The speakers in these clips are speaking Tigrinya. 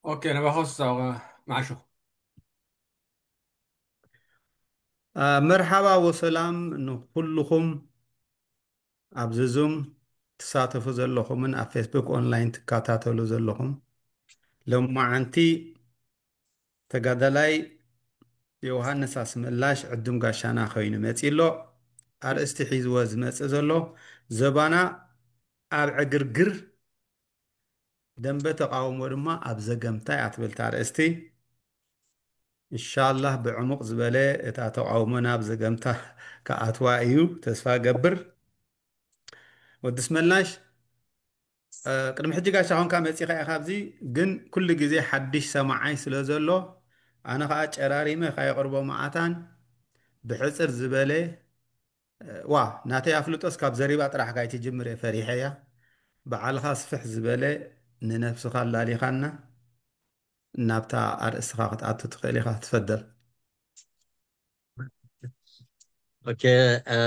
ኦኬ፣ ነባኸስ መዓሾ። መርሓባ ወሰላም ንኩልኹም ኣብዚ ዙም ትሳተፉ ዘለኹምን ኣብ ፌስቡክ ኦንላይን ትከታተሉ ዘለኹም። ሎማዓንቲ ተጋዳላይ ዮሃንስ ኣስመላሽ ዕዱም ጋሻና ኮይኑ መጺ ኣሎ። ኣርእስቲ ሒዝዎ ዝመጽእ ዘሎ ዘባና ኣብ ዕግርግር ደንበ ተቃውሞ ድማ ኣብ ዘገምታ እያ ትብል እታ ኣርእስቲ። ኢንሻላህ ብዕሙቕ ዝበለ እታ ተቃውሞ ናብ ዘገምታ ክኣትዋ እዩ ተስፋ ገብር። ወዲ ኣስመላሽ፣ እ፣ ቅድሚ ሕጂ ጋሻ ኾንካ መጺኻ ኢኻ ኣብዚ፣ ግን ኩሉ ግዜ ሓድሽ ሰማዓይ ስለ ዘሎ ኣነ ኸዓ ጨራሪመ ካየቕርቦ መዓታን ብሕጽር ዝበለ ዋ ናተይ ኣፍልጦስ ካብ ዘሪባ ጥራሕ ካይትጅምር እየ ፈሪሐያ። በዓልኻ ስፍሕ ዝበለ ንነብስኻ ኣላሊኻና ናብታ ኣርእስትኻ ክትኣቱ ትኽእል ኢኻ። ትፈደል። ኦኬ፣ እ፣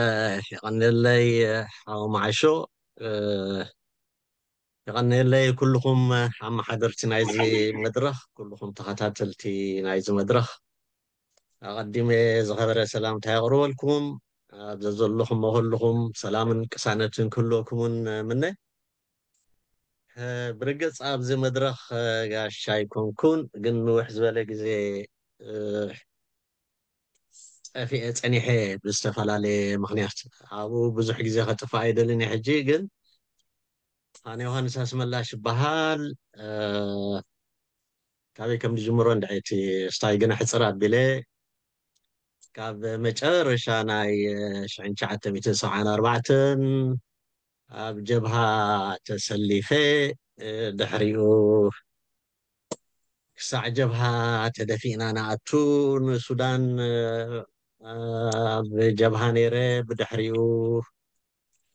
የቐንየለይ፣ እ፣ ሓው መዓሾ፣ እ፣ የቐንየለይ ኩልኹም ኣመሓደርቲ ናይዚ መድረኽ፣ ኩልኹም ተኸታተልቲ ናይዚ መድረኽ። ኣቐዲመ ዝኸበረ ሰላምታ የቕርበልኩም። ኣብ ዘዘለኹም ኩልኹም ሰላምን ቅሳነትን ክህልወኩምን ምነ። እ፣ ብርግጽ ኣብዚ መድረኽ፣ እ፣ ጋሻ ኣይኮንኩን፣ ግን ንውሕ ዝበለ ግዜ፣ እ፣ ጠፊኤ ጸኒሐ ብዝተፈላለየ ምኽንያት። ኣብኡ ብዙሕ ግዜ ከጥፍእ ኣይደልን እየ። ሕጂ ግን ኣነ ዮሃንስ ኣስመላሽ ይበሃል። እ፣ ካበይ ከም ዝጅምሮ እንድዒ እቲ ስታይ ግን ሕጽር ኣቢለ ካብ መጨረሻ ናይ ሽሕን ትሽዓተ ሚእትን ሰብዓን ኣርባዕተን ኣብ ጀብሃ ተሰሊፈ፣ እ፣ ድሕሪኡ ክሳዕ ጀብሃ ተደፊእና ንኣቱ ንሱዳን፣ እ፣ ኣብ ጀብሃ ነይረ። ብድሕሪኡ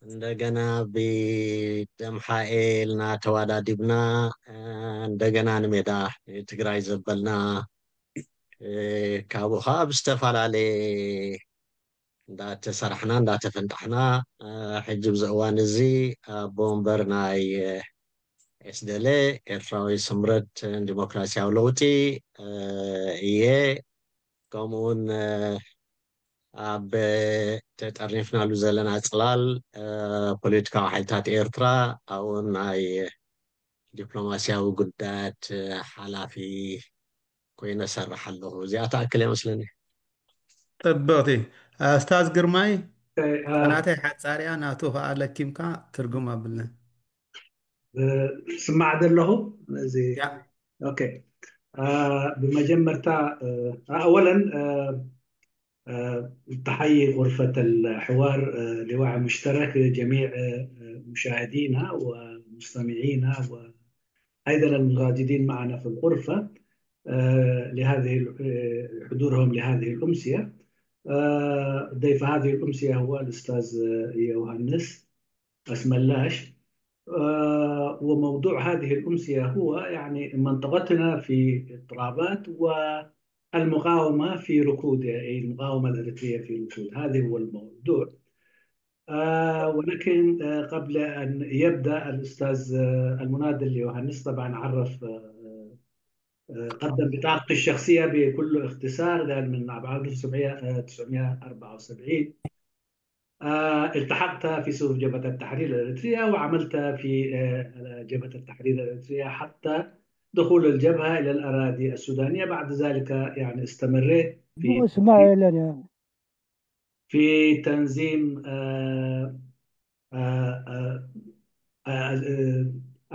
እንደገና ብደምሓኤ ኢልና ተዋዳዲብና፣ እ፣ እንደገና ንሜዳ ትግራይ ዘበልና። እ፣ ካብኡ ኸዓ ብዝተፈላለየ እንዳተሰራሕና እንዳተፈንጣሕና፣ እ፣ ሕጂ ብዚ እዋን እዚ ኣቦ ወንበር ናይ ኤስደለ ኤርትራዊ ስምረት ዲሞክራሲያዊ ለውጢ፣ እ፣ እየ። ከምኡውን፣ እ፣ ኣብ ተጠርኒፍናሉ ዘለና ጽላል፣ እ፣ ፖለቲካዊ ሓይልታት ኤርትራ፣ ኣብኡ ናይ ዲፕሎማሲያዊ ጉዳያት ሓላፊ ኮይነ እሰርሕ ኣለኹ። እዚኣ ትኣክል እያ መስለኒ። ጽብቕቲ። ኣስታዝ ግርማይ፣ እ፣ እ፣ ናተይ ሓጻር እያ፣ ናቱ ኸኣ ለኪምካ ትርጉም ኣብልና። እ፣ ስማዕ ዘለኹ እዚ። ያ። ኦኬ። እ፣ ብመጀመርታ፣ እ፣ ኣወለን፣ እ፣ እ፣ تحيي غرفة الحوار، እ፣ لواء مشترك، جميع، እ፣ مشاهدينا ومستمعينا وأيضًا المتواجدين معنا في الغرفة، እ፣ لهذه ال-، እ، حضورهم لهذه الأمسية. እ، ضيف هذه الأمسية هو الأستاذ، እ፣ ዮሃንስ ኣስመላሽ. እ፣ وموضوع هذه الأمسية هو يعني منطقتنا في اضطرابات والمقاومة في ركود، يعني المقاومة الإريترية في ركود، هذا هو الموضوع. آه، ولكن، آه، قبل أن يبدأ الأستاذ، آه، المناضل يوهانس طبعًا عرف، آه، آه، قدم بطاقته الشخصية بكل اختصار، قال من ألف وتسعمية، آه، تسعمية وأربعة وسبعين. آه، التحقت في صفوف جبهة التحرير الإريترية وعملت في، آه، جبهة التحرير الإريترية حتى دخول الجبهة إلى الأراضي السودانية. بعد ذلك يعني استمريت في مو اسمع لنا. في تنظيم، آه، آه، آه، آه، آه،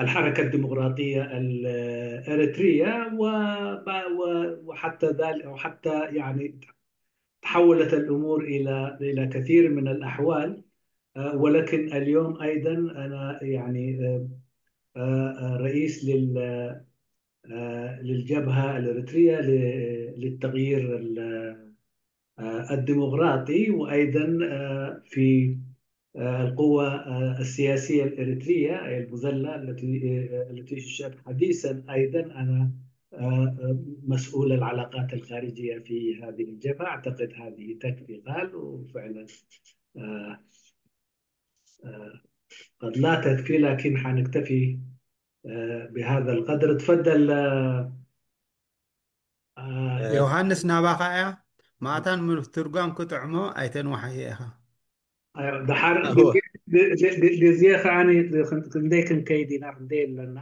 الحركة الديمقراطية الإريترية وب-، و-، وحتى ذلك، وحتى يعني تحولت الأمور إلى، إلى كثير من الأحوال. آه، ولكن اليوم أيضًا أنا يعني، آه، آه، آه، رئيس لل-، آه، للجبهة الإريترية ل-، للتغيير ال-، آه، الديمقراطي، وأيضًا، آه، في، آه، القوة، آه، السياسية الإريترية، أي المذلة التي، آه، التي تشهد حديثًا. أيضًا أنا، آه، آه، مسؤول العلاقات الخارجية في هذه الجبهة. أعتقد هذه تكفي قال، وفعلًا، آه، آه، قد لا تكفي، لكن حنكتفي آه، بهذا القدر. تفضل، آه، آه، ዮሃንስ ናባኻ እያ። ማእታን ምትርጓም ክጥዕሞ ኣይተንዋሓዮ ኢኻ። ኣዮ፣ ድሓር እወ። ግ-፣ ግ-፣ ግ-፣ ግዜ ከዓኒ ክንደይ ክንከይድ ኢና፣ ክንደይ ኣለና።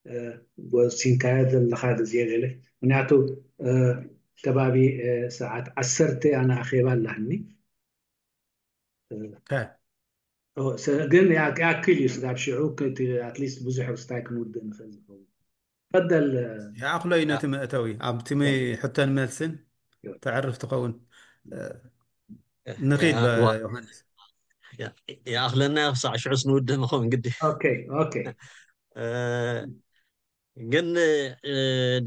እ፣ ወሲንካዮ ዘለኻ ግዜ ገለ። ምክንያቱ፣ እ፣ ከባቢ፣ እ፣ ሰዓት ዓሰርተ ኣነ ኣኼባ ኣላኒ። እ፣ ከ- ኦ፣ ሰ-፣ ግን ያ-፣ ያክል እዩ ስጋብ ሽዑ ክት-፣ ኣትሊስት ብዙሕ ርስታይ ክንውድእ ንኽእል ንኸውን። ፈደል፣ እ፣ ይኣኽሎ እዩ ነቲ መእተዊ። ኣብቲ ም-፣ ሕቶን መልስን ይወ- ተዕርፍ ትኸውን። እ፣ ንኺድ ይኣኽዋ። ዮሃንስ። ያ-፣ ይኣኽለና ክሳዕ ሽዑስ ንውድእ ንኸውን ግዲ። ኦኬ፣ ኦኬ። እ፣ ግን፣ እ፣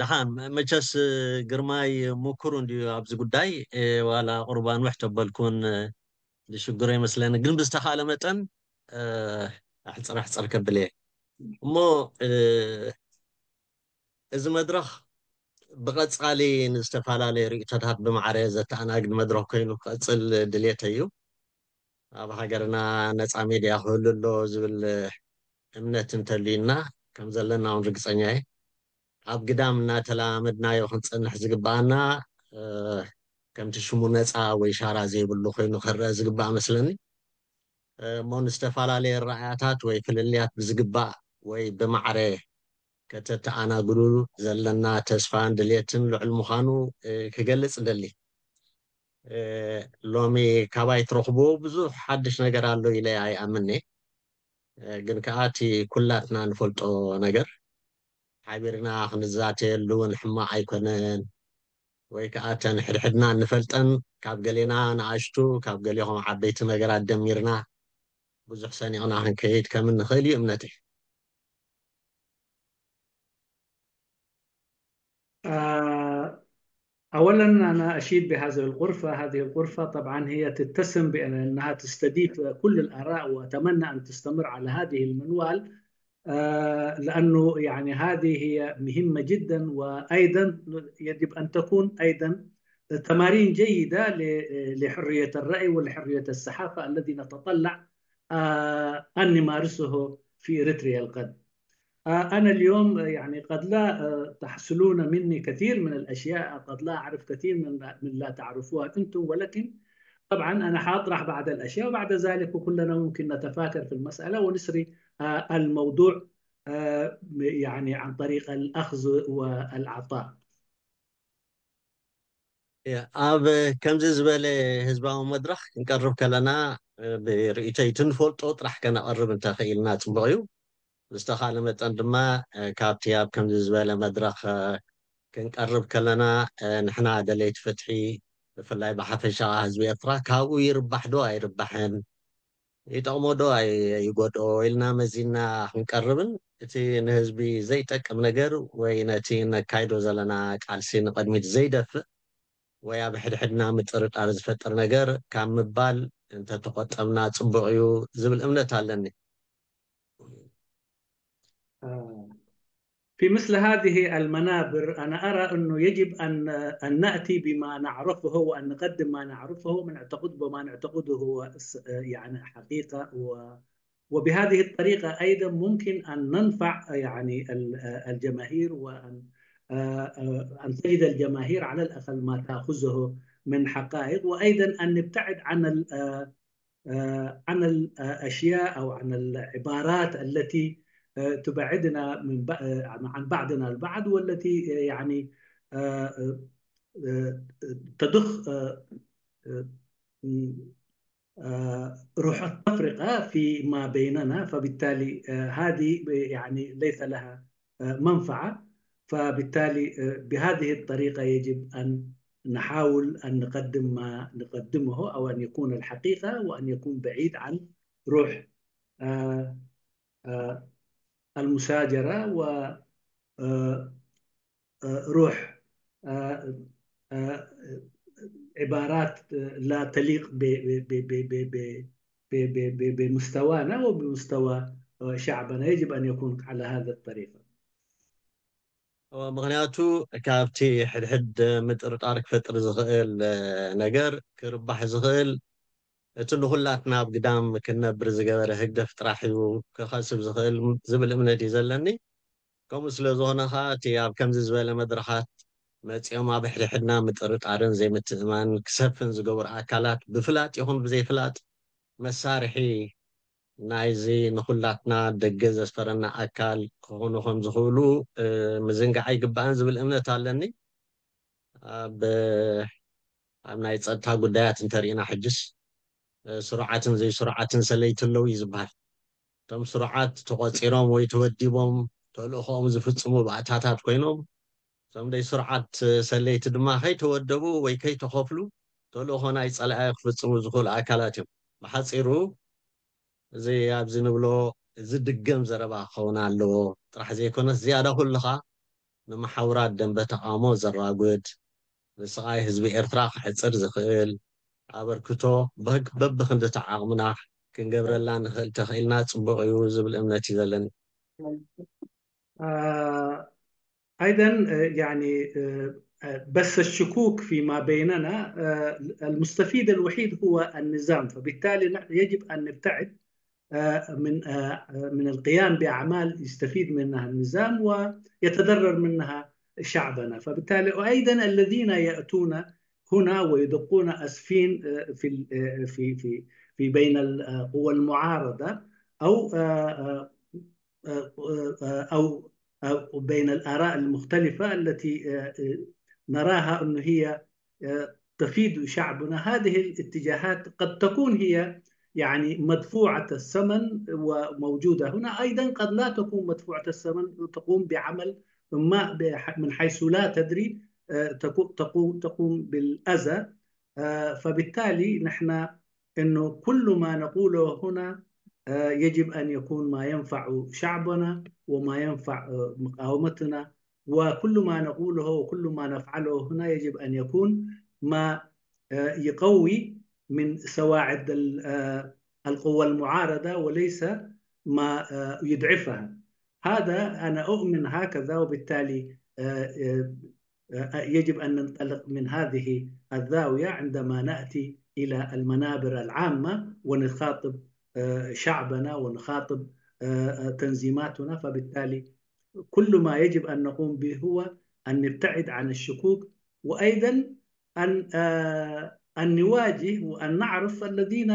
ደሓን መ-፣ መቸስ ግርማይ ምኩር እንድዩ ኣብዚ ጉዳይ፣ እ፣ ዋላ ቁርባን ውሕ ተበልኩን፣ እ፣ ዝሽግሮ ይመስለኒ። ግን ብዝተኻእለ መጠን፣ እ፣ ኣሕፅር ኣሕፅር ከብል እየ። እሞ፣ እ፣ እዚ መድረኽ ብቐጻሊ ንዝተፈላለየ ርእይቶታት ብማዕረ ዘተኣናግድ መድረኽ ኮይኑ ክቐጽል ድሌተይ እዩ። ኣብ ሃገርና ነጻ ሜድያ ክህሉ ኣሎ ዝብል እምነት እንተልዩና ከም ዘለና እውን ርግጸኛ እየ። ኣብ ግዳም እናተላመድናዮ ክንጸንሕ ዝግባኣና፣ እ፣ ከምቲ ሽሙ ነጻ ወይ ሻራ ዘይብሉ ኮይኑ ክረአ ዝግባእ መስለኒ። እ፣ እሞ ንዝተፈላለየ ረኣያታት ወይ ፍልልያት ብዝግባእ ወይ ብማዕረ ከተተኣናግዱ ዘለና ተስፋን ድሌትን ልዑል ምዃኑ፣ እ፣ ክገልጽ እደሊ። እ፣ ሎሚ ካባይ ትረኽብዎ ብዙሕ ሓድሽ ነገር ኣሎ ኢለ ኣይኣምን'የ። እ፣ ግን ከኣ እቲ ኩላትና ንፈልጦ ነገር ሓቢርና ክንዛተየሉ እውን ሕማቕ ኣይኮነን። ወይ ከኣ እተን ሕድሕድና እንፈልጠን ካብ ገሌና ንኣሽቱ፣ ካብ ገሌኹም ዓበይቲ ነገራት ደሚርና ብዙሕ ሰኒቕና ክንከይድ ከም እንኽእል እዩ እምነተይ። آه، أولا، أنا أشيد بهذه الغرفة. هذه الغرفة طبعا هي تتسم بأنها تستضيف كل الآراء، وأتمنى أن تستمر على هذه المنوال، آه، لأنه يعني هذه هي مهمة جدا، وأيضا يجب أن تكون أيضا تمارين جيدة ل-، لحرية الرأي ولحرية الصحافة الذي نتطلع، آه، أن نمارسه في إريتريا القدم. آه، أنا اليوم، آه، يعني قد لا، آه، تحصلون مني كثير من الأشياء، قد لا أعرف كثير من، من لا تعرفوها أنتم، ولكن طبعا أنا حاطرح بعض الأشياء، وبعد ذلك كلنا ممكن نتفاكر في المسألة ونسري، آه، الموضوع، آه، يعني عن طريق الأخذ والعطاء. ያ፣ ኣብ ከምዚ ዝበለ ህዝባዊ መድረኽ ክንቀርብ ከለና፣ እ፣ ብርእይቶይ እቲ ንፈልጦ ጥራሕ ከነቐርብ እንተኽኢልና ጽቡቕ እዩ። ብዝተኻእለ መጠን ድማ፣ እ፣ ካብቲ ኣብ ከምዚ ዝበለ መድረኽ፣ እ፣ ክንቀርብ ከለና፣ እ፣ ንሕና ደለይቲ ፍትሒ፣ ብፍላይ ብሓፈሻ ህዝቢ ኤርትራ ካብኡ ይርባሕ ዶ ኣይርባሕን፣ ይጠቕሞ ዶ ኣይ-፣ ይጎድኦ ኢልና መዚና ክንቀርብን እቲ ንህዝቢ ዘይጠቅም ነገር ወይ ነቲ ነካይዶ ዘለና ቃልሲ ንቕድሚት ዘይደፍእ ወይ ኣብ ሕድሕድና ምጥርጣር ዝፈጥር ነገር ካብ ምባል እንተተቆጠብና ጽቡቕ እዩ ዝብል እምነት ኣለኒ። آه، في مثل هذه المنابر أنا أرى أنه يجب أن، أن نأتي بما نعرفه وأن نقدم ما نعرفه، من اعتقد، وما نعتقده هو الس-، يعني حقيقة، و-، وبهذه الطريقة أيضا ممكن أن ننفع يعني ال-، الجماهير، وأن، آه، آه، أن تجد الجماهير على الأقل ما تأخذه من حقائق، وأيضا أن نبتعد عن ال-، آه، آه، عن الأشياء أو عن العبارات التي، آه، تبعدنا من ب-، آه، عن بعضنا البعض، والتي، آه، يعني، آه، آه، آه، تضخ، آه، آه، آه، روح التفرقة فيما بيننا، فبالتالي، آه، هذه ب-، يعني ليس لها، آه، منفعة. فبالتالي، آه، بهذه الطريقة يجب أن نحاول أن نقدم ما نقدمه، أو أن يكون الحقيقة، وأن يكون بعيد عن روح، آه، آه، المساجرة و، آه، آه، روح، آه، آه، عبارات، آه، لا تليق ب-، ب-، ب-، ب-، ب-، ب-، ب-، ب-، بمستوانا وبمستوى، آه، شعبنا. يجب أن يكون على هذا الطريقة. ምኽንያቱ ካብቲ ሕድሕድ ምጥርጣር ክፈጥር ዝኽእል፣ እ፣ ነገር ክርባሕ ዝኽእል እቲ ንኹላትና ኣብ ግዳም ክንነብር ዝገበረ ህግደፍ ጥራሕ እዩ ክኸስብ ዝኽእል ዝብል እምነት እዩ ዘለኒ። ከምኡ ስለ ዝኾነ ኸዓ እቲ ኣብ ከምዚ ዝበለ መድረኻት መፂኦም ኣብ ሕድሕድና ምጥርጣርን ዘይምትእማን ክሰፍን ዝገብሩ ኣካላት ብፍላጥ ይኹን ብዘይፍላጥ መሳርሒ ናይዚ ንኹላትና ደገ ዘስፈረና ኣካል ክኾኑ ከም ዝኽእሉ ምዝንጋዕ ኣይግባእን ዝብል እምነት ኣለኒ። ኣብ ኣብ ናይ ፀጥታ ጉዳያት እንተሪእና ሕጅስ ስሩዓትን ዘይስሩዓትን ሰለይቲ ኣለዉ እዩ ዝበሃል። እቶም ስሩዓት ተቖፂሮም ወይ ተወዲቦም ተልእኾኦም ዝፍፅሙ ባእታታት ኮይኖም፣ እቶም ደይ ስሩዓት ሰለይቲ ድማ ከይተወደቡ ወይ ከይተኸፍሉ ተልእኾ ናይ ፀላኢ ክፍፅሙ ዝኽእሉ ኣካላት እዮም። ብሓፂሩ እዚ ኣብዚ ንብሎ ዝድገም ዘረባ ክኸውን ኣለዎ ጥራሕ ዘይኮነስ ዝያዳ ኩሉ ኸዓ ንመሓውራት ደንበ ተቓውሞ ዘራጉድ፣ ንስቓይ ህዝቢ ኤርትራ ክሕጽር ዝኽእል ኣበርክቶ በብክንድቲ ዓቕምና ክንገብረላ ንኽእል ተኽኢልና ጽቡቕ እዩ ዝብል እምነት እዩ ዘለኒ። أيضا يعني بس الشكوك فيما بيننا، المستفيد الوحيد هو النظام، فبالتالي يجب أن نبتعد من من القيام بأعمال يستفيد منها النظام ويتضرر منها شعبنا. فبالتالي وأيضا الذين يأتون هنا ويدقون أسفين في في في في بين القوى المعارضة أو أو بين الآراء المختلفة التي نراها أن هي تفيد شعبنا. هذه الاتجاهات قد تكون هي يعني مدفوعة الثمن وموجودة هنا، أيضا قد لا تكون مدفوعة الثمن، تقوم بعمل ما من حيث لا تدري، تقوم تقوم بالأذى. فبالتالي نحن أنه كل ما نقوله هنا يجب أن يكون ما ينفع شعبنا وما ينفع مقاومتنا، وكل ما نقوله وكل ما نفعله هنا يجب أن يكون ما يقوي من سواعد القوى المعارضة وليس ما يضعفها. هذا أنا أؤمن هكذا، وبالتالي يجب أن ننطلق من هذه الزاوية عندما نأتي إلى المنابر العامة ونخاطب شعبنا ونخاطب تنظيماتنا. فبالتالي كل ما يجب أن نقوم به هو أن نبتعد عن الشكوك، وأيضا أن أن نواجه وأن نعرف الذين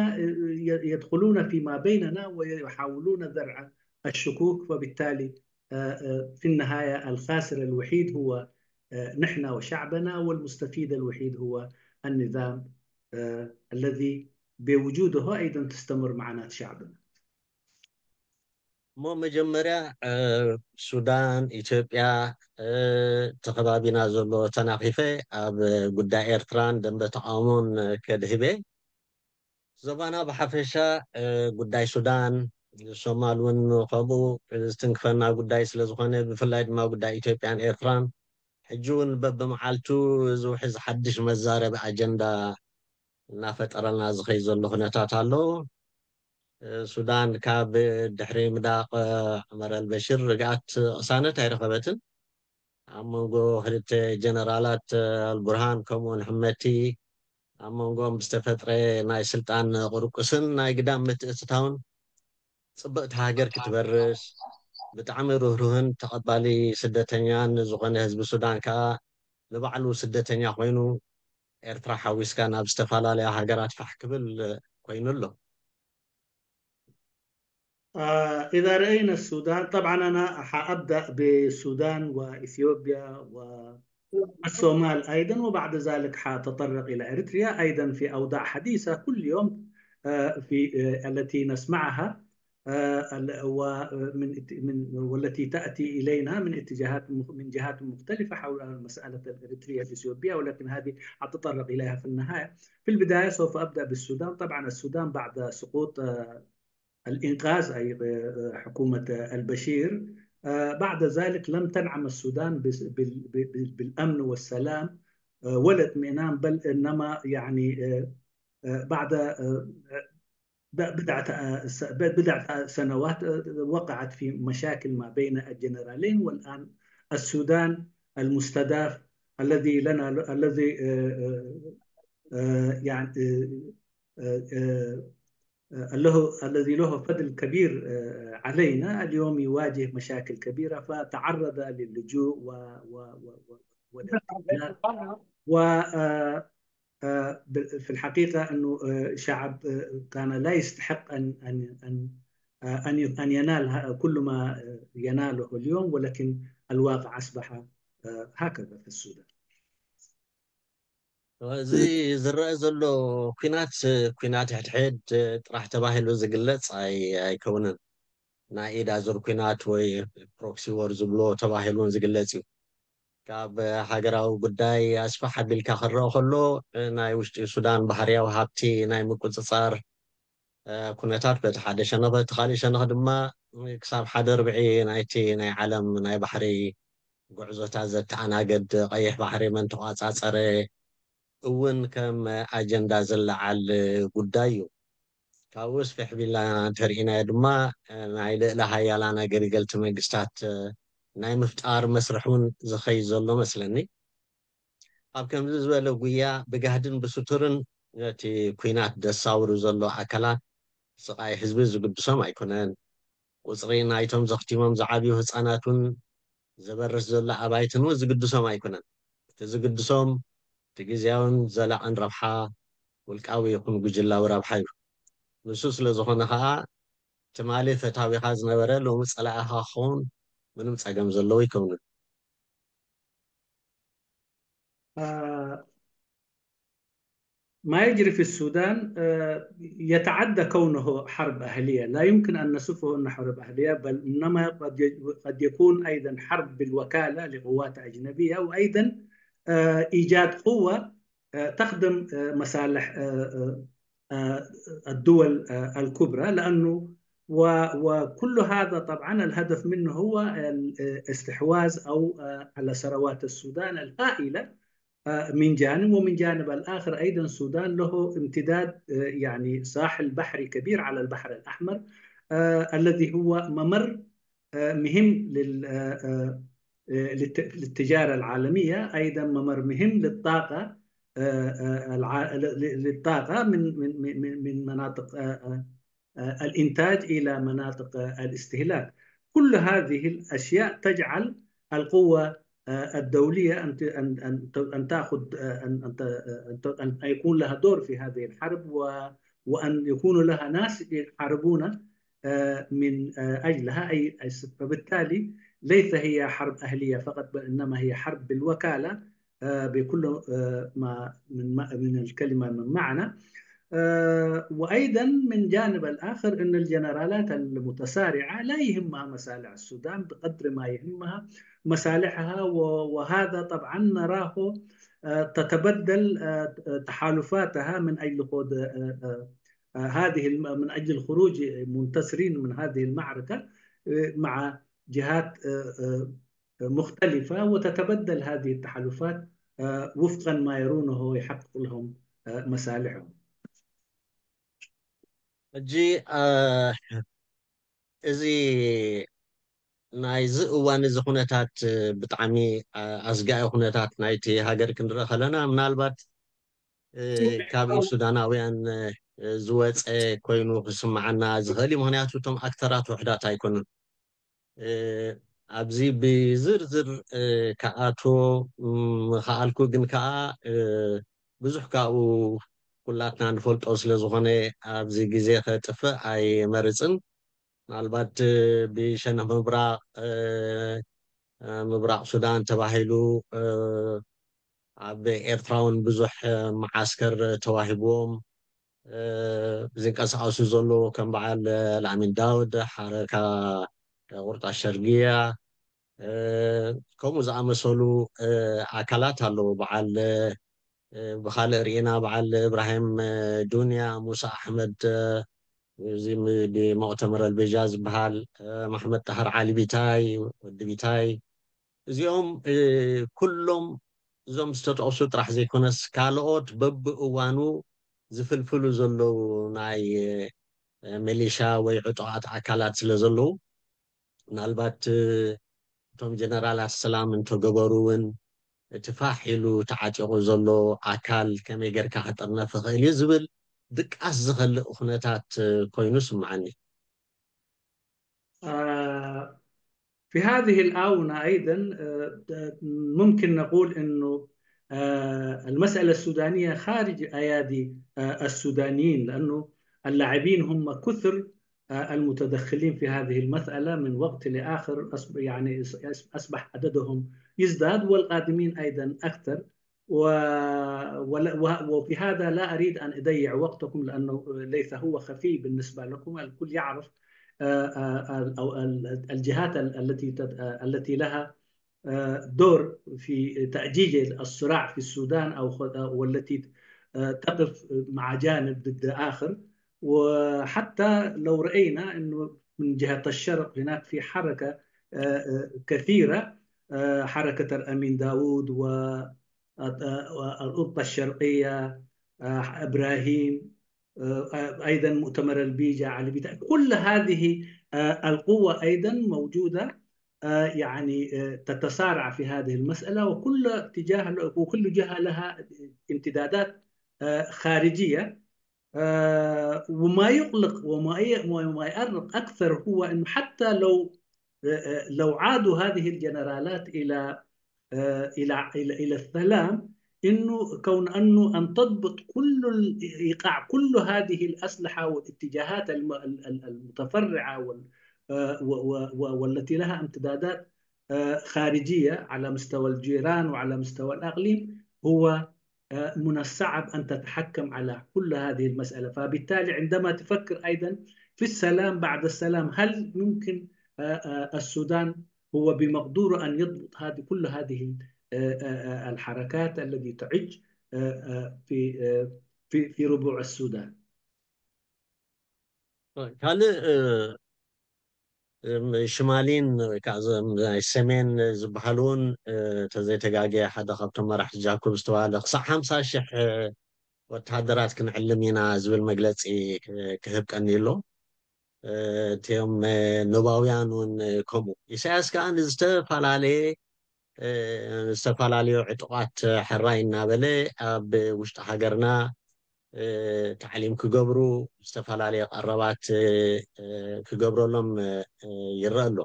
يدخلون فيما بيننا ويحاولون زرع الشكوك. فبالتالي في النهاية الخاسر الوحيد هو نحن وشعبنا، والمستفيد الوحيد هو النظام الذي بوجوده أيضا تستمر معاناة شعبنا. እሞ መጀመርያ ሱዳን፣ ኢትዮጵያ፣ ተኸባቢና ዘሎ ተናኺፈ ኣብ ጉዳይ ኤርትራን ደንበ ተቃውሞን ከድህበ። ዞባና ብሓፈሻ ጉዳይ ሱዳን፣ ሶማል እውን ከምኡ ዝትንክፈና ጉዳይ ስለ ዝኾነ፣ ብፍላይ ድማ ጉዳይ ኢትዮጵያን ኤርትራን ሕጂ እውን በብመዓልቱ ዝውሕዝ ሓድሽ መዛረቢ ኣጀንዳ እናፈጠረልና ዝኸይ ዘሎ ኩነታት ኣሎ። ሱዳን ካብ ድሕሪ ምዳቕ ዑመር ኣልበሽር ርግኣት ቅሳነት ኣይረኸበትን። ኣብ መንጎ ክልተ ጀነራላት ኣልቡርሃን ከምኡውን ሕመቲ ኣብ መንጎም ብዝተፈጥረ ናይ ስልጣን ቁርቁስን ናይ ግዳም ምትእትታውን ጽብቕቲ ሃገር ክትበርስ ብጣዕሚ ርህሩህን ተቐባሊ ስደተኛን ዝኾነ ህዝቢ ሱዳን ከኣ ንባዕሉ ስደተኛ ኮይኑ ኤርትራ ሓዊስካ ናብ ዝተፈላለያ ሃገራት ፋሕ ክብል ኮይኑ ኣሎ። آه، إذا رأينا السودان، طبعا أنا حأبدأ بالسودان وإثيوبيا والصومال أيضا، وبعد ذلك حأتطرق إلى إريتريا أيضا في أوضاع حديثة كل يوم، آه، في آه، التي نسمعها، آه، ال- ومن ات- من والتي تأتي إلينا من اتجاهات مخ- من جهات مختلفة حول مسألة الإريتريا الإثيوبية، ولكن هذه حأتطرق إليها في النهاية. في البداية سوف أبدأ بالسودان. طبعا السودان بعد سقوط آه، الإنقاذ، أي آه، حكومة آه، البشير، آه، بعد ذلك لم تنعم السودان بس- بال- بال- بالأمن والسلام آه، ولا اطمئنان، بل إنما يعني آه، آه، بعد آه، ب- بضعة آه، س- ب- بضعة سنوات آه، وقعت في مشاكل ما بين الجنرالين، والآن السودان المستضعف الذي لنا الذي آه، آه، آه، يعني آه، آه، آه، له الذي له فضل كبير علينا اليوم يواجه مشاكل كبيرة، فتعرض للجوء و و و و و في الحقيقة أنه شعب كان لا يستحق أن أن أن أن أن ينال كل ما يناله اليوم، ولكن الواقع أصبح هكذا في السودان. እዚ ዝረአ ዘሎ ኲናት ኲናት ሕድሕድ ጥራሕ ተባሂሉ ዝግለጽ ኣይከውንን። ናይ ኢድ ኣዙር ኲናት ወይ ፕሮክሲ ዎር ዝብሎ ተባሂሉ እውን ዝግለጽ እዩ። ካብ ሃገራዊ ጉዳይ ኣስፍሕ ኣቢልካ ክረአ ከሎ፣ ናይ ውሽጢ ሱዳን ባህርያዊ ሃብቲ ናይ ምቁጽጻር ኩነታት በቲ ሓደ ሸነኽ፣ በቲ ካልእ ሸነኽ ድማ ክሳብ ሓደ ርብዒ ናይቲ ናይ ዓለም ናይ ባሕሪ ጉዕዞታት ዘተኣናገድ ቀይሕ ባሕሪ መን ተቋጻጸረ እውን ከም ኣጀንዳ ዝለዓል ጉዳይ እዩ። ካብኡ ስፍሕ ቢልና እንተርኢናዮ ድማ ናይ ልእለ ሃያላን ኣገልገልቲ መንግስታት ናይ ምፍጣር መስርሕ እውን ዝኸይድ ዘሎ መስለኒ። ኣብ ከምዚ ዝበለ ጉያ ብጋህድን ብስቱርን ነቲ ኲናት ደሳውሩ ዘሎ ኣካላት ስቓይ ህዝቢ ዝግድሶም ኣይኮነን። ቁጽሪ ናይቶም ዘኽቲሞም ዝዓብዩ ህጻናት እውን ዝበርስ ዘሎ ኣባይትን እውን ዝግድሶም ኣይኮነን። እቲ ዝግድሶም እቲ ግዝያውን ዘላቕን ረብሓ ውልቃዊ ይኹን ጉጅላዊ ረብሓ እዩ። ንሱ ስለ ዝኾነ ኸኣ ትማሊ ፈታዊኻ ዝነበረ ሎሚ ጸላኢኻ ክኸውን ምንም ጸገም ዘለዎ ኣይከውንን። ما يجري في السودان يتعدى كونه حرب أهلية، لا يمكن أن نصفه أنه حرب أهلية، بل إنما قد يكون أيضا حرب بالوكالة لقوات أجنبية، وأيضا إيجاد قوة تخدم مصالح الدول الكبرى، لأنه وكل هذا طبعا الهدف منه هو الاستحواذ أو على ثروات السودان الهائلة من جانب، ومن جانب الآخر أيضا السودان له امتداد يعني ساحل بحري كبير على البحر الأحمر الذي هو ممر مهم للتجارة العالمية، أيضا ممر مهم للطاقة للطاقة من من من من مناطق الإنتاج إلى مناطق الاستهلاك. كل هذه الأشياء تجعل القوة الدولية أن أن أن تأخذ أن أن أن يكون لها دور في هذه الحرب، وأن يكون لها ناس يحاربون من أجلها. أي فبالتالي ليس هي حرب أهلية فقط، بل إنما هي حرب بالوكالة بكل ما من من الكلمة من معنى. وأيضا من جانب الآخر أن الجنرالات المتسارعة لا يهمها مصالح السودان بقدر ما يهمها مصالحها، وهذا طبعا نراه تتبدل تحالفاتها من أجل خوض هذه من أجل الخروج منتصرين من هذه المعركة مع جهات مختلفة، وتتبدل هذه التحالفات وفقا ما يرونه يحقق لهم مصالحهم. ሕጂ እዚ ናይዚ እዋን እዚ ኩነታት ብጣዕሚ ኣስጋኢ ኩነታት ናይቲ ሃገር ክንርኢ ከለና፣ ምናልባት ካብ ሱዳናውያን ዝወፀ ኮይኑ ክስምዓና ዝኽእል እዩ። ምክንያቱ እቶም ኣክተራት ውሕዳት ኣይኮኑን። ኣብዚ ብዝርዝር ክኣትዎ ምኸኣልኩ፣ ግን ከዓ ብዙሕ ካብኡ ኩላትና ንፈልጦ ስለ ዝኾነ ኣብዚ ግዜ ከጥፍእ ኣይመርፅን። ምናልባት ብሸነኽ ምብራቕ ምብራቕ ሱዳን ተባሂሉ ኣብ ኤርትራ እውን ብዙሕ መዓስከር ተዋሂብዎም ዝንቀሳቐሱ ዘለዉ ከም በዓል ላሚን ዳውድ፣ ሓረካ ቁርጣ ሸርግያ፣ ከምኡ ዝኣመሰሉ ኣካላት ኣለዉ። በዓል ብኻልእ ርኢና በዓል እብራሂም ዱንያ፣ ሙሳ ኣሕመድ፣ እዚ ብሞእተመር ኣልቤጃ ዝበሃል፣ ማሕመድ ጣህር ዓሊ ቢታይ፣ ወዲ ቢታይ፣ እዚኦም ኩሎም እዞም ዝተጠቕሱ ጥራሕ ዘይኮነስ ካልኦት በብእዋኑ ዝፍልፍሉ ዘለዉ ናይ ሚሊሻ ወይ ዕጡቓት ኣካላት ስለ ዘለዉ፣ ምናልባት እቶም ጀነራላት ሰላም እንተገበሩ እውን እቲ ፋሕ ኢሉ ተዓጢቑ ዘሎ ኣካል ከመይ ጌርካ ክጥርነፍ ይኽእል እዩ ዝብል ድቃስ ዝኸልእ ኩነታት ኮይኑ ስምዓኒ። آه، في هذه الآونة أيضا آه، ممكن نقول أنه آه، المسألة السودانية خارج أيادي آه، السودانيين، لأنه اللاعبين هم كثر آه، المتدخلين في هذه المسألة من وقت لآخر، يعني أصبح عددهم يزداد والقادمين أيضا أكثر. وفي هذا لا أريد أن أضيع وقتكم، لأنه ليس هو خفي بالنسبة لكم، الكل يعرف الجهات التي التي لها دور في تأجيج الصراع في السودان، أو والتي تقف مع جانب ضد آخر. وحتى لو رأينا أنه من جهة الشرق هناك في حركة كثيرة، حركة الأمين داود والأوروبا الشرقية، إبراهيم، أيضا مؤتمر البيجا، علي بيتا، كل هذه القوة أيضا موجودة، يعني تتسارع في هذه المسألة، وكل اتجاه وكل جهة لها امتدادات خارجية. وما يقلق وما وما يأرق أكثر هو أنه حتى لو لو عادوا هذه الجنرالات إلى إلى إلى إلى السلام، انه كون انه ان تضبط كل ايقاع كل هذه الاسلحه والاتجاهات المتفرعه والتي لها امتدادات خارجيه على مستوى الجيران وعلى مستوى الاقليم، هو من الصعب ان تتحكم على كل هذه المساله. فبالتالي عندما تفكر ايضا في السلام بعد السلام، هل ممكن السودان هو بمقدوره ان يضبط هذه كل هذه الحركات التي تعج في في في ربوع السودان. ካልእ ሽማሊን ወይ ከዓ ናይ ሰሜን ዝበሃሉ እውን ተዘይተጋገየ ሓደ ካብቶም መራሕቲ ጃኮብ ዝተባሃለ ክሳብ ሓምሳ ሽሕ ወተሃደራት ክንዕልም ኢና ዝብል መግለፂ ክህብ ቀኒ ኣሎ። እቲኦም ኖባውያን እውን ከምኡ። ኢሳያስ ከዓ ንዝተፈላለየ ዝተፈላለዩ ዕጡቓት ሕራይ እናበለ ኣብ ውሽጢ ሃገርና ታዕሊም ክገብሩ፣ ዝተፈላለየ ቀረባት ክገብረሎም ይረአ ኣሎ።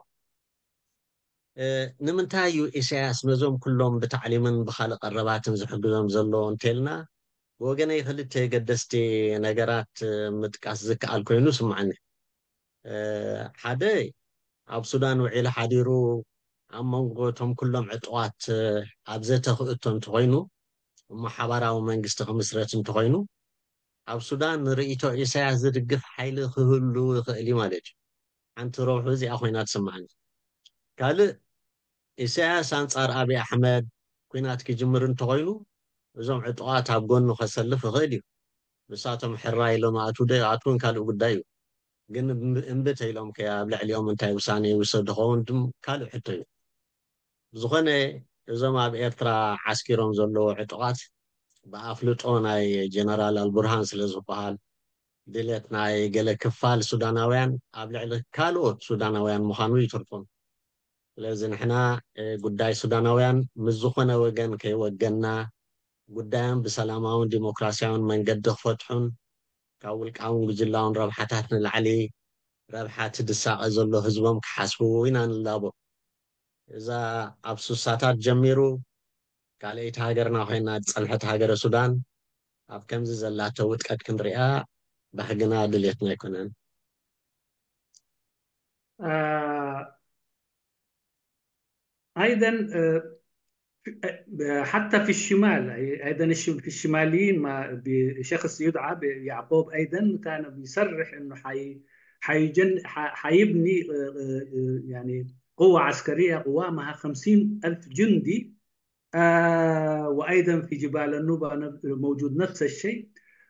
ንምንታይ እዩ ኢሳያስ ነዞም ኩሎም ብታዕሊምን ብካልእ ቀረባትን ዝሕግዞም ዘሎ እንተልና፣ ብወገነይ ክልተ ገደስቲ ነገራት ምጥቃስ ዝከኣል ኮይኑ ስምዓኒ። ሓደ፣ ኣብ ሱዳን ውዒሉ ሓዲሩ ኣብ መንጎ እቶም ኩሎም ዕጡቓት ኣብ ዘተ ክእቶ እንተኾይኑ፣ እሞ ሓባራዊ መንግስቲ ክምስረት እንተኾይኑ፣ ኣብ ሱዳን ንርእይቶ ኢሳያስ ዝድግፍ ሓይሊ ክህሉ ይኽእል እዩ ማለት እዩ። ሓንቲ ረብሑ እዚኣ ኮይና ትስምዓኒ። ካልእ፣ ኢሳያስ ኣንጻር ኣብይ ኣሕመድ ኩናት ክጅምር እንተኾይኑ፣ እዞም ዕጡቓት ኣብ ጎኑ ከሰልፍ ይኽእል እዩ። ንሳቶም ሕራይ ኢሎም ኣትዉ ዶ ይኣትዉን ካልእ ጉዳይ እዩ። ግን እምቢ ተኢሎም ከ ኣብ ልዕሊኦም እንታይ ውሳነ ይውሰድ ይኸውን ድም ካልእ ሕቶ እዩ። ብዝኾነ፣ እዞም ኣብ ኤርትራ ዓስኪሮም ዘለዉ ዕጡቓት ብኣፍልጦ ናይ ጀነራል ኣልቡርሃን ስለ ዝበሃል፣ ድሌት ናይ ገለ ክፋል ሱዳናውያን ኣብ ልዕሊ ካልኦት ሱዳናውያን ምዃኑ ይትርፎም። ስለዚ ንሕና ጉዳይ ሱዳናውያን ምስ ዝኾነ ወገን ከይወገንና፣ ጉዳዮም ብሰላማውን ዲሞክራሲያውን መንገዲ ክፈትሑን ካብ ውልቃውን ጉጅላውን ረብሓታት ንላዕሊ ረብሓ እቲ ዝሳቐ ዘሎ ህዝቦም ክሓስቡ ኢና ንላቦ። እዛ ኣብ ሱሳታት ጀሚሩ ካልኣይቲ ሃገርና ኮይና ዝጸንሐት ሃገረ ሱዳን ኣብ ከምዚ ዘላቶ ውድቀት ክንሪኣ ባህግና ድሌትና ኣይኮነን። أيضا حتى في الشمال، أيضا في الشماليين، ما بشخص يدعى يعقوب أيضا كان بيصرح أنه حي حيجن حيبني يعني قوة عسكرية قوامها خمسين ألف جندي. آه وأيضا في جبال النوبة موجود نفس الشيء.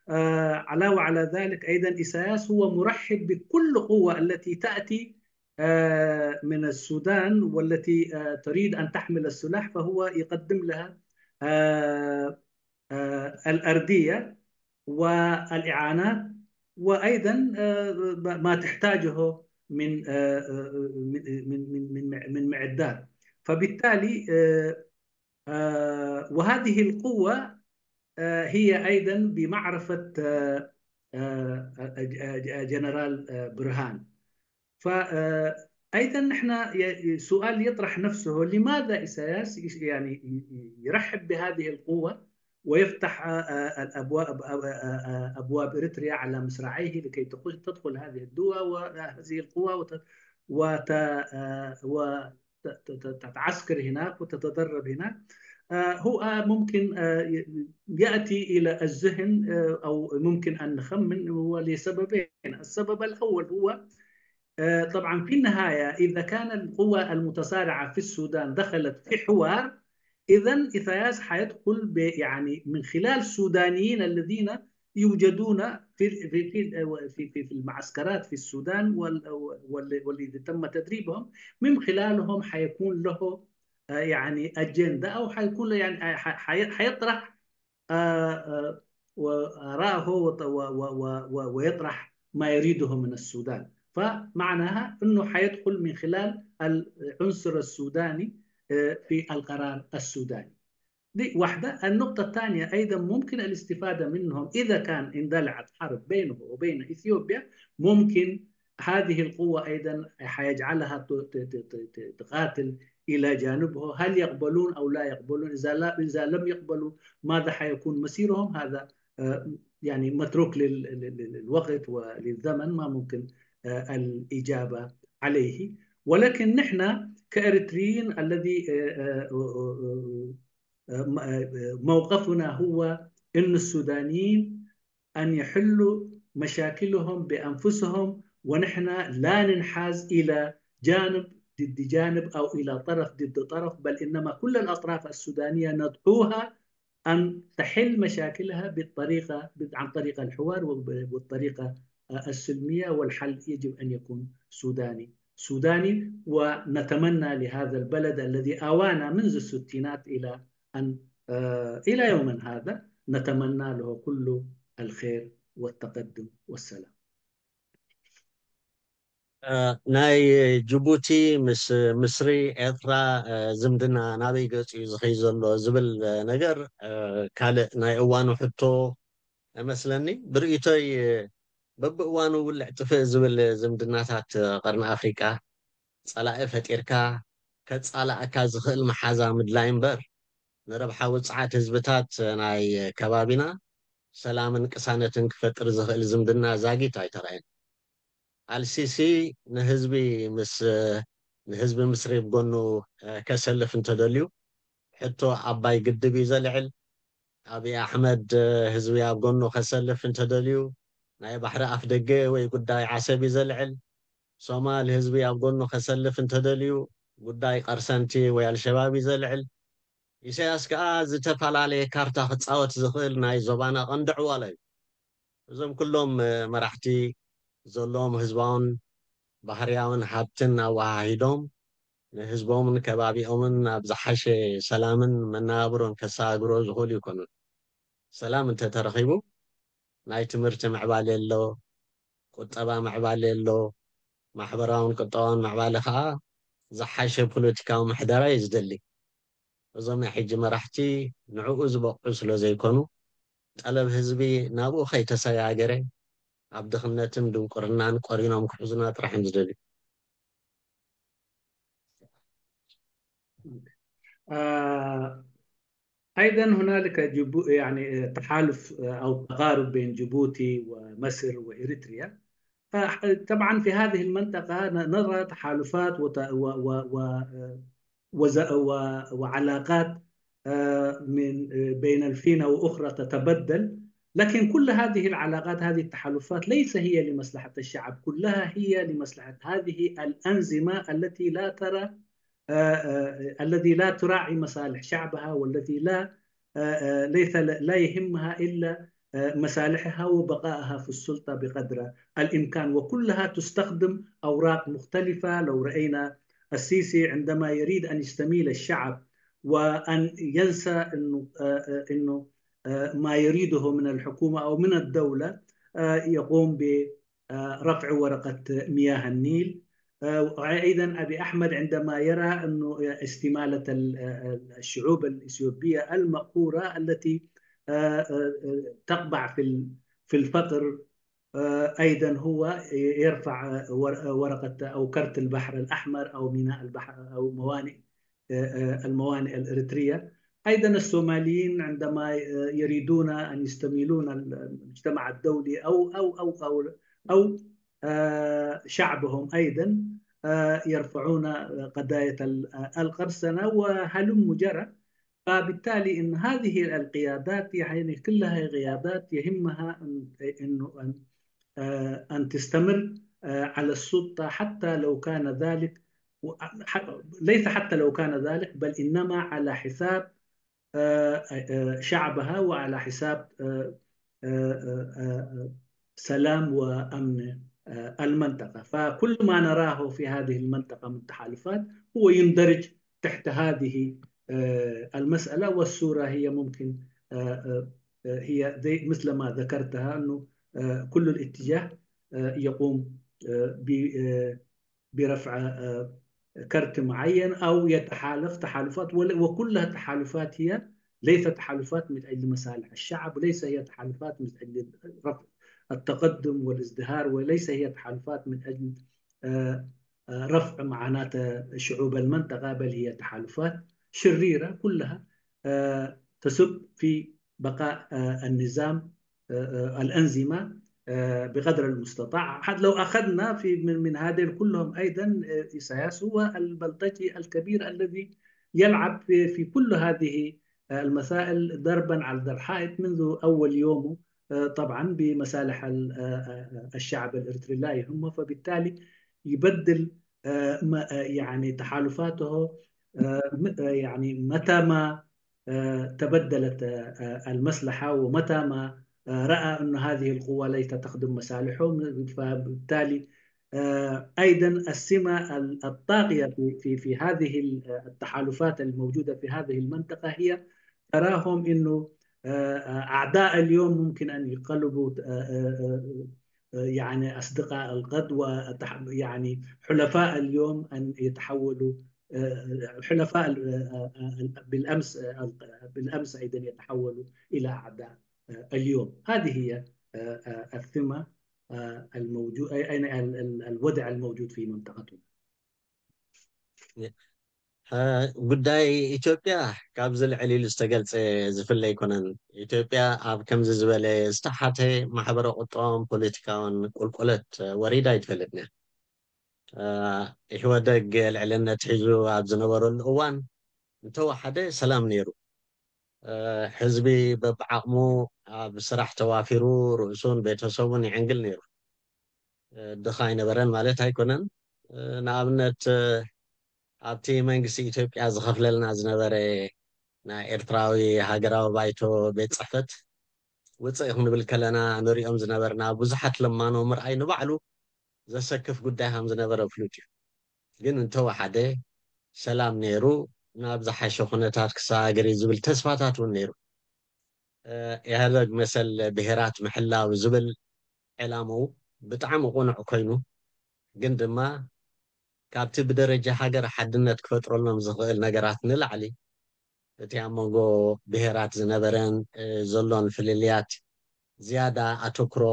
آه علاوة على ذلك أيضا إساياس هو مرحب بكل قوة التي تأتي آه من السودان والتي آه تريد أن تحمل السلاح، فهو يقدم لها آه آه الأردية والإعانات، وأيضا آه ما تحتاجه من آه من من من من معدات. فبالتالي آه آه وهذه القوة آه هي أيضا بمعرفة آه آه، آه، آه، جنرال، آه، برهان. فأيضا نحن ي- سؤال يطرح نفسه: لماذا إساياس يش- يعني ي- ي- يرحب بهذه القوة ويفتح، آه، آه، الأبواب، آه، آه، آه، أبواب إريتريا على مصراعيه لكي تخش، تدخل هذه الدول وهذه القوة وت- وت- آه، وت- ت- ت- تتعسكر هناك وتتدرب هناك؟ آه، هو، آه، ممكن، آه، ي- يأتي إلى الذهن، آه، أو ممكن أن نخمن هو لسببين. السبب الأول هو، آه، طبعا في النهاية إذا كان القوى المتصارعة في السودان دخلت في حوار، إذا إساياس حيدخل ب- يعني من خلال السودانيين الذين يوجدون في في في في في, في المعسكرات في السودان وال- وال- والذي تم تدريبهم، من خلالهم حيكون له، آه، يعني أجندة، أو حيكون له يعني، آه، ح- حي- حيطرح، آه، آه، وآراءه وط- و- و- و- و- ويطرح ما يريده من السودان. فمعناها أنه حيدخل من خلال العنصر السوداني، آه، في القرار السوداني. دي واحدة. النقطة الثانية أيضا ممكن الاستفادة منهم إذا كان اندلعت حرب بينه وبين إثيوبيا، ممكن هذه القوة أيضا حيجعلها ت- ت- ت- ت- ت- تقاتل إلى جانبه. هل يقبلون أو لا يقبلون؟ إذا لا، إذا لم يقبلوا، ماذا حيكون مصيرهم؟ هذا، آه، يعني متروك لل- لل- لل- للوقت وللزمن، ما ممكن، آه، الإجابة عليه. ولكن نحن كإريتريين الذي، آه، آه، آه، آه، آه، م- آه، آه، موقفنا هو أن السودانيين أن يحلوا مشاكلهم بأنفسهم، ونحن لا ننحاز إلى جانب ضد جانب أو إلى طرف ضد طرف، بل إنما كل الأطراف السودانية ندعوها أن تحل مشاكلها بالطريقة، عن طريق الحوار وب- والطريقة السلمية، والحل يجب أن يكون سوداني، سوداني. ونتمنى لهذا البلد الذي آوانا منذ الستينات إلى أن، آه، إلى يومنا هذا نتمنى له كل الخير والتقدم والسلام. እ፣ ናይ ጅቡቲ ምስ ምስሪ፣ ኤርትራ፣ እ፣ ዝምድና ናበይ ገጽ እዩ ዝኸይ ዘሎ ዝብል፣ እ፣ ነገር፣ እ፣ ካልእ ናይ እዋኑ ሕቶ እመስለኒ። ብርእይቶይ፣ እ፣ በብእዋኑ ውልዕ ጥፍእ ዝብል ዝምድናታት፣ እ፣ ቀርኒ ኣፍሪቃ ጸላኢ ፈጢርካ ከጻላኣካ ዝኽእል መሓዛ ምድላይ እምበር፣ ንረብሓ ውጽዓት ህዝብታት ናይ ከባቢና ሰላምን ቅሳነትን ክፈጥር ዝኽእል ዝምድና ዛጊት ኣይተራእየን። ኣልሲሲ ንህዝቢ ምስ፣ ንህዝቢ ምስሪ ኣብ ጎኑ፣ እ፣ ከሰልፍ እንተደልዩ፣ ሕቶ ኣባይ ግድብ እዩ ዘልዕል። ኣብይ ኣሕመድ፣ እ፣ ህዝቢ ኣብ ጎኑ ከሰልፍ እንተደልዩ፣ ናይ ባሕሪ ኣፍ ደገ ወይ ጉዳይ ዓሰብ እዩ ዘልዕል። ሶማል ህዝቢ ኣብ ጎኑ ከሰልፍ እንተደልዩ፣ ጉዳይ ቀርሰንቲ ወይ ኣልሸባብ እዩ ዘልዕል። ኢሳያስ ከኣ ዝተፈላለየ ካርታ ክጻወት ዝኽእል ናይ ዞባና ቀንዲ ዕዋላ እዩ። እዞም ኩሎም፣ እ፣ መራሕቲ ዘለዎም ህዝባውን ባህርያውን ሃብትን ኣወሃሂዶም ንህዝቦምን ከባቢኦምን ኣብ ዝሓሸ ሰላምን መነባብሮን ከሰጋግሩ ዝኽእሉ ይኮኑን። ሰላም እንተተረኺቡ ናይ ትምህርቲ ምዕባለ ኣሎ፣ ቁጠባ ምዕባለ ኣሎ፣ ማሕበራውን ቁጠባውን ምዕባለ ከኣ ዝሓሸ ፖለቲካዊ ምሕደራ እዩ ዝደሊ። እዞም ናይ ሕጂ መራሕቲ ንዕኡ ዝበቕዑ ስለ ዘይኮኑ፣ ጠለብ ህዝቢ ናብኡ ከይተሰጋገረ ኣብ ድኽነትን ድንቁርናን ቆሪኖም ክሕዙና ጥራሕ እዮም ዝደልዩ። آه، أيضا هنالك جبو يعني تحالف أو تقارب بين جيبوتي ومصر وإريتريا. آه، طبعا في هذه المنطقة ن- نرى تحالفات وت- و- و- و- وز- و- وعلاقات، آه، من، آه، بين الفينة وأخرى تتبدل، لكن كل هذه العلاقات، هذه التحالفات ليس هي لمصلحة الشعب، كلها هي لمصلحة هذه الأنظمة التي لا ترى، آه، آه، الذي لا تراعي مصالح شعبها، والتي لا، آه، آه، ليس ل- لا يهمها إلا، آه، مصالحها وبقائها في السلطة بقدر الإمكان، وكلها تستخدم أوراق مختلفة. لو رأينا السيسي عندما يريد أن يستميل الشعب وأن ينسى إنه، آه، آه، إنه، آه، ما يريده من الحكومة أو من الدولة، آه، يقوم برفع ورقة مياه النيل. آه، وأيضا أبي أحمد عندما يرى أنه استمالة ال- آه، الشعوب الإثيوبية المقهورة التي، آه، آه، آه، تقبع في ال- في الفقر أيضا هو يرفع ورقة أو كرت البحر الأحمر أو ميناء البحر أو موانئ الموانئ الإريترية. أيضا الصوماليين عندما يريدون أن يستميلون المجتمع الدولي أو أو أو أو أو شعبهم أيضا يرفعون قضايا القرصنة وهلم جرى. فبالتالي إن هذه القيادات يعني كلها قيادات يهمها أن إنه أن أن تستمر على السلطة حتى لو كان ذلك، ليس حتى لو كان ذلك، بل إنما على حساب شعبها وعلى حساب سلام وأمن المنطقة. فكل ما نراه في هذه المنطقة من تحالفات هو يندرج تحت هذه المسألة، والصورة هي ممكن هي زي مثل ما ذكرتها أنه كل الاتجاه يقوم برفع كرت معين أو يتحالف تحالفات، وكلها تحالفات هي ليس تحالفات من أجل مصالح الشعب، وليس هي تحالفات من أجل رفع التقدم والازدهار، وليس هي تحالفات من أجل رفع معاناة شعوب المنطقة، بل هي تحالفات شريرة كلها تسب في بقاء النظام الأنظمة بقدر المستطاع. حتى لو أخذنا في من, من هذه كلهم أيضا إيساياس هو البلطجي الكبير الذي يلعب في, في كل هذه المسائل ضربا على الحائط منذ أول يومه، طبعا بمصالح الشعب الإريتري لا يهمه، فبالتالي يبدل يعني تحالفاته يعني متى ما تبدلت المصلحة ومتى ما رأى أن هذه القوة ليست تخدم مصالحه، فبالتالي أيضا السمة الطاغية في في هذه التحالفات الموجودة في هذه المنطقة هي تراهم أنه أعداء اليوم ممكن أن يقلبوا يعني أصدقاء الغد، ويعني حلفاء اليوم أن يتحولوا حلفاء بالأمس بالأمس أيضا يتحولوا إلى أعداء اليوم. هذه هي الثمة الموجود، أين الوضع الموجود في منطقتنا. ጉዳይ ኢትዮጵያ ካብዚ ልዕል ኢሉ ዝተገልጸ ዝፍለ ኣይኮነን። ኢትዮጵያ ኣብ ከምዚ ዝበለ ዝተሓተ ማሕበረ ቁጠባውን ፖለቲካውን ቁልቁለት ወሪዳ ኣይትፈልጥን እያ። ኢህወደግ ልዕልነት ሒዙ ኣብ ዝነበረሉ እዋን እንተወሓደ ሰላም ነይሩ። ህዝቢ በብዓቕሙ ኣብ ስራሕ ተዋፊሩ ርእሱን ቤተሰቡን ይዕንግል ነይሩ። ድኻ ኣይነበረን ማለት ኣይኮነን። ንኣብነት ኣብቲ መንግስቲ ኢትዮጵያ ዝኸፍለልና ዝነበረ ናይ ኤርትራዊ ሃገራዊ ባይቶ ቤት ጽሕፈት ውፅእ ክንብል ከለና ንሪኦም ዝነበርና ብዙሓት ለማኖ ምርኣይ ንባዕሉ ዘሰክፍ ጉዳይ ከም ዝነበረ ፍሉጥ እዩ። ግን እንተወሓደ ሰላም ነይሩ፣ ናብ ዝሓሸ ኩነታት ክሰጋገር እዩ ዝብል ተስፋታት እውን ነይሩ። ኢህወደግ መሰል ብሄራት ምሕላው ዝብል ዕላምኡ ብጣዕሚ ቁኑዕ ኮይኑ፣ ግን ድማ ካብቲ ብደረጃ ሃገር ሓድነት ክፈጥረሎም ዝኽእል ነገራት ንላዕሊ እቲ ኣብ መንጎ ብሄራት ዝነበረን ዘሎን ፍልልያት ዝያዳ ኣተኩሮ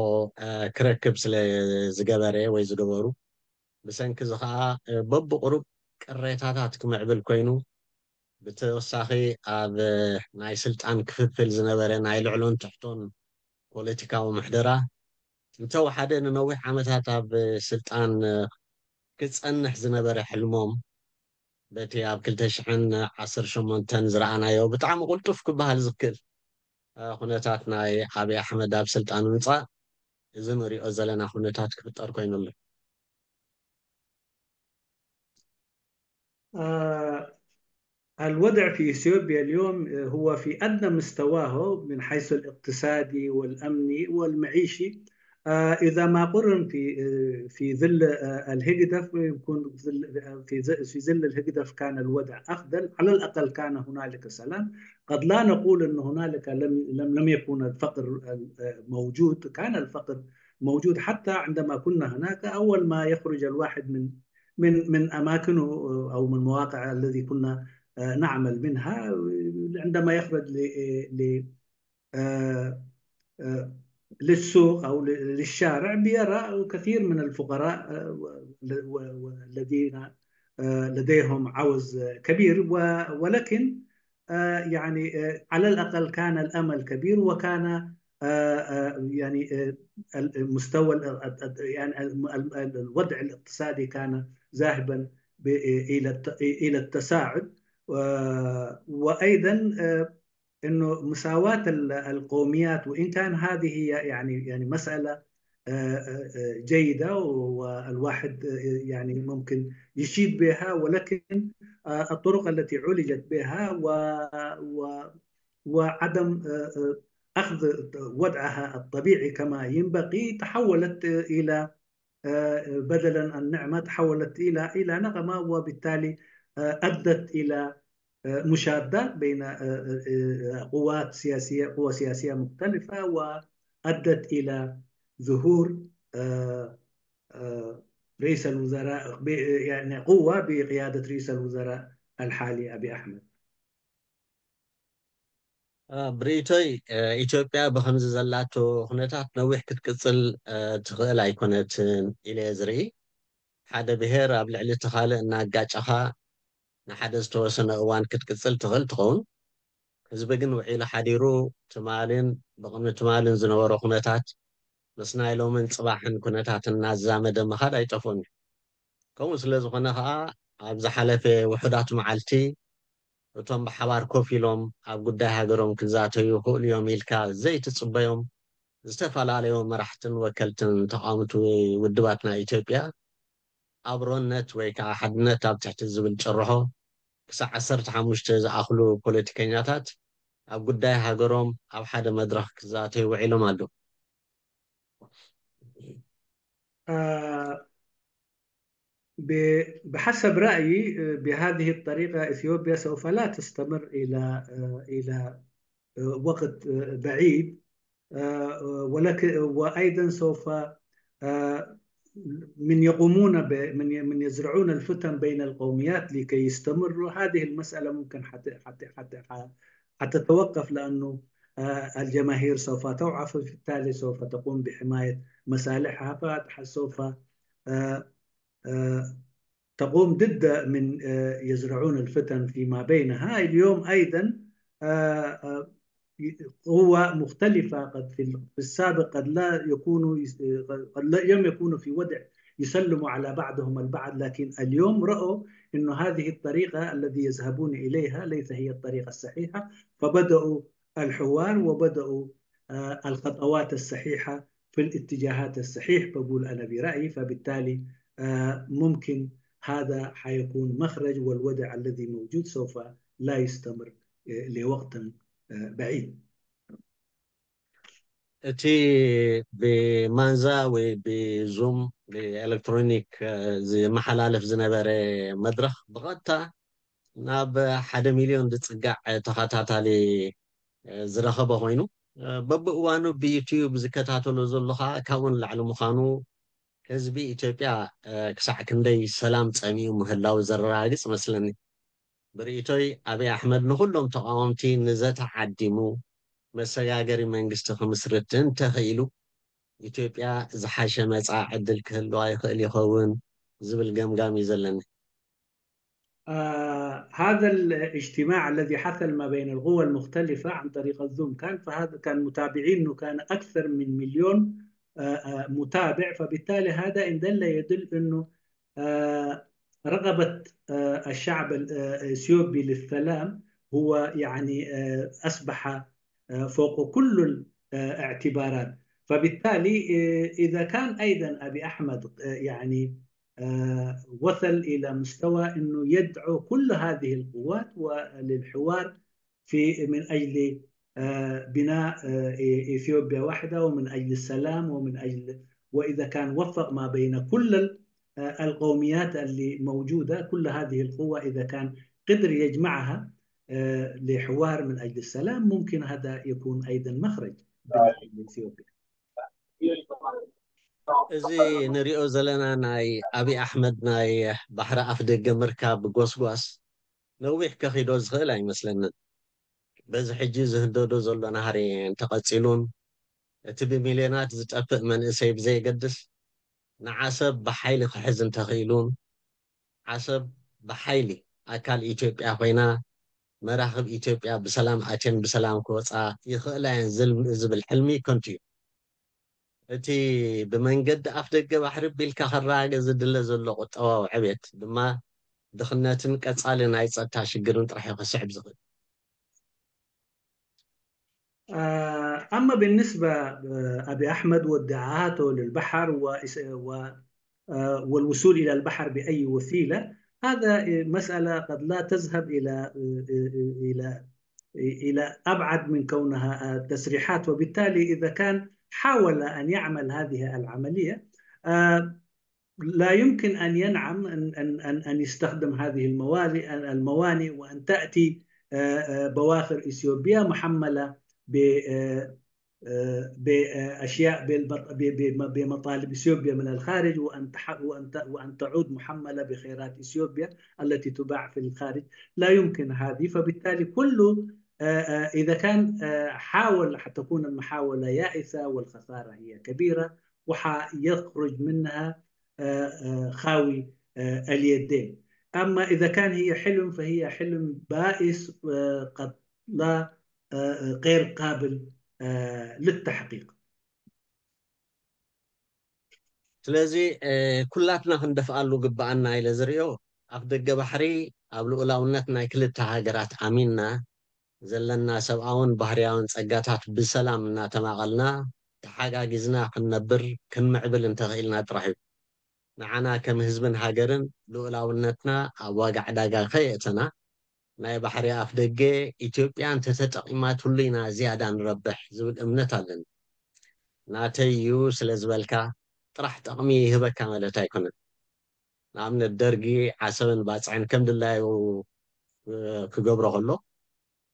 ክረክብ ስለ ዝገበረ ወይ ዝገበሩ፣ ብሰንኪ እዚ ከዓ በብቁሩብ ቅሬታታት ክምዕብል ኮይኑ፣ ብተወሳኺ ኣብ ናይ ስልጣን ክፍፍል ዝነበረ ናይ ልዕሎን ትሕቶን ፖለቲካዊ ምሕደራ እንተወሓደ ንነዊሕ ዓመታት ኣብ ስልጣን ክፀንሕ ዝነበረ ሕልሞም በቲ ኣብ ክልተ ሽሕን ዓሰርተ ሸሞንተን ዝረኣናዮ ብጣዕሚ ቅልጡፍ ክበሃል ዝክእል ኩነታት ናይ ኣብይ ኣሕመድ ኣብ ስልጣን ምምፃእ እዚ ንሪኦ ዘለና ኩነታት ክፍጠር ኮይኑ ኣሎ። الوضع في إثيوبيا اليوم هو في أدنى مستواه من حيث الاقتصادي والأمني والمعيشي. إذا ما قرن في في ظل الهجدف، يكون في في ظل الهجدف كان الوضع أفضل، على الأقل كان هنالك سلام. قد لا نقول أن هنالك لم لم لم يكن الفقر موجود، كان الفقر موجود حتى عندما كنا هناك. أول ما يخرج الواحد من من من أماكنه أو من مواقع الذي كنا نعمل منها، عندما يخرج ل للسوق أو للشارع بيرى كثير من الفقراء، آه، و-، و-، والذين، آه، لديهم عوز كبير، و-، ولكن، آه، يعني، آه، على الأقل كان الأمل كبير، وكان، آه، آه، يعني، آه، المستوى ال-، ال-، يعني الم-، ال-، ال-، الوضع الاقتصادي كان ذاهبا ب-، إلى الت-، إلى التصاعد. و-، وأيضا، آه، إنه مساواة ال-، القوميات، وإن كان هذه هي يعني، يعني مسألة، آه، آه، آه، جيدة، والواحد، آه، يعني ممكن يشيد بها، ولكن، آه، الطرق التي عولجت بها و-، و-، وعدم، آه، آه، أخذ وضعها الطبيعي كما ينبغي، تحولت، آه، إلى، آه، بدلا النعمة تحولت إلى، إلى نقمة، وبالتالي، آه، أدت إلى، آه، مشادات بين، آه، آه، آه، قوات سياسية، قوى سياسية مختلفة، وأدت إلى ظهور، آه، آه، رئيس الوزراء ب-، يعني قوة بقيادة رئيس الوزراء الحالي أبي أحمد. አ፣ ብርእይቶይ፣ አ፣ ኢትዮጵያ ብኸምዚ ዘላቶ ኩነታት ነዊሕ ክትቅጽል፣ አ፣ ትኽእል ኣይኮነትን ኢለ እየ ዝርኢ። ሓደ ብሄር ኣብ ልዕሊ እቲ ካልእ እናጋጨኻ ንሓደ ዝተወሰነ እዋን ክትቅጽል ትኽእል ትኸውን። ህዝቢ ግን ውዒሉ ሓዲሩ ትማልን ብቕድሚ ትማልን ዝነበሮ ኩነታት ምስ ናይ ሎምን ጽባሕን ኩነታት እናዛመደ ምኻድ ኣይጠፍኦን እዩ። ከምኡ ስለ ዝኾነ ኸኣ ኣብ ዝሓለፈ ውሑዳት መዓልቲ እቶም ብሓባር ኮፍ ኢሎም ኣብ ጉዳይ ሃገሮም ክዛተዩ ይኽእሉ እዮም ኢልካ ዘይትጽበዮም ዝተፈላለዩ መራሕትን ወከልትን ተቓወምቲ ውድባት ናይ ኢትዮጵያ ኣብሮነት ወይ ከዓ ሓድነት ኣብ ትሕቲ ዝብል ጭርሖ ክሳዕ ዓሰርተ ሓሙሽተ ዝኣኽሉ ፖለቲከኛታት ኣብ ጉዳይ ሃገሮም ኣብ ሓደ መድረኽ ክዛተዩ ውዒሎም ኣለዉ። آه، ب-، بحسب رأيي، آه، بهذه الطريقة إثيوبيا سوف لا تستمر إلى، آه، إلى، آه، وقت، آه، بعيد. آه، آه، ولكن، وأيضًا سوف، آه، من يقومون ب-، من ي-، من يزرعون الفتن بين القوميات لكي يستمروا، هذه المسألة ممكن حت-، حت-، حت-، ح-، حتتوقف، لأنه، آه، الجماهير سوف توعى، فبالتالي سوف تقوم بحماية مصالحها، فسوف، آه، آه، تقوم ضد من، آه، يزرعون الفتن فيما بينها. اليوم أيضًا، آه، آه، قوى مختلفة قد في ال-، في السابق قد لا يكونوا يس-، قد لا، لم يكونوا في وضع يسلموا على بعضهم البعض، لكن اليوم رأوا إنه هذه الطريقة الذي يذهبون إليها ليس هي الطريقة الصحيحة، فبدأوا الحوار وبدأوا، آه، الخطوات الصحيحة في الاتجاهات الصحيح، بقول أنا برأيي. فبالتالي، آه، ممكن هذا حيكون مخرج، والوضع الذي موجود سوف لا يستمر، آه، لوقت، آه، بعيد. እቲ ብማንዛ ወይ ብዙም ብኤሌክትሮኒክ፣ እ፣ ዝመሓላለፍ ዝነበረ መድረኽ ብቐጥታ ናብ ሓደ ሚልዮን ዝጽጋዕ ተኸታታሊ፣ እ፣ ዝረኸበ ኮይኑ፣ እ፣ በብእዋኑ ብዩትዩብ ዝከታተሎ ዘሎ ኸኣ ካብኡ ንላዕሊ ምዃኑ ህዝቢ ኢትዮጵያ፣ እ፣ ክሳዕ ክንደይ ሰላም ጸሚኡ ምህላው ዘረጋግጽ መስለኒ። ብርእይቶይ ኣብይ ኣሕመድ ንኹሎም ተቓወምቲ ንዘተ ዓዲሙ መሰጋገሪ መንግስቲ ክምስርት እንተኽኢሉ ኢትዮጵያ ዝሓሸ መጻኢ ዕድል ክህልዋ ይኽእል ይኸውን ዝብል ገምጋም እዩ ዘለኒ። آه، هذا الاجتماع الذي حصل ما بين القوى المختلفة عن طريق الزوم كان، فهذا كان متابعينه كان أكثر من مليون، آه، آه، متابع، فبالتالي هذا إن دل يدل إنه، آه، رغبة، آه، الشعب ال-، آه، الإثيوبي للسلام هو يعني، آه، أصبح، آه، فوق كل الاعتبارات. فبالتالي، آه، إذا كان أيضًا أبي أحمد، آه، يعني، آه، وصل إلى مستوى إنه يدعو كل هذه القوات و-، للحوار في، من أجل، آه، بناء، آه، إي-، إثيوبيا وحدة، ومن أجل السلام، ومن أجل، وإذا كان وفق ما بين كل ال-، آه، القوميات اللي موجودة، كل هذه القوى إذا كان قدر يجمعها، آه، لحوار من أجل السلام، ممكن هذا يكون أيضًا مخرج بالنسبة لإثيوبيا. እዚ ንሪኦ ዘለና ናይ ኣብይ ኣሕመድ ናይ ባሕሪ ኣፍ ደገ ምርካብ ጎስጓስ ነዊሕ ከኺዶ ዝኽእል ኣይመስለንን። በዚ ሕጂ ዝህደዶ ዘሎ ናህሪ እንተቐጺሉን እቲ ብሚልዮናት ዝጠፍእ መንእሰይ ብዘየገድስ፣ ንዓሰብ ብሓይሊ ክሕዝ እንተኽኢሉን፣ ዓሰብ ብሓይሊ ኣካል ኢትዮጵያ ኮይና፣ መራኽብ ኢትዮጵያ ብሰላም ኣትየን ብሰላም ክወፃ ይኽእላ እየን ዝብል ሕልሚ ከንቱ እዩ። እቲ ብመንገዲ ኣፍ ደገ ባሕሪ ቢልካ ክረጋገ ዝድለ ዘሎ ቁጠባዊ ዕቤት ድማ ድኽነትን ቀጻሊ ናይ ጸጥታ ሽግርን ጥራሕ እዩ ከስዕብ ዝኽእል። آه، أما بالنسبة آه، أبي أحمد وادعاءاته للبحر وإس- و- آه، والوصول إلى البحر بأي وسيلة، هذا مسألة قد لا تذهب إلى إلى إلى أبعد من كونها آه، تسريحات. وبالتالي إذا كان حاول أن يعمل هذه العملية آه، لا يمكن أن ينعم أن أن أن أن يستخدم هذه الموانئ الموانئ وأن تأتي آه، آه، بواخر إثيوبيا محملة ب آه، آه، بأشياء بالبط- ب- ب- بمطالب إثيوبيا من الخارج وأن تح- وأن ت- وأن تعود محملة بخيرات إثيوبيا التي تباع في الخارج. لا يمكن هذه. فبالتالي كل آه، آه، إذا كان آه، حاول حتكون المحاولة يائسة والخسارة هي كبيرة وحيخرج منها آه، آه، خاوي آه، اليدين. أما إذا كان هي حلم فهي حلم بائس آه، قد لا آه، آه، غير قابل آه، للتحقيق. ስለዚ እ፣ ኩላትና ክንደፍኣሉ ግብኣና ኢለ ዝርእዮ፣ ኣፍ ደገ ባሕሪ ኣብ ልኡላውነት ናይ ክልተ ሃገራት ኣሚንና ዘለና ሰብኣውን ባህርያውን ጸጋታት ብሰላም እናተማቐልና ተሓጋጊዝና ክንነብር ክንምዕብል እንተኽኢልና ጥራሕ እዩ። ንዓና ከም ህዝብን ሃገርን ልኡላውነትና ኣብ ዋጋ ዕዳጋ ከየእተና ናይ ባሕሪ ኣፍ ደገ ኢትዮጵያ እንተተጠቒማትሉ ኢና ዝያዳ ንረብሕ ዝብል እምነት ኣለኒ። ናተይ እዩ ስለ ዝበልካ ጥራሕ ጠቕሚ ይህበካ ማለት ኣይኮነን። ንኣብነት ደርጊ ዓሰብን ባጽዕን ከም ድላዩ እ፣ ክገብሮ ከሎ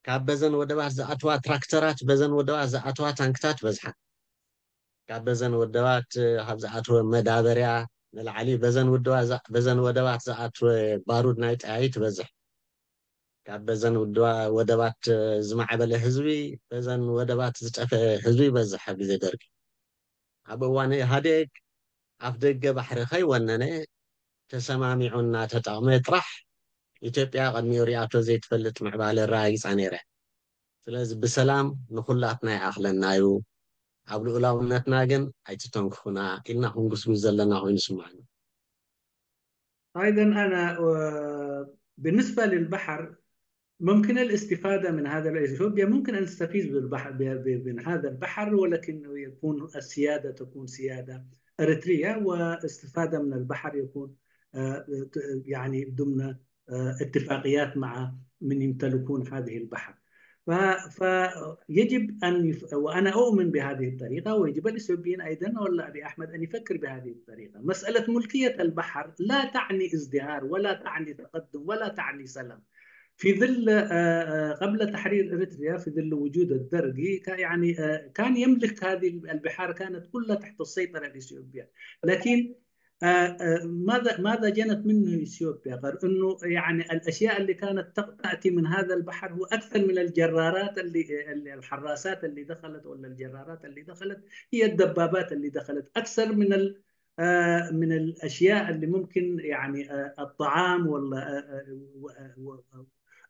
ካብ በዘን ወደባት ዝኣትዋ ትራክተራት በዘን ወደባት ዝኣትዋ ታንክታት በዝሓ። ካብ በዘን ወደባት እ፣ ካብ ዝኣትወ መዳበርያ ንላዕሊ በዘን ውድባ- በዘን ወደባት ዝኣትወ ባሩድ ናይ ጠያይት ይበዝሕ። ካብ በዘን ውድባ- ወደባት እ፣ ዝማዕበለ ህዝቢ በዘን ወደባት ዝጠፈ ህዝቢ ይበዝሕ ኣብ ግዜ ደርጊ። ኣብ እዋን ኢህኣዴግ ኣፍ ደገ ባሕሪ ከይወነነ ተሰማሚዑ እናተጠቕመ ጥራሕ ኢትዮጵያ ቅድሚኡ ሪኣቶ ዘይትፈልጥ ምዕባለ ኣረጋጊፃ ነይረ። ስለዚ ብሰላም ንኹላትና ይኣኽለና እዩ፣ ኣብ ልኡላውነትና ግን ኣይትተንክፉና ኢልና ክንጉስጉስ ዘለና ኮይኑ ይስምዓኒ። أيضا أنا آه، بالنسبة للبحر ممكن الاستفادة من هذا الإثيوبيا ممكن أن تستفيد بالبحر ب- ب- من هذا البحر، ولكن يكون السيادة تكون سيادة إريتريا، واستفادة من البحر يكون آه، يعني ضمن آه، اتفاقيات مع من يمتلكون هذه البحر. ف- فيجب أن يف... وأنا أؤمن بهذه الطريقة، ويجب الإثيوبيين أيضا ولا أبي أحمد أن يفكر بهذه الطريقة. مسألة ملكية البحر لا تعني ازدهار ولا تعني تقدم ولا تعني سلام. في ظل آه، آه، قبل تحرير إريتريا، في ظل وجود الدرقي، كا- يعني آه، كان يملك هذه البحار، كانت كلها تحت السيطرة الإثيوبية. لكن آه، آه، ماذا ماذا جنت منه إثيوبيا؟ غير إنه يعني الأشياء اللي كانت تق- تأتي من هذا البحر هو أكثر من الجرارات اللي اللي- الحراسات اللي دخلت ولا الجرارات اللي دخلت، هي الدبابات اللي دخلت أكثر من ال آه، من الأشياء اللي ممكن يعني آه، الطعام ولا آه، آه، و- و-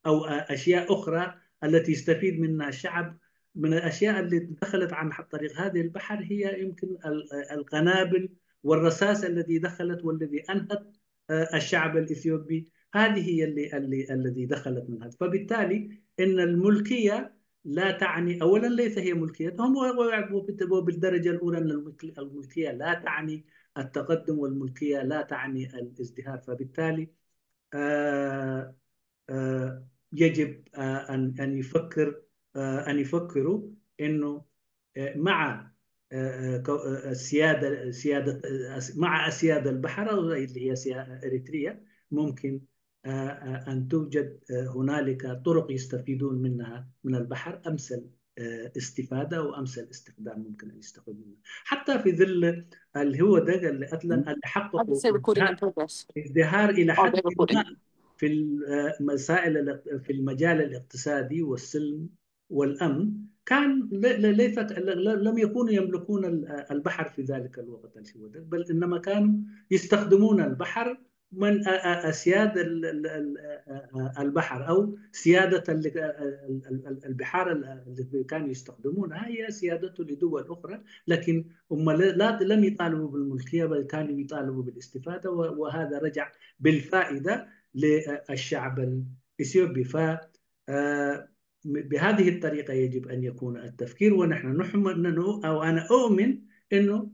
أو آه، أشياء أخرى التي يستفيد منها الشعب. من الأشياء اللي دخلت عن طريق هذه البحر هي يمكن ال- آه، القنابل والرصاص الذي دخلت والذي أنهت آه، الشعب الإثيوبي. هذه هي اللي, اللي الذي دخلت من هذا. فبالتالي إن الملكية لا تعني، أولا ليس هي ملكيتهم، و- و- وبالد- وبالدرجة الأولى أن الملك- الملكية لا تعني التقدم، والملكية لا تعني الازدهار. فبالتالي آه، آه، يجب آه، أن أن يفكر آه، أن يفكروا إنه آه، مع آه، آه، كو- آه، السيادة سيادة آه، أس- مع أسياد البحر أو اللي هي سيا- إريتريا ممكن آه، آه، أن توجد آه، هنالك طرق يستفيدون منها من البحر أمثل آه، استفادة وأمثل استخدام ممكن أن يستفيد منه. حتى في ظل اللي هو ده اللي أتلن اللي حققوا Obviously, recording ازدهار in progress. ازدهار إلى Oh, حد they're recording. ما في المسائل الاق- في المجال الاقتصادي والسلم والأمن كان ل- ل- ليس ك- ل- ل- لم يكونوا يملكون ال- البحر في ذلك الوقت السوداء، بل إنما كانوا يستخدمون البحر من أ- أ- أسياد ال- ال- ال- أ- أ- البحر أو سيادة ال- ال- ال- ال- البحار ال- اللي كانوا يستخدمونها هي سيادته لدول أخرى، لكن هم لا لا- لم يطالبوا بالملكية، بل كانوا يطالبوا بالاستفادة، و- وهذا رجع بالفائدة للشعب الإثيوبي. ف آه، بهذه الطريقة يجب أن يكون التفكير، ونحن نحمل أو أنا أؤمن أنه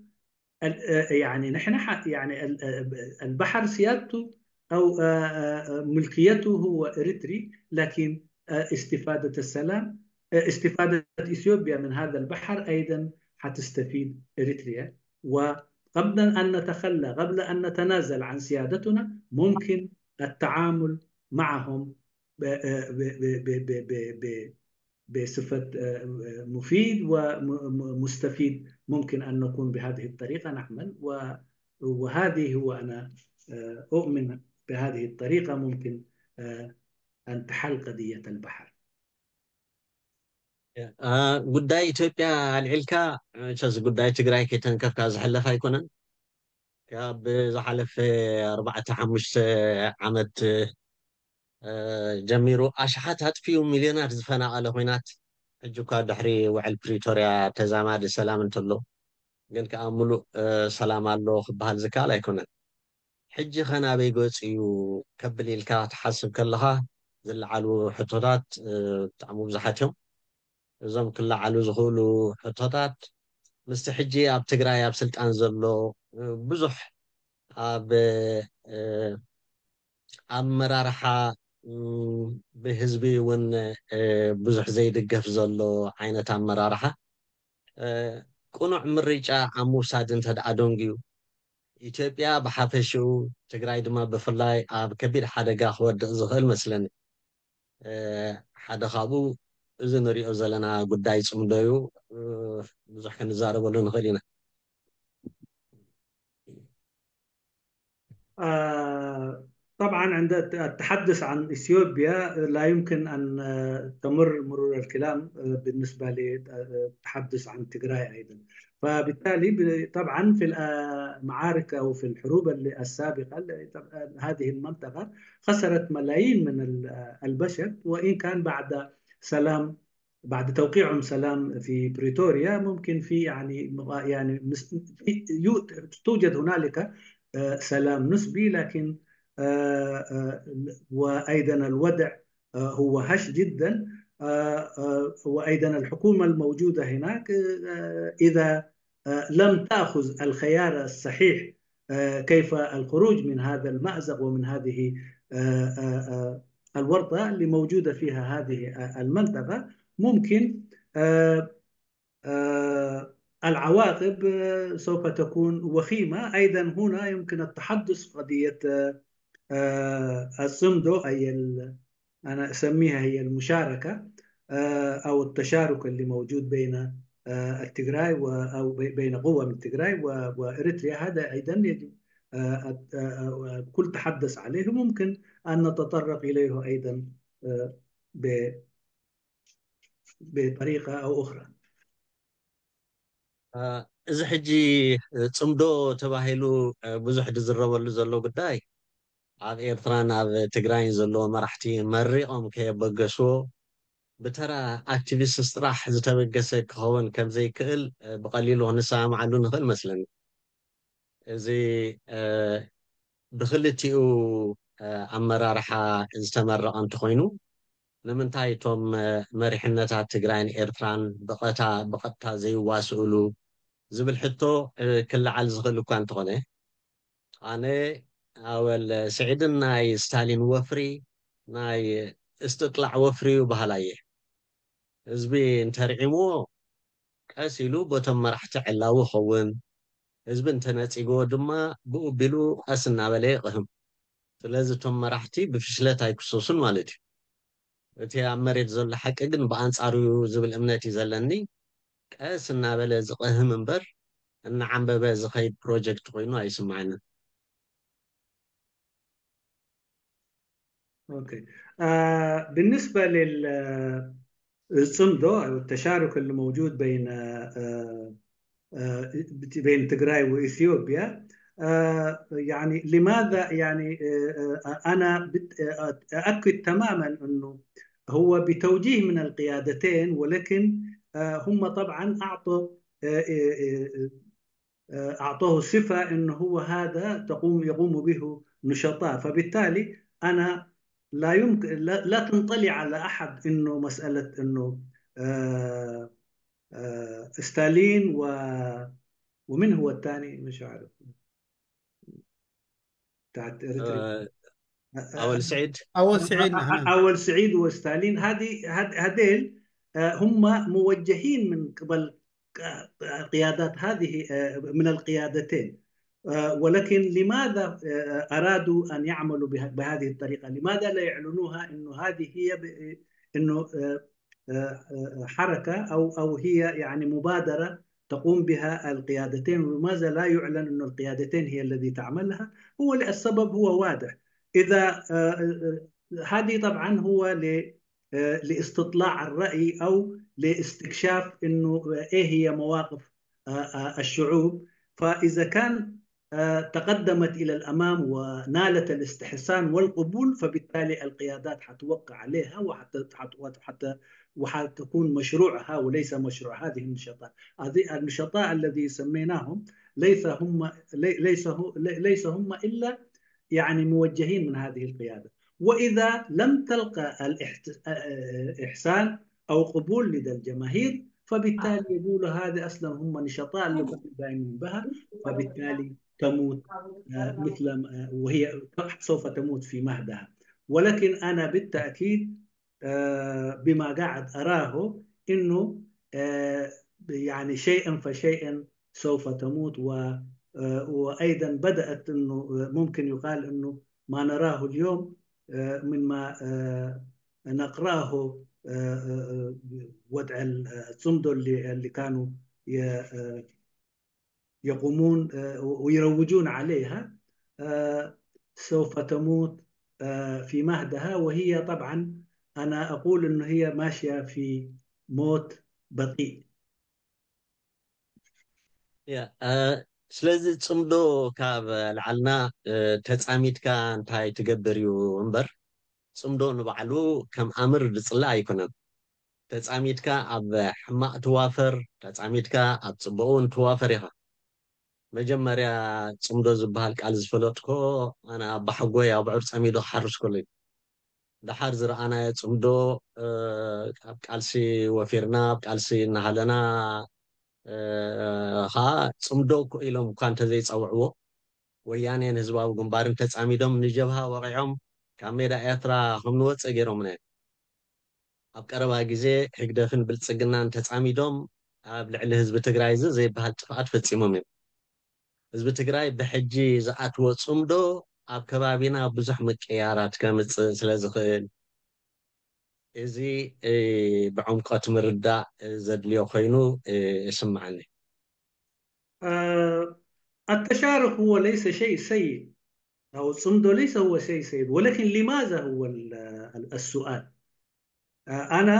ال- آه، يعني نحن ح- يعني ال- آه، البحر سيادته أو آه، آه، آه، ملكيته هو إريتري، لكن آه، استفادة السلام آه، استفادة إثيوبيا من هذا البحر أيضا حتستفيد إريتريا. وقبل أن نتخلى، قبل أن نتنازل عن سيادتنا، ممكن التعامل معهم ب- ب- ب- ب- ب- ب- ب- بصفة آه، مفيد ومستفيد. ممكن أن نكون بهذه الطريقة نعمل، و- وهذه هو أنا آه، أؤمن بهذه الطريقة ممكن آه، أن تحل قضية البحر. ጉዳይ ኢትዮጵያ ኣልዒልካ፣ መቸስ ጉዳይ ትግራይ ከይተንከፍካ ዝሕለፍ ኣይኮነን። ካብ ዝሓለፈ ኣርባዕተ ሓሙሽተ ዓመት ጀሚሩ ኣሽሓት ኣጥፊኡ፣ ሚልዮናት ዝፈናቐለ ኮይናት፣ ሕጂ እኳ ድሕሪ ውዕል ፕሪቶርያ ተዛማዲ ሰላም እንተሎ ግን ከዓ ሙሉእ ሰላም ኣሎ ክበሃል ዝከኣል ኣይኮነን። ሕጂ ከ ናበይ ገፁ እዩ ከብል ኢልካ ትሓስብ ከለኻ ዝለዓሉ ሕቶታት ብጣዕሚ ብዙሓት እዮም። እዞም ክለዓሉ ዝኽእሉ ሕቶታት ምስቲ ሕጂ ኣብ ትግራይ ኣብ ስልጣን ዘሎ ብዙሕ ኣብ ኣመራርሓ ብህዝቢ እውን ብዙሕ ዘይድገፍ ዘሎ ዓይነት ኣመራርሓ ቅኑዕ ምርጫ ኣብ ምውሳድ እንተደኣ ደንጉዩ ኢትዮጵያ ብሓፈሽኡ ትግራይ ድማ ብፍላይ ኣብ ከቢድ ሓደጋ ክወድቕ ዝኽእል መስለኒ። ሓደ ካብኡ እዚ ንሪኦ ዘለና ጉዳይ ፅምዶ እዩ። ብዙሕ ክንዛረበሉ ንኽእል ኢና። آه، طبعا عند التحدث عن إثيوبيا لا يمكن أن آه، تمر مرور الكلام آه، بالنسبة للتحدث عن تجراي أيضا. فبالتالي طبعا في المعارك أو في الحروب السابقة هذه المنطقة خسرت ملايين من البشر، وإن كان بعد سلام بعد توقيعهم سلام في بريتوريا ممكن في يعني يعني توجد هنالك سلام نسبي، لكن وايضا الوضع هو هش جدا، وايضا الحكومه الموجوده هناك اذا لم تاخذ الخيار الصحيح كيف الخروج من هذا المأزق ومن هذه الورطة اللي موجودة فيها هذه المنطقة، ممكن العواقب سوف تكون وخيمة. أيضا هنا يمكن التحدث قضية الصمدو، أي أنا أسميها هي المشاركة أو التشارك اللي موجود بين التجراي أو بين قوة من التجراي وإريتريا. هذا أيضا يجب كل تحدث عليه، ممكن أن نتطرق إليه أيضا بطريقة أو أخرى. እዚ ሕጂ ፅምዶ ተባሂሉ ብዙሕ ዝዝረበሉ ዘሎ ጉዳይ ኣብ ኤርትራን ኣብ ትግራይን ዘለዎ መራሕቲ መሪቖም ከየበገስዎ ብተራ ኣክቲቪስት ጥራሕ ዝተበገሰ ክኸውን ከም ዘይክእል ብቐሊሉ ክንሰማማዓሉ ንኽእል መስለኒ። እዚ ብክልቲኡ ኣመራርሓ ዝተመረቐ እንተኾይኑ ንምንታይ እቶም መሪሕነታት ትግራይን ኤርትራን ብቐታ ብቐጥታ ዘይዋስእሉ ዝብል ሕቶ ክለዓል ዝኽእል እኳ እንተኾነ ኣነ ኣወል ስዒድን ናይ ስታሊን ወፍሪ ናይ እስትጥላዕ ወፍሪ እዩ በሃላይ እየ። ህዝቢ እንተርዒምዎ ቀስ ኢሉ በቶም መራሕቲ ዕላዊ ይኸውን። ህዝቢ እንተነፂግዎ ድማ ብኡ ቢሉ ቀስ እናበለ ይቕህም። ስለዚ እቶም መራሕቲ ብፍሽለት ኣይክሰሱን ማለት እዩ። እቲ ኣብ መሬት ዘሎ ሓቂ ግን ብኣንፃሩ እዩ ዝብል እምነት እዩ ዘለኒ። ቀስ እናበለ ዝቕህም እምበር እናዓንበበ ዝኸይድ ፕሮጀክት ኮይኑ ኣይስምዓንን። أوكي. آه بالنسبة لل آه، الصمدو، التشارك الموجود بين آه، آه، بين تجراي وإثيوبيا. آه، يعني لماذا، يعني آه، آه، أنا بت- آه، أؤكد تماما أنه هو بتوجيه من القيادتين، ولكن آه، هم طبعا أعطوا آه، آه، آه، أعطوه صفة أنه هو هذا تقوم يقوم به نشطاء. فبالتالي أنا لا يمكن لا, لا تنطلي على أحد أنه مسألة أنه آه، آه، ستالين و ومن هو الثاني؟ مش عارف. بتاعت إريتريا. آه، أول سعيد. أول سعيد، نعم. أول سعيد وستالين، هذه هذ- هذيل آه، هم موجهين من قبل آه، قيادات هذه آه، من القيادتين. آه، ولكن لماذا آه، أرادوا أن يعملوا بهذه الطريقة؟ لماذا لا يعلنوها أنه هذه هي أنه حركة أو أو هي يعني مبادرة تقوم بها القيادتين؟ ولماذا لا يعلن أن القيادتين هي الذي تعملها؟ هو السبب هو واضح. إذا هذه طبعا هو لاستطلاع الرأي أو لاستكشاف أنه إيه هي مواقف الشعوب. فإذا كان تقدمت إلى الأمام ونالت الاستحسان والقبول، فبالتالي القيادات حتوقع عليها وحتى حتى وحتكون مشروعها وليس مشروع هذه النشطاء. هذه النشطاء الذي سميناهم ليس هم ليس ليس هم إلا يعني موجهين من هذه القيادة. وإذا لم تلقى الإحسان أو قبول لدى الجماهير، فبالتالي يقولوا هذه أصلا هم نشطاء اللي كنا دايمين بها، فبالتالي تموت مثل وهي سوف تموت في مهدها. ولكن أنا بالتأكيد بما قاعد أراه إنه يعني شيئا فشيئا سوف تموت. وأيضا بدأت إنه ممكن يقال إنه ما نراه اليوم من ما نقراه وضع الصمدو اللي كانوا يقومون ويروجون عليها سوف تموت في مهدها. وهي طبعا أنا أقول إنه هي ماشية في موت بطيء. ስለዚ ጽምዶ ካብ ላዕልና ተጻሚድካ እንታይ ትገብር እዩ እምበር፣ ጽምዶ ንባዕሉ ከም ኣምር ዝጽላእ ኣይኮነን። ተጻሚድካ ኣብ ሕማቕ ትዋፈር፣ ተጻሚድካ ኣብ ጽቡቕ እውን ትዋፈር ኢኻ። መጀመርያ ጽምዶ ዝበሃል ቃል ዝፈለጥኮ ኣነ ኣባሓጎይ ኣብዑር ጸሚዱ ክሓርስ ከሎ እዩ። ደሓር ዝረኣናዮ ጽምዶ ኣብ ቃልሲ ወፊርና ኣብ ቃልሲ እናሃለና ከዓ ጽምዶ እኮ ኢሎም እኳ እንተዘይጸውዕዎ፣ ወያኔን ህዝባዊ ግንባርን ተጻሚዶም ንጀብሃ ወቒዖም ካብ ሜዳ ኤርትራ ከም ንወፅእ ገይሮምና እዮም። ኣብ ቀረባ ግዜ ህግደፍን ብልጽግናን ተጻሚዶም ኣብ ልዕሊ ህዝቢ ትግራይ እዚ ዘይበሃል ጥፍኣት ፈጺሞም እዮም። ህዝቢ ትግራይ ብሕጂ ዝኣትዎ ጽምዶ ኣብ ከባቢና ብዙሕ ምቅያራት ከምጽእ ስለ ዝኽእል፣ እዚ ብዕምቆት ምርዳእ ዘድልዮ ኮይኑ ይስምዓኒ። التشارك هو ليس شيء سيء، أو الصمد ليس هو شيء سيء، ولكن لماذا هو السؤال؟ أنا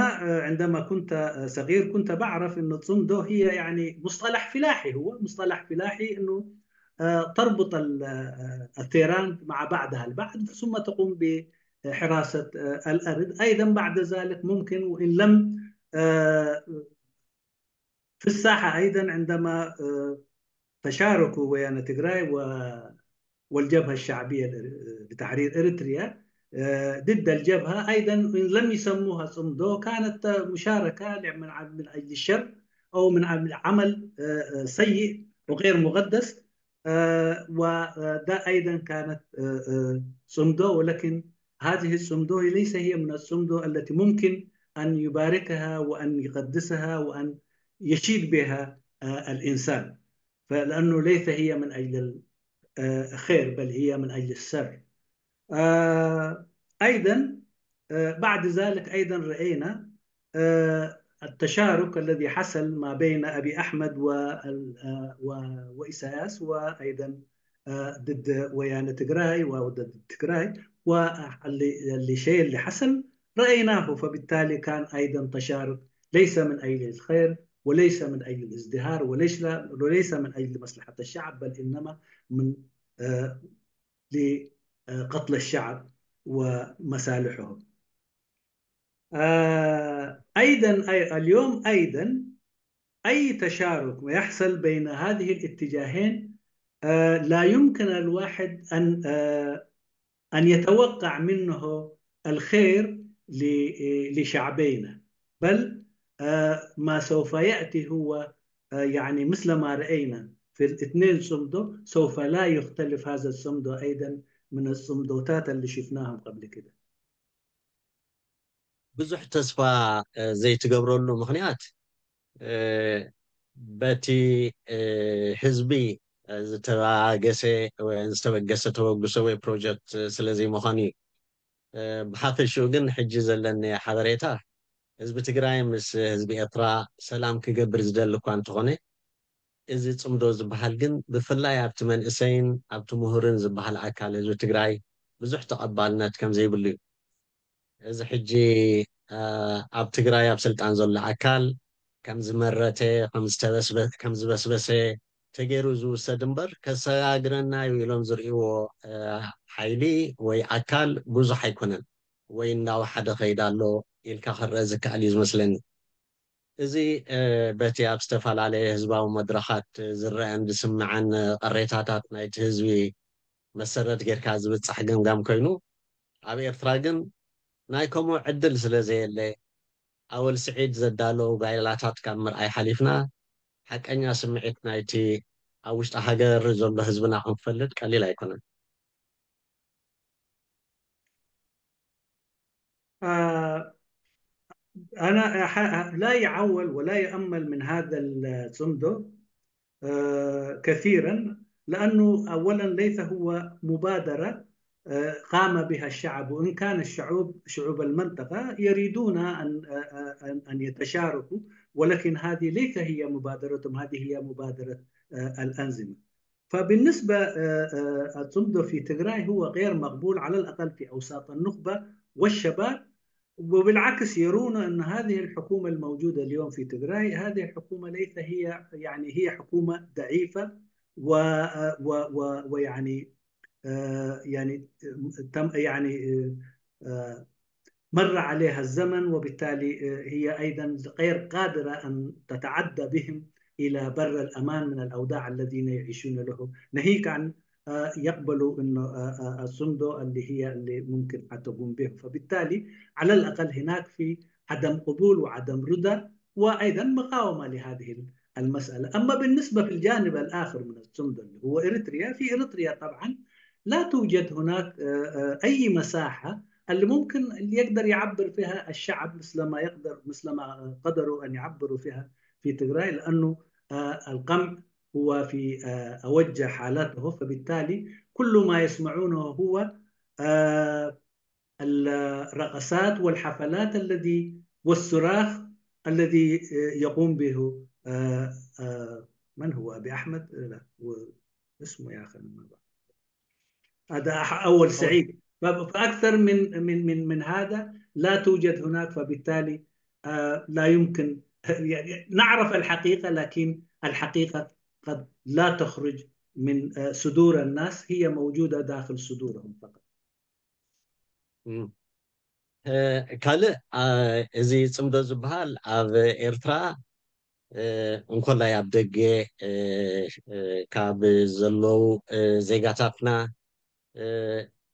عندما كنت صغير كنت بعرف أن الصمدو هي يعني مصطلح فلاحي، هو مصطلح فلاحي أنه تربط الثيران مع بعضها البعض، ثم تقوم بحراسة الأرض. أيضا بعد ذلك ممكن، وإن لم في الساحة أيضا، عندما تشاركوا ويانا تجراي والجبهة الشعبية لتحرير إريتريا ضد الجبهة، أيضا إن لم يسموها صمدو كانت مشاركة من من أجل الشر أو من عمل سيء وغير مقدس. وده أيضا كانت صمدو، ولكن هذه الصمدو ليس هي من الصمدو التي ممكن أن يباركها وأن يقدسها وأن يشيد بها الإنسان، فلأنه ليس هي من أجل الخير بل هي من أجل الشر. أيضا بعد ذلك أيضا رأينا التشارك الذي حصل ما بين أبي أحمد وإساياس، وأيضا ضد ويانا تجراي وضد تجراي، واللي الشيء اللي حصل رأيناه، فبالتالي كان أيضا تشارك ليس من أجل الخير وليس من أجل الازدهار وليس وليس من أجل مصلحة الشعب، بل إنما من آه، لقتل الشعب ومصالحه. آه، أيضا أي- اليوم أيضا أي تشارك يحصل بين هذه الاتجاهين آه، لا يمكن الواحد أن آه، أن يتوقع منه الخير ل- لشعبينا، بل آه، ما سوف يأتي هو آه، يعني مثل ما رأينا في الاثنين صمدوا، سوف لا يختلف هذا الصمد أيضا من الصمدوتات اللي شفناهم قبل كده. ብዙሕ ተስፋ እ፣ ዘይትገብረሉ ምኽንያት እ፣ በቲ እ፣ ህዝቢ እ፣ ዝተባገሰ ወይ ዝተበገሰ ተበግሶ ወይ ፕሮጀክት ስለ ዘይምዃኑ እዩ። እ፣ ብሓፈሽኡ ግን ሕጂ ዘለኒ ሓበሬታ ህዝቢ ትግራይ ምስ ህዝቢ ኤርትራ ሰላም ክገብር ዝደሊ እኳ እንተኾነ፣ እዚ ጽምዶ ዝበሃል ግን ብፍላይ ኣብቲ መንእሰይን ኣብቲ ምሁርን ዝበሃል ኣካል ህዝቢ ትግራይ ብዙሕ ተቐባልነት ከም ዘይብሉ እዩ። እዚ ሕጂ እ፣ ኣብ ትግራይ ኣብ ስልጣን ዘሎ ኣካል ከም ዝመረተ ከም ዝተበስበ- ከም ዝበስበሰ ተገይሩ ዝውሰድ እምበር ከሰጋግረና እዩ ኢሎም ዝርእይዎ እ፣ ሓይሊ ወይ ኣካል ብዙሕ ኣይኮነን ወይ እንዳወሓደ ከይዳ ኣሎ ኢልካ ክረአ ዝከኣል እዩ ዝመስለኒ። እዚ እ፣ በቲ ኣብ ዝተፈላለየ ህዝባዊ መድረኻት ዝረአን ዝስምዐን እ፣ ቅሬታታት ናይቲ ህዝቢ መሰረት ጌርካ ዝብጻሕ ገምጋም ኮይኑ ኣብ ኤርትራ ግን ናይ ከምኡ ዕድል ስለ ዘየለ ኣወል ስዒድ ዘዳለዉ ጋይላታት ካብ ምርኣይ ሓሊፍና ሓቀኛ ስምዒት ናይቲ ኣብ ውሽጢ ሃገር ዘሎ ህዝብና ክንፈልጥ ቀሊል ኣይኮነን። آه، أنا ح- لا يعول ولا يأمل من هذا الصندوق آه، كثيرا، لأنه أولا ليس هو مبادرة آه، قام بها الشعب، وإن كان الشعوب شعوب المنطقة يريدون أن آه، آه، أن أن يتشاركوا، ولكن هذه ليس هي مبادرتهم، هذه هي مبادرة آه، الأنظمة. فبالنسبة آه، آه، الصمد في تجراي هو غير مقبول على الأقل في أوساط النخبة والشباب، وبالعكس يرون أن هذه الحكومة الموجودة اليوم في تجراي هذه الحكومة ليس هي يعني هي حكومة ضعيفة و و و ويعني آه، يعني تم يعني آه، آه، مر عليها الزمن، وبالتالي آه، هي أيضا غير قادرة أن تتعدى بهم إلى بر الأمان من الأوضاع الذين يعيشون له، ناهيك عن آه، يقبلوا أنه آه، آه، الصندوق اللي هي اللي ممكن حتقوم به. فبالتالي على الأقل هناك في عدم قبول وعدم رضا وأيضا مقاومة لهذه المسألة. أما بالنسبة في الجانب الآخر من الصندوق اللي هو إريتريا، في إريتريا طبعا لا توجد هناك آه، آه، أي مساحة اللي ممكن اللي يقدر يعبر فيها الشعب مثل ما يقدر مثل ما قدروا أن يعبروا فيها في تجراي، لأنه آه، القمع هو في آه، أوج حالاته، فبالتالي كل ما يسمعونه هو آه، الرقصات والحفلات الذي والصراخ الذي آه، يقوم به آه، آه، من هو أبي أحمد؟ لا، هو اسمه يا أخي، أنا ما بعرف. هذا أح- أول سعيد. ف- فأكثر من من من من هذا لا توجد هناك، فبالتالي آه، لا يمكن يعني نعرف الحقيقة، لكن الحقيقة قد لا تخرج من آه، صدور الناس، هي موجودة داخل صدورهم فقط. እም። እ፣ ካልእ አ፣ እዚ ጽምዶ ዝበሃል ኣብ ኤርትራ እ፣ እንኮላይ ኣብ ደገ እ፣ እ፣ ካብ ዘለዉ እ፣ ዜጋታትና እ፣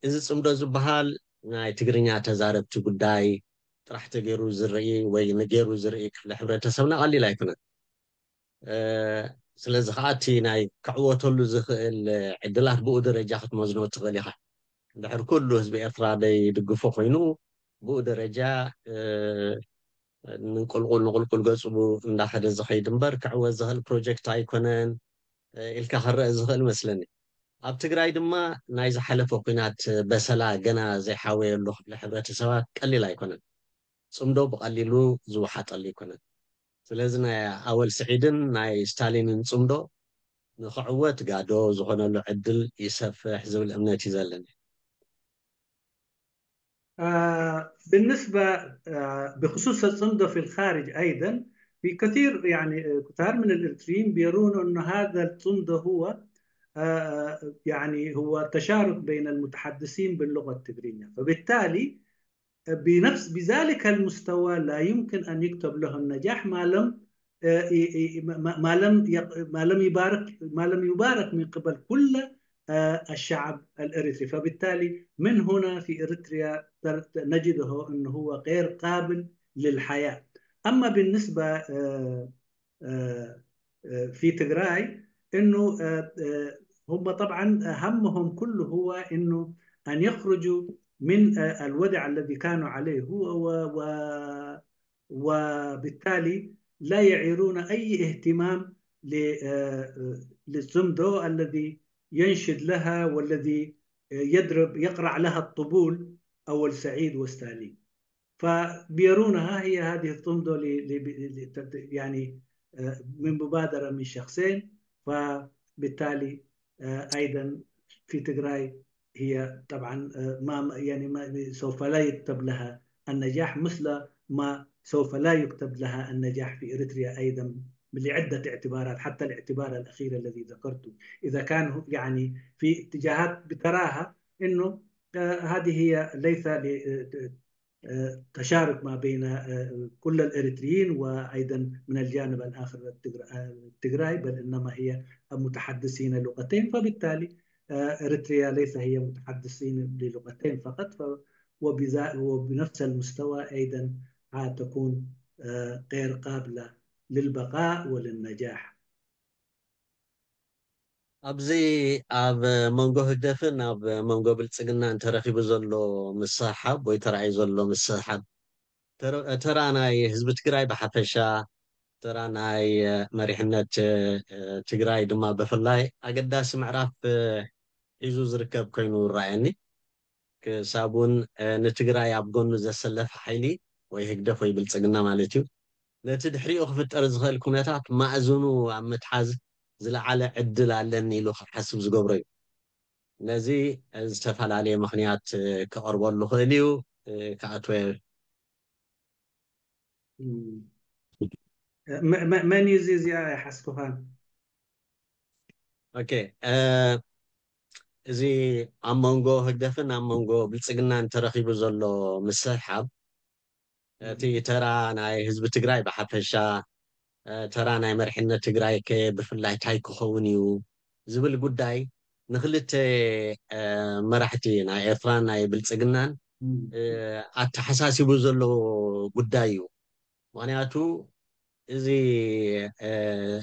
እዚ ጽምዶ ዝበሃል ናይ ትግርኛ ተዛረብቲ ጉዳይ ጥራሕ ተገይሩ ዝርኢ ወይ ንገይሩ ዝርኢ ክፍሊ ሕብረተሰብና ቀሊል ኣይኮነን። እ፣ ስለዚ ከዓ እቲ ናይ ክዕወተሉ ዝኽእል ዕድላት ብኡ ደረጃ ክትመዝኖ ትኽእል ኢኻ። እንድሕር ኩሉ ህዝቢ ኤርትራ ደይድግፎ ኮይኑ ብኡ ደረጃ እ፣ ንቁልቁል ንቁልቁል ገጹ እንዳኸደ ዝኸይድ እምበር ክዕወት ዝኽእል ፕሮጀክት ኣይኮነን እ፣ ኢልካ ክረአ ዝኽእል መስለኒ። ኣብ ትግራይ ድማ ናይ ዝሓለፈ ኲናት በሰላ ገና ዘይሓወየሉ ክፍሊ ሕብረተሰባት ቀሊል ኣይኮነን። ጽምዶ ብቐሊሉ ዝወሓጠሉ ኣይኮነን። ስለዚ ናይ ኣወል ስዒድን ናይ ስታሊንን ጽምዶ ንኽዕወት ጋዶ ዝኾነሉ ዕድል ይሰፍሕ ዝብል እምነት እዩ ዘለኒ። آه، بالنسبة آه، بخصوص الصمدو في الخارج أيضا، في كثير يعني آه، كثار من الإريتريين بيرون أن هذا الصمدو هو آه، يعني هو تشارك بين المتحدثين باللغة التجرينية، فبالتالي بنفس بذلك المستوى لا يمكن أن يكتب له النجاح ما لم آه، ي- ي- ما ما- ما لم يق- ما لم يبارك ما لم يبارك من قبل كل آه، الشعب الإريتري. فبالتالي من هنا في إريتريا تر- نجده أنه هو غير قابل للحياة. أما بالنسبة آه، آه، آه، في تجراي أنه آه، آه، هم طبعا همهم كله هو أنه أن يخرجوا من آه، الوضع الذي كانوا عليه هو و- و- وبالتالي لا يعيرون أي اهتمام ل- آه، آه، للصمدو الذي ينشد لها والذي آه، يضرب يقرع لها الطبول أول سعيد وستالين. فبيرونها هي هذه الصمدو ل- ل- ل- يعني آه، من مبادرة من شخصين. فبالتالي آه، أيضا في تجراي هي طبعا آه، ما يعني ما سوف لا يكتب لها النجاح مثل ما سوف لا يكتب لها النجاح في إريتريا أيضا لعدة اعتبارات، حتى الاعتبار الأخير الذي ذكرته. إذا كان يعني في اتجاهات بتراها أنه آه، هذه هي ليس ل- آه، تشارك ما بين آه، كل الإريتريين وأيضا من الجانب الآخر التجر- آه، التجراي، بل إنما هي متحدثين لغتين، فبالتالي آه، إريتريا ليس هي متحدثين للغتين فقط، ف- وبذا- وبنفس المستوى أيضا عاد تكون آه، غير قابلة للبقاء وللنجاح. ኣብዚ ኣብ መንጎ ህግደፍን ኣብ መንጎ ብልጽግናን ተረኺቡ ዘሎ ምስሕሓብ ወይ ተራእዩ ዘሎ ምስሕሓብ ተረ- ተራ ናይ ህዝቢ ትግራይ ብሓፈሻ፣ ተራ ናይ መሪሕነት ትግራይ ድማ ብፍላይ ኣገዳሲ ምዕራፍ ሒዙ ዝርከብ ኮይኑ ይረኣየኒ። ክሳብ እውን ንትግራይ ኣብ ጎኑ ዘሰለፈ ሓይሊ ወይ ህግደፍ ወይ ብልጽግና ማለት እዩ፣ ነቲ ድሕሪኡ ክፍጠር ዝኽእል ኩነታት ማእዝኑ ኣብ ምትሓዝ ዝለዓለ ዕድል ኣለኒ ኢሉ ክሓስብ ዝገብሮ እዩ። ነዚ ዝተፈላለየ ምኽንያት ክቐርበሉ ክእል እዩ። ክኣትወ መን እዩ እዚ እዚኣ ሓስኩኻን? ኦኬ፣ እዚ ኣብ መንጎ ህግደፍን ኣብ መንጎ ብልጽግናን ተረኺቡ ዘሎ ምስሕሓብ እቲ ተራ ናይ ህዝቢ ትግራይ ብሓፈሻ፣ ተራ ናይ መሪሕነት ትግራይ ከ ብፍላይ እንታይ ክኸውን እዩ ዝብል ጉዳይ ንክልተ መራሕቲ ናይ ኤርትራን ናይ ብልጽግናን ኣተሓሳሲቡ ዘሎ ጉዳይ እዩ። ምክንያቱ እዚ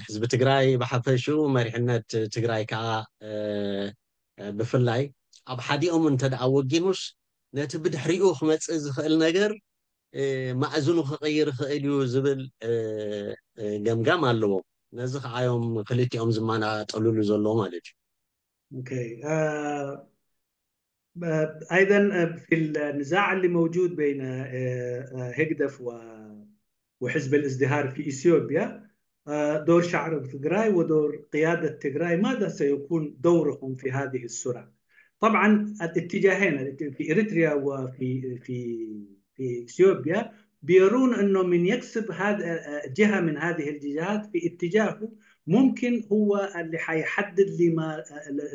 ህዝቢ ትግራይ ብሓፈሽኡ መሪሕነት ትግራይ ከዓ ብፍላይ ኣብ ሓዲኦም እንተደኣ ወጊኑስ ነቲ ብድሕሪኡ ክመፅእ ዝኽእል ነገር ማእዝኑ ክቕይር ይኽእል እዩ ዝብል ገምጋም ኣለዎም። ነዚ ከዓ እዮም ክልቲኦም ዝመናጠሉሉ ዘለዎ ማለት እዩ። أيضا في النزاع اللي موجود بين هيجدف وحزب الازدهار في إثيوبيا، دور شعب تجراي ودور قيادة تجراي، ماذا سيكون دورهم في هذه السرعة؟ طبعا الاتجاهين في إريتريا وفي في في إثيوبيا بيرون أنه من يكسب هذا جهة من هذه الجهات في اتجاهه ممكن هو اللي حيحدد لما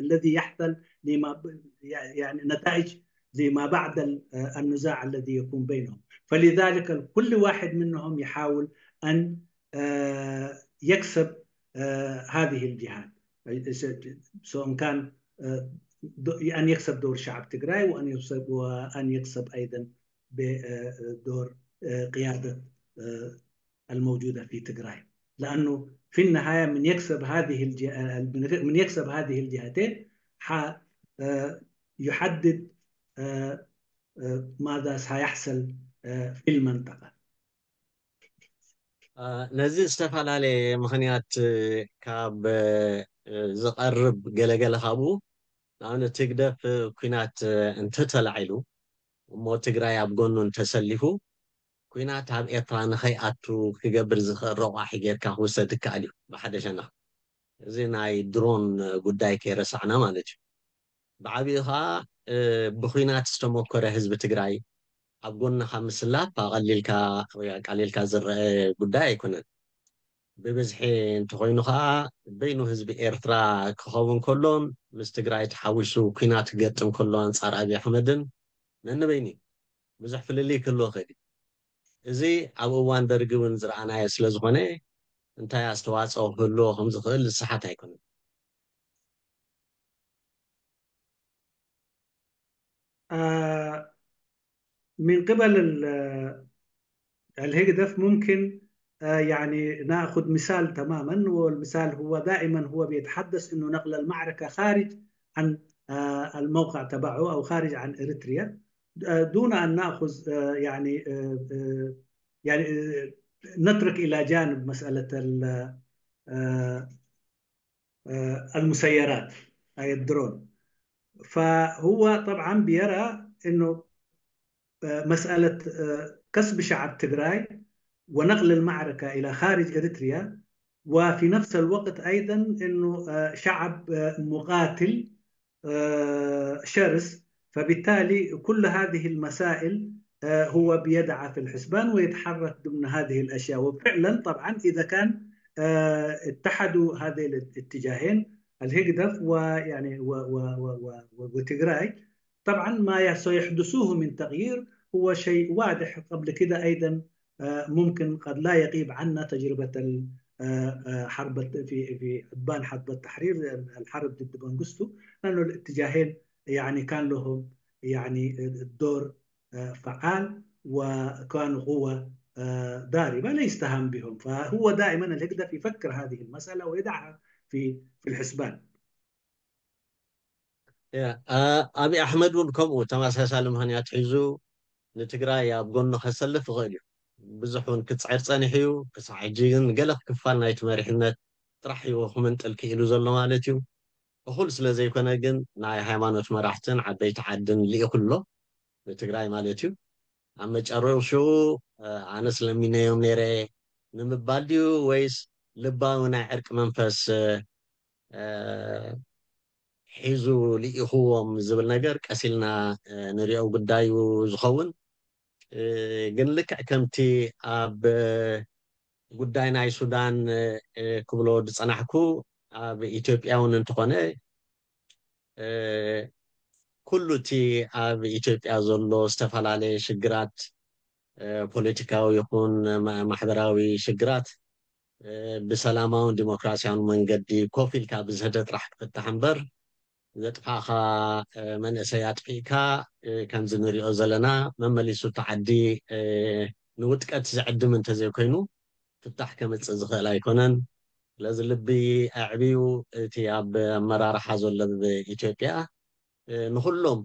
الذي يحصل لما يعني نتائج لما بعد النزاع الذي يكون بينهم. فلذلك كل واحد منهم يحاول أن يكسب هذه الجهات، سواء كان أن يكسب دور شعب تجراي وأن يكسب وأن يكسب أيضا بدور قيادة الموجودة في تجراي، لأنه في النهاية من يكسب هذه الجهة من يكسب هذه الجهتين ح يحدد ماذا سيحصل في المنطقة. ነዚ ዝተፈላለየ ምኽንያት ካብ ዝቐርብ ገለገለ ካብኡ ንኣብነት ህግደፍ ኩናት እንተተላዒሉ እሞ ትግራይ ኣብ ጎኑ እንተሰሊፉ ኩናት ኣብ ኤርትራ ንኸይኣቱ ክገብር ዝኽእል ረቋሒ ጌርካ ክውሰድ ይከኣል እዩ። ብሓደ ሸነኽ እዚ ናይ ድሮን ጉዳይ ከይረሳዕና ማለት እዩ። ብዓብኡ ከዓ ብኩናት ዝተመኮረ ህዝቢ ትግራይ ኣብ ጎንኻ ምስላፍ ኣቐሊልካ ወይ ኣቃሊልካ ዝረአ ጉዳይ ኣይኮነን። ብብዝሒ እንተኾይኑ ኸዓ በይኑ ህዝቢ ኤርትራ ክኸውን ከሎን ምስ ትግራይ ተሓዊሱ ኲናት ክገጥም ከሎ ኣንጻር ኣብይ ኣሕመድን ነንበይኑ ብዙሕ ፍልልይ ክህልዎ ይኽእል እዩ። እዚ ኣብ እዋን ደርጊ እውን ዝረኣናዮ ስለ ዝኾነ እንታይ ኣስተዋፅኦ ክህልዎ ከም ዝኽእል ዝሰሓት ኣይኮነን። آه، من قبل ال- الهجدف ممكن آه، يعني ناخذ مثال تماما، والمثال هو دائما هو بيتحدث انه نقل المعركه خارج عن آه، الموقع تبعه او خارج عن اريتريا، آه، دون ان ناخذ آه، يعني آه، آه، يعني آه، نترك الى جانب مساله ال- آه، آه، المسيرات، اي الدرون. فهو طبعا بيرى انه آه، مساله آه، كسب شعب تجراي ونقل المعركه الى خارج اريتريا، وفي نفس الوقت ايضا انه آه، شعب آه، مقاتل آه، شرس. فبالتالي كل هذه المسائل آه، هو بيدعها في الحسبان ويتحرك ضمن هذه الاشياء. وفعلا طبعا اذا كان آه، اتحدوا هذين الاتجاهين، الهجدف ويعني و- و- و- و- و- وتجراي، طبعا ما ي- سيحدثوه من تغيير هو شيء واضح. قبل كده ايضا آه، ممكن قد لا يغيب عنا تجربه ال- آه، آه، حرب الت- في في ابان حرب التحرير، الحرب ضد منغستو، لانه الاتجاهين يعني كان لهم يعني الدور آه، فعال، وكانوا قوه آه، ضاربه لا يستهان بهم. فهو دائما الهجدف يفكر هذه المساله ويدعها في في الحسبان. ያ፣ ኣ- ኣብይ ኣሕመድ እውን ከምኡ ተመሳሳሊ ምኽንያት ሒዙ ንትግራይ ኣብ ጎኑ ከሰልፍ ይኽእል እዩ። ብዙሕ እውን ክፅዕር ፀኒሑ እዩ። ክሳዕ ሕጂ ግን ገለ ክፋል ናይቲ መሪሕነት ጥራሕ እዩ ክምንጥል ክኢሉ ዘሎ ማለት እዩ። እኹል ስለ ዘይኮነ ግን ናይ ሃይማኖት መራሕትን ዓበይቲ ዓድን ልኢኹ ኣሎ ንትግራይ ማለት እዩ። ኣብ መጨረሽኡ እ፣ ኣነስ ለሚነዮም ነይረ ንምባል ድዩ ወይስ ልባዊ ናይ ዕርቂ መንፈስ እ፣ እ፣ ሒዙ ልኢኽዎም ዝብል ነገር ቀስ ኢልና እ፣ ንሪኦ ጉዳዩ ዝኸውን እ፣ ግን ልክዕ ከምቲ ኣብ ጉዳይ ናይ ሱዳን እ፣ ክብሎ ዝጸናሕኩ ኣብ ኢትዮጵያ እውን እንተኾነ እ፣ ኩሉ እቲ ኣብ ኢትዮጵያ ዘሎ ዝተፈላለየ ሽግራት እ፣ ፖለቲካዊ ይኹን ማ- ማሕበራዊ ሽግራት እ፣ ብሰላማውን ዲሞክራሲያውን መንገዲ ኮፍ ኢልካ ብዝህደ ጥራሕ ክፍታሕ እምበር ዘጥፋእኻ እ፣ መንእሰይ ኣጥፊእካ እ፣ ከምዚ ንሪኦ ዘለና መመሊሱ እቲ ዓዲ እ፣ ንውጥቀት ዝዕድም እንተዘይኮይኑ ፍታሕ ከምፅእ ዝኽእል ኣይኮነን። ስለዚ ልቢ ኣዕብዩ እቲ ኣብ ኣመራርሓ ዘሎ ኢትዮጵያ እ፣ ንኹሎም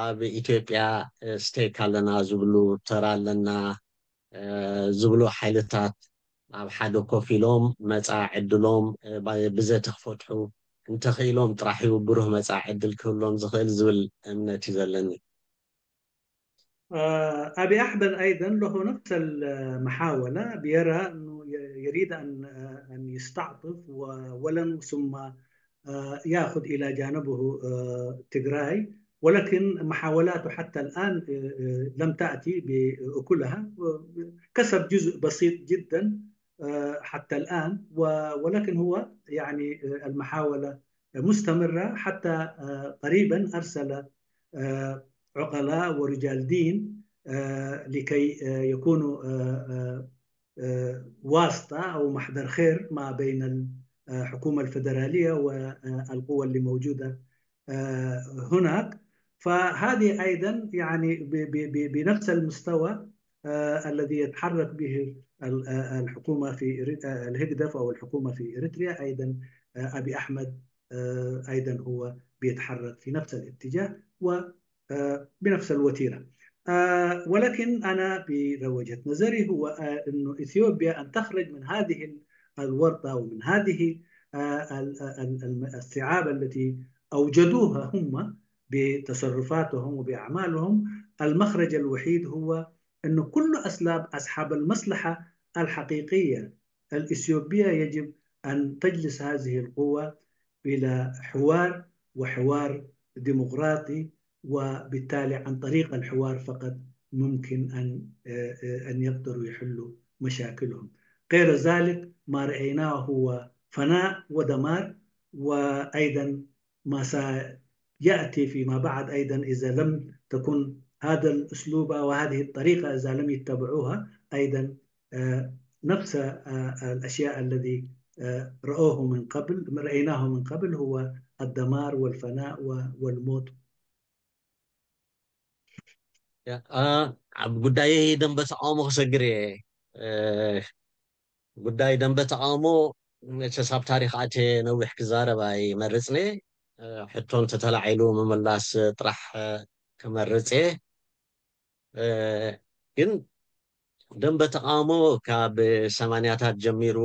ኣብ ኢትዮጵያ እ፣ ስቴክ ኣለና ዝብሉ ተራ ኣለና እ፣ ዝብሉ ሓይልታት ኣብ ሓደ ኮፍ ኢሎም መፃ ዕድሎም እ፣ ባ- ብዘተ ክፈትሑ እንተኽኢሎም ጥራሕ እዩ ብሩህ መፃ ዕድል ክህሎም ዝኽእል ዝብል እምነት እዩ ዘለኒ። آه، أبي أحمد أيضا له نفس المحاولة، بيرى أنه ي- يريد أن آه، أن يستعطف و- ولن ثم آه، يأخذ إلى جانبه آه، تجراي، ولكن محاولاته حتى الآن آه، آه، لم تأتي بأكلها. كسب جزء بسيط جدا آه، حتى الآن، و- ولكن هو يعني آه، المحاولة مستمرة حتى آه، قريبا أرسل آه، عقلاء ورجال دين آه، لكي آه، يكونوا آه، آه، آه، واسطة أو محضر خير ما بين الحكومة الفدرالية والقوى اللي موجودة آه، هناك. فهذه أيضا يعني ب- ب- ب- بنفس المستوى آه، الذي يتحرك به ال- آه، الحكومة في إري- آه، الهجدف أو الحكومة في إريتريا أيضا آه، أبي أحمد آه، أيضا هو بيتحرك في نفس الاتجاه وبنفس الوتيرة. آه، ولكن أنا بوجهة نظري هو آه، أنه إثيوبيا أن تخرج من هذه ال- الورطة ومن هذه آه، ال- ال- ال- الصعاب التي أوجدوها هم بتصرفاتهم وبأعمالهم، المخرج الوحيد هو أن كل أسلاب أصحاب المصلحة الحقيقية الإثيوبية يجب أن تجلس هذه القوة إلى حوار، وحوار ديمقراطي، وبالتالي عن طريق الحوار فقط ممكن أن أن يقدروا يحلوا مشاكلهم. غير ذلك، ما رأيناه هو فناء ودمار، وأيضا ما سيأتي فيما بعد أيضا، إذا لم تكن هذا الأسلوب أو هذه الطريقة، إذا لم يتبعوها أيضا، آه، نفس آه، الأشياء الذي آه، رأوه من قبل، رأيناه من قبل، هو الدمار والفناء و- والموت. ኣብ ጉዳይ ደንበ ተቃውሞ ክሰግር እየ። ጉዳይ ደንበ ተቃውሞ መቸስ ኣብ ታሪክ ኣትየ ነዊሕ ክዛረብ ኣይመርፅን እየ። ሕቶ እንተተላዒሉ ምምላስ ጥራሕ ክመርፅ እየ። ግን ደንበ ተቃውሞ ካብ ሰማንያታት ጀሚሩ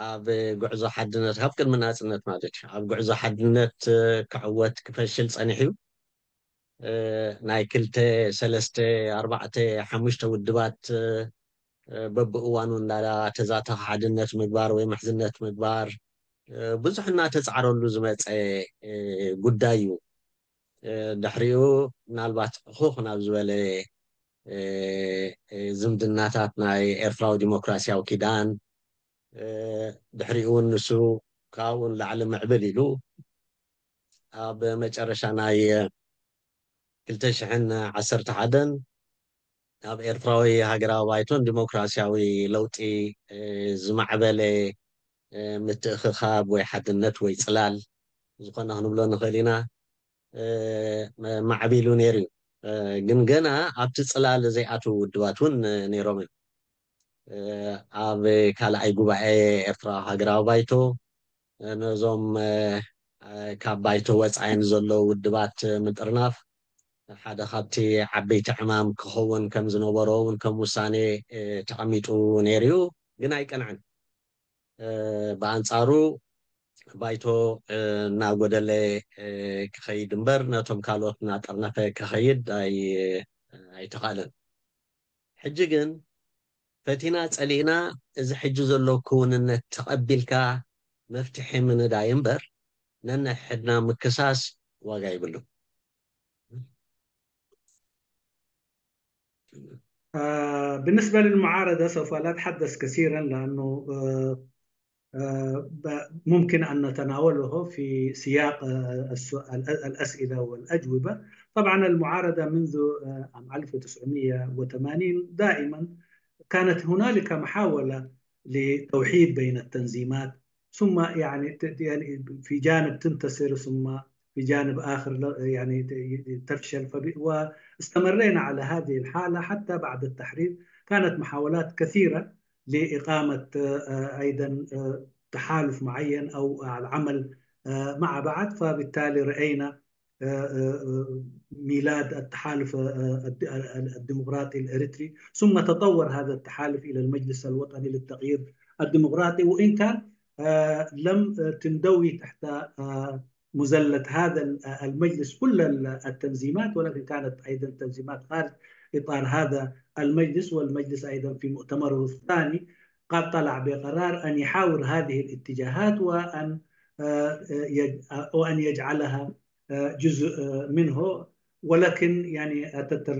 ኣብ ጉዕዞ ሓድነት፣ ካብ ቅድሚ ናፅነት ማለት እዩ፣ ኣብ ጉዕዞ ሓድነት ክዕወት ክፈሽል ፀኒሑ እዩ። ናይ ክልተ፣ ሰለስተ፣ ኣርባዕተ፣ ሓሙሽተ ውድባት በብእዋኑ እንዳተዛተኸ ሓድነት ምግባር ወይ ምሕዝነት ምግባር ብዙሕ እናተፃዕረሉ ዝመፀ ጉዳይ እዩ። ድሕሪኡ ምናልባት ኹኽ ናብ ዝበለ ዝምድናታት ናይ ኤርትራዊ ዲሞክራሲያዊ ኪዳን፣ ድሕሪኡ እውን ንሱ ካብኡ ንላዕሊ ምዕብል ኢሉ ኣብ መጨረሻ ናይ ክልተ ሽሕን ዓሰርተ ሓደን ኣብ ኤርትራዊ ሃገራዊ ባይቶን ዲሞክራሲያዊ ለውጢ ዝማዕበለ ምትእኽኻብ ወይ ሓድነት ወይ ፅላል ዝኾነ ክንብሎ ንኽእል ኢና። ማዕቢሉ ነይሩ እዩ። ግን ገና ኣብቲ ፅላል ዘይኣትዉ ውድባት እውን ነይሮም እዮም። ኣብ ካልኣይ ጉባኤ ኤርትራ ሃገራዊ ባይቶ ነዞም ካብ ባይቶ ወፃኢ ንዘለዉ ውድባት ምጥርናፍ ሓደ ካብቲ ዓበይቲ ዕማም ክኸውን ከም ዝነበሮ እውን ከም ውሳኔ ተቐሚጡ ነይሩ እዩ። ግን ኣይቀንዐን። ብኣንጻሩ ባይቶ እናጎደለ ክኸይድ እምበር ነቶም ካልኦት እናጠርነፈ ክኸይድ ኣይተኻእለን። ሕጂ ግን ፈቲና ጸሊእና እዚ ሕጂ ዘሎ ክውንነት ተቐቢልካ መፍትሒ ምንዳይ እምበር ነንሕድና ምክሳስ ዋጋ ይብሉ። بالنسبة للمعارضة سوف لا أتحدث كثيرا لأنه ممكن أن نتناوله في سياق الأسئلة والأجوبة. طبعا المعارضة منذ عام ألف وتسعمية وثمانين دائما كانت هنالك محاولة لتوحيد بين التنظيمات، ثم يعني يعني في جانب تنتصر ثم في جانب آخر يعني تفشل. واستمرينا على هذه الحالة حتى بعد التحرير. كانت محاولات كثيرة لإقامة أيضا تحالف معين أو العمل مع بعض، فبالتالي رأينا ميلاد التحالف الديمقراطي الإريتري، ثم تطور هذا التحالف إلى المجلس الوطني للتغيير الديمقراطي، وإن كان لم تندوي تحت مزلة هذا المجلس كل التنظيمات، ولكن كانت أيضا تنظيمات خارج إطار هذا المجلس. والمجلس أيضا في مؤتمره الثاني قد طلع بقرار أن يحاور هذه الاتجاهات وأن وأن يجعلها جزء منه، ولكن يعني أتتر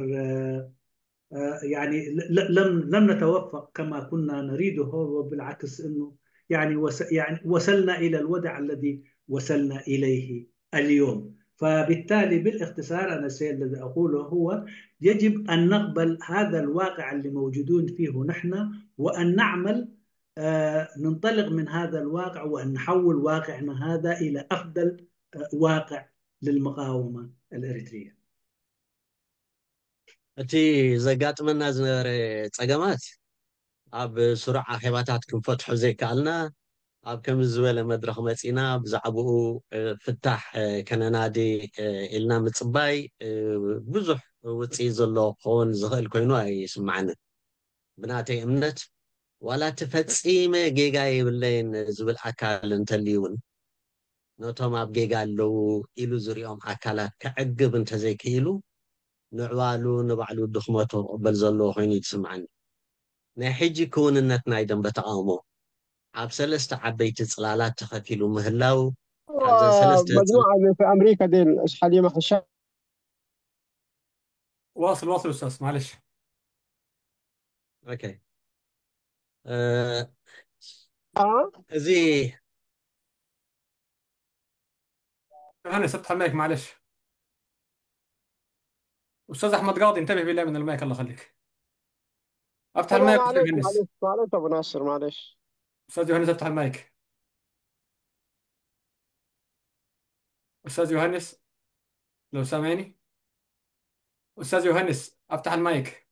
يعني لم لم نتوفق كما كنا نريده، وبالعكس انه يعني وس يعني وصلنا الى الوضع الذي وصلنا اليه اليوم. فبالتالي بالاختصار انا الشيء الذي اقوله هو يجب ان نقبل هذا الواقع اللي موجودون فيه نحن، وان نعمل آه ننطلق من هذا الواقع وان نحول واقعنا هذا الى افضل آه واقع للمقاومه الاريتريه. እቲ ዘጋጥመና ዝነበረ ጸገማት ኣብ ስሩዕ ኣኼባታት ክንፈትሖ ዘይከኣልና ኣብ ከምዚ ዝበለ መድረኽ መጺና ብዛዕባኡ ፍታሕ ከነናዲ ኢልና ምጽባይ ብዙሕ ውጽኢት ዘለዎ ክኸውን ዝኽእል ኮይኑ ኣይስምዓንን። ብናተይ እምነት ዋላ እቲ ፈጺመ ጌጋ የብለይን ዝብል ኣካል እንተልዩ እውን ነቶም ኣብ ጌጋ ኣለዉ ኢሉ ዝሪኦም ኣካላት ከዕግብ እንተዘይክኢሉ ንዕባሉ ንባዕሉ ድኽመቱ ክቕበል ዘለዎ ኮይኑ እዩ ዝስምዓኒ። ናይ ሕጂ ክውንነት ናይ ደንበ ተቓውሞ ኣብ ሰለስተ ዓበይቲ ጽላላት ተኸፊሉ ምህላው ካብዘን ሰለስተ مجموعة في أمريكا دي الحليمة حشام واصل، واصل أستاذ، معلش. ኦኬ። እ፣ اه እዚ ዮሐنس، افتح المايك معلش. أستاذ أحمد قاضي، انتبه بالله من المايك، الله يخليك. افتح انا المايك أستاذ معلش يوهنس. معلش معلش ابو ناصر، معلش. أستاذ يوهنس، افتح المايك. أستاذ يوهنس، لو سامعني. أستاذ يوهنس، افتح المايك.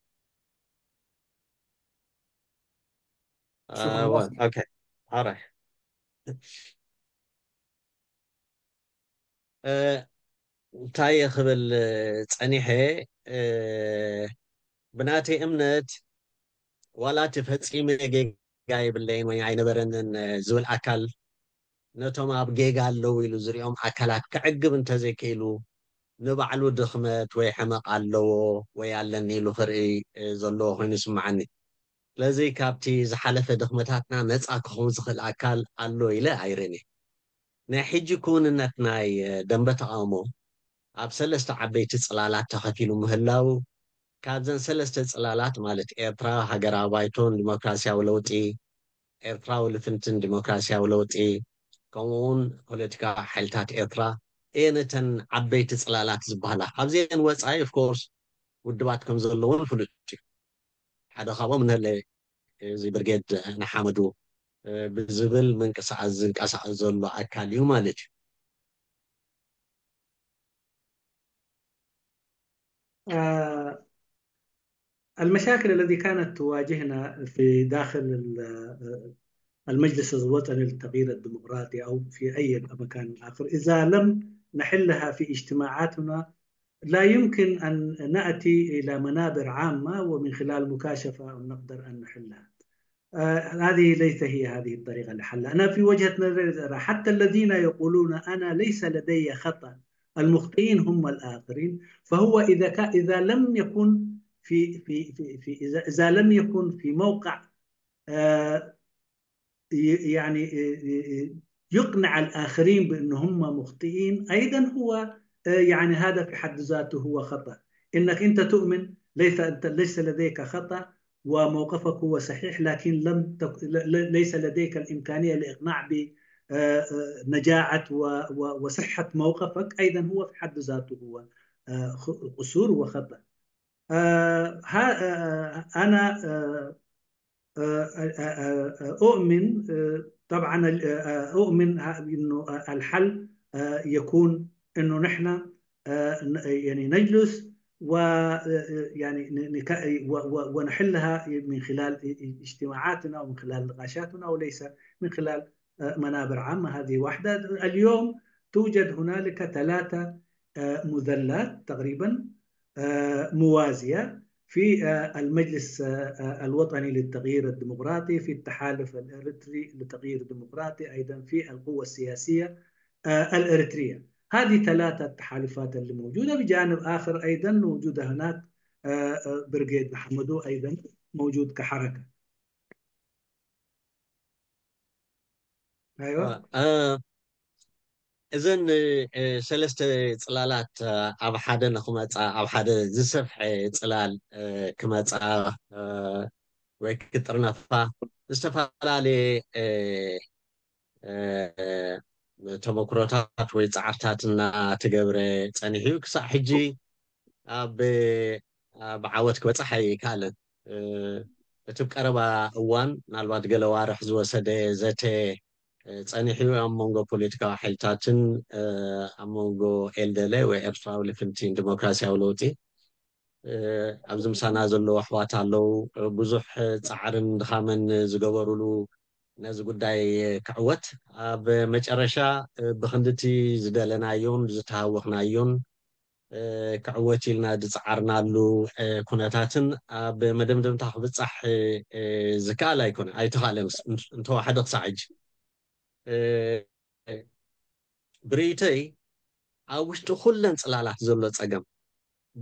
شكرا، ኣወ واصل. ኦኬ። ኣራይ እ፣ እንታይ ክብል ጸኒሐ፣ እ፣ ብናተይ እምነት ዋላ እቲ ፈጺመ ጌጋ የብለይን ወይ ኣይነበረንን ዝብል ኣካል ነቶም ኣብ ጌጋ ኣለዉ ኢሉ ዝሪኦም ኣካላት ከዕግብ እንተዘይክኢሉ፣ ንባዕሉ ድኽመት ወይ ሕመቕ ኣለዎ ወይ ኣለኒ ኢሉ ክርኢ፣ እ፣ ዘለዎ ኮይኑ ይስምዓኒ። ስለዚ ካብቲ ዝሓለፈ ድኽመታትና ነጻ ክኸውን ዝኽእል ኣካል ኣሎ ኢለ ኣይርእን እየ። ናይ ሕጂ ክውንነት ናይ፣ እ፣ ደንበ ተቓውሞ ኣብ ሰለስተ ዓበይቲ ጽላላት ተኸፊሉ ምህላው፣ ካብዘን ሰለስተ ጽላላት ማለት ኤርትራ ሃገራዊ ባይቶን ዲሞክራሲያዊ ለውጢ፣ ኤርትራዊ ልፍንትን ዲሞክራሲያዊ ለውጢ፣ ከምኡ እውን ፖለቲካዊ ሓይልታት ኤርትራ እየን እተን ዓበይቲ ጽላላት ዝበሃላ። ካብዚአን ወጻኢ ኦፍኮርስ ውድባት ከም ዘለውን ፍሉጥ እዩ። ሓደ ካብኦም ንህለ እዚ ብርጌድ ንሓመዱ፣ እ፣ ብዝብል ምንቅስቃስ ዝንቀሳቀስ ዘሎ ኣካል እዩ ማለት እዩ። آه، المشاكل التي كانت تواجهنا في داخل ال-، آه، المجلس الوطني للتغيير الديمقراطي أو في أي مكان آخر، إذا لم نحلها في اجتماعاتنا، لا يمكن أن نأتي إلى منابر عامة ومن خلال مكاشفة نقدر أن نحلها. آه، هذه ليس هي هذه الطريقة لحل. أنا في وجهة نظري أرى حتى الذين يقولون: "أنا ليس لدي خطأ، المخطئين هم الآخرين"، فهو إذا كا-، إذا لم يكن في، في، في، في، إذا، إذا لم يكن في موقع، آه، ي-، يعني، آه، آه، آه، يقنع الآخرين بأن هم مخطئين، أيضًا هو، آه، يعني هذا في حد ذاته هو خطأ. إنك أنت تؤمن ليس، أنت ليس لديك خطأ وموقفك هو صحيح، لكن لم تك-، ل-، ل-، ليس لديك الإمكانية لإقناع ب-، آه، آه، نجاعة و-، و-، وصحة موقفك، أيضًا هو في حد ذاته هو، آه، خ-، قصور وخطأ. آه، ها-، آه، أنا، آه، آه، آه، آه، آه، أؤمن، آه، طبعًا ال-، آه، آه، أؤمن ه-، إنه، آه، الحل، آه، يكون إنه نحن، آه، ن-، يعني نجلس و، آه، يعني ن-، نك-، و-، و-، ونحلها من خلال ا-، ا-، اجتماعاتنا ومن خلال نقاشاتنا وليس من خلال، آه، منابر عامة. هذه واحدة. اليوم توجد هنالك ثلاثة، آه، مذلات تقريبًا، آه، موازية في، آه، المجلس، آه، آه، الوطني للتغيير الديمقراطي، في التحالف الإريتري للتغيير الديمقراطي، أيضًا في القوة السياسية، آه، الإريترية. هذه ثلاثة تحالفات اللي موجودة. بجانب آخر أيضًا موجودة هناك، آه، آه، برغيد محمدو أيضًا موجود كحركة. أيوة. እ፣ እዘን፣ እ፣ ሰለስተ ጽላላት፣ እ፣ ኣብ ሓደ ንኽመጻ፣ ኣብ ሓደ ዝሰፍሐ ጽላል፣ እ፣ ክመጻ፣ እ፣ ወይ ክጥርነፋ ዝተፈላለየ፣ እ፣ እ፣ ተመክሮታት ወይ ጻዕርታት እናተገብረ ጸኒሑ እዩ። ክሳዕ ሕጂ ኣብ፣ ኣብ ዓወት ክበጽሕ ኣይከኣለን። እ፣ እቲ ኣብ ቀረባ እዋን ምናልባት ገለ ዋርሕ ዝወሰደ ዘተ፣ እ፣ ጸኒሑ እዩ ኣብ መንጎ ፖለቲካዊ ሓይልታትን፣ እ፣ ኣብ መንጎ ኤልደለ ወይ ኤርትራዊ ልፍንቲን ዲሞክራሲያዊ ለውጢ፣ እ፣ ኣብዚ ምሳና ዘለዉ ኣሕዋት ኣለዉ። እ፣ ብዙሕ ጻዕርን ድኻምን ዝገበሩሉ ነዚ ጉዳይ ክዕወት፣ ኣብ መጨረሻ፣ እ፣ ብክንድቲ ዝደለናዮን ዝተሃወኽናዮን፣ እ፣ ክዕወት ኢልና ዝጸዓርናሉ፣ እ፣ ኩነታትን ኣብ መደምደምታ ክብጻሕ፣ እ፣ እ፣ ዝከኣል ኣይኮነ፣ ኣይተኻእለን፣ እንተወሓደ ክሳዕ ሕጂ። እ፣ ብርእይቶይ ኣብ ውሽጢ ኩለን ጽላላት ዘሎ ጸገም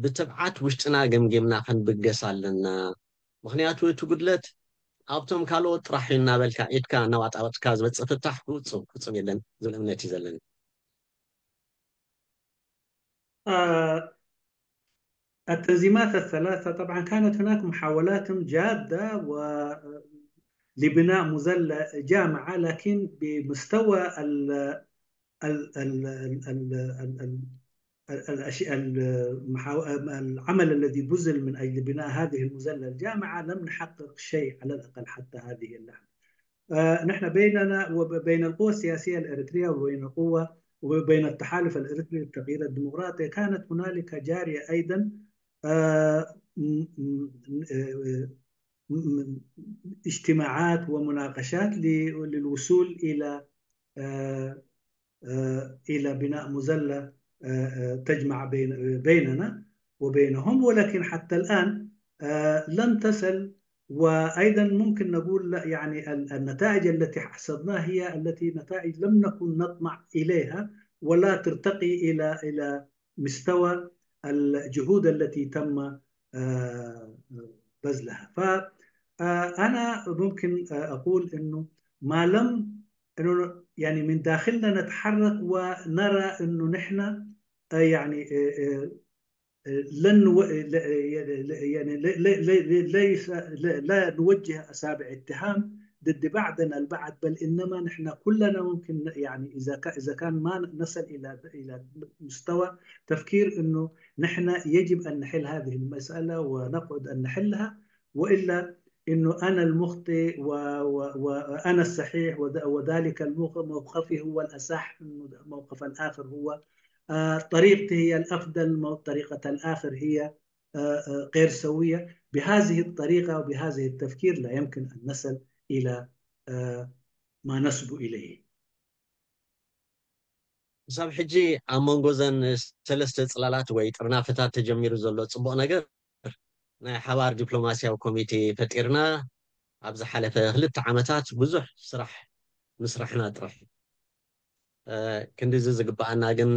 ብትብዓት ውሽጥና ገምጊምና ክንብገስ ኣለና። ምኽንያቱ እቲ ጉድለት ኣብቶም ካልኦት ጥራሕ እዩ እናበልካ ኢድካ እናዋጣወጥካ ዝመጽእ ፍታሕ ፍጹም፣ ፍጹም የለን ዝብል እምነት እዩ ዘለኒ። آه، التنظيمات الثلاثة طبعا كانت هناك محاولات جادة و لبناء مظلة جامعة، لكن بمستوى ال ال ال ال ال ال ال الأش- ال- محاو- العمل الذي بذل من أجل بناء هذه المظلة الجامعة لم نحقق شيء على الأقل حتى هذه اللحظة. آه، نحن بيننا وبين القوى السياسية الإريترية وبين القوة وبين التحالف الإريتري للتغيير الديمقراطي كانت هنالك جارية أيضا، آه، م- م- آه، م- اجتماعات ومناقشات ل- للوصول إلى آه، آه، إلى بناء مظلة آه، آه، تجمع بين بيننا وبينهم، ولكن حتى الآن آه، لم تصل. وأيضا ممكن نقول لا، يعني ال- النتائج التي حصدناها هي التي نتائج لم نكن نطمع إليها ولا ترتقي إلى إلى مستوى الجهود التي تم آه، بذلها. فأنا ممكن آه، أقول أنه ما لم أنه يعني من داخلنا نتحرك ونرى أنه نحن آه، يعني آه، آه، آه، لن نو- آه، ل- آه، يعني ل- يعني ل- ل- ل- ل- ليس ل- لا نوجه أصابع اتهام ضد بعضنا البعض، بل إنما نحن كلنا ممكن ن- يعني إذا ك- إذا كان ما نصل إلى إلى مستوى تفكير إنه نحن يجب أن نحل هذه المسألة ونقعد أن نحلها، وإلا إنه أنا المخطئ و- و- وأنا الصحيح وذ- وذلك الموق- موقفي هو الأصح، إنه موقف الآخر هو آه، طريقتي هي الأفضل، مو- طريقة الآخر هي آه، آه، غير سوية. بهذه الطريقة وبهذه التفكير لا يمكن أن نصل إلى آه، ما نصب إليه. ክሳብ ሕጂ ኣብ መንጎ ዘን ሰለስተ ፅላላት ወይ ጥርናፈታት ተጀሚሩ ዘሎ ፅቡቕ ነገር ናይ ሓባር ዲፕሎማሲያዊ ኮሚቴ ፈጢርና ኣብ ዝሓለፈ ክልተ ዓመታት ብዙሕ ስራሕ ምስራሕና ጥራሕ ክንዲዚ ዝግባኣና ግን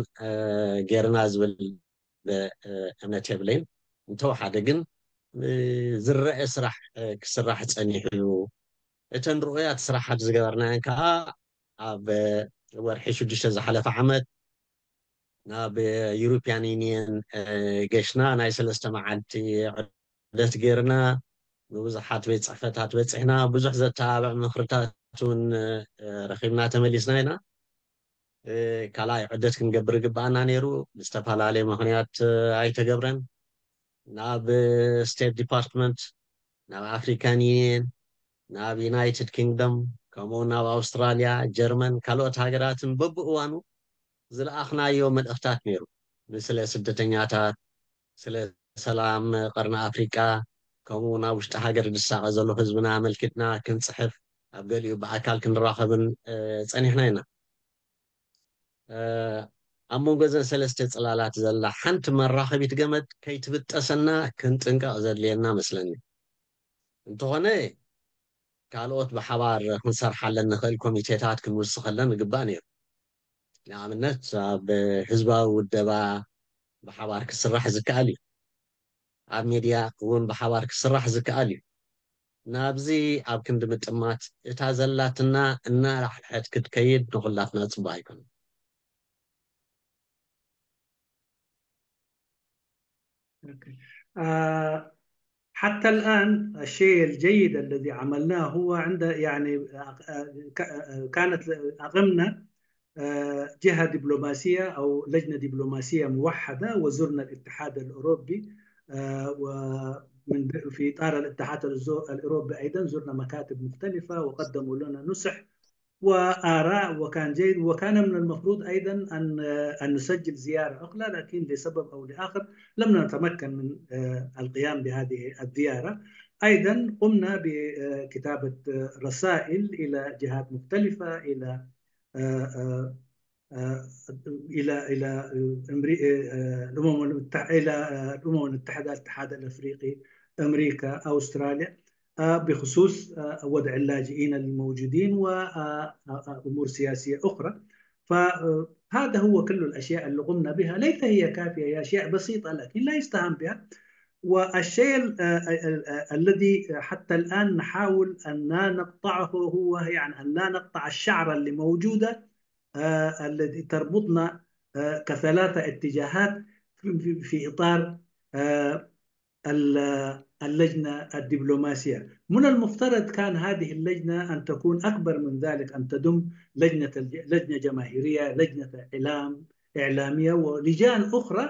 ጌርና ዝብል እምነት የብለይን። እንተወሓደ ግን ዝረአ ስራሕ ክስራሕ ፀኒሑ እዩ። እተን ርኡያት ስራሓት ዝገበርናየን ከዓ ኣብ ወርሒ ሽዱሽተ ዝሓለፈ ዓመት ናብ ዩሮፒያን ዩኒየን ገሽና ናይ ሰለስተ መዓልቲ ዑደት ገይርና፣ ንብዙሓት ቤት ፅሕፈታት በፂሕና፣ ብዙሕ ዘተባብዕ ምኽርታት እውን ረኺብና ተመሊስና ኢና። ካልኣይ ዑደት ክንገብር ይግባኣና ነይሩ፣ ብዝተፈላለየ ምኽንያት ኣይተገብረን። ናብ ስቴት ዲፓርትመንት፣ ናብ ኣፍሪካን ዩኒየን፣ ናብ ዩናይትድ ኪንግደም፣ ከምኡ ናብ ኣውስትራልያ፣ ጀርመን፣ ካልኦት ሃገራትን በብእዋኑ ዝለኣኽናዮ መልእኽታት ነይሩ። ንስለ ስደተኛታት፣ ስለ ሰላም ቀርኒ ኣፍሪቃ፣ ከምኡ ናብ ውሽጢ ሃገር ዝሳቐ ዘሎ ህዝብና ኣመልኪትና ክንፅሕፍ፣ ኣብ ገሊኡ ብኣካል ክንራኸብን ፀኒሕና ኢና። ኣብ መንጎ ዘን ሰለስተ ፅላላት ዘላ ሓንቲ መራኸቢት ገመድ ከይትብጠሰና ክንጥንቀቕ ዘድልየና መስለኒ። እንተኾነ ካልኦት ብሓባር ክንሰርሓለን ንኽእል ኮሚቴታት ክንውስኸለን ይግባእ ነይሩ። ንኣብነት ኣብ ህዝባዊ ውደባ ብሓባር ክስራሕ ዝከኣል እዩ። ኣብ ሚድያ እውን ብሓባር ክስራሕ ዝከኣል እዩ። ናብዚ ኣብ ክንዲ ምጥማት እታ ዘላትና እናላሕልሐት ክትከይድ ንኹላትና ፅቡቅ ኣይኮነን። حتى الآن الشيء الجيد الذي عملناه هو عند يعني كانت أقمنا جهة دبلوماسية أو لجنة دبلوماسية موحدة وزرنا الاتحاد الأوروبي ومن في إطار الاتحاد الأوروبي أيضا زرنا مكاتب مختلفة وقدموا لنا نصح وآراء وكان جيد وكان من المفروض أيضا أن أن نسجل زيارة أخرى لكن لسبب أو لآخر لم نتمكن من القيام بهذه الزيارة. أيضا قمنا بكتابة رسائل إلى جهات مختلفة إلى إلى إلى الأمم المتحدة إلى الأمم المتحدة الاتحاد الأفريقي أمريكا أستراليا بخصوص وضع اللاجئين الموجودين وأمور سياسية أخرى. فهذا هو كل الأشياء اللي قمنا بها، ليس هي كافية، هي أشياء بسيطة لكن لا يستهان بها. والشيء الذي حتى الآن نحاول أن لا نقطعه هو يعني أن لا نقطع الشعرة اللي موجودة التي تربطنا كثلاثة اتجاهات في إطار آه، ال- اللجنة الدبلوماسية. من المفترض كان هذه اللجنة أن تكون أكبر من ذلك، أن تضم لجنة الج- لجنة جماهيرية، لجنة إعلام إعلامية، ولجان أخرى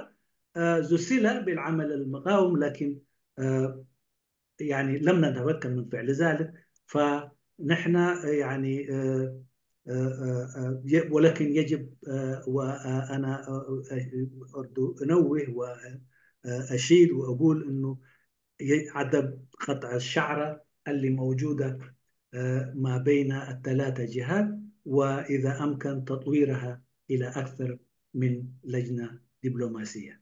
آه، زسلة بالعمل المقاوم، لكن آه، يعني لم نتمكن من فعل ذلك. فنحن يعني آه، آه، آه، آه، ي- ولكن يجب آه، وأنا آه، آه، أرجو أنوه وأشيد وأقول أنه ي- عدم قطع الشعرة اللي موجودة آه، ما بين الثلاثة جهات، وإذا أمكن تطويرها إلى أكثر من لجنة دبلوماسية.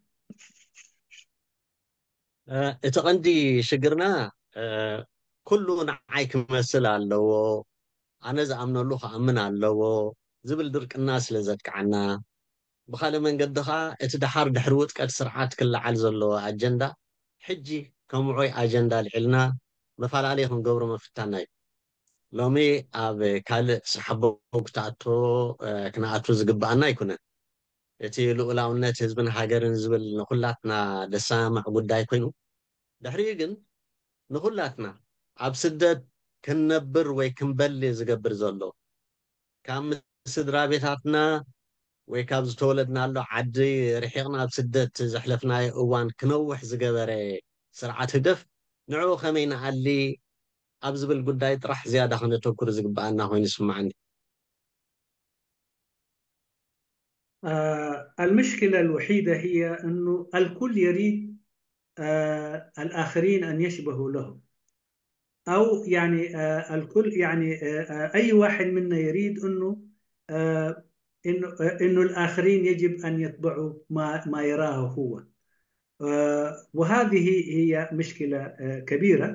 እቲ ቀንዲ ሽግርና ኩሉ ንዓይ ክመስል ኣለዎ፣ ኣነ ዝኣምነሉ ክኣምን ኣለዎ ዝብል ድርቅና ስለ ዘጥቅዓና፣ ብኻልእ መንገዲ ኸዓ እቲ ደሓር ድሕሪ ውጥቀት ስርዓት ክለዓል ዘለዎ ኣጀንዳ ሕጂ ከም ውዑይ ኣጀንዳ ኣልዒልና መፈላለዪ ክንገብሮ ምፍታንና እዩ። ሎሚ ኣብ ካልእ ሰሓቦ ክትኣቶ ክንኣቱ ዝግብኣና ኣይኮነን። እቲ ልኡላውነት ህዝብን ሃገርን ዝብል ንኹላትና ደሳምዕ ጉዳይ ኮይኑ፣ ድሕሪኡ ግን ንኹላትና ኣብ ስደት ክንነብር ወይ ክንበሊ ዝገብር ዘሎ፣ ካብ ስድራ ቤታትና ወይ ካብ ዝተወለድናሉ ዓዲ ርሒቕና ኣብ ስደት ዘሕለፍናዮ እዋን ክነውሕ ዝገበረ ስርዓት ህግደፍ፣ ንዕኡ ከመይ ንኣሊ ኣብ ዝብል ጉዳይ ጥራሕ ዝያዳ ከነተኩር ዝግብኣና ኮይኑ ይስምዓኒ። آه، المشكلة الوحيدة هي أنه الكل يريد آه، الآخرين أن يشبهوا له، أو يعني آه، الكل يعني آه، آه، أي واحد منا يريد أنه آه، إنه آه، إنه الآخرين يجب أن يتبعوا ما ما يراه هو. آه، وهذه هي مشكلة آه، كبيرة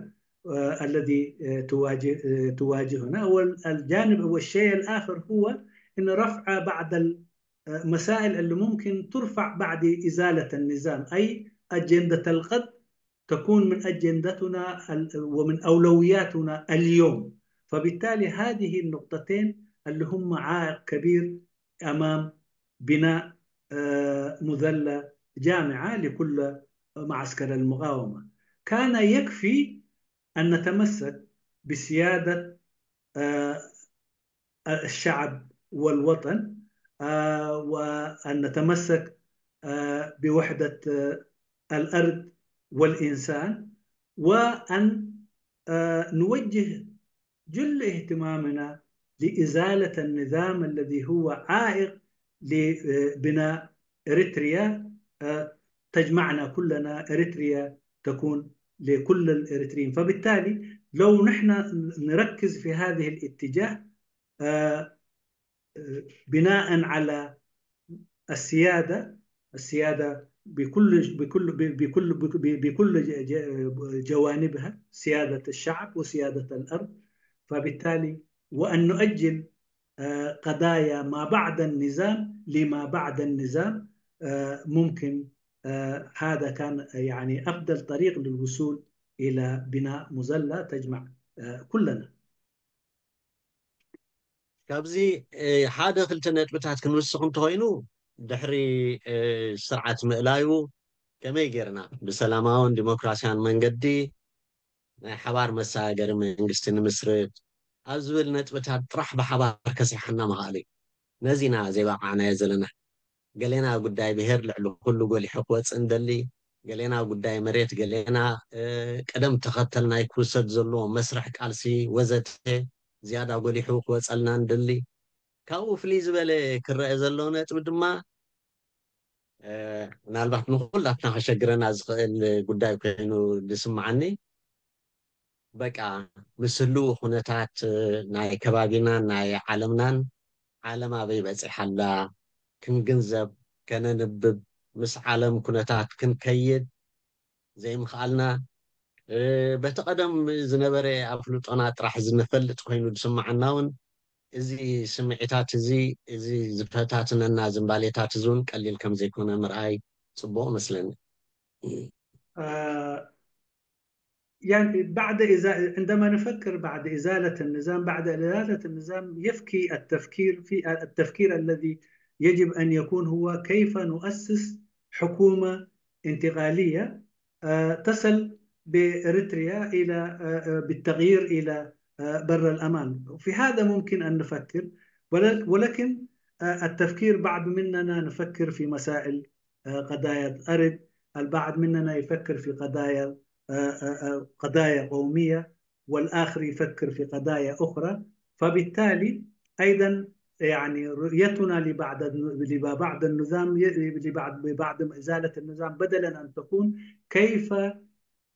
آه، الذي آه، تواجه آه، تواجهنا. والجانب والشيء الآخر هو أن رفع بعض المسائل اللي ممكن ترفع بعد إزالة النظام، أي أجندة القد تكون من أجندتنا ال- ومن أولوياتنا اليوم. فبالتالي هذه النقطتين اللي هم عائق كبير أمام بناء آه، مذلة جامعة لكل معسكر المقاومة. كان يكفي أن نتمسك بسيادة آه، الشعب والوطن، آه، وأن نتمسك آه، بوحدة آه، الأرض والإنسان، وأن آه، نوجه جل اهتمامنا لإزالة النظام الذي هو عائق لبناء إريتريا آه، تجمعنا كلنا، إريتريا تكون لكل الإريتريين. فبالتالي لو نحن نركز في هذه الاتجاه آه، آه، بناء على السيادة، السيادة بكل بكل بكل بكل جوانبها، سيادة الشعب وسيادة الأرض. فبالتالي وأن نؤجل آه، قضايا ما بعد النظام لما بعد النظام آه، ممكن آه، هذا كان يعني أفضل طريق للوصول إلى بناء مظلة تجمع آه، كلنا. ካብዚ ሓደ ክልተ ነጥብታት ክንውስኽ እንተኾይኑ፣ ድሕሪ ስርዓት ምእላዩ ከመይ ጌርና ብሰላማውን ዲሞክራሲያን መንገዲ ናይ ሓባር መሰጋገሪ መንግስቲ ንምስርት ኣብ ዝብል ነጥብታት ጥራሕ ብሓባር ከስርሓና ምኽኣል እዩ። ነዚና ዘይበቃዕናዮ ዘለና። ገሌና ጉዳይ ብሄር ልዕሊ ኩሉ ጎሊሑ ክወፅእ እንደሊ፣ ገሌና ጉዳይ መሬት፣ ገሌና ቅደም ተኸተል ናይ ክውሰድ ዘለዎ መስርሕ ቃልሲ ወዘተ ዝያዳ ጎሊሑ ክወፀልና እንደሊ። ካብኡ ፍልይ ዝበለ ክረአ ዘለዎ ነጥቢ ድማ ምናልባት ንኩላትና ከሸግረና ዝኽእል ጉዳይ ኮይኑ ዝስምዓኒ፣ በቃ ምስ ህልው ኩነታት ናይ ከባቢናን ናይ ዓለምናን፣ ዓለም ኣበይ በፂሓ ኣላ ክንግንዘብ፣ ከነንብብ፣ ምስ ዓለም ኩነታት ክንከይድ ዘይምኽኣልና፣ በቲ ቀደም ዝነበረ ኣፍልጦና ጥራሕ ዝንፈልጥ ኮይኑ ዝስምዓና እውን፣ እዚ ስምዒታት እዚ፣ እዚ ዝፈታትነና ዝንባሌታት እዚ እውን ቀሊል ከም ዘይኮነ ምርኣይ ፅቡቕ መስለኒ። يعني بعد إزا... عندما نفكر بعد إزالة النظام، بعد إزالة النظام يفكي التفكير في التفكير الذي يجب أن يكون هو كيف نؤسس حكومة انتقالية آه، تصل بإريتريا إلى آه، آه، بالتغيير إلى آه، بر الأمان. في هذا ممكن أن نفكر، ول- ولكن آه، التفكير، بعض مننا نفكر في مسائل آه، قضايا أرض، البعض مننا يفكر في قضايا آه، آه، آه، قضايا قومية، والآخر يفكر في قضايا أخرى. فبالتالي أيضا يعني رؤيتنا لبعض الن- لبعض النظام ي- لبعض ببعض إزالة النظام، بدلا أن تكون كيف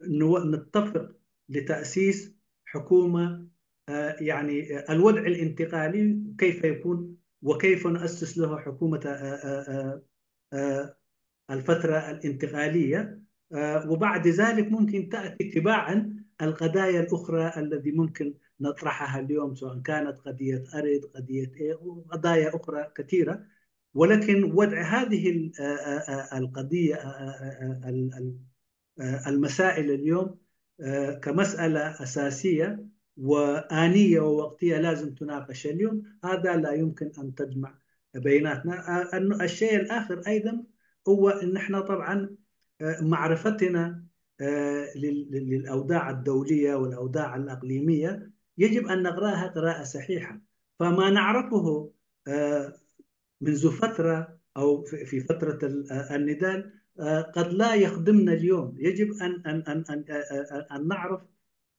نو- نتفق لتأسيس حكومة آه، يعني آه، الوضع الانتقالي كيف يكون، وكيف نؤسس له حكومة آه، آه، آه، آه، الفترة الانتقالية. آه، وبعد ذلك ممكن تأتي تباعا القضايا الأخرى الذي ممكن نطرحها اليوم، سواء كانت قضية أرض، قضية إيه، وقضايا أخرى كثيرة. ولكن وضع هذه ال- آه، آه، آه، القضية آه، آه، آه، ال- ال- آه، المسائل اليوم آه، كمسألة أساسية وآنية ووقتية لازم تناقش اليوم، هذا لا يمكن أن تجمع بيناتنا. آه، أنه الشيء الآخر أيضا هو أن احنا طبعا آه، معرفتنا آه، لل- لل- للأوضاع الدولية والأوضاع الإقليمية يجب أن نقرأها قراءة صحيحة. فما نعرفه آه، منذ فترة أو في في فترة ال- آه، النضال آه، قد لا يخدمنا اليوم. يجب أن أن أن أن آه، آه، أن نعرف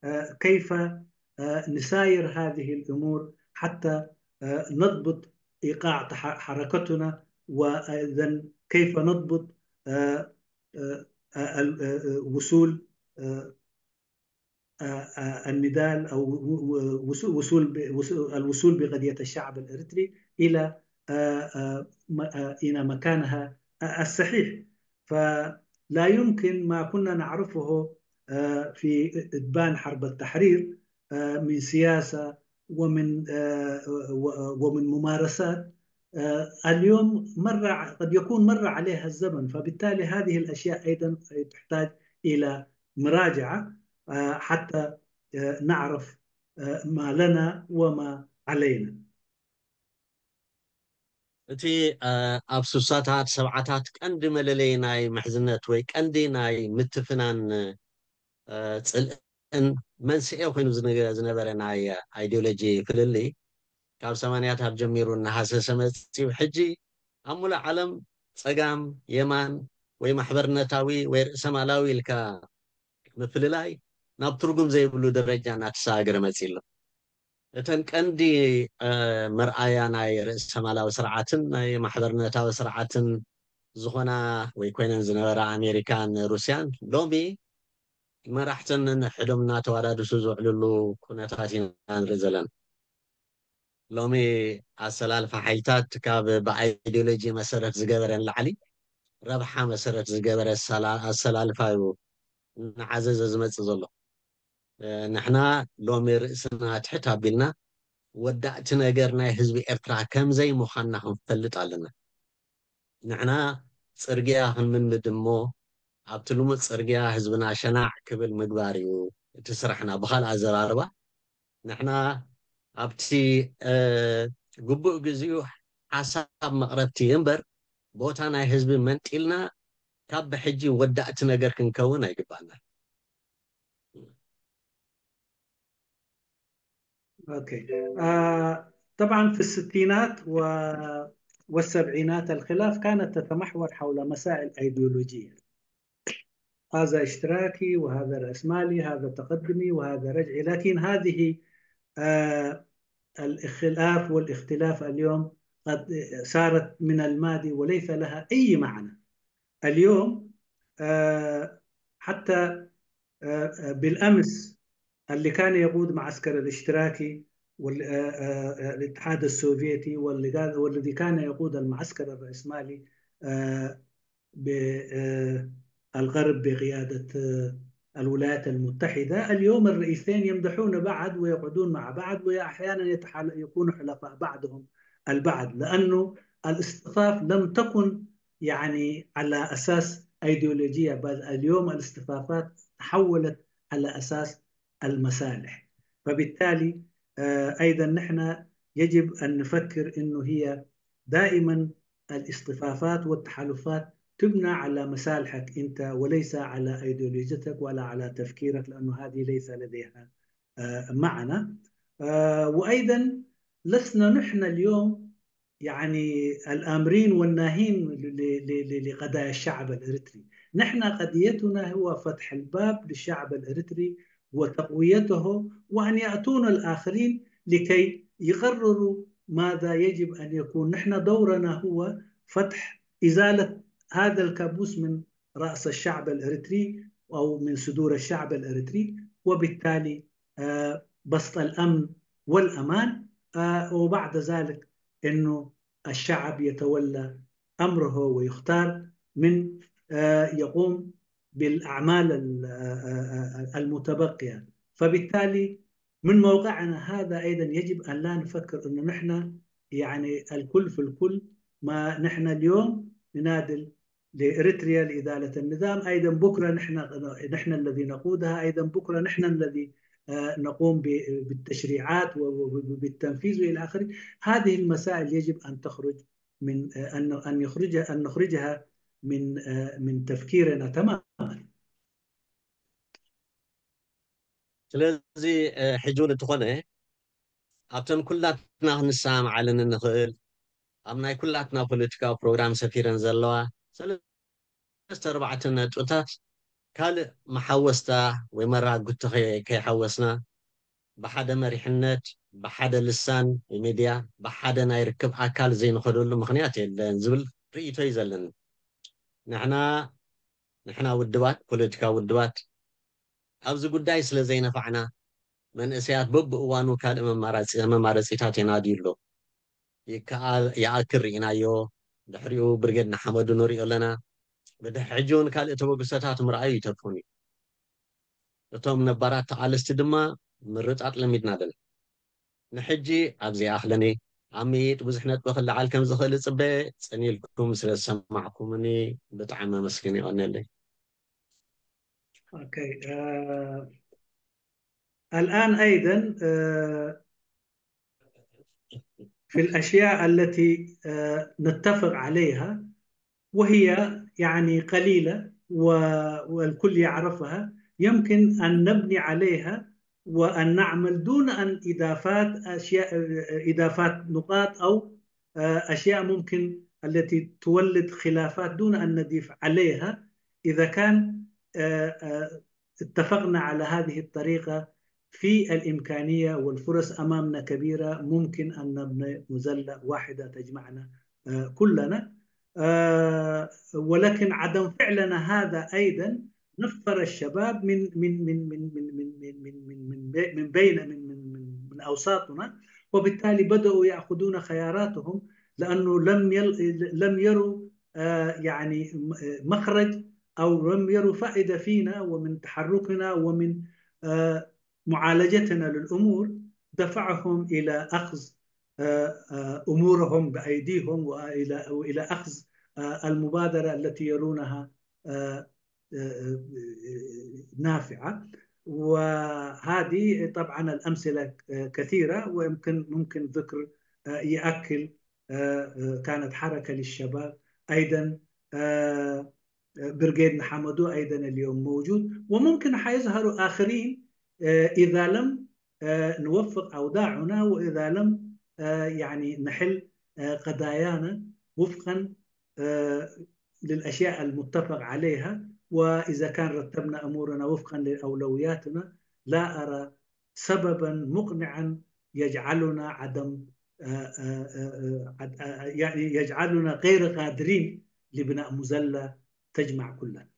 آه، كيف آه، نساير هذه الأمور حتى آه، نضبط إيقاع تح- حركتنا، وأيضا كيف نضبط آه، آه، آه، ال- آه، آه، وصول آه، آه، آه، النضال أو و- و- وصول وصول ب- وصول- الوصول بقضية الشعب الإريتري إلى آه، آه، م- آه، إلى مكانها آه، الصحيح. فلا يمكن ما كنا نعرفه آه، في إبان حرب التحرير آه، من سياسة ومن آه، و- ومن ممارسات آه، اليوم مر ع- قد يكون مر عليها الزمن، فبالتالي هذه الأشياء أيضا تحتاج إلى مراجعة آه، حتى آه، نعرف آه، ما لنا وما علينا. እቲ ኣብ ስሳታት ሰብዓታት ቀንዲ መለለይ ናይ ምሕዝነት ወይ ቀንዲ ናይ ምትፍናን ጽልእን መንስኤ ኮይኑ ዝነበረ ናይ ኣይዲዮሎጂ ፍልልይ ካብ ሰማንያታት ጀሚሩ እናሃሰሰ መፂኡ ሕጂ ኣብ ሙሉእ ዓለም ፀጋም የማን ወይ ማሕበርነታዊ ወይ ርእሰማላዊ ኢልካ ምፍልላይ ናብ ትርጉም ዘይብሉ ደረጃ እናተሰጋገረ መፂ ኣሎ። እተን ቀንዲ መርኣያ ናይ ርእሰማላዊ ስርዓትን ናይ ማሕበርነታዊ ስርዓትን ዝኾና ወይ ኮይነን ዝነበራ ኣሜሪካን ሩስያን ሎሚ መራሕተን ነንሕዶም እናተዋዳድሱ ዝውዕልሉ ኩነታት ኢና ንርኢ ዘለና። ሎሚ ኣሰላልፋ ሓይልታት ካብ ብኣይዲዮሎጂ መሰረት ዝገበረ ንላዕሊ ረብሓ መሰረት ዝገበረ ኣሰላልፋ እዩ እናዓዘዘ ዝመፅእ ዘሎ። ንሕና ሎሚ ርእስና ትሕት ኣቢልና ወዳእቲ ነገር ናይ ህዝቢ ኤርትራ ከምዘይ ምዃንና ክንፈልጥ ኣለና። ንሕና ፅርግያ ክንምንምድ እሞ ኣብቲ ልሙፅ ፅርግያ ህዝብና ሸናዕ ክብል ምግባር እዩ እቲ ስራሕና። ብካልእ ኣዘራርባ ንሕና ኣብቲ ግቡእ ግዚኡ ሓሳብ መቕረብቲ እምበር ቦታ ናይ ህዝቢ መንጢልና ካብ ብሕጂ ወዳእቲ ነገር ክንከውን ኣይግባእና። أوكي. آه طبعا في الستينات و... والسبعينات الخلاف كانت تتمحور حول مسائل أيديولوجية، هذا اشتراكي وهذا رأسمالي، هذا تقدمي وهذا رجعي، لكن هذه آه الخلاف والاختلاف اليوم قد صارت من الماضي وليس لها أي معنى اليوم. آه حتى آه بالأمس اللي كان يقود معسكر الاشتراكي والاتحاد السوفيتي والذي كان يقود المعسكر الرأسمالي بالغرب بقيادة الولايات المتحدة. اليوم الرئيسين يمدحون بعض ويقعدون مع بعض وأحيانا يكونوا حلفاء بعضهم البعض، لأنه الاصطفاف لم تكن يعني على أساس أيديولوجية، بل اليوم الاصطفافات تحولت على أساس المصالح. فبالتالي أيضا نحن يجب أن نفكر أنه هي دائما الاصطفافات والتحالفات تبنى على مصالحك أنت وليس على أيديولوجيتك ولا على تفكيرك، لأنه هذه ليس لديها آه، معنى. آه، وأيضا لسنا نحن اليوم يعني الآمرين والناهين ل- ل- ل- لقضايا الشعب الإريتري. نحن قضيتنا هو فتح الباب للشعب الإريتري وتقويته، وأن يأتون الآخرين لكي يقرروا ماذا يجب أن يكون. نحن دورنا هو فتح، إزالة هذا الكابوس من رأس الشعب الإريتري أو من صدور الشعب الإريتري، وبالتالي آه، بسط الأمن والأمان، آه، وبعد ذلك أنه الشعب يتولى أمره ويختار من آه، يقوم بالأعمال ال- آه، آه، آه، المتبقية. فبالتالي من موقعنا هذا أيضا يجب أن لا نفكر أنه نحن يعني الكل في الكل، ما نحن اليوم ننادي لإريتريا لإزالة النظام، أيضا بكرة نحن نحن الذي نقودها، أيضا بكرة نحن الذي آه، نقوم ب- بالتشريعات و- و- وبالتنفيذ وإلى آخره. هذه المسائل يجب أن تخرج من آه، أن أن يخرج أن نخرجها من آه، من تفكيرنا تماما. ስለዚ እ፣ ሕጂ እውን እንተኾነ ኣብተን ኩላትና ክንሰማማዓለን እንኽእል ኣብ ናይ ኩላትና ፖለቲካዊ ፕሮግራም ሰፊረን ዘለዋ ሰለስተ ኣርባዕተ ነጥብታት ካልእ መሓወስታ ወይ መራጉቲ ከይ- ከይሓወስና ብሓደ መሪሕነት ብሓደ ልሳን ወይ ሚድያ ብሓደ ናይ ርክብ ኣካል ዘይንኸደሉ ምኽንያት የለን ዝብል ርእይቶ እዩ ዘለኒ። ንሕና ንሕና ውድባት ፖለቲካዊ ውድባት ኣብዚ ጉዳይ ስለ ዘይነፋዕና መንእሰያት በብእዋኑ ካልእ መማራፂ- መማረፂታት የናድዩ ኣሎ። ይከኣል ይኣክል ርኢናዮ። ድሕሪኡ ብርጌድ ንሓመዱ ንሪኦ ኣለና። ብድሕሪ ሕጂ እውን ካልእ ተበግሶታት ምርኣዩ ይተርፎን እዩ። እቶም ነባራት ተቓለስቲ ድማ ምርጣጥ ለሚድና ኣለና። ንሕጂ ኣብዚ ይኣኽለኒ። ኣብ ምይይጥ ብዙሕ ነጥቢ ክለዓል ከም ዝኽእል እፅበ። ፅን ኢልኩም ስለ ዝሰማዕኩምኒ ብጣዕሚ ኣመስግን። ይቐነለይ። أوكي. آه، الآن أيضا آه، في الأشياء التي آه، نتفق عليها، وهي يعني قليلة و- والكل يعرفها، يمكن أن نبني عليها وأن نعمل دون أن إضافات أشياء، إضافات نقاط أو آه، أشياء ممكن التي تولد خلافات دون أن نضيف عليها. إذا كان آه، آه، اتفقنا على هذه الطريقة في الإمكانية والفرص أمامنا كبيرة، ممكن أن نبني مظلة واحدة تجمعنا آه، كلنا. آه، ولكن عدم فعلنا هذا أيضا نفر الشباب من من من من من من من من من من بي- من بين من من من من أوساطنا، وبالتالي بدأوا يأخذون خياراتهم لأنه لم يل لم يروا آه، يعني م- آه، مخرج أو لم يروا فائدة فينا ومن تحركنا ومن آه، معالجتنا للأمور، دفعهم إلى أخذ آه، آه، أمورهم بأيديهم وإلى وإلى أخذ آه، المبادرة التي يرونها آه، آه، آه، نافعة. وهذه طبعا الأمثلة آه، كثيرة، ويمكن ممكن ذكر آه، يأكل آه، آه، كانت حركة للشباب أيضا. آه، آه، برغيد نحامدو أيضا اليوم موجود، وممكن حيظهروا آخرين آه، إذا لم آه، نوفق أوضاعنا، وإذا لم آه، يعني نحل آه، قضايانا وفقا آه، للأشياء المتفق عليها، وإذا كان رتبنا أمورنا وفقا لأولوياتنا، لا أرى سببا مقنعا يجعلنا عدم آه، آه، آه، آه، عد- آه، يعني يجعلنا غير قادرين لبناء مظلة تجمع كلنا.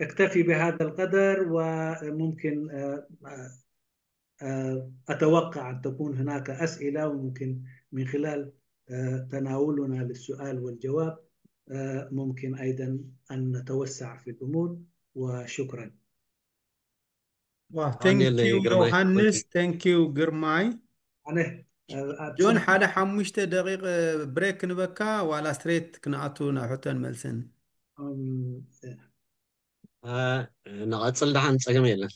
أكتفي بهذا القدر، وممكن آه، آه، آه، أتوقع أن تكون هناك أسئلة، وممكن من خلال آه، تناولنا للسؤال والجواب آه، ممكن أيضا أن نتوسع في الأمور. وشكرا. Wow, thank you ዮሃንስ፣ thank you ግርማይ። ኣነ፣ ኣነ፣ ጆን፣ ሓደ ሓሙሽተ ደቂቕ ብሬክ ክንበካ ዋላ ስትሬት ክንኣቱ ናብ ሕቶን መልስን? እም፣ እ፣ ንቐጽል ደሓን፣ ጸገም የለን።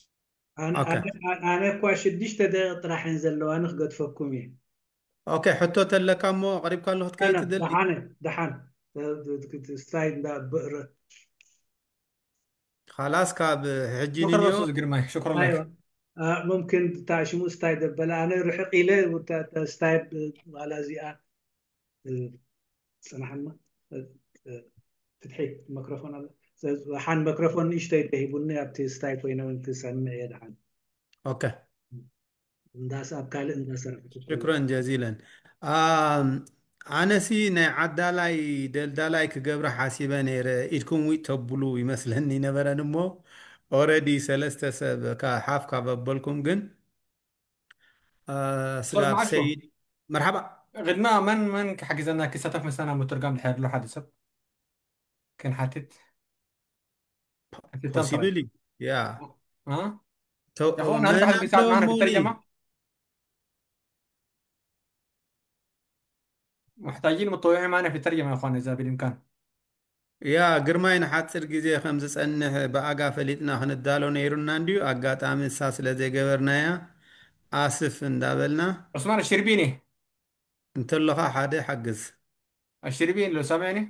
ኣነ፣ ኦኬ። ኣነ፣ ኣነ እኳ ሽዱሽተ ደቂቕ ጥራሕ እየን ዘለዋኒ፣ ክገድፈኩም እየ። ኦኬ፣ ሕቶ ተለካ እሞ ቀሪብካ ኣሎ ክትከይድ ኣነ፣ ትደሊ? ደሓነ፣ ደሓን። ስታይ እንዳ ብእረ خلاص ካብ ሕጂ شكرا ንዮ استاذ ግርማይ شكرا لك ኣይዋ ሙምክን እታ ሽሙ ስታይ ደበለ ኣነ ርሕቕ ኢለ ስታይ ዋላ እዚኣ ጽናሕማ ፍትሒ መክሮፎን ኣለ ሓን መክሮፎን ንእሽተይ ተሂቡኒ ኣብቲ ስታይ ኮይነ እውን ክሰምዕ እየ ደሓን okay እንዳስ ኣብ ካልእ እንዳሰራሕኩ ሽክረን ጀዚለን ኣም፣ ኣነሲ ናይ ዓዳላይ ደልዳላይ ክገብረ ሓሲበ ነይረ ኢድኩም ዊጥ ተብሉ ይመስለኒ ነበረን እሞ already ሰለስተ ሰብ ሓፍ ካብ ኣበልኩም ግን አ፣ استاذ ስጋብ معشو ሰይድ መርሓባ غدنا من من ክሕግዘና ክሳተፍ መሳና ምትርጋም ድሕር ኣሎ ሓደ ሰብ ክንሓትት ሓቲትካ ጥራይ possible እዩ ያ ها ተው- يا اخوان هل መን حد بيساعد ኣሎ معنا في እሞኒ الترجمة محتاجين متطوعين معنا في الترجمة يا اخوان اذا بالامكان ያ ግርማይ ንሓፂር ግዜ ከም ዝፀንሕ ብኣጋ ፈሊጥና ክንዳሎ ነይሩና እንድዩ ኣጋጣሚ እሳ ስለ ዘይገበርናያ ኣስፍ እንዳበልና عثمان الشربيني እንተለኻ ሓደ ሓግዝ الشربيني لو سامعني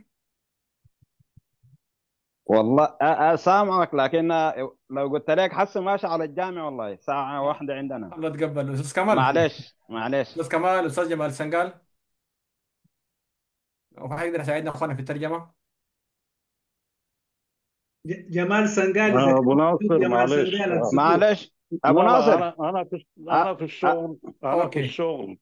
والله أ- أ- سامعك، لكن لو قلت لك حسي ماشي على الجامع، والله ساعة واحدة عندنا. الله تقبل استاذ كمال معلش، معلش. استاذ كمال استاذ جمال سنقال وحيقدر يساعدنا اخونا في الترجمة ج- جمال سنقال آه، اذا ابو ناصر، جمال معلش. سنقال آه. السكوت معلش، أبو لا لا، ناصر. انا انا في الش- أ- انا في الشغل، انا في اوكي الشغل.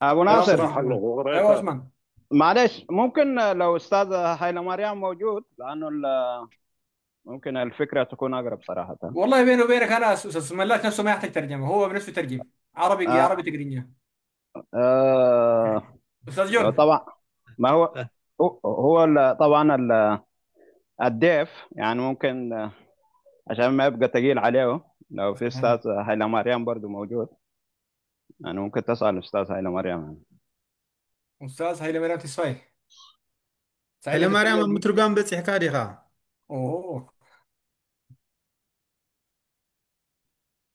أبو تمام ناصر. اشرح له ايوه غريبة. عثمان معلش، ممكن لو أستاذ هايلة مريم موجود، لأنه ال- ممكن الفكرة تكون أقرب صراحة. والله بيني وبينك انا استاذ ملاش نفسه ما يحتاج ترجمه، هو بنفسه يترجم عربي آه. عربي تقرينيا. آه. استاذ جون طبعا، ما هو، هو، هو ال- طبعا ال- الضيف، يعني، ممكن، آه، عشان ما يبقى تقيل عليه، لو في أستاذ هايلة مريم برضو موجود، يعني، ممكن تسأل أستاذ هايلة مريم، يعني. استاذ هايلة مريم تسفاي ሃይለ ማርያም ኣብ ምትርጓም በፂሕካ ዲኻ اوه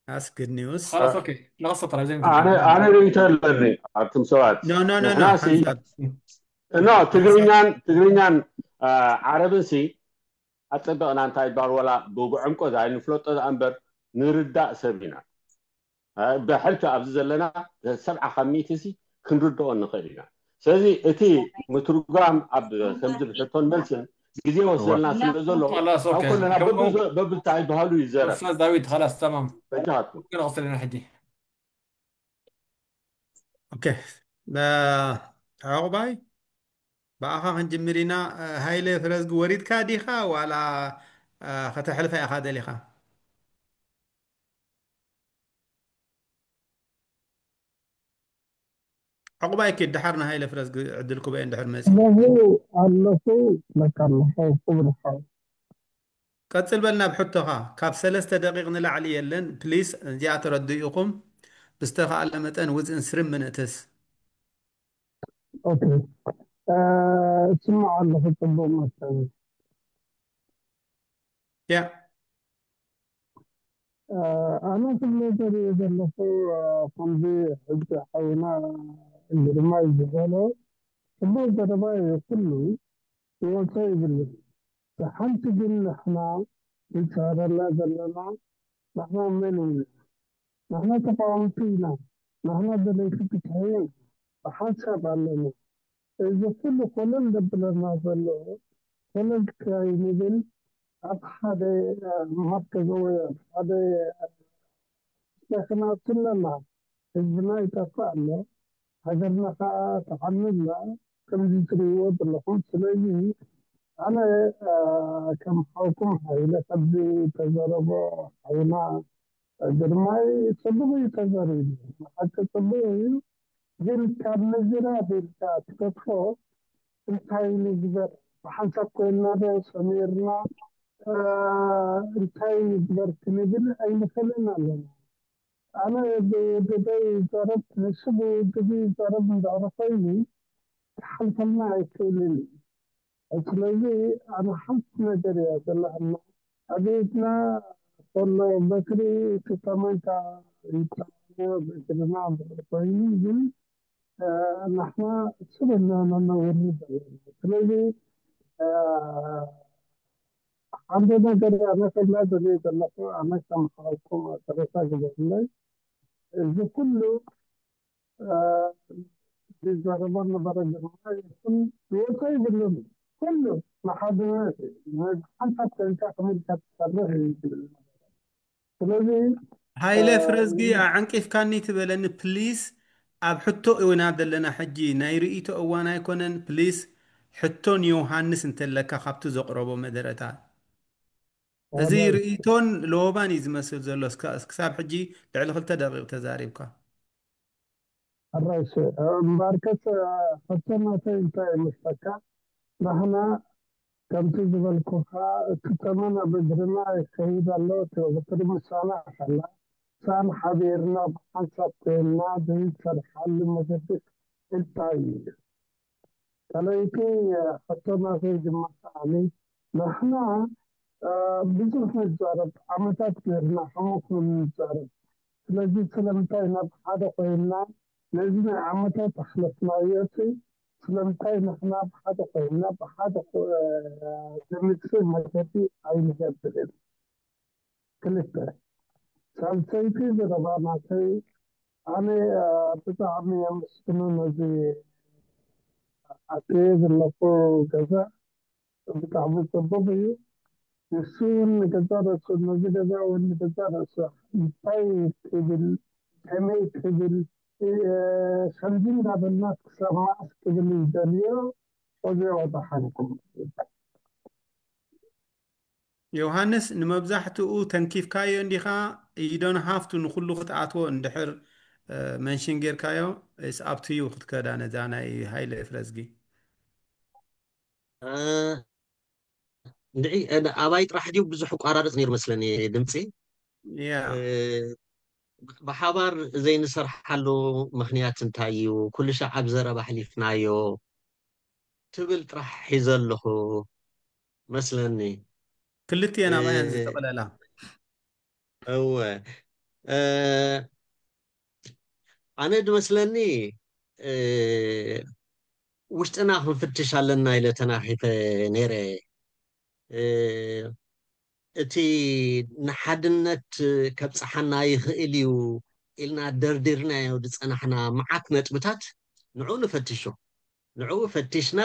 That's good news. خلاص اوكي نغص الطلب زي ما ኣነ تقول ኣነ ርእይቶ ኣለኒ ኣብቶም ሰባት No, no, no, no. ንሕናሲ ሓንሳብ ኖ ትግርኛን ትግርኛን አ፣ ዓረብንሲ ኣፀበቕና እንታይ ይባል ወላ ብብዕምቆ ዛ ንፍለጦ ዛ እምበር ንርዳእ ሰብ ኢና አ፣ ብሕልፊ ኣብዚ ዘለና ሰብዓ ካብ ሚእቲ ሲ ክንርድኦ ንኽእል ኢና ስለዚ እቲ ምትርጓም ኣብ ከምዚ ብሕቶን መልስን ግዜ ወስደልና ስለ ዘሎ خلاص ካብ اوكي ኩልና كم በብዛ- በብታ ይበሃሉ ይዘረብ استاذ داوود خلاص تمام በጃኻትኩም ممكن اغسل لنا حدي ኦኬ ዑቕባይ ብኣኻ ክንጅምር ኢና ሃይለ ፍረዝጊ ወሪድካ ዲኻ ዋላ ከተሕልፋ ኢኻ ደሊኻ ዕቑባይ ኪድ ድሓር ንሃይለ ፍረዝጊ ዕድል ኩበኤ እንድሕር መፂ ኣለኹ ኣለኹ ለካ ኣለኹ ክብርኻ ቀፅል በል ናብ ሕቶኻ ካብ ሰለስተ ደቂቕ ንላዕሊ የለን ፕሊስ እዚኣ ተረድኡ ኢኹም ብዝተኻእለ መጠን ውዝእን ስርም ምንእትስ ኦኬ እስማዕ ኣለኹ ፅቡቅ መሰለኝ ያ ኣነ ክብሎ ዘርኢ ዘለኹ ከምዚ ሕጂ ሓውና ግርማይ ዝበሎ ጽቡቅ ዘረባ እዩ ኩሉ ይወልቶ ይብልን ሓንቲ ግን ንሕና ንጻረላ ዘለና ንሕና መን ኢና ንሕና ተቃወምቲ ኢና ንሕና ደለይቲ ፍትሒ ኢና ብሓንሳብ ኣለና እዚ ኩሉ ኮለል ደብለና ዘሎ ኮለል ክራይ ንብል ኣብ ሓደ መሃብ ተዘወዮ ሓደ ሸክና ትለና ህዝብና ይጠፍእ ኣሎ ሃገርና ከዓ ተሓምልና ከምዚ ትርእይዎ ዘለኹም ስለዚ ኣነ ከም ሓውኩም ሃይለ ከዚ ተዘረቦ ሓውና ግርማይ ጽቡቕ እዩ ተዛሪቡ። ንሓቂ ጽቡቕ እዩ፣ ግን ካብ ምዝራብ ኢልካ ትገድፎ እንታይ ንግበር? ብሓንሳብ ኮይንና ዶ ሰሚርና እንታይ ንግበር ክንብል ኣይንኽእልን ኣለና። ኣነ ብውድበይ ይዛረብ፣ ንሱ ብውድቡ ይዛረብ እንድሕሪ ኮይኑ ክሓልፈልና ኣይክእልን እዩ። ስለዚ ኣነ ሓንቲ ነገር እያ ዘለሃና ኣብ ኢድና ከሎ በትሪ እቲ ከመንካ ይጠቀሞ ብእግርና እንድሕር ኮይኑ ግን ንሕና ስብ እናበልና ነውርድ ዘለና ስለዚ ሓደ ነገር ኣነ ከላ ዘለ ዘለኹ ኣነ ከም ሓውኩም ቅሬታ ግበርለይ። እዚ ኩሉ ዝዛረቦ ነበረ ግርማ ይኹን ዝወፀ ይብሉን ኩሉ ንሓድነት ሓንሳብ ከንካ ከመልካ ትሰርሕ ይብል። ስለዚ ሃይለ ፍረዝጊ ኣዕንቂፍካኒ ትበለኒ ፕሊስ። ኣብ ሕቶ እወና ዘለና ሕጂ ናይ ርእይቶ እዋን ኣይኮነን። ፕሊስ ሕቶ ንዮሃንስ እንተለካ ካብቲ ዘቕረቦ መደረታ። እዚ ርእይቶን ለወባን እዩ ዝመስል ዘሎ። እስካ- ክሳብ ሕጂ ልዕሊ ክልተ ደቂቕ ተዛሪብካ። ሕራይ እምበርከስ ሕቶ ናተይ እንታይ ይመስለካ? ንሕና ከምቲ ዝበልኩኻ እቲ ተመን ኣብ እግርና ይኸይድ ኣሎ። እቲ ብቅድሚ ሳና ከላ ሳን ሓቢርና ብሓንሳብ ኮይንና ዘይሰርሓሉ መገዲ እንታይ እዩ? ካልኣይቲ ሕቶ ናተይ ድማ ከዓኒ ንሕና ብዙሕ ንዛረብ ዓመታት ገርና ሕሙት ንዛረብ። ስለዚ ስለምንታይ ናብ ሓደ ኮይንና ነዚ ናይ ዓመታት ኣሕለፍናዮ ሲ ስለምንታይ ንሕና ብሓደ ኮይንና ብሓደ ዝምፅእ መገዲ ኣይንገብርን? ክልተ ሳልሰይቲ ዘረባ ናተይ ኣነ ብጣዕሚ የመስግኑ ነዚ ኣትየ ዘለኩ ገዛ ብጣዕሚ ፅቡቅ እዩ። ንሱ እውን ንገዛ ርእሱ ነዚ ገዛ እውን ንገዛ ርእሱ እንታይ ክብል ከመይ ክብል ከምዚ እንዳበልና ክሳብ መዓስ ክብል ይደልዮ። እዚ ወጣሓንኩም ዮሃንስ ንመብዛሕትኡ ተንኪፍካዮ እንዲኻ። You don't have to ንኩሉ ክትኣትዎ እንድሕር መንሽን ጌርካዮ it's up to you ክትከዳ ነዛ ናይ ሃይለ ፍረዝጊ። እንድዒ ኣባይ ጥራሕ ድዩ ብዙሕ ቋራርፅ ነይሩ መስለኒ ድምፂ። ያ ብሓባር ዘይንሰርሓሉ ምክንያት እንታይ እዩ? ኩሉ ሻዕ ኣብ ዘረባ ኣሕሊፍናዮ ትብል ጥራሕ ሒዘ ኣለኹ መስለኒ። ክልቲኤን ኣባያን እ- ዝጠቕለላ። እወ እ፣ ኣነ ድመስለኒ እ፣ ውሽጥና ክንፍትሽ ኣለና ኢለ ተናኺፈ ነይረ። እ፣ እቲ ንሓድነት ከብፅሓና ይኽእል እዩ ኢልና ደርዲርናዮ ዝፀናሕና መዓት ነጥብታት ንዑ ንፈትሾ። ንዑ ፈቲሽና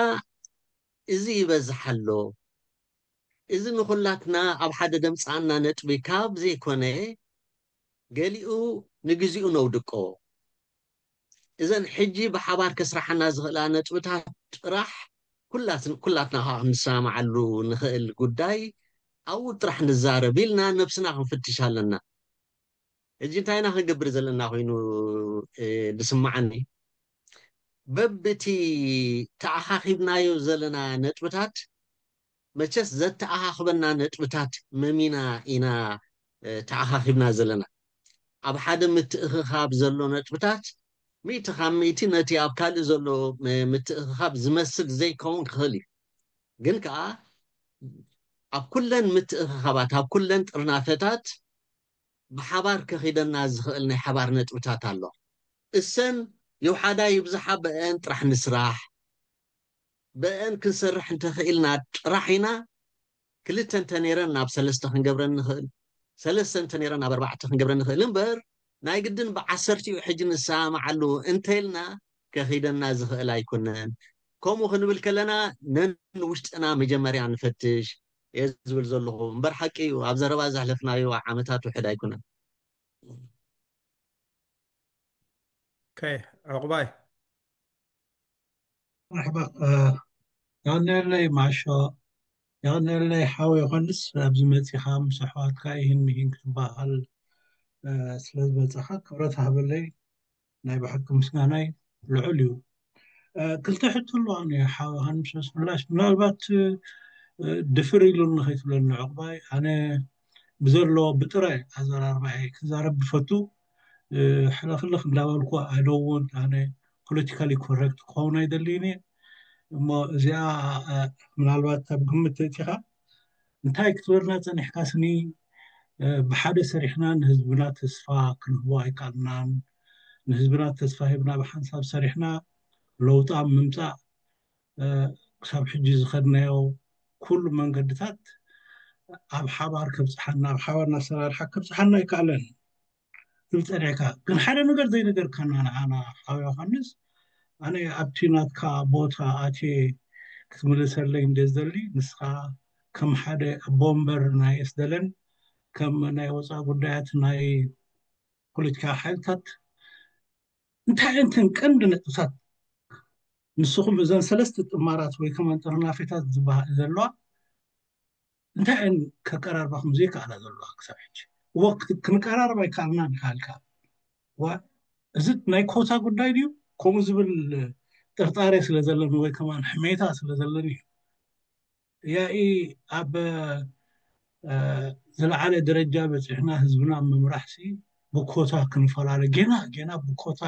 እዚ ይበዝሕ ኣሎ፣ እዚ ንኹላትና ኣብ ሓደ ደምፅኣና ነጥቢ ካብ ዘይኮነ ገሊኡ ንግዚኡ ነውድቆ። እዘን ሕጂ ብሓባር ከስራሓና ዝኽእላ ነጥብታት ጥራሕ ኩላትን- ኩላትና ከዓ ክንሰማማዓሉ ንኽእል ጉዳይ ኣብኡ ጥራሕ ንዛረብ ኢልና ነብስና ክንፍትሽ ኣለና። ሕጂ እንታይ ኢና ክንገብር ዘለና ኮይኑ እ፣ ዝስማዓኒ በብቲ ተኣኻኺብናዮ ዘለና ነጥብታት መቸስ ዘተኣኻኽበና ነጥብታት መሚና ኢና እ፣ ተኣኻኺብና ዘለና። ኣብ ሓደ ምትእኽኻብ ዘሎ ነጥብታት ሚእቲ ካብ ሚእቲ ነቲ ኣብ ካልእ ዘሎ ም- ምትእኽኻብ ዝመስል ዘይከውን ክኽእል እዩ። ግን ከዓ ኣብ ኩለን ምትእኽኻባት ኣብ ኩለን ጥርናፈታት ብሓባር ከኺደና ዝኽእል ናይ ሓባር ነጥብታት ኣሎ። እሰን ይውሓዳ ይብዝሓ ብአን ጥራሕ ንስራሕ። ብአን ክንሰርሕ እንተኽኢልና ጥራሕ ኢና ክልተ እንተነይረን ናብ ሰለስተ ክንገብረን ንኽእል፣ ሰለስተ እንተነይረን ናብ ኣርባዕተ ክንገብረን ንኽእል እምበር ናይ ግድን ብዓሰርቲኡ ሕጂ ንሰማማዓሉ እንተኢልና ከኺደና ዝኽእል ኣይኮነን። ከምኡ ክንብል ከለና ነን ውሽጥና መጀመርያ ንፈትሽ እየ ዝብል ዘለኹ እምበር ሓቂ እዩ ኣብ ዘረባ ዘሕለፍናዮ ዓመታት ውሕድ ኣይኮነን። ኦኬ ዕቑባይ መርሓባ የቐንየለይ ማሾ፣ የቐንየለይ ሓው ዮሃንስ ኣብዚ መፂኻ ምስ ኣሕዋትካ ይህን ምሂን ክትበሃል ስለዝመፃኻ ክብረት ሃበለይ። ናይ ብሓቂ ምስጋናይ ልዑል እዩ። ክልተ ሕቶ ኣለዋኒ ሓው ዮሃንስ ምስ ምላሽ ምናልባት ድፍር ኢሉኒ ከይትብለኒ ዕቑባይ። ኣነ ብዘሎ ብጥረ ኣዘራርባይ ክዛረብ ዝፈቱ ሕልኽልኽ እንዳበልኩ ኣደውን ኣነ ፖለቲካሊ ኮረክት ክኸውን ኣይደልይን እየ። እሞ እዚኣ ምናልባት ኣብ ግምት እቲኻ እንታይ ክትበልና ፀኒሕካ ስኒ ብሓደ ሰሪሕና ንህዝብና ተስፋ ክንህቦ ኣይከኣልናን። ንህዝብና ተስፋ ሂብና ብሓንሳብ ሰሪሕና ለውጣ ምምፃእ ክሳብ ሕጂ ዝኸድናዮ ኩሉ መንገድታት ኣብ ሓባር ከብፅሓና፣ ኣብ ሓባር እናሰራርሓ ከብፅሓና ኣይከኣለን። ዝብል ፀኒዕካ ግን ሓደ ነገር ዘይነገርካና ንዓና ሓው ዮሃንስ፣ ኣነ ኣብቲ ናትካ ቦታ ኣትየ ክትምልሰለይ እንደ ዝደሊ፣ ንስኻ ከም ሓደ ኣቦ ወንበር ናይ ኤስደለን ከም ናይ ወፃኢ ጉዳያት ናይ ፖለቲካ ሓይልታት እንታይ እተን ቀንዲ ነጥብታት ንስኹም እዘን ሰለስተ ጥማራት ወይ ከማን ጥርናፌታት ዝበሃል ዘለዋ እንታይ እን ከቀራርባኹም ዘይከኣላ ዘለዋ ክሳብ ሕጂ እዎ ክት- ክንቀራረብ ኣይከኣልና ንካልካ ዋ እዚ ናይ ኮታ ጉዳይ ድዩ ከምኡ ዝብል ጥርጣሬ ስለ ዘለኒ ወይ ከማን ሕሜታ ስለ ዘለኒ እዩ ያኢ ኣብ እ፣ ዝለዓለ ደረጃ በፂሕና ህዝብና ምምራሕ ሲ ብኮታ ክንፈላለ ጌና ጌና ብኮታ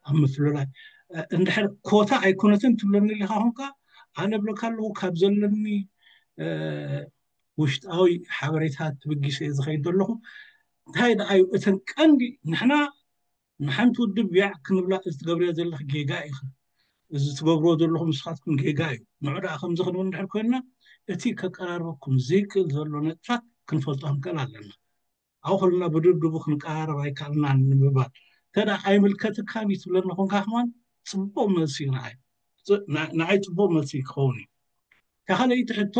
ኣብ ምፍልላይ እ፣ እንድሕር ኮታ ኣይኮነትን ትብለኒ ሊካ ኹንካ ኣነ ብለካ ኣለኹ ካብ ዘለኒ እ፣ ውሽጣዊ ሓበሬታ ትብጊሰ ዝኸይድ ዘለኹ እንታይ ደኣ እዩ እተን ቀንዲ ንሕና ንሓንቲ ውድብ ያዕ ክንብላ እዚ ትገብርዮ ዘለኽ ጌጋ ኢኺ። እዚ ትገብርዎ ዘለኹም ንስኻትኩም ጌጋ እዩ። ንዑ ደኣ ከምዚ ክንብል እንድሕር ኮይንና እቲ ከቀራርበኩም ዘይክእል ዘሎ ነጥብታት ክንፈልጦ ክንክእል ኣለና። ኣብኡ ከለና ብድብድቡ ክንቀራረብ ኣይከኣልናን ንምባል እንተ ደኣ ኣይምልከትካን እዩ ትብለኒ ኮንካ ከማን ፅቡቕ መልሲ እዩ ንዓይ። ፅ- ን- ንዓይ ፅቡቕ መልሲ ክኸውን እዩ። እታ ካልኣይቲ ሕቶ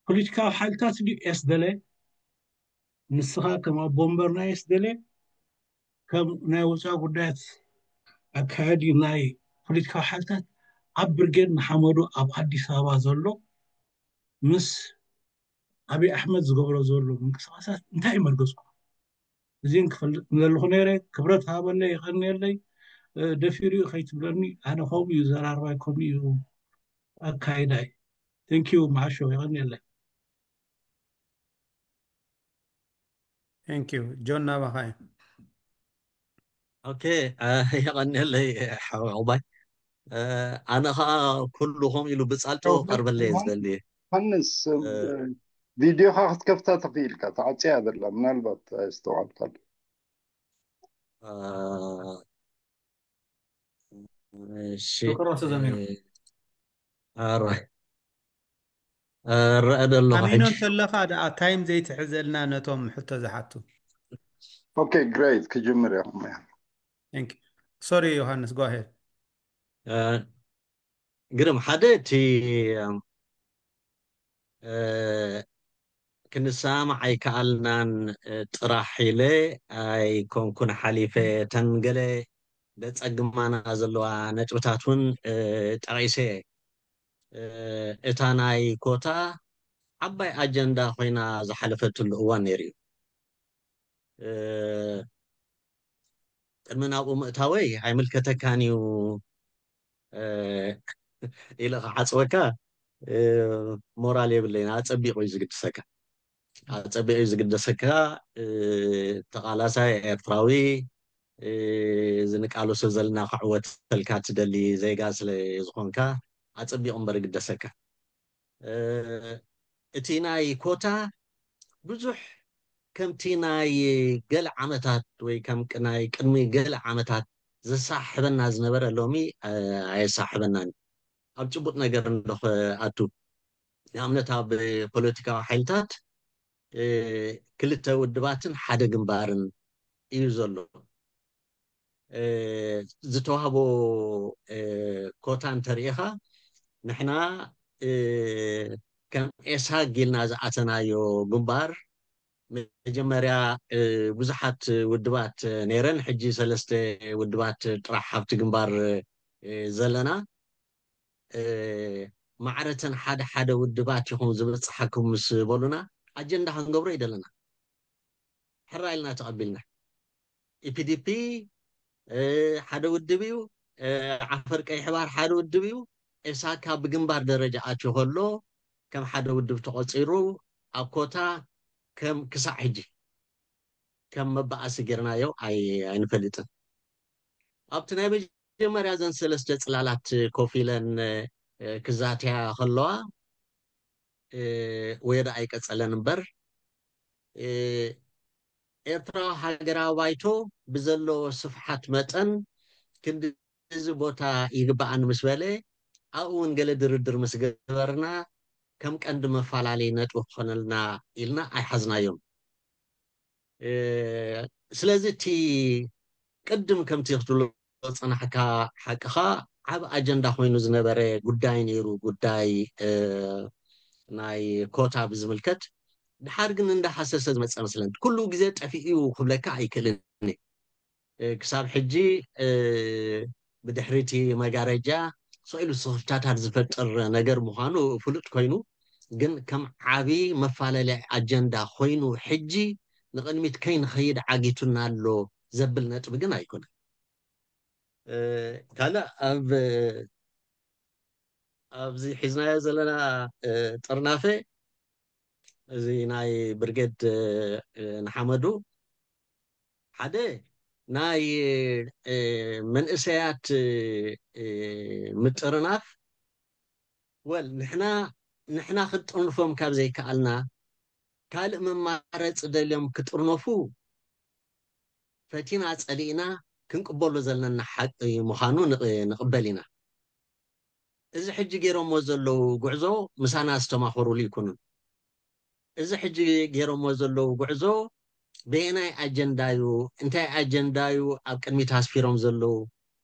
ፖለቲካዊ ሓይልታት ድዩ ኤስደለ ንስኻ ከም ኣቦ ወንበር ናይ ኤስደለ ከም ናይ ወፃኢ ጉዳያት ኣካያዲ ናይ ፖለቲካዊ ሓይልታት ኣብ ብርጌድ ንሓመዱ ኣብ ኣዲስ ኣበባ ዘሎ ምስ ኣብይ ኣሕመድ ዝገብሮ ዘሎ ምንቅስቃሳት እንታይ እዩ መርገፅኩም እዚን ክፈልጥ ምደለኹ ነይረ ክብረት ሃበለይ የቐንየለይ እ፣ ደፊሩ እዩ ከይትብለኒ ኣነ ከምኡ እዩ ዘራርባይ ከምኡ እዩ ኣካይዳይ ቴንኪዩ መዓሾ የቐንየለይ Thank you. ጆን ናባኻ እዩ። ኦኬ የቐንየለይ ሓወ ዕባይ ኣነ ከዓ ኩሉ ከም ኢሉ ብፃልጦ ቀርበለይ ዝደሊ ዮሃንስ ቪድዮካ ክትከፍታ ተኽኢልካ ተዓፅያ ዘላ ምናልባት ኣየስተውዓልካሉ እሺ ተቆራርሶ ዘሚሩ። ኣራይ እረአ ደለኹ ኣሚኖ ሕጂ እንተለኻ ደኣ ታይም ዘይትሕዘልና ነቶም ሕቶ ዝሓቱ። Okay great ክጅምር እየ Thank you. Sorry ዮሃንስ go ahead. ግርም ሓደ እቲ ክንሰማማዕ ኣይከኣልናን ጥራሕ ኢለ ኣይኮንኩን ሓሊፈ እተን ገለ ደፀግማና ዘለዋ ነጥብታት እውን ጠቒሰ እታ ናይ ኮታ ዓባይ ኣጀንዳ ኮይና ዝሓለፈትሉ እዋን ነይሩ እዩ ቅድሚ ናብኡ ምእታወይ ኣይምልከተካን እዩ ኢለ ክዓፅወካ ሞራል የብለይን ኣፀቢቑ እዩ ዝግድሰካ ኣፀቢቑ እዩ ዝግደሰካ ተቓላሳይ ኤርትራዊ ዝንቃለሶ ዘለና ክዕወተልካ ትደሊ ዜጋ ስለ ዝኾንካ ኣፀቢቑ እምበር ይግደሰካ እቲ ናይ ኮታ ብዙሕ ከምቲ ናይ ገለ ዓመታት ወይ ከም ናይ ቅድሚ ገለ ዓመታት ዘሳሕበና ዝነበረ ሎሚ ኣየሳሕበናን ኣብ ጭቡጥ ነገር እንዶ ኣቱ ንኣብነት ኣብ ፖለቲካዊ ሓይልታት ክልተ ውድባትን ሓደ ግንባርን እዩ ዘሎ ዝተዋህቦ ኮታ እንተሪኢኻ ንሕና ከም ኤሳግ ኢልና ዝኣተናዮ ግንባር መጀመርያ ብዙሓት ውድባት ነይረን ሕጂ ሰለስተ ውድባት ጥራሕ ኣብቲ ግንባር ዘለና ማዕረተን ሓደ ሓደ ውድባት ኢኹም ዝበፅሓኩም ምስ በሉና ኣጀንዳ ክንገብሮ ይደለና ሕራ ኢልና ተቐቢልና ኢፒዲፒ ሓደ ውድብ እዩ ዓፈር ቀይ ሕባር ሓደ ውድብ እዩ ኤሳካ ብግንባር ደረጃ ኣትዩ ከሎ ከም ሓደ ውድብ ተቆፂሩ ኣብ ኮታ ከም ክሳዕ ሕጂ ከም መበኣሲ ጌርናዮ ኣይንፈልጥን ኣብቲ ናይ መጀመርያ ዘን ሰለስተ ፅላላት ኮፍ ኢለን ክዛተያ ከለዋ ወየዳ ኣይቀፀለን እምበር ኤርትራዊ ሃገራዊ ባይቶ ብዘለዎ ስፍሓት መጠን ክንዲ እዚ ቦታ ይግበኣኒ ምስ በለ ኣብኡ እውን ገለ ድርድር ምስ ገበርና ከም ቀንዲ መፈላለይ ነጥቢ ክኾነልና ኢልና ኣይሓዝናዮም። ስለዚ እቲ ቅድም ከምቲ ክትብሎ ዝፀናሕካ ሓቅኻ ዓብ ኣጀንዳ ኮይኑ ዝነበረ ጉዳይ ነይሩ፣ ጉዳይ ናይ ኮታ ብዝምልከት። ድሓር ግን እንዳሓሰሰ ዝመፀ መስለን። ኩሉ ግዜ ጠፊኡ እዩ ክብለካ ኣይክእልን። ክሳብ ሕጂ ብድሕሪቲ መጋረጃ ስኢሉ ስኽፍታታት ዝፈጥር ነገር ምዃኑ ፍሉጥ ኮይኑ፣ ግን ከም ዓቢ መፋለሊ ኣጀንዳ ኮይኑ ሕጂ ንቕድሚት ከይንኸይድ ዓጊቱና ኣሎ ዘብል ነጥቢ ግን ኣይኮነን። ካልእ ኣብ ኣብዚ ሒዝናዮ ዘለና ጥርናፈ እዚ ናይ ብርጌድ ንሓመዱ ሓደ ናይ መንእሰያት ምጥርናፍ፣ ወል ንሕና ንሕና ክንጥርንፎም ካብ ዘይከኣልና ካልእ መማረፂ ደልዮም ክጥርነፉ ፈቲና ፀሊእና ክንቅበሎ ዘለና ሓቂ ምዃኑ ንቕበል ኢና። እዚ ሕጂ ገይሮሞ ዘለዉ ጉዕዞ ምሳና ዝተማኸሩሉ ይኩኑን። እዚ ሕጂ ገይሮሞ ዘለዉ ጉዕዞ በየናይ ኣጀንዳ እዩ? እንታይ ኣጀንዳ እዩ ኣብ ቅድሚት ኣስፊሮም ዘለዉ?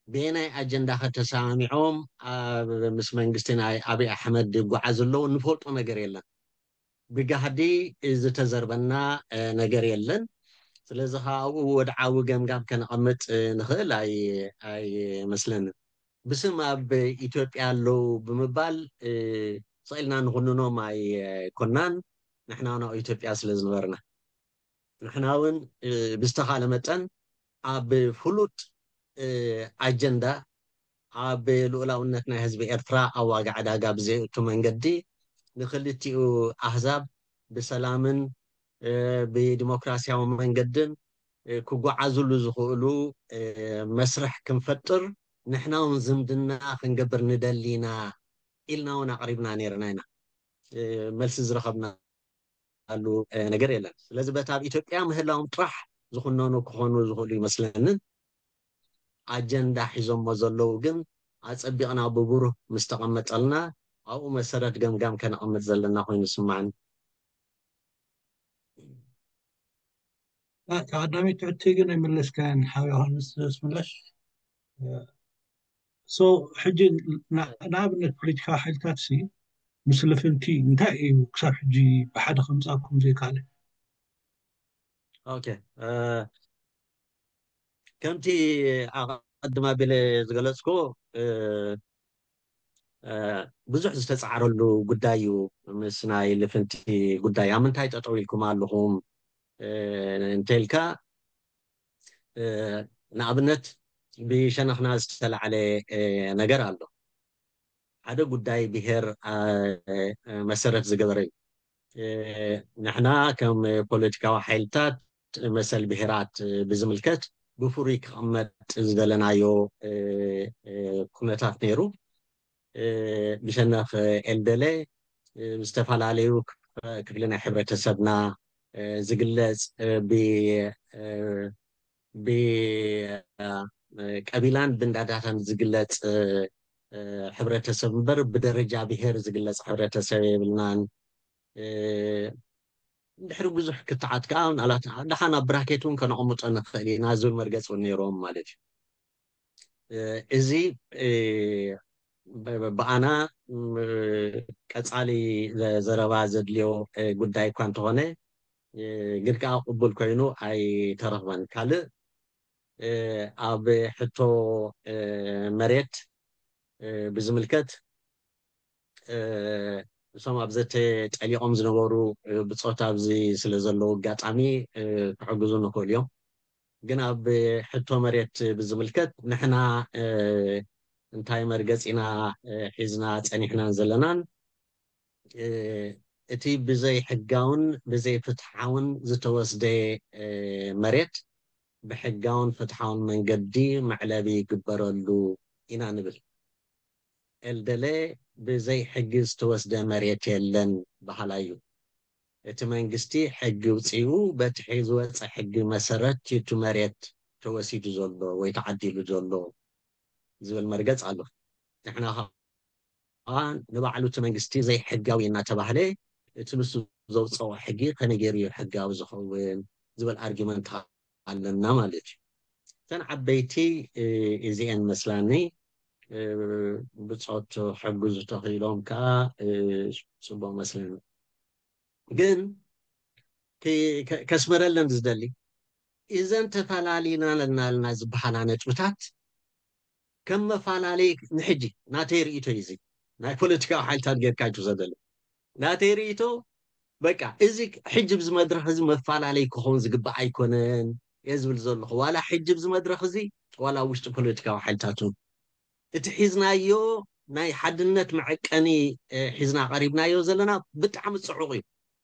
በየናይ ኣጀንዳ ከተሰማሚዖም ኣብ ምስ መንግስቲ ናይ ኣብይ ኣሕመድ ይጓዓዝ ዘለዉ እንፈልጦ ነገር የለን። ብጋህዲ ዝተዘርበና ነገር የለን። ስለዚ ከዓ ኣብኡ ወድዓዊ ገምጋም ከነቐምጥ ንኽእል ኣይመስለንን። ብስም ኣብ ኢትዮጵያ ኣለዉ ብምባል ስቕ ኢልና ንኹንኖም ኣይኮናን። ንሕና እውን ኣብ ኢትዮጵያ ስለ ዝነበርና ንሕና እውን ብዝተኻለ መጠን ኣብ ፍሉጥ ኣጀንዳ ኣብ ልኡላውነት ናይ ህዝቢ ኤርትራ ኣብ ዋጋ ዕዳጋ ብዘይእቱ መንገዲ ንክልቲኡ ኣህዛብ ብሰላምን ብዲሞክራሲያዊ መንገድን ክጓዓዙሉ ዝኽእሉ መስርሕ ክንፈጥር ንሕና እውን ዝምድና ክንገብር ንደሊ ኢና ኢልና እውን ኣቕሪብና ነይርና ኢና። መልሲ ዝረኸብና ኣሉ ነገር የለን። ስለዚ በቲ ኣብ ኢትዮጵያ ምህላዎም ጥራሕ ዝኹነኑ ክኾኑ ዝኽእሉ ይመስለንን። ኣጀንዳ ሒዞሞ ዘለዉ ግን ኣጸቢቕና ብብሩህ ምስ ተቐመጠልና ኣብኡ መሰረት ገምጋም ከነቐምጥ ዘለና ኮይኑ ይስማዓኒ። ቀዳመይቲ ሕቶ ግን ኣይመለስካን ሓው ዮሃንስ ኣስመላሽ። ሶ ሕጂ ንኣብነት ፖለቲካዊ ሓይልታት ሲ ምስ ልፍንቲ እንታይ እዩ ክሳብ ሕጂ ብሓደ ከምፃኩም ዘይካለ? ኦኬ፣ ከምቲ ኣቐድም ኣቢለ ዝገለፅኩ ብዙሕ ዝተፃዕረሉ ጉዳይ እዩ። ምስ ናይ ልፍንቲ ጉዳይ ኣብ ምንታይ ጠጠው ኢልኩም ኣለኹም እንተልካ ንኣብነት ብሸነኽና ዝተላዕለ ነገር ኣሎ። ሓደ ጉዳይ ብሄር መሰረት ዝገበረ እዩ። ንሕና ከም ፖለቲካዊ ሓይልታት መሰል ብሄራት ብዝምልከት ብፍሩይ ክቕመጥ ዝደለናዮ ኩነታት ነይሩ። ብሸነኽ ኤልደለ ዝተፈላለዩ ክፍሊ ናይ ሕብረተሰብና ዝግለጽ ብቀቢላን ብእንዳዳታን ዝግለጽ ሕብረተሰብ እምበር ብደረጃ ብሄር ዝግለጽ ሕብረተሰብ የብልናን። ድሕሪ ብዙሕ ክትዓት ከዓ ምናልባት ደሓን ኣብ ብራኬት እውን ከነቐምጦ ንኽእል ኢና ዝብል መርገፂ እውን ነይሮም ማለት እዩ። እዚ ብኣና ቀፃሊ ዘረባ ዘድልዮ ጉዳይ እኳ እንተኾነ ግን ከዓ ቅቡል ኮይኑ ኣይተረኽበን። ካልእ ኣብ ሕቶ መሬት ብዝምልከት እሶም ኣብ ዘተ ጠሊቖም ዝነበሩ ብፆት ኣብዚ ስለ ዘለዉ ኣጋጣሚ ክሕግዙ ንኽእሉ እዮም። ግን ኣብ ሕቶ መሬት ብዝምልከት ንሕና እንታይ መርገፂና ሒዝና ፀኒሕናን ዘለናን እቲ ብዘይ ሕጋውን ብዘይ ፍትሓውን ዝተወስደ መሬት ብሕጋውን ፍትሓውን መንገዲ መዕለቢ ይግበረሉ ኢና ንብል። ኤልደለ ብዘይ ሕጊ ዝተወስደ መሬት የለን በሃላይ እዩ። እቲ መንግስቲ ሕጊ ውፅኡ በቲ ዝወፀ ሕጊ መሰረት እቲ መሬት ተወሲዱ ዘሎ ወይ ተዓዲሉ ዘሎ ዝብል መርገፅ ኣሎ። ንሕና ንባዕሉ እቲ መንግስቲ ዘይሕጋዊ እናተባህለ እቲ ንሱ ዘውፀኦ ሕጊ ከመይ ገይሩ እዩ ሕጋዊ ዝኸውን ዝብል ኣርጊመንት ኣለና ማለት እዩ። እተን ዓበይቲ እዚአን መስላኒ ብፆት ሕግዙ ተኽኢሎም ከዓ ፅቡቅ መስለኒ። ግን ከስመረለን ዝደሊ እዘን ተፈላሊና ለናልና ዝበሃላ ነጥብታት ከም መፈላለይ ንሕጂ ናተይ ርእቶ እዩ። እዚ ናይ ፖለቲካዊ ሓይልታት ጌርካ እዩ ዘደለ ናተይ ርእቶ። በቃ እዚ ሕጂ ብዚ መድረክ እዚ መፈላለይ ክኸውን ዝግባእ ኣይኮነን እየ ዝብል ዘለኹ። ዋላ ሕጂ ብዚ መድረክ እዚ ዋላ ውሽጢ ፖለቲካዊ ሓይልታት እውን እቲ ሒዝናዮ ናይ ሓድነት መዐቀኒ ሒዝና ቀሪብናዮ ዘለና ብጣዕሚ ፅዑቕ እዩ።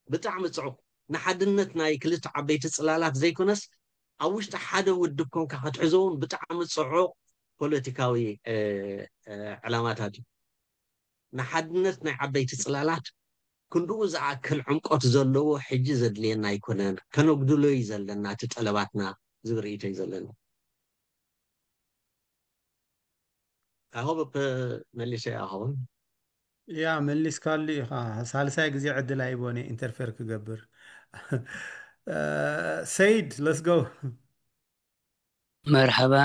ብጣዕሚ ፅዑቕ፣ ንሓድነት ናይ ክልተ ዓበይቲ ፅላላት ዘይኮነስ ኣብ ውሽጢ ሓደ ውድብ ኮንካ ክትሕዞ እውን ብጣዕሚ ፅዑቕ ፖለቲካዊ ዕላማታት እዩ። ንሓድነት ናይ ዓበይቲ ፅላላት ክንድኡ ዝኣክል ዕምቆት ዘለዎ ሕጂ ዘድልየና ኣይኮነን፣ ከነጉድሎ እዩ ዘለና እቲ ጠለባትና ዝብል ርእይቶ እዩ ዘለና። I hope መሊሰ ይኸውን። ያ መሊስካሉ ኢኻ። ሳልሳይ ግዜ ዕድል ኣይቦነ ኢንተርፌር ክገብር። ሰይድ ለስጎ መርሓባ።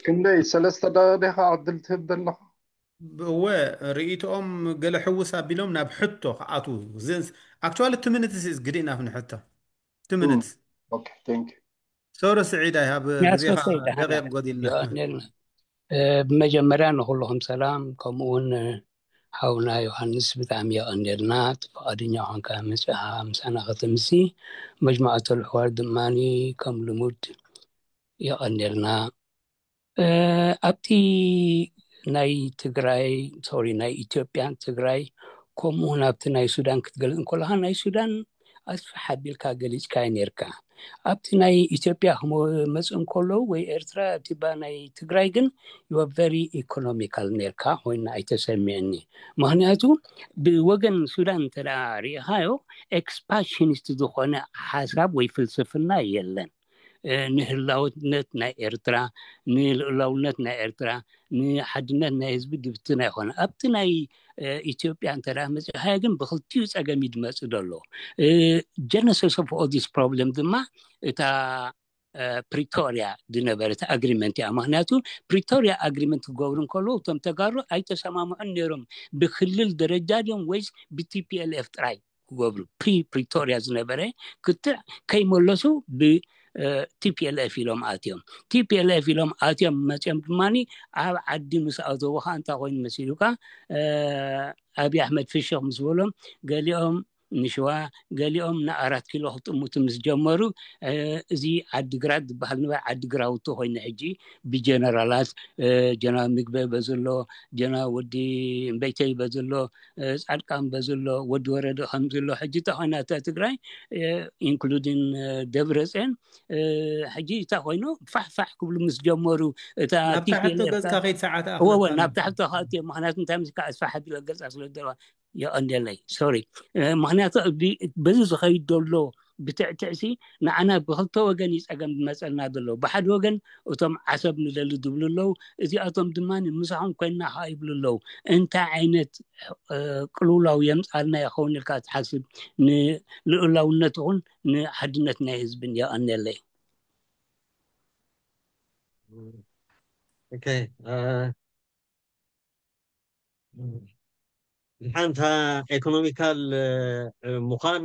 ክንደይ ሰለስተ ደቂቃ ዕድል ትህብ ዘለኻ? እወ ርእይቶኦም ገለ ሕውስ ኣቢሎም ናብ ሕቶ ክኣትዉ። Actually two minutes is good enough ንሕቶ። Two minutes። Okay, thank you. ሶሪ ስዒድ፣ I have ግዜኻ ደቂቕ ጎዲልና። ብመጀመርያ ንኩልኹም ሰላም፣ ከምኡ እውን ሓውና ዮሃንስ ብጣዕሚ የቐንየልና እቲ ፍቓደኛ ኾንካ መፅኻ ምሳና ከተምሲ። መጅማዕተል ሕዋር ድማ ከም ልሙድ የቐንየልና። ኣብቲ ናይ ትግራይ ሶሪ ናይ ኢትዮጵያን ትግራይ ከምኡ እውን ኣብቲ ናይ ሱዳን ክትገልፅ እንከለካ ናይ ሱዳን ኣስፍሕ ኣቢልካ ገሊፅካዮ ነርካ። ኣብቲ ናይ ኢትዮጵያ ክመፅእ እንከለዉ ወይ ኤርትራ ኣብቲ ባ ናይ ትግራይ ግን you are very economical ነርካ ኮይና ኣይተሰሚዕኒ። ምክንያቱ ብወገን ሱዳን እንተ ሪኢኻዮ expansionist ዝኾነ ሓሳብ ወይ ፍልስፍና የለን። ንህላውነት ናይ ኤርትራ፣ ንልኡላውነት ናይ ኤርትራ፣ ንሓድነት ናይ ህዝቢ ድብትን ኣይኮነ። ኣብቲ ናይ ኢትዮጵያ እንተ መፅእኻዮ ግን ብክልቲኡ ፀገም እዩ ድመፅእ ዘሎ። Genesis of all this problem ድማ እታ ፕሪቶሪያ ዝነበረ እቲ ኣግሪመንት እያ። ምክንያቱ ፕሪቶሪያ ኣግሪመንት ክገብሩ እንከለዉ እቶም ተጋሩ ኣይተሰማምዑን ነይሮም ብክልል ደረጃ ድዮም ወይስ ብቲፒኤልኤፍ ጥራይ ክገብሩ ፕሪ ፕሪቶሪያ ዝነበረ ክትዕ ከይመለሱ ብቲፒኤልኤፍ ኢሎም ኣትዮም። ቲፒኤልኤፍ ኢሎም ኣትዮም መፅኦም ድማ ኣብ ዓዲ ምስ ኣተዉ ከዓ እንታይ ኮይኑ መሲሉካ ኣብይ ኣሕመድ ፍሽኽ ምስ በሎም ገሊኦም ንሽዋ ገሊኦም ንኣራት ኪሎ ክጥምቱ ምስ ጀመሩ እዚ ዓዲግራት ዝበሃል ንበር ዓዲ ግራውቲ ኮይኑ ሕጂ ብጀነራላት ጀነራል ምግበ በዝሎ ጀነራል ወዲ እምበይተይ በዝሎ ፃድቃን በዝሎ ወዲ ወረደ ከምዝሎ ሕጂ እንታይ ኮይና እታ ትግራይ including ደብረፅዮን ሕጂ እንታይ ኮይኑ ፋሕፋሕ ክብሉ ምስ ጀመሩ እታ ናብ ታሕቲ ገፅካ ከይድ ሰዓት ወወ ናብ ታሕቲ ከእትዮ ምክንያቱ እንታይ ምስካ ኣስፋሕ ኣቢለ ገፃ ስለ ዘለዋ የቐንደለይ ሶሪ ምክንያቱ በዚ ዝኸይድ ዘሎ ብትዕትዕሲ ንዓና ብክልተ ወገን እዩ ፀገም ዝመፀልና ዘሎ ብሓደ ወገን እቶም ዓሰብ ንደሊ ዝብሉ ኣለዉ እዚኣቶም ድማ ምሳኹም ኮይንና ከዓ ይብሉ ኣለዉ እንታይ ዓይነት ቅልውላው የምፃልና ይኸውን ኢልካ ትሓስብ ንልኡላውነት ይኹን ንሓድነት ናይ ህዝብን የቐንየለይ Okay. ድሓን እታ ኤኮኖሚካል ምዃን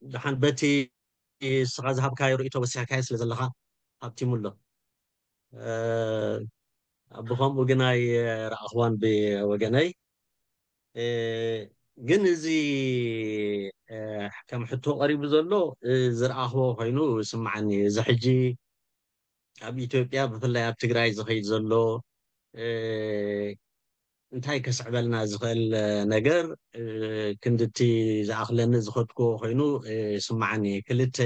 ድሓን በቲ እስኻ ዝሃብካዮ ርእቶ ወሲኽካዮ ስለ ዘለኻ ሃብቲሙ ኣሎ ብኸምኡ ግን ኣይረኣኽዋን ብወገነይ ግን እዚ ከም ሕቶ ቀሪቡ ዘሎ ዝረኣኽዎ ኮይኑ ስምዓኒ እዚ ሕጂ ኣብ ኢትዮጵያ ብፍላይ ኣብ ትግራይ ዝኸይድ ዘሎ እንታይ ከስዕበልና ዝኽእል ነገር ክንድቲ ዝኣኽለኒ ዝኸድክዎ ኮይኑ ስምዓኒ ክልተ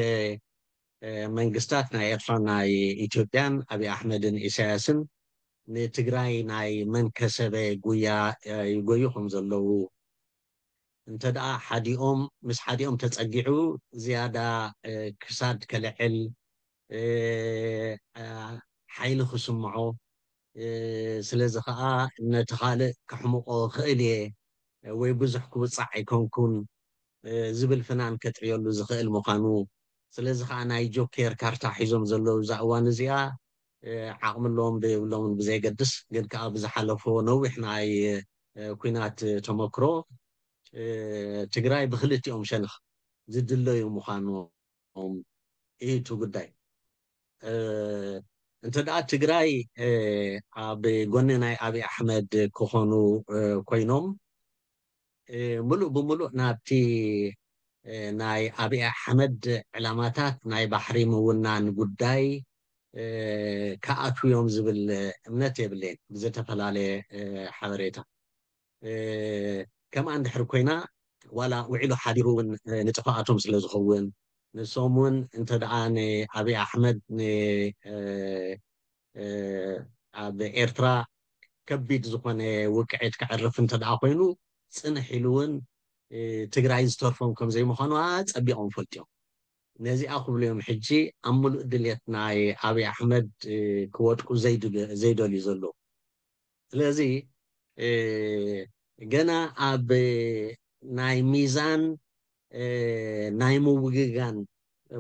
መንግስታት ናይ ኤርትራን ናይ ኢትዮጵያን ኣብይ ኣሕመድን ኢሳያስን ንትግራይ ናይ መንከሰበ ጉያ ይጎዩ ከም ዘለዉ እንተ ደኣ ሓዲኦም ምስ ሓዲኦም ተጸጊዑ ዝያዳ ክሳድ ከልዕል ሓይሊ ክስምዖ ስለዚ ከዓ ነቲ ካልእ ከሕምቆ ክእል እየ ወይ ብዙሕ ክውፃዕ ኣይኮንኩን ዝብል ፍናን ከጥርየሉ ዝኽእል ምዃኑ። ስለዚ ከዓ ናይ ጆኬር ካርታ ሒዞም ዘለዉ እዛ እዋን እዚኣ ዓቕሚ ኣለዎም ዶ የብሎምን ብዘይገድስ፣ ግን ከዓ ብዝሓለፎ ነዊሕ ናይ ኩናት ተመክሮ ትግራይ ብክልቲኦም ሸነኽ ዝድለዩ ምዃኖም እዩ እቲ ጉዳይ። እንተ ደኣ ትግራይ ኣብ ጎኒ ናይ ኣብይ ኣሕመድ ክኾኑ ኮይኖም፣ ምሉእ ብምሉእ ናብቲ ናይ ኣብይ ኣሕመድ ዕላማታት ናይ ባሕሪ ምውናን ጉዳይ ክኣትዉ እዮም ዝብል እምነት የብለይን፣ ብዝተፈላለየ ሓበሬታ። ከምኣ እንድሕር ኮይና፣ ዋላ ውዒሉ ሓዲሩ እውን ንጥፋኣቶም ስለ ዝኸውን፣ ንሶም እውን እንተ ደኣ ንኣብይ ኣሕመድ ኣብ ኤርትራ ከቢድ ዝኾነ ውቅዒት ከዕርፍ እንተ ደኣ ኮይኑ፣ ፅንሕ ኢሉ እውን ትግራይ ዝተርፎም ከም ዘይምዃኑ ኣፀቢቖም ፈልጥዮም። ነዚኣ ክብሉ እዮም ሕጂ ኣብ ምሉእ ድልየት ናይ ኣብይ ኣሕመድ ክወድቁ ዘይደልዩ ዘለዉ። ስለዚ ገና ኣብ ናይ ሚዛን ናይ ምውግጋን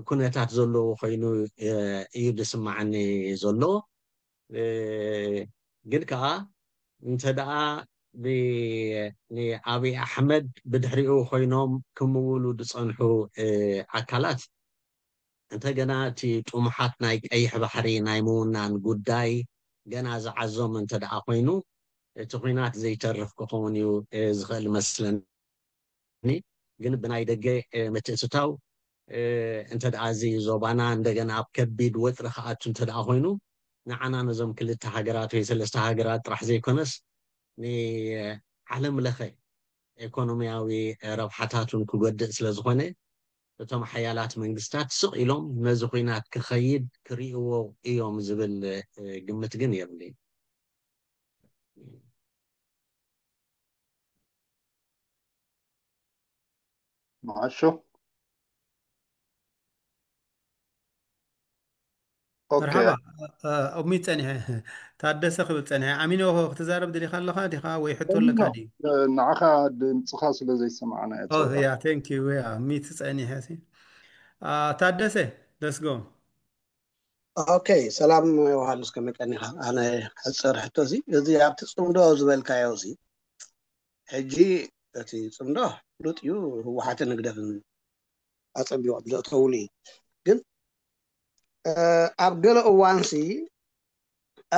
ኩነታት ዘለዎ ኮይኑ እዩ ዝስማዓኒ ዘሎ። ግን ከዓ እንተ ደኣ ንኣብይ ኣሕመድ ብድሕሪኡ ኮይኖም ክምውሉ ዝፀንሑ ኣካላት እንተገና እቲ ጥሙሓት ናይ ቀይሕ ባሕሪ ናይ ምውናን ጉዳይ ገና ዝዓዞም እንተ ደኣ ኮይኑ፣ እቲ ኲናት ዘይተርፍ ክኸውን እዩ ዝኽእል መስለኒ። ግን ብናይ ደገ ምትእትታው እንተ ደኣ እዚ ዞባና እንደገና ኣብ ከቢድ ወጥሪ ክኣቱ እንተ ደኣ ኮይኑ፣ ንዓና ነዞም ክልተ ሃገራት ወይ ሰለስተ ሃገራት ጥራሕ ዘይኮነስ ንዓለም ለኸ ኢኮኖሚያዊ ረብሓታት እውን ክጎድእ ስለ ዝኾነ፣ እቶም ሓያላት መንግስታት ስቕ ኢሎም ነዚ ኹናት ክኸይድ ክርእይዎ እዮም ዝብል ግምት ግን የብለይን። መዓሾ መርሓባ። ሚት ፀኒሐ፣ ታደሰ ክብል ፀኒሐ። ኣሚኖ ክትዛረብ ደሊኻ ኣለኻ ዲኻ ወይ ሕቶ ኣለካ ድዩ? ንዓኻ ድምፅኻ ስለ ዘይሰማዕና እያ። ያ ቴንክ ዩ። ያ ሚት ፀኒሐ። ታደሰ ደስጎ። ኦኬ፣ ሰላም ዮሃንስ፣ ከመይ ቀኒኻ? ኣነ ሕፅር ሕቶ እዚ፣ እዚ ኣብቲ ፅምዶ ዝበልካዮ እዚ፣ ሕጂ እቲ ፅምዶ ፍሉጥ እዩ፣ ህወሓትን ህግደፍን ኣፀቢቖም ዘእተውሉ እዩ። ግን ኣብ ገለ እዋንሲ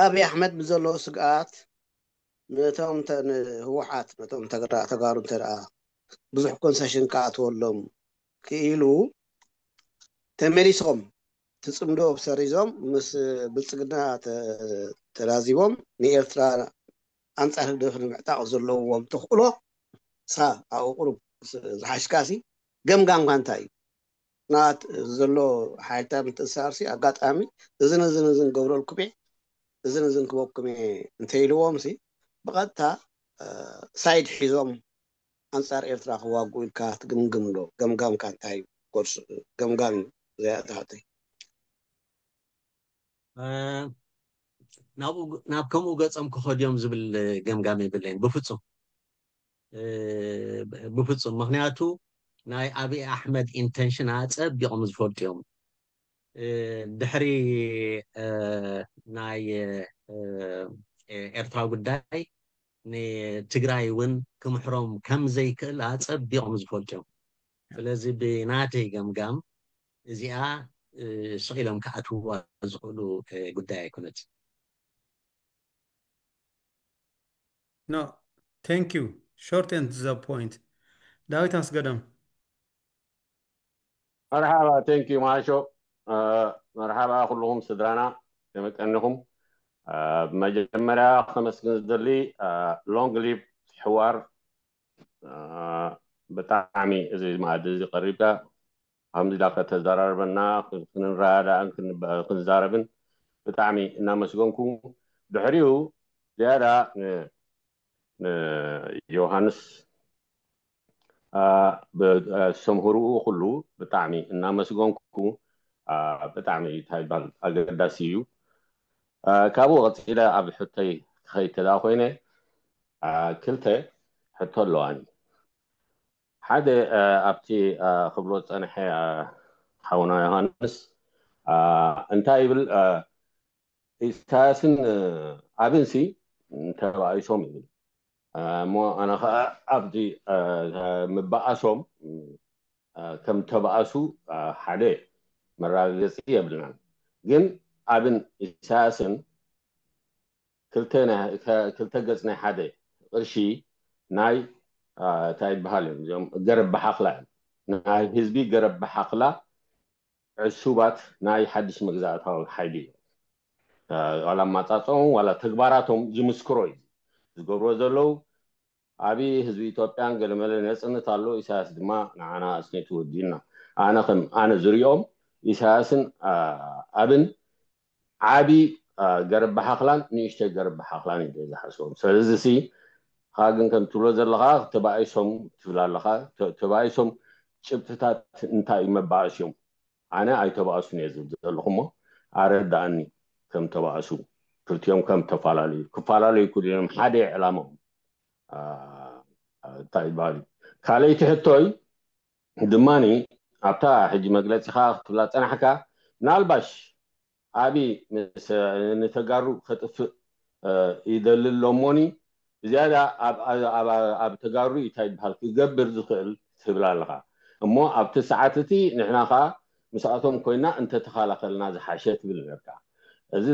ኣብይ ኣሕመድ ብዘለዎ ስግኣት ነቶም ንህወሓት ነቶም ተጋሩ እንተ ደኣ ብዙሕ ኮንሰሽን ክኣትወሎም ክኢሉ ተመሊሶም ትፅምዶ ሰሪዞም ምስ ብልፅግና ተላዚቦም ንኤርትራ ኣንፃር ህግደፍ ንምዕጣቕ ዘለዎም ተኽእሎ ሳ ኣብኡ ቁሩብ ዝሓሽካሲ ገምጋምካ እንታይ እዩ? ናት ዘሎ ሓይልታት ምትእስሳርሲ ኣጋጣሚ እዝን እዝን እዝን ገብረልኩም እየ እዝን እዝን ክበኩም እየ እንተኢልዎም ሲ ብቐጥታ ሳይድ ሒዞም ኣንፃር ኤርትራ ክዋግኡ ኢልካ ትግምግም ዶ? ገምጋምካ እንታይ እዩ? ኮርስ ገምጋም እዩ እዚኣ ትሓተይ። ናብ ከምኡ ገፆም ክኸዱ እዮም ዝብል ገምጋም የብለይን ብፍፁም ብፍፁም። ምክንያቱ ናይ ኣብይ ኣሕመድ ኢንተንሽን ኣፀቢቖም ዝፈልጡ እዮም። ድሕሪ ናይ ኤርትራ ጉዳይ ንትግራይ እውን ክምሕሮም ከም ዘይክእል ኣፀቢቖም ዝፈልጡ እዮም። ስለዚ ብናተይ ገምጋም እዚኣ ስቕ ኢሎም ክኣትውዋ ዝኽእሉ ጉዳይ ኣይኮነትን። No, thank you. Short and to the point. ዳዊት ኣስገዶም። መርሓባ፣ ቴንክ ዩ ማሾ። መርሓባ ኩልኹም ስድራና፣ ከመይ ቀኒኹም? ብመጀመርያ ከመስግን ዝደሊ ሎንግ ሊቭ ሕዋር። ብጣዕሚ እዚ መኣዲ እዚ ቀሪብካ ከምዚ ዳ ከተዘራርበና ክንረዳዳእን ክንዛረብን ብጣዕሚ እናመስገንኩ፣ ድሕሪኡ ዝያዳ ንዮሃንስ ሰምህርኡ ኩሉ ብጣዕሚ እናመስገንኩ፣ ብጣዕሚ እንታይ ይባል ኣገዳሲ እዩ። ካብኡ ቀፂለ ኣብ ሕቶይ ክኸይድ ተዳ ኮይነ፣ ክልተ ሕቶ ኣለዋኒ። ሓደ ኣብቲ ክብሎ ዝፀንሐ ሓውና ዮሃንስ እንታይ ይብል? ኢሳያስን ኣብንሲ ተባኢሶም ይብል። እሞ ኣነ ከዓ ኣብዚ ምባኣሶም ከም ተባእሱ ሓደ መረጋገፂ የብልናን። ግን ኣብን ኢሳያስን ክልተ ገፅ ናይ ሓደ ቅርሺ ናይ እንታይ ይበሃል እዮም እዚኦም? ገረብ ሓኽላ እዮም። ናይ ህዝቢ ገረብ ሓኽላ ዕሱባት ናይ ሓድሽ መግዛእታዊ ሓይሊ እዮም። ዋላ ኣማፃፅኦም ዋላ ተግባራቶም ዝምስክሮ እዩ። ዝገብርዎ ዘለዉ ዓብዪ ህዝቢ ኢትዮጵያን ገለመለ ነፅነት ኣሎ። ኢሳያስ ድማ ንዓና ኣስኒቱ ወዲና። ኣነ ከም ኣነ ዝሪኦም ኢሳያስን ኣብን ዓቢ ገረብ ሓኽላን ንእሽተይ ገረብ ሓኽላን እዩ ዝሓስቦም። ስለዚ ሲ ኻ ግን ከም ትብሎ ዘለኻ ተባኢሶም ትብል ኣለኻ። ተባኢሶም ጭብጥታት እንታይ እዩ መባእስዮም? ኣነ ኣይተባእሱን እየ ዝብል ዘለኹ እሞ ኣረዳእኒ። ከም ተባእሱ ክልቲኦም ከም ተፈላለዩ ክፈላለዩ ክልዮም ሓደ ዕላማኦም እንታይ ይበሃል እዩ። ካልኣይቲ ሕቶይ ድማኒ ኣብታ ሕጂ መግለፂኻ ክትብላ ፀናሕካ ምናልባሽ ኣቢ ንተጋሩ ከጥፍእ ይደሊ ኣሎ እሞኒ ብዝያዳ ኣብ ተጋሩ እንታይ ይበሃል ክገብር ዝኽእል ትብል ኣለኻ። እሞ ኣብቲ ሰዓት እቲ ንሕና ኸዓ ምስኣቶም ኮይና እንተተኸላኸልና ዝሓሸ ትብል ነርካ። እዚ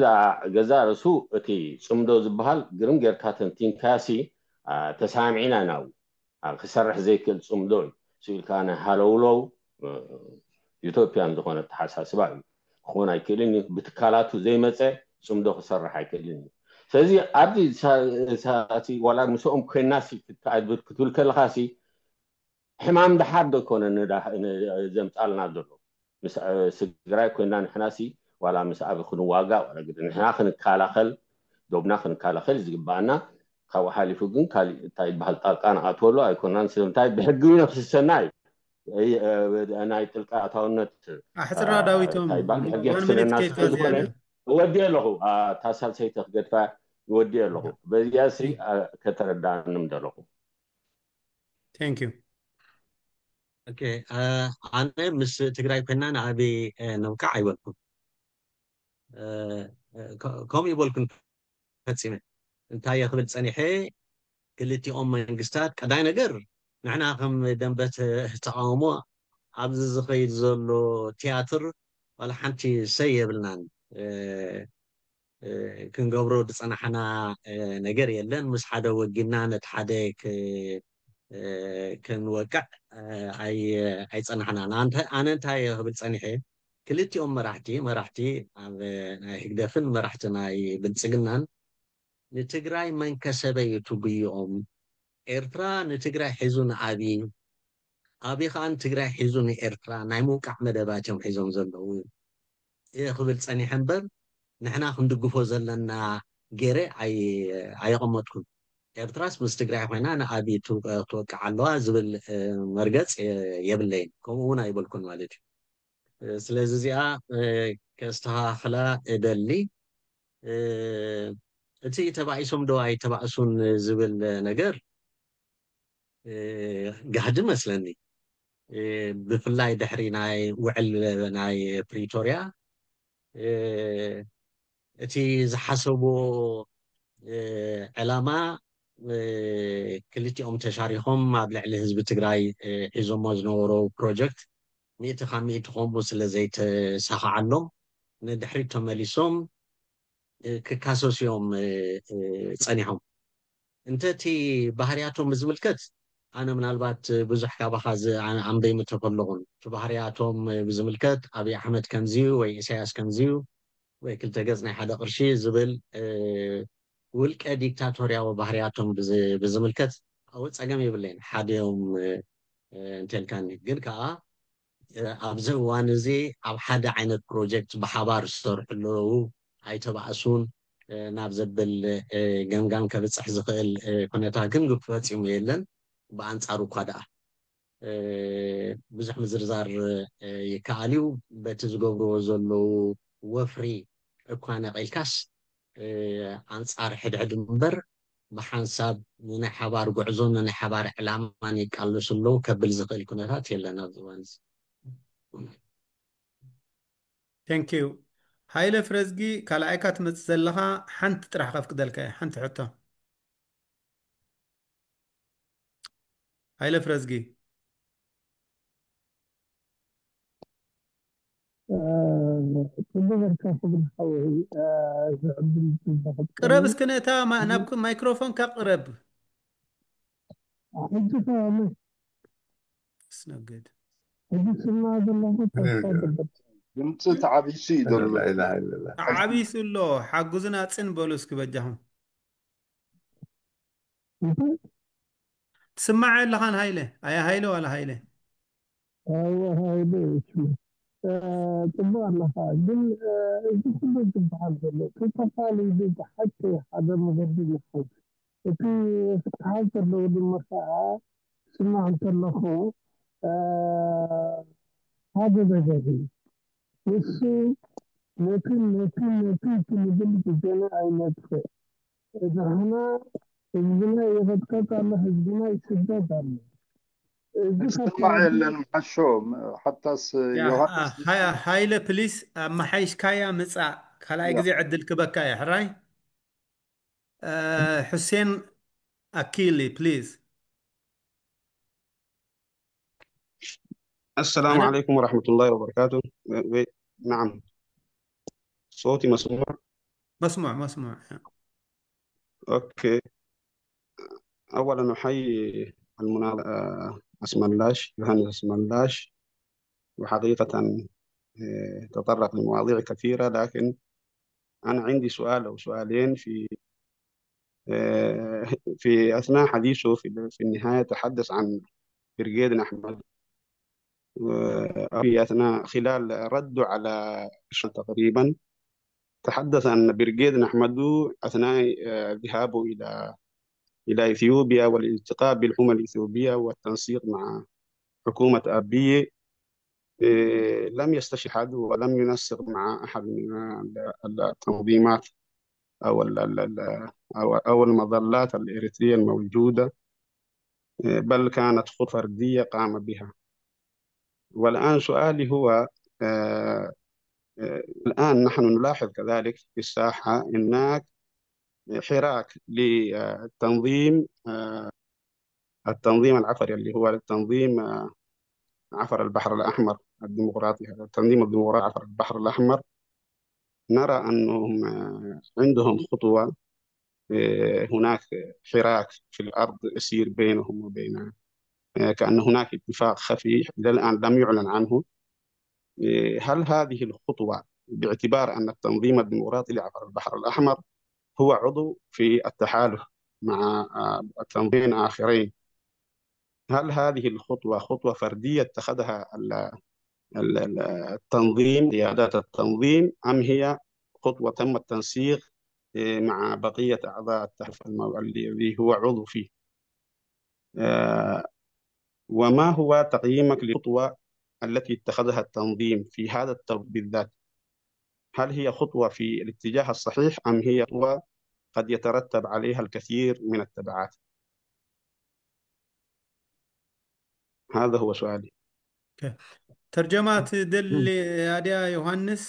ገዛ ርእሱ እቲ ፅምዶ ዝበሃል ግርም ጌርካ ተንቲንካሲ ተሳሚዕና ኢና። ክሰርሕ ዘይክእል ፅምዶ እዩ። ስኢልካ ናይ ሃለውለው ዩቶፒያን ዝኾነ ተሓሳስባ እዩ። ክኾን ኣይክእልን እዩ። ብትካላቱ ዘይመፀ ፅምዶ ክሰርሕ ኣይክእልን እዩ። ስለዚ ኣብዚ ዋላ ምስኦም ኮይና ክትብል ከለኻ ሲ ሕማም ድሓር ዶ ኮነ ዘምፃልና ዘሎ? ምስ ትግራይ ኮይና ንሕና ሲ ዋላ ምስ ኣብ ክንዋጋእ ዋላ ግዲ ንሕና ክንከላኸል ዶብና ክንከላኸል ዝግባኣና። ካብኡ ሓሊፉ ግን ካሊእ እንታይ ይበሃል ጣልቃ ንኣትወሉ ኣይኮናን። ስለምንታይ ብሕጊ እውን ክስሰና እዩ። ናይ ጥልቃ ኣታውነት ኣሕፅርና ዳዊቶም እንታይ ይበሃል ብሕጊ ክስነና ስለ ዝኾነ እወዲ ኣለኹ። እታ ሳልሰይቲ ክገድፋ እወዲ ኣለኹ። በዚኣ ሲ ከተረዳእኒ ምደለኹ። Thank you። ኦኬ ኣነ ምስ ትግራይ ኮይና ንኣበይ ነብቃዕ ኣይበልኩን። ከምኡ ይበልኩን ፈፂመ። እንታይ እየ ክብል ፀኒሐ? ክልቲኦም መንግስታት ቀዳይ ነገር ንሕና ከም ደንበ ተቃውሞ ኣብዚ ዝኸይድ ዘሎ ቲያትር ዋላ ሓንቲ ሰይ የብልናን። ክንገብሮ ዝፀናሕና ነገር የለን። ምስ ሓደ ወጊና ነቲ ሓደ ክንወቅዕ ኣይፀናሕናን። ኣነ እንታይ ክብል ፀኒሐ ክልቲኦም መራሕቲ መራሕቲ ናይ ህግደፍን መራሕቲ ናይ ብልፅግናን ንትግራይ መንከሰበ እዩ ትጉይኦም። ኤርትራ ንትግራይ ሒዙ ንኣብይ ኣብይ ከዓ ንትግራይ ሒዙ ንኤርትራ ናይ ምውቃዕ መደባት እዮም ሒዞም ዘለዉ ክብል ፀኒሐ እምበር ንሕና ክንድግፎ ዘለና ገይረ ኣየቐመጥኩን። ኤርትራስ ምስ ትግራይ ኮይና ንኣብይ ትወቅዕ ኣለዋ ዝብል መርገፅ የብለይን። ከምኡ እውን ኣይበልኩን ማለት እዩ። ስለዚ እዚኣ ከስተኻኽላ እደሊ። እቲ ተባኢሶም ዶ ኣይተባእሱን ዝብል ነገር ጋህዲ መስለኒ። ብፍላይ ድሕሪ ናይ ውዕል ናይ ፕሪቶርያ እቲ ዝሓሰብዎ ዕላማ ክልቲኦም ተሻሪኾም ኣብ ልዕሊ ህዝቢ ትግራይ ሒዞሞ ዝነበሩ ፕሮጀክት ሚእቲ ካብ ሚእቲ ከምኡ ስለ ዘይተሳኻዓሎም ንድሕሪት ተመሊሶም ክካሰሱ እዮም ፀኒሖም። እንተ እቲ ባህርያቶም ብዝምልከት ኣነ ምናልባት ብዙሕ ካባኻ ኣንበይሚ ተከለኹን እቲ ባህርያቶም ብዝምልከት ኣብይ ኣሕመድ ከምዚዩ ወይ ኢሳያስ ከምዚዩ ወይ ክልተ ገፅ ናይ ሓደ ቅርሺ ዝብል ውልቀ ዲክታቶርያዊ ባህርያቶም ብዝምልከት ኣብኡ ፀገም የብለይን። ሓደዮም እንተልካኒ ግን ከዓ ኣብዚ እዋን እዚ ኣብ ሓደ ዓይነት ፕሮጀክት ብሓባር ዝሰርሑ ኣለዉ ኣይተባእሱን ናብ ዘብል ገምጋም ከብፅሕ ዝኽእል ኩነታት ግን ፈፂሙ የለን። ብኣንፃሩ እኳ ደኣ ብዙሕ ምዝርዛር ይከኣል እዩ። በቲ ዝገብርዎ ዘለዉ ወፍሪ እኳ ነቒልካስ ኣንፃር ሕድሕድ እምበር ብሓንሳብ ንናይ ሓባር ጉዕዞን ንናይ ሓባር ዕላማን ይቃለሱ ኣለዉ ከብል ዝኽእል ኩነታት የለን ኣብዚ እዋን እዚ። Thank you። ሃይለ ፍረዝጊ ካልኣይካ ትመጽእ ዘለኻ። ሓንቲ ጥራሕ ከፍቅደልካ እየ፣ ሓንቲ ሕቶ። ሃይለ ፍረዝጊ። ኩሉ በርካ ክብል ሓወይ ዝዕብል ዝበክት ቅረብ እስኪ ነታ ማ- ናብ ማይክሮፎንካ ቅረብ። ሕጂ ከ ስነገድ ሕጂ ስማ ዘለኹ ተስፋ ገብር ድምፂ ተዓቢሱ እዩ ዘሎ። لا إله إلا الله ተዓቢሱ ኣሎ። ሓጉዝና ፅን በሉ እስኪ በጃኹም። እንታይ ትስማዕ ኣለኻን ሃይለ? ኣያ ሃይለ ዋላ ሃይለ? ኣወ ሃይለ እሺ ጽቡቅ ኣለኻ። ግን እዚ ኩሉ ዝበሃል ዘሎ ተፋሊዩ ብሓቂ ሓደ መገዲ ይኸውን። እቲ ፍትሓት ዘለዎ ድማ ከዓ ስማዕ እንተለኹ ሓደ ነገር እዩ። ንሱ ነቲ ነቲ ነቲ ክንብል ግዜና ኣይነጥፍእ። ንሕና ህዝብና ይቐጥቀጥ ኣሎ፣ ህዝብና ይስደድ ኣሎ። እዚ ዝሰማዕ ከካቢ የለን ሓሾ ሓታስ ያ፣ ዮሃንስ አ፣ ሃ- ሃይለ ፕሊስ ኣመሓይሽካያ ምፃእ ካልኣይ ያ። ግዜ ዕድል ክበካ እየ ሕራይ። አ፣ ሑሴን ኣኪሊ ፕሊዝ። السلام أنا- عليكم ورحمة الله وبركاته. وي- نعم، صوتي مسموع؟ መስሙዕ መስሙዕ። أوكي. أولا أحيي المناض آه، أسملاش، يوهانس أسملاش. وحقيقة آه، تطرق لمواضيع كثيرة، لكن أنا عندي سؤال أو سؤالين في آه، في أثناء حديثه في في النهاية تحدث عن برقيد أحمد، و- في أثناء خلال رده على تقريبا تحدث أن برقيد أحمد أثناء آه، ذهابه إلى إلى إثيوبيا والالتقاء بالحكومة الإثيوبية والتنسيق مع حكومة أبي، إيه، لم يستشهد ولم ينسق مع أحد من ال- ال- التنظيمات أو ال- ال- ال- أو أو المظلات الإريترية الموجودة، إيه، بل كانت خطوة فردية قام بها. والآن سؤالي هو، آه، آه، الآن نحن نلاحظ كذلك في الساحة هناك حراك للتنظيم، آه، التنظيم العفري اللي هو التنظيم آه، عفر البحر الأحمر الديمقراطي، التنظيم الديمقراطي عفر البحر الأحمر. نرى أنهم آه، عندهم خطوة آه، هناك حراك في الأرض يسير بينهم وبين آه، كأن هناك اتفاق خفي إلى الآن لم يعلن عنه. آه، هل هذه الخطوة باعتبار أن التنظيم الديمقراطي لعبر البحر الأحمر هو عضو في التحالف مع آه، تنظيمين آخرين، هل هذه الخطوة خطوة فردية اتخذها ال- ال- ال- التنظيم، قيادات التنظيم، أم هي خطوة تم التنسيق آه، مع بقية أعضاء التحالف المو- الذي هو عضو فيه؟ آه، وما هو تقييمك للخطوة التي اتخذها التنظيم في هذا التوقيت بالذات؟ هل هي خطوة في الاتجاه الصحيح أم هي خطوة قد يترتب عليها الكثير من التبعات؟ هذا هو سؤالي. ተርጀማ ትደሊ ኣድያ ዮሃንስ?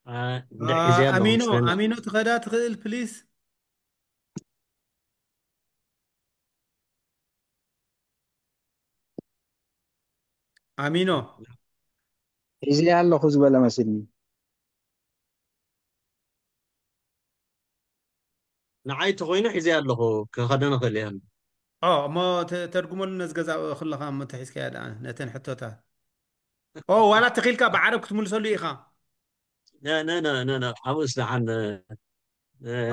አ፣ እንድሕር ግዜ ኣለኹም ኣሚኖ ስለና። ኣሚኖ ትኸዳ ትኽእል ፕሊዝ? ኣሚኖ ሒዘ ኣለኹ ዝበለ መሲልኒ። ንዓይ ተኾይኑ ሒዘ ኣለኹ፣ ክኸደ ንኽእል እየ። ኦ እሞ ተ- ተርጉመሉ ነዚ ገዛ ከለኻ እሞ ተሒዝካያ ደኣ ነተን ሕቶታት። ኦ ዋላ ተኺልካ ብዓረብ ክትምልሰሉ ኢኻ። ነ ነ ነ ነ ነ ኣብኡስ ደሓን እ፣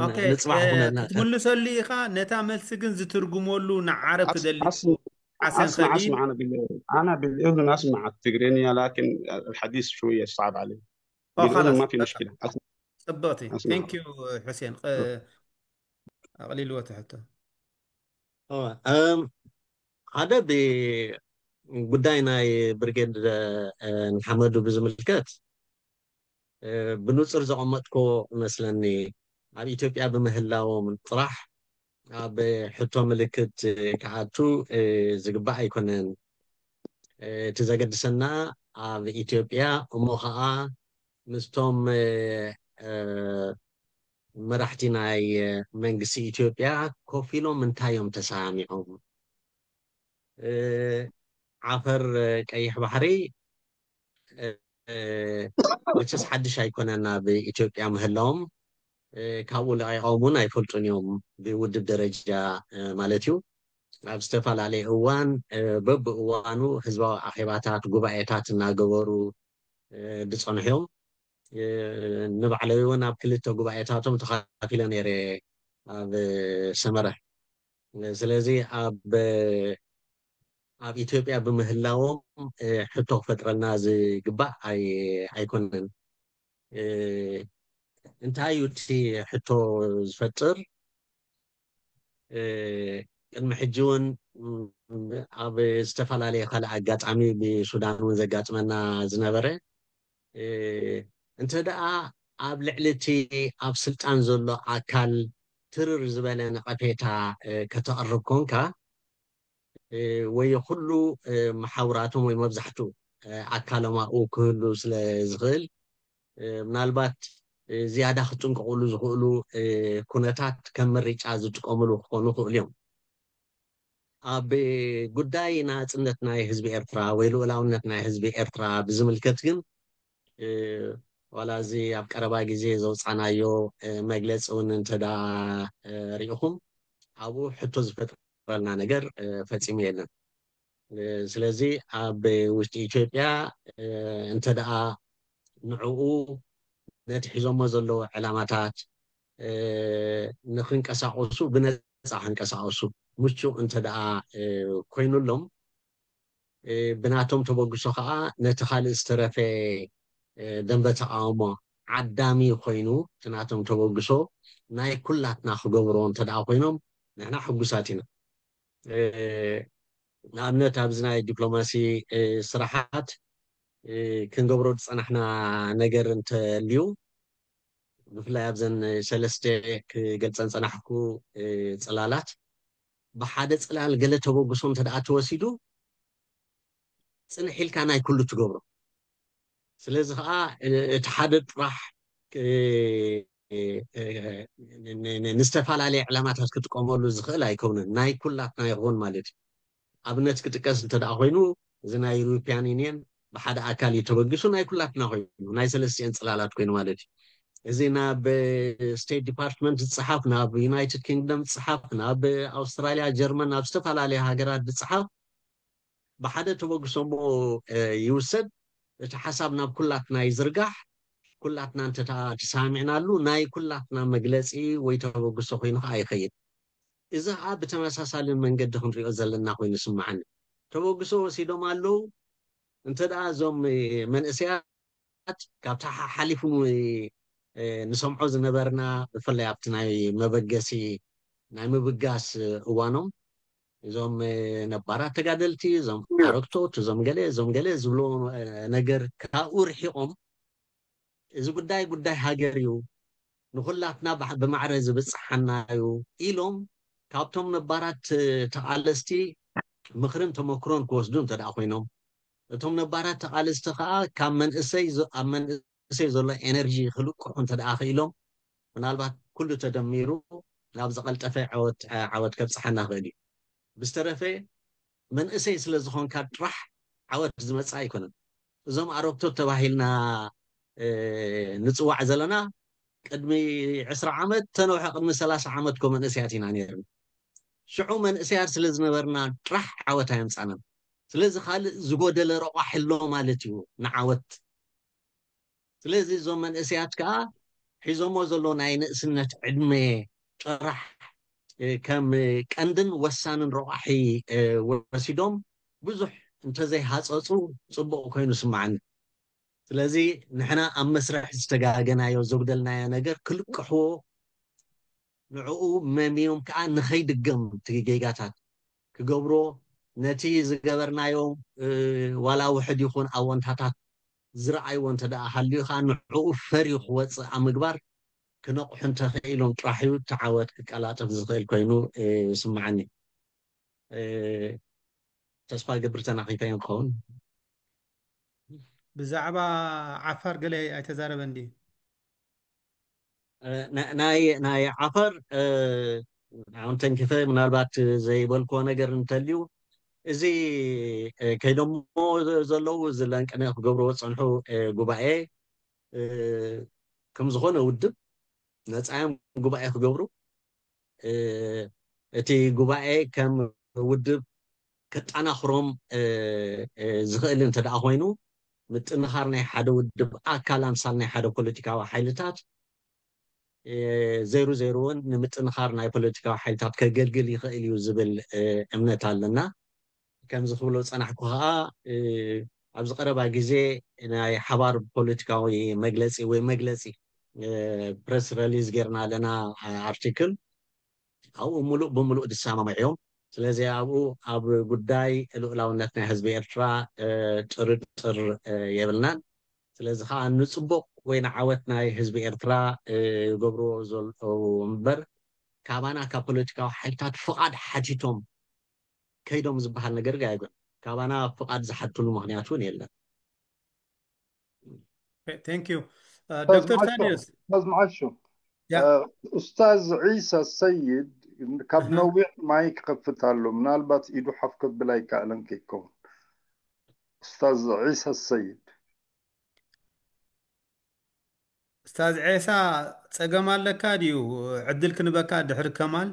ኦኬ ንፅባሕ እ፣ ኩነና ክትምልሰሉ ኢኻ። ነታ መልሲ ግን ዝትርጉመሉ ንዓረብ أس- ክደሊ أسمع، ሓሰን أسمع، ከሊል أسمع، أنا بال- أنا بالإذن أسمع التقرينية، لكن الحديث شوية صعب علي. ኦ بالإذن خلاص ما في በቃ مشكلة. أسمع، ጽብቕቲ أسمع. Thank you። ሕሴን እ፣ ኣቕሊልዎ ትሕቶ። እወ፣ እም፣ ሓደ ብጉዳይ ናይ ብርጌድ እ፣ ንሓመዱ ብዝምልከት ብንጹር ዘቐመጥኮ መስለኒ። ኣብ ኢትዮጵያ ብምህላዎም ጥራሕ ኣብ ሕቶ ምልክት ክኣቱ ዝግባእ ኣይኮነን። እቲ ዘገድሰና ኣብ ኢትዮጵያ እሞ ኸዓ ምስቶም መራሕቲ ናይ መንግስቲ ኢትዮጵያ ኮፍ ኢሎም እንታይ እዮም ተሰማሚዖም? ዓፈር ቀይሕ ባሕሪ መቸስ ሓድሽ ኣይኮነን ኣብ ኢትዮጵያ ምህላዎም። ካብኡ ለቒቖም እውን ኣይፈልጡን እዮም፣ ብውድብ ደረጃ ማለት እዩ። ኣብ ዝተፈላለየ እዋን በብእዋኑ ህዝባዊ ኣኼባታት፣ ጉባኤታት እናገበሩ ዝፀንሑ እዮም። ንባዕለይ እውን ኣብ ክልተ ጉባኤታቶም ተኻፊለ ነይረ ኣብ ሰመረ። ስለዚ ኣብ ኣብ ኢትዮጵያ ብምህላዎም ሕቶ ክፈጥረልና ዝግባእ ኣይኮነን። እንታይ እዩ እቲ ሕቶ ዝፈጥር? ቅድሚ ሕጂ እውን ኣብ ዝተፈላለየ ካልእ ኣጋጣሚ ብሱዳን እውን ዘጋጥመና ዝነበረ፣ እንተ ደኣ ኣብ ልዕሊ እቲ ኣብ ስልጣን ዘሎ ኣካል ትርር ዝበለ ነቐፌታ ከተቕርብ ኮንካ፣ ወይ ኩሉ መሓውራቶም ወይ መብዛሕትኡ ኣካሎም ኣብኡ ክህሉ ስለ ዝኽእል፣ ምናልባት ዝያዳ ክጥንቀቑሉ ዝኽእሉ ኩነታት ከም ምርጫ ዝጥቀምሉ ክኾኑ ይኽእሉ እዮም። ኣብ ጉዳይ ናጽነት ናይ ህዝቢ ኤርትራ ወይ ልኡላውነት ናይ ህዝቢ ኤርትራ ብዝምልከት ግን፣ ዋላ እዚ ኣብ ቀረባ ግዜ ዘውጻናዮ መግለጺ እውን እንተ ደኣ ርኢኹም፣ ኣብኡ ሕቶ ዝፈጥረልና ነገር ፈጺሙ የለን። ስለዚ ኣብ ውሽጢ ኢትዮጵያ እንተ ደኣ ንዕኡ፣ ነቲ ሒዞሞ ዘለዉ ዕላማታት ንኽንቀሳቐሱ፣ ብነጻ ክንቀሳቐሱ ምቹእ እንተ ደኣ ኮይኑሎም፣ ብናቶም ተበግሶ ኸዓ ነቲ ካልእ ዝተረፈ ደንበ ተቓውሞ ዓዳሚ ኮይኑ፣ እቲ ናቶም ተበግሶ ናይ ኩላትና ክገብርዎ እንተ ደኣ ኮይኖም፣ ንሕና ሕጉሳት ኢና። ንኣብነት፣ ኣብዚ ናይ ዲፕሎማሲ ስራሓት ክንገብሮ ዝጸናሕና ነገር እንተልዩ፣ ብፍላይ ኣብዘን ሰለስተ ክገልጸን ጸናሕኩ ጽላላት፣ ብሓደ ጽላል ገለ ተበግሶ እንተ ደኣ ተወሲዱ፣ ጽንሕ ኢልካ ናይ ኩሉ ትገብሮ። ስለዚ ኸዓ እቲ ሓደ ጥራሕ ንዝተፈላለየ ዕላማታት ክጥቀመሉ ዝኽእል ኣይከውንን። ናይ ኩላትና ይኸውን ማለት እዩ። ኣብነት ክጥቀስ እንተ ደኣ ኮይኑ፣ እዚ ናይ ዩሮፒያን ዩኒየን ብሓደ ኣካል እዩ ተበጊሱ፣ ናይ ኩላትና ኮይኑ፣ ናይ ሰለስቲኤን ጽላላት ኮይኑ ማለት እዩ። እዚ ናብ ስቴት ዲፓርትመንት ዝጸሓፍ፣ ናብ ዩናይትድ ኪንግደም ዝጸሓፍ፣ ናብ ኣውስትራልያ፣ ጀርመን፣ ናብ ዝተፈላለዩ ሃገራት ዝጸሓፍ ብሓደ ተበግሶ እሞ ይውሰድ። እቲ ሓሳብ ናብ ኩላትና ይዝርጋሕ። ኩላትና እንተ ተሰማሚዕናሉ ናይ ኩላትና መግለጺ ወይ ተበግሶ ኮይኑ ከዓ ይኸይድ። እዚ ከዓ ብተመሳሳሊ መንገዲ ክንሪኦ ዘለና ኮይኑ ይስምዓኒ። ተበግሶ ወሲዶም ኣለዉ። እንተ ደኣ እዞም መንእሰያት ካብቲ ሓሓሊፉ ንሰምዖ ዝነበርና፣ ብፍላይ ኣብቲ ናይ መበገሲ፣ ናይ ምብጋስ እዋኖም፣ እዞም ነባራት ተጋደልቲ፣ እዞም ኣረግቶት፣ እዞም ገለ፣ እዞም ገለ ዝብልዎ ነገር ካብኡ ርሒቖም፣ እዚ ጉዳይ ጉዳይ ሃገር እዩ፣ ንኹላትና ብማዕረ ዝብጽሓና እዩ ኢሎም ካብቶም ነባራት ተቓለስቲ ምኽርን ተመክሮን ክወስዱ እንተ ደኣ ኮይኖም፣ እቶም ነባራት ተቓለስቲ ከኣ ካብ መንእሰይ፣ ኣብ መንእሰይ ዘሎ ኤነርጂ ክልቅሑ እንተ ደኣ ክኢሎም፣ ምናልባት ኩሉ ተደሚሩ ናብ ዝቐልጠፈ ዓወት፣ ዓወት ከብጽሓና ክእል እዩ። ብዝተረፈ መንእሰይ ስለ ዝኾንካ ጥራሕ ዓወት ዝመጽእ ኣይኮነን። እዞም ኣረግቶት ተባሂልና ንጽዋዕ ዘለና ቅድሚ ዕስራ ዓመት፣ ተነውሐ ቅድሚ ሰላሳ ዓመት ኮ መንእሰያት ኢና ነይርና። ሽዑ መንእሰያት ስለ ዝነበርና ጥራሕ ዓወት ኣየምጻናን። ስለዚ ካልእ ዝጎደለ ረቋሒ ኣሎ ማለት እዩ ንዓወት። ስለዚ እዞም መንእሰያት ከኣ ሒዞሞ ዘሎ ናይ ንእስነት ዕድመ ጥራሕ ከም ቀንድን ወሳንን ረቋሒ ወሲዶም ብዙሕ እንተዘይሃጸጹ ጽቡቕ ኮይኑ ስምዓኒ። ስለዚ ንሕና ኣብ መስርሕ ዝተጋገናዮ ዘጉደልናዮ ነገር ክልቅሕዎ፣ ንዕኡ መምዮም ከኣ ንኸይድገም እቲ ጌጋታት ክገብሮ፣ ነቲ ዝገበርናዮ ዋላ ውሕድ ይኹን ኣወንታታት ዝረኣይዎ እንተ ደኣ ሃልዩ ከዓ ንዕኡ ፈርዩ ክወፅእ ኣብ ምግባር ክነቕሑ እንተኽኢሎም ጥራሕ እዩ እቲ ዓወት ክቀላጠፍ ዝኽእል ኮይኑ ይስምዓኒ። ተስፋ ገብር ተናኺፈ ክኸውን። ብዛዕባ ዓፋር ገለ ኣይተዛረበን ድዩ? ናይ ዓፋር ኣሁን ተንኪፈ ምናልባት ዘይበልክዎ ነገር እንተልዩ፣ እዚ ከይዶሞ ዘለዉ እዚ ለንቅነ ክገብርዎ ዝፀንሑ ጉባኤ ከም ዝኾነ ውድብ ነፃዮም ጉባኤ ክገብሩ፣ እቲ ጉባኤ ከም ውድብ ከጠናኽሮም ዝኽእል እንተ ደኣ ኮይኑ፣ ምጥንኻር ናይ ሓደ ውድብ ኣካል ኣምሳል ናይ ሓደ ፖለቲካዊ ሓይልታት ዘይሩ ዘይሩ እውን ንምጥንኻር ናይ ፖለቲካዊ ሓይልታት ከገልግል ይኽእል እዩ ዝብል እምነት ኣለና። ከምዚ ክብሎ ዝጸናሕኩ ከዓ ኣብዚ ቀረባ ግዜ ናይ ሓባር ፖለቲካዊ መግለፂ ወይ መግለፂ ፕረስ ረሊዝ ጌርና ኣለና ኣርቲክል ኣብኡ ሙሉእ ብሙሉእ ዝሰማምዑ እዮም። ስለዚ ኣብኡ ኣብ ጉዳይ ልኡላውነት ናይ ህዝቢ ኤርትራ ጥርጥር የብልናን። ስለዚ ከዓ ንፅቡቕ ወይ ንዓወት ናይ ህዝቢ ኤርትራ ይገብርዎ ዘለዉ እምበር ካባና ካብ ፖለቲካዊ ሓይልታት ፍቓድ ሓቲቶም ከይዶም ዝበሃል ነገር ኣይኮነን። ካባና ፍቓድ ዝሓትሉ ምኽንያት እውን የለን። Thank you. ዶክተር ታዲዮስ ኡስታዝ መዓሾ፣ ኡስታዝ ዒሳ ሰይድ ካብ ነዊሕ ማይክ ከፍት ኣሎ፣ ምናልባት ኢዱ ሓፍ ከብል ኣይከኣለን ከይከውን። ኡስታዝ ዒሳ ሰይድ ኡስታዝ ዒሳ ጸገም ኣለካ ድዩ? ዕድል ክንበካ ድሕሪ ከማል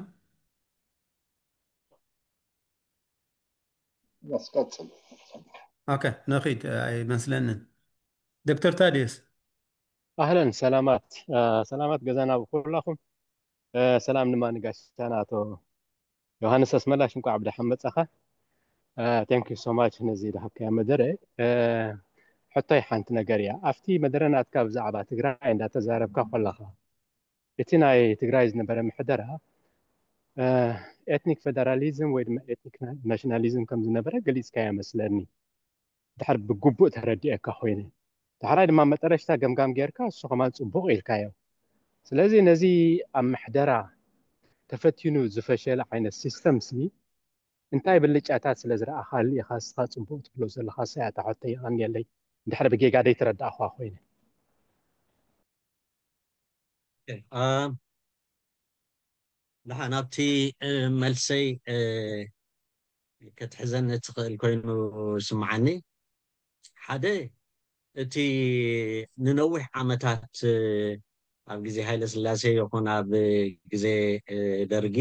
ያስቀጽል። ኦኬ፣ ንኺድ። ኣይመስለንን። ዶክተር ታዲዮስ ኣህለን፣ ሰላማት። ሰላማት ገዛና ብኩላኹም። ሰላም ድማ ንጋሻና ኣቶ ዮሃንስ ኣስመላሽ፣ እንኳዕ ብደሓን መጻኻ። Thank you so much ነዚ ዝሃብካያ መደረ። ሕቶይ ሓንቲ ነገር እያ። ኣብቲ መደረ ናትካ ብዛዕባ ትግራይ እንዳተዛረብካ ከለኻ፣ እቲ ናይ ትግራይ ዝነበረ ምሕደራ ethnic federalism ወይ ድማ ethnic nationalism ከም ዝነበረ ገሊጽካዮ መስለኒ። ድሕር ብግቡእ ተረዲኤካ ኮይነ፣ ዳሕራይ ድማ መጠረሽታ ገምጋም ጌርካ እሱ ከማን ጽቡቕ ኢልካዮ። ስለዚ ነዚ ኣብ ምሕደራ ተፈቲኑ ዝፈሸለ ዓይነት ሲስተም ሲ እንታይ ብልጫታት ስለ ዝረኣኻሉ ኢኻ እስኻ ጽቡቕ ትብሎ ዘለኻ? ሳያታ ሕቶ ይቐንየለይ፣ እንድሕር ብጌጋ ደይተረዳእኳ ኮይነ። ድሓ ናብቲ መልሰይ ክትሕዘኒ ትኽእል ኮይኑ ስምዓኒ። ሓደ እቲ ንነዊሕ ዓመታት ኣብ ግዜ ሃይለ ስላሴ ይኹን ኣብ ግዜ ደርጊ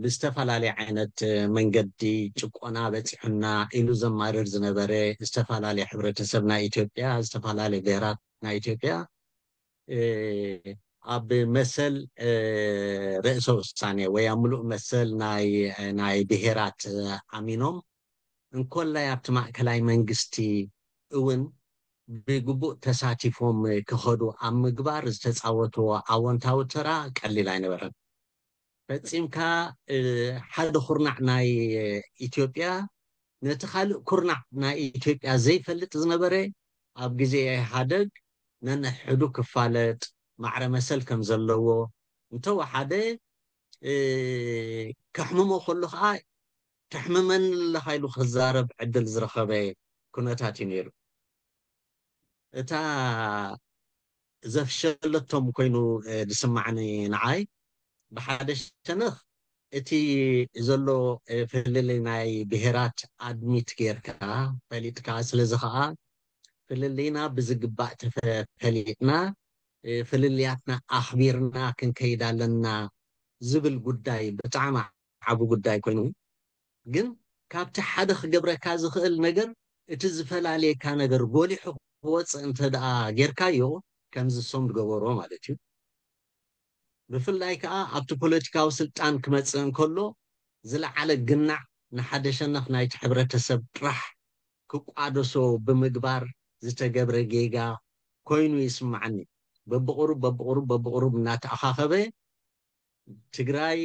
ብዝተፈላለየ ዓይነት መንገዲ ጭቆና በፂሑና ኢሉ ዘማርር ዝነበረ ዝተፈላለየ ሕብረተሰብ ናይ ኢትዮጵያ፣ ዝተፈላለየ ብሄራት ናይ ኢትዮጵያ ኣብ መሰል ርእሰ ውሳኔ ወይ ኣብ ምሉእ መሰል ናይ ብሄራት ኣሚኖም እንኮላይ ኣብቲ ማእከላይ መንግስቲ እውን ብግቡእ ተሳቲፎም ክኸዱ ኣብ ምግባር ዝተፃወትዎ ኣወንታዊ ተራ ቀሊል ኣይነበረን። ፈፂምካ ሓደ ኩርናዕ ናይ ኢትዮጵያ ነቲ ካልእ ኩርናዕ ናይ ኢትዮጵያ ዘይፈልጥ ዝነበረ ኣብ ግዜ ኢህኣደግ ነንሕዱ ክፋለጥ ማዕረ መሰል ከም ዘለዎ እንተወሓደ ከሕምሞ ከሎ ከዓ ተሕምመኒ ኣለኻ ኢሉ ክዛረብ ዕድል ዝረኸበ ኩነታት እዩ ነይሩ። እታ ዘፍሸለቶም ኮይኑ ዝስማዕኒ ንዓይ ብሓደ ሸነኽ እቲ ዘሎ ፍልልይ ናይ ብሄራት ኣድሚት ጌርካ ፈሊጥካ፣ ስለዚ ከዓ ፍልልይና ብዝግባእ ተፈሊጥና ፍልልያትና ኣኽቢርና ክንከይድ ኣለና ዝብል ጉዳይ ብጣዕሚ ዓቢ ጉዳይ ኮይኑ ግን ካብቲ ሓደ ክገብረካ ዝኽእል ነገር እቲ ዝፈላልየካ ነገር ጎሊሑ ክወፅእ እንተ ደኣ ጌርካዮ ከምዚ ሶም ዝገበሮ ማለት እዩ። ብፍላይ ከዓ ኣብቲ ፖለቲካዊ ስልጣን ክመፅእ እንከሎ ዝለዓለ ግናዕ ንሓደ ሸነኽ ናይቲ ሕብረተሰብ ጥራሕ ክቋደሶ ብምግባር ዝተገብረ ጌጋ ኮይኑ ይስማዓኒ። በብቑሩብ በብቑሩብ በብቑሩብ እናተኣኻኸበ ትግራይ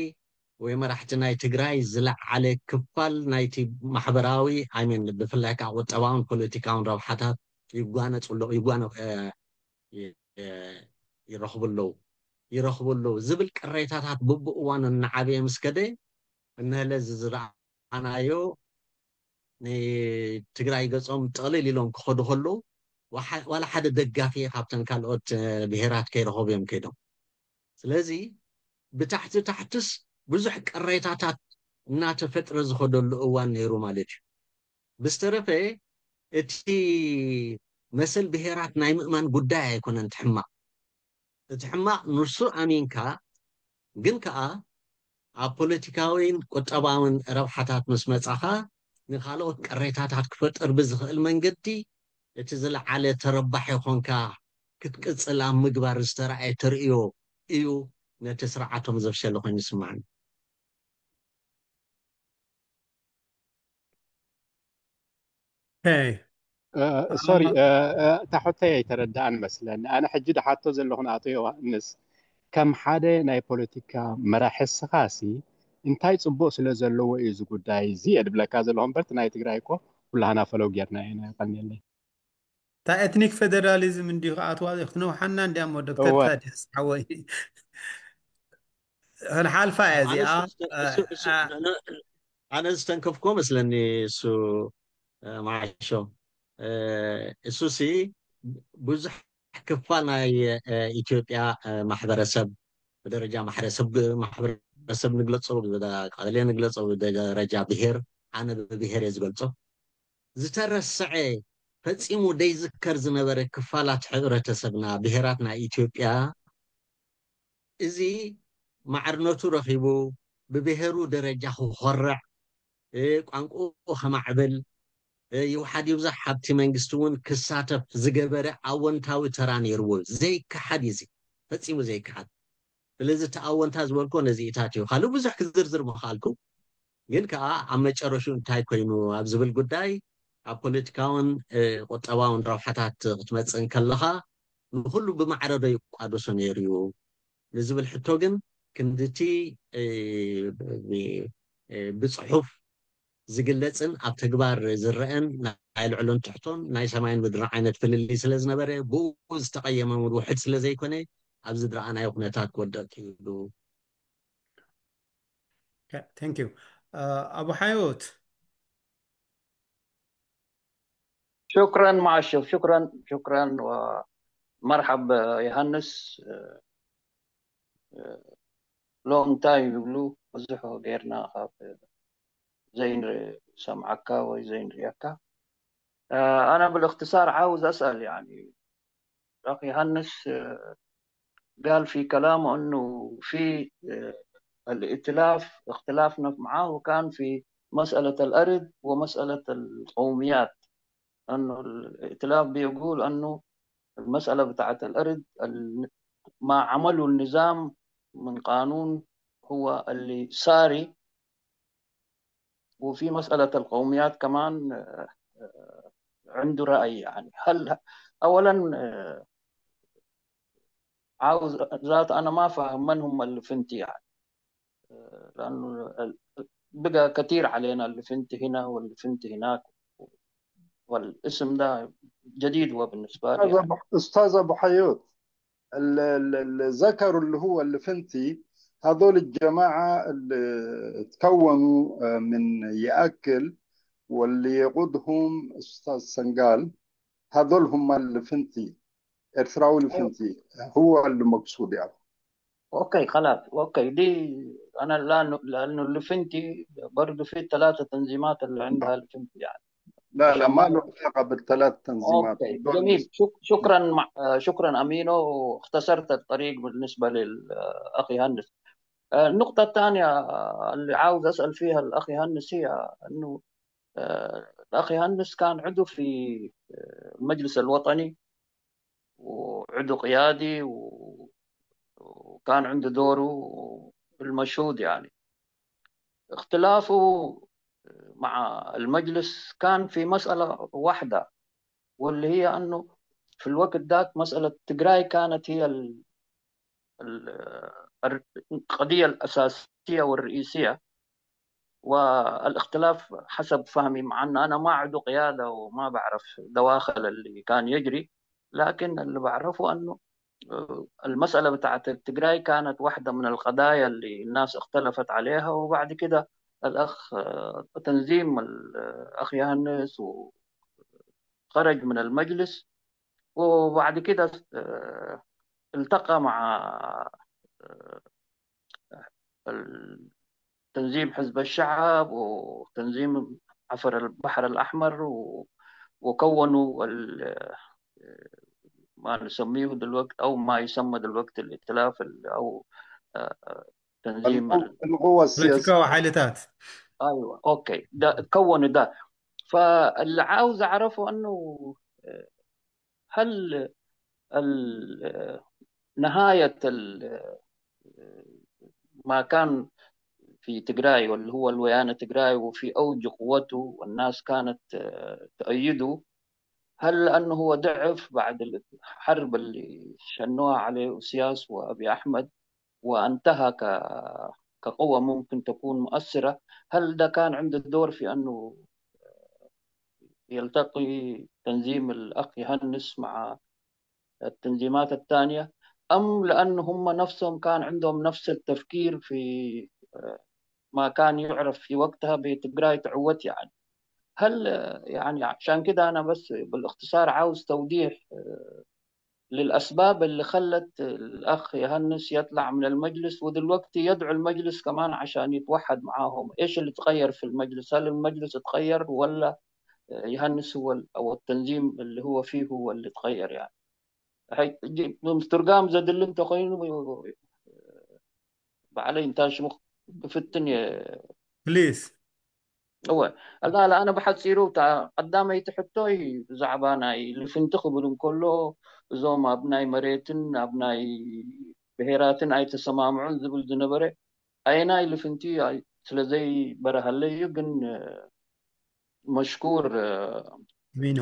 ወይ መራሕቲ ናይ ትግራይ ዝለዓለ ክፋል ናይቲ ማሕበራዊ፣ I mean፣ ብፍላይ ከዓ ቁጠባውን ፖለቲካውን ረብሓታት ይጓነፁ ኣለዉ፣ ይጓነ-፣ እ፣ ይ-፣ እ፣ ይረኽቡ ኣለዉ፣ ይረኽቡ ኣለዉ ዝብል ቅሬታታት በብእዋኑ እናዓበየ ምስ ከደ፣ እነህለ እዚ ዝረኣናዮ ንትግራይ ገጾም ጥቕልል ኢሎም ክኸዱ ከለዉ፣ ዋሓ-፣ ዋላ ሓደ ደጋፊ ካብተን ካልኦት፣ እ፣ ብሄራት ከይረኸቡ እዮም ከይዶም። ስለዚ ብታሕቲ ታሕትስ ብዙሕ ቅሬታታት እናተፈጥረ ዝኸደሉ እዋን ነይሩ ማለት እዩ። ብዝተረፈ እቲ መሰል ብሄራት ናይ ምእማን ጉዳይ ኣይኮነን እቲ ሕማቕ። እቲ ሕማቕ ንሱ ኣሚንካ፣ ግን ከኣ ኣብ ፖለቲካዊን ቁጠባውን ረብሓታት ምስ መጻኻ፣ ንኻልኦት ቅሬታታት ክፈጥር ብዝኽእል መንገዲ፣ እቲ ዝለዓለ ተረባሒ ኾንካ ክትቅጽል ኣብ ምግባር ዝተረኣየ ተርእዮ እዩ ነቲ ስርዓቶም ዘፍሸለ ኮይኑ ይስምዓኒ። ሶሪ፣ እታ ሕቶይ ኣይተረዳኣን መስለኒ። ኣነ ሕጂ ድሓቶ ዘለኹ ንኣቶ ዮሃንስ፣ ከም ሓደ ናይ ፖለቲካ መራሒ ስኻሲ እንታይ ጽቡቕ ስለ ዘለዎ እዩ እዚ ጉዳይ እዚ እየ ድብለካ ዘለኹ እምበር፣ እቲ ናይ ትግራይ እኮ ኩላህና ፈለው ጌርና ኢና። የቐንየለይ። እታ ኤትኒክ ፌደራሊዝም እንዲዩ ክኣትዋ ክትነውሓና እንዲያ እሞ ዶክተር እወ። ታዲያስ ሓወይ፣ ክንሓልፋ እያ ኣነ እዚኣ። እሱ- እሱ- እሱ- ኣነ- ኣነ ዝተንከፍኮ መስለኒ እሱ፣ እ፣ መዓሾ፣ እ፣ እሱሲ ብዙሕ ክፋል ናይ፣ እ፣ ኢትዮጵያ፣ እ፣ ማሕበረሰብ ብደረጃ ማሕበረሰብ ግ-፣ ማሕበረሰብ ንግለጾ፣ ብደ-፣ ቀበሌ ንግለጾ፣ ብደረጃ ብሄር፣ ኣነ ብብሄር እየ ዝገልጾ፣ ዝተረስዐ፣ ፈጺሙ ደይዝከር ዝነበረ ክፋላት ሕብረተሰብና፣ ብሄራት ናይ ኢትዮጵያ፣ እዚ ማዕርነቱ ረኺቡ፣ ብብሄሩ ደረጃ ክኾርዕ፣ እ፣ ቋንቋኡ ከማዕብል፣ እ፣ ይውሓድ ይብዛሕ ሃብቲ መንግስቲ እውን ክሳተፍ ዝገበረ ኣወንታዊ ተራ ነይርዎ። ዘይከሓድ እዩ እዚ፣ ፈጺሙ ዘይከሓድ። ስለዚ እቲ ኣወንታ ዝበልኩ ነዚኢታት እዩ። ካልእ ብዙሕ ክዝርዝር ምኽኣልኩ፣ ግን ከኣ ኣብ መጨረሽኡ እንታይ ኮይኑ ኣብ ዝብል ጉዳይ፣ ኣብ ፖለቲካውን፣ እ፣ ቁጠባውን ረብሓታት ክትመጽእ እንከለኻ፣ ንኹሉ ብማዕረ ዶ ይቋደሶ ነይሩ እዩ ንዝብል ሕቶ ግን፣ ክንድቲ፣ እ፣ ብ-፣ እ፣ ብጽሑፍ ዝግለጽን ኣብ ተግባር ዝረአን ናይ ልዕሎን ትሕቶን ናይ ሰማይን ምድርን ዓይነት ፍልልይ ስለ ዝነበረ፣ ብኡ ዝተቐየመ እውን ውሕድ ስለ ዘይኮነ፣ ኣብዚ ዝረኣናዮ ኩነታት ክወድቕ ክኢሉ። ቴንክ ዩ። ኣቡ ሓዮት። شكرا معشو، شكرا، شكرا ومرحب ዮሃንስ። ሎንግ ታይም ይብሉ፣ ብዙሕ ጌርና ካብ ዘይንሰምዓካ ወይ ዘይንርእየካ። ኣነ بالاختصار عاوز أسأل، يعني، الأخ يوهانس قال في كلامه أنه في الائتلاف، اختلافنا معاه كان في مسألة الأرض ومسألة القوميات، أنه الائتلاف بيقول أنه المسألة بتاعت الأرض، ال-، ما عملوا النظام من قانون هو اللي ساري، وفي مسألة القوميات كمان، آه، آه، عنده رأي، يعني. هل، أولًا، آه، عاوز ذات، أنا ما فاهم من هم اللفنتي، يعني. آه، لأنه ال-، بقى كتير علينا اللفنتي هنا واللفنتي هناك، والاسم ده جديد هو بالنسبة لي، أستاذ يعني. أبو، أستاذ أبو حيوت، ال-، ال-، اللي ذكروا اللي هو اللفنتي، هذول الجماعة اللي تكونوا، آه، من يأكل، واللي يقودهم أستاذ سنقال، هذول هم اللفنتي، إرثراوي اللفنتي، هو اللي مقصود يعني. أوكي، خلاص، أوكي، دي أنا لا ن-، لأنه اللفنتي برضو في ثلاثة تنظيمات اللي عندها اللفنتي، يعني. لا، لا، ما عشان له علاقة بالثلاث تنظيمات. أوكي، دول جميل. مش شك-، شكرًا مع-، آه، شكرًا أمينو، واختصرت الطريق بالنسبة للأخ يوهانس. آه، النقطة الثانية اللي عاوز أسأل فيها الأخ يوهانس هي أنه، آه، الأخ يوهانس كان عضو في، آه، المجلس الوطني، وعضو قيادي، و-، وكان عنده دوره المشهود، يعني. اختلافه مع المجلس كان في مسألة واحدة، واللي هي أنه في الوقت ذاك مسألة تجراي كانت هي ال-، ال-، القضية الأساسية. التأتية والرئيسية. والاختلاف حسب فهمي، مع أن أنا ما عضو قيادة وما بعرف دواخل اللي كان يجري، لكن اللي بعرفه أنه آه، المسألة بتاعت التجراي كانت واحدة من القضايا اللي الناس اختلفت عليها. وبعد كده الأخ آه، تنظيم الأخ يهنس وخرج من المجلس، وبعد كده آه، التقى مع آه، ال- تنظيم حزب الشعب وتنظيم عفر البحر الأحمر و- وكونوا ال- ما نسميه دلوقتي أو ما يسمى دلوقتي الائتلاف ال- أو آه، تنظيم ال- القوة السياسية ፖለቲካዊ ሓይልታት ايوه، اوكي، ده كونوا ده. فاللي عاوز اعرفه انه هل ال- نهاية ال- ما كان في تجراي، واللي هو الويانة تجراي، وفي أوج قوته والناس كانت آه، تؤيده، هل لأنه هو ضعف بعد الحرب اللي شنوها عليه أسياس وأبي أحمد وانتهى ك... كقوة ممكن تكون مؤثرة؟ هل ده كان عنده دور في أنه يلتقي تنظيم الأخ يهنس مع التنظيمات الثانية، أم لأن هم نفسهم كان عندهم نفس التفكير في آه، ما كان يعرف في وقتها بتجراي تعوت؟ يعني هل آه، يعني عشان كده أنا بس بالاختصار عاوز توضيح آه، للأسباب اللي خلت الأخ يهنس يطلع من المجلس، ودلوقتي يدعو المجلس كمان عشان يتوحد معاهم. إيش اللي تغير في المجلس؟ هل المجلس اتغير ولا يهنس هو ال- أو التنظيم اللي هو فيه هو اللي اتغير؟ يعني هي مسترقام زاد اللي انت خينه بعلي انت شمخ في الدنيا. ፕሊስ እወ ኣላ ኣላ ኣነ ብሓፂሩ እታ ቀዳመይቲ ሕቶይ ብዛዕባ ናይ ልፍንቲ ክብል እንከሎ እዞም ኣብ ናይ መሬትን ኣብ ናይ ብሄራትን ኣይተሰማምዑን ዝብል ዝነበረ ኣየናይ ልፍንቲ ኣይ- ስለ ዘይበረሃለይ እዩ። ግን መሽኩር ሚኖ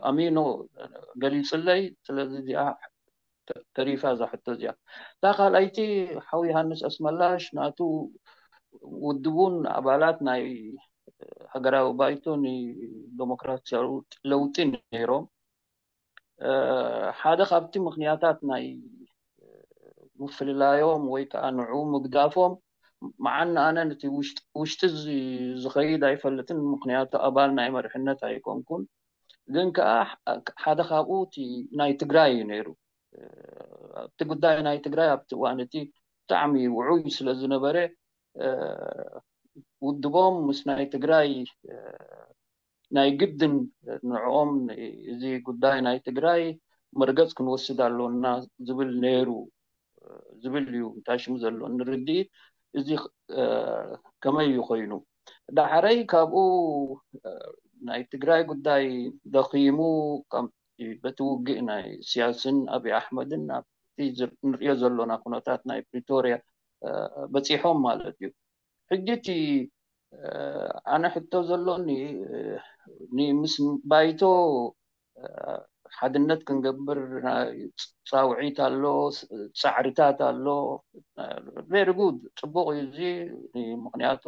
ኣሚኖ ገሊፅለይ። ስለዚ እዚኣ ተሪፋ እዛ ሕቶ እዚኣ። እታ ካልኣይቲ ሓው ዮሃንስ ኣስመላሽ ናቱ ውድቡን ኣባላት ናይ ሃገራዊ ባይቶ ንደሞክራሲያዊ ለውጢ ነይሮም። ሓደ ካብቲ ምክንያታት ናይ ምፍልላዮም ወይ ከዓ ንዑ ምግዳፎም መዓና ኣነ ነቲ ውሽጢ ዝኸይድ ኣይፈልጥን፣ ምክንያቱ ኣባል ናይ መርሕነት ኣይኮንኩን። ግን ከዓ ሓደ ካብኡ እቲ ናይ ትግራይ እዩ ነይሩ። ኣብቲ ጉዳይ ናይ ትግራይ ኣብቲ እዋን እቲ ብጣዕሚ ውዑይ ስለ ዝነበረ ውድቦም ምስ ናይ ትግራይ ናይ ግድን ንዕኦም እዚ ጉዳይ ናይ ትግራይ መርገፅ ክንወስድ ኣሎና ዝብል ነይሩ ዝብል እዩ እንታይ ሽሙ ዘሎ ንርድኢት። እዚ ከመይ እዩ ኮይኑ? ዳሕረይ ካብኡ ናይ ትግራይ ጉዳይ ደኺሙ በቲ ውግእ ናይ ኢሳያስን ኣብይ ኣሕመድን ኣብቲ ንሪኦ ዘሎና ኩነታት ናይ ፕሪቶርያ በፂሖም ማለት እዩ። ሕጂ እቲ ኣነ ሕቶ ዘሎኒ ምስ ባይቶ ሓድነት ክንገብር ፃውዒት ኣሎ፣ ፃዕርታት ኣሎ። ቬሪ ጉድ፣ ፅቡቕ እዩ እዚ። ምክንያቱ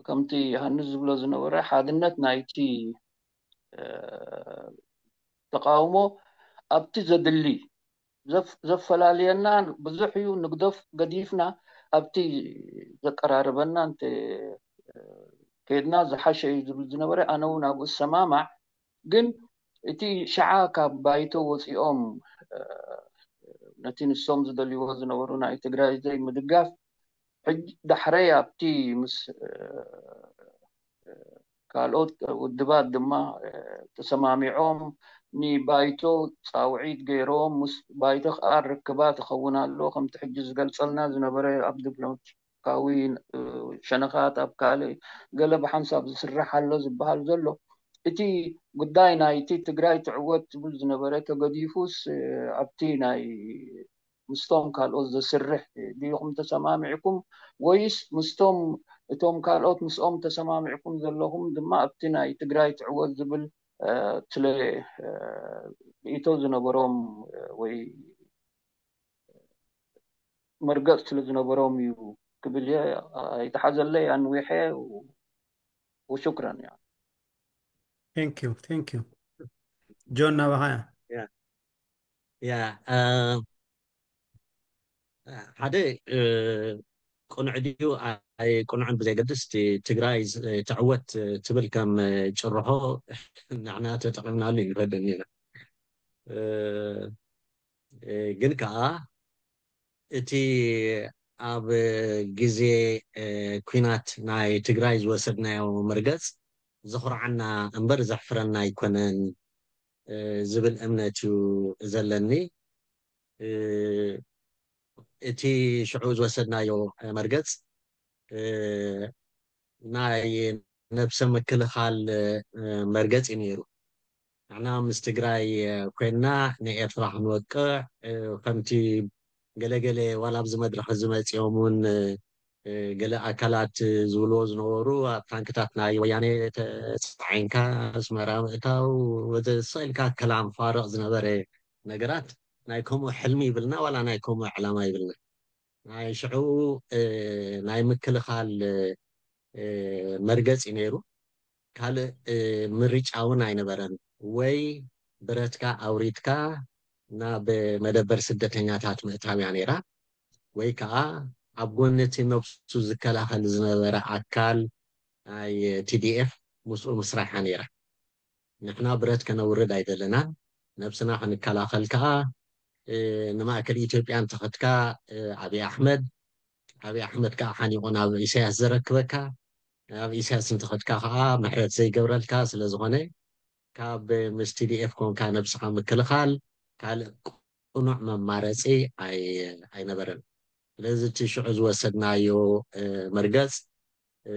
ከምቲ ዮሃንስ ዝብሎ ዝነበረ ሓድነት ናይቲ ተቃውሞ ኣብቲ ዘድሊ ዘፈላልየና ብዙሕ እዩ። ንግደፍ ገዲፍና ኣብቲ ዘቀራርበና እንተ ከድና ዝሓሸ እዩ ዝብል ዝነበረ ኣነ እውን ኣብኡ ዝሰማማዕ። ግን እቲ ሸዓ ካብ ባይቶ ወፂኦም ነቲ ንሶም ዝደልይዎ ዝነበሩ ናይ ትግራይ ዘይምድጋፍ ሕጂ ዳሕረይ ኣብቲ ምስ ካልኦት ውድባት ድማ ተሰማሚዖም ንባይቶ ፃውዒት ገይሮም ምስ ባይቶ ከዓ ርክባት ይኸውን ኣሎ ከምቲ ሕጂ ዝገልፀልና ዝነበረ ኣብ ዲፕሎማቲካዊ ሸነኻት ኣብ ካልእ ገለ ብሓንሳብ ዝስራሕ ኣሎ ዝበሃል ዘሎ እቲ ጉዳይ ናይቲ ትግራይ ትዕወት ዝብል ዝነበረ ተገዲፉስ ኣብቲ ናይ ምስቶም ካልኦት ዘስርሕ ድኢኹም ተሰማሚዕኩም ወይስ ምስቶም እቶም ካልኦት ምስኦም ተሰማሚዕኩም ዘለኹም ድማ ኣብቲ ናይ ትግራይ ትዕወት ዝብል ስለ ርእይቶ ዝነበሮም ወይ መርገጽ ስለ ዝነበሮም እዩ ክብል እየ። ኣይተሓዘለይ ኣንዊሐ። ወሹክራን። ያ Thank you, thank you. ጆን፣ ናባኻ እያ። ያ ያ እ፣ ሓደ እ፣ ቅኑዕ ድዩ ኣይ ቅኑዕን ብዘይገድስ፣ እቲ ትግራይ ዝ- ትዕወት ትብል ከም ጭርሖ ንሕና ተጠቒምናሉ ይረደኒ ኢና። እ፣ እ፣ ግን ከዓ እቲ ኣብ ግዜ እ፣ ኲናት ናይ ትግራይ ዝወሰድናዮ መርገፅ ዘኹርዓና እምበር ዘሕፍረና ኣይኮነን እ፣ ዝብል እምነት እዩ ዘለኒ። እ፣ እቲ ሽዑ ዝወሰድናዮ መርገፅ እ፣ ናይ ነብሰ ምክልኻል እ፣ መርገፅ እዩ ነይሩ። ንሕና ምስ ትግራይ እ፣ ኮይንና ንኤርትራ ክንወቅዕ እ፣ ከምቲ ገለገለ ዋላ ኣብዚ መድረኽ እዚ መፂኦም እውን እ፣ እ፣ ገለ ኣካላት እ፣ ዝብልዎ ዝነበሩ ኣብ ታንክታት ናይ ወያኔ ተፃዒንካ ኣስመራ ምእታው ወዘተ ኢልካ ከላም ፋርቕ ዝነበረ ነገራት ናይ ከምኡ ሕልሚ ይብልና ዋላ ናይ ከምኡ ዕላማ ይብልና ናይ ሽዑ እ፣ ናይ ምክልኻል እ፣ እ፣ መርገፂ ነይሩ። ካልእ እ፣ ምርጫ እውን ኣይነበረን። ወይ ብረትካ ኣውሪድካ ናብ መደበር ስደተኛታት ምእታው እያ ነይራ፣ ወይ ከዓ ኣብ ጎኒ እቲ ነብሱ ዝከላኸል ዝነበረ ኣካል ናይ ቲዲኤፍ ምስኡ ምስራሓ ነይራ። ንሕና ብረት ከነውርድ ኣይደለናን። ነብስና ክንከላኸል ከዓ እ፣ ንማእከል ኢትዮጵያ እንተኸድካ እ፣ ኣብይ ኣሕመድ ኣብይ ኣሕመድ ከዓ ሓኒቑ ናብ ኢሳያስ ዘረክበካ፣ ናብ ኢሳያስ እንተኸድካ ከዓ ምሕረት ዘይገብረልካ ስለ ዝኾነ ካብ ምስ ቲዲኤፍ ኮንካ ነብስኻ ምክልኻል ካልእ ቅኑዕ መማረፂ ኣይ- ኣይነበረን። ስለዚ እቲ ሽዑ ዝወሰድናዮ እ፣ መርገፅ እ፣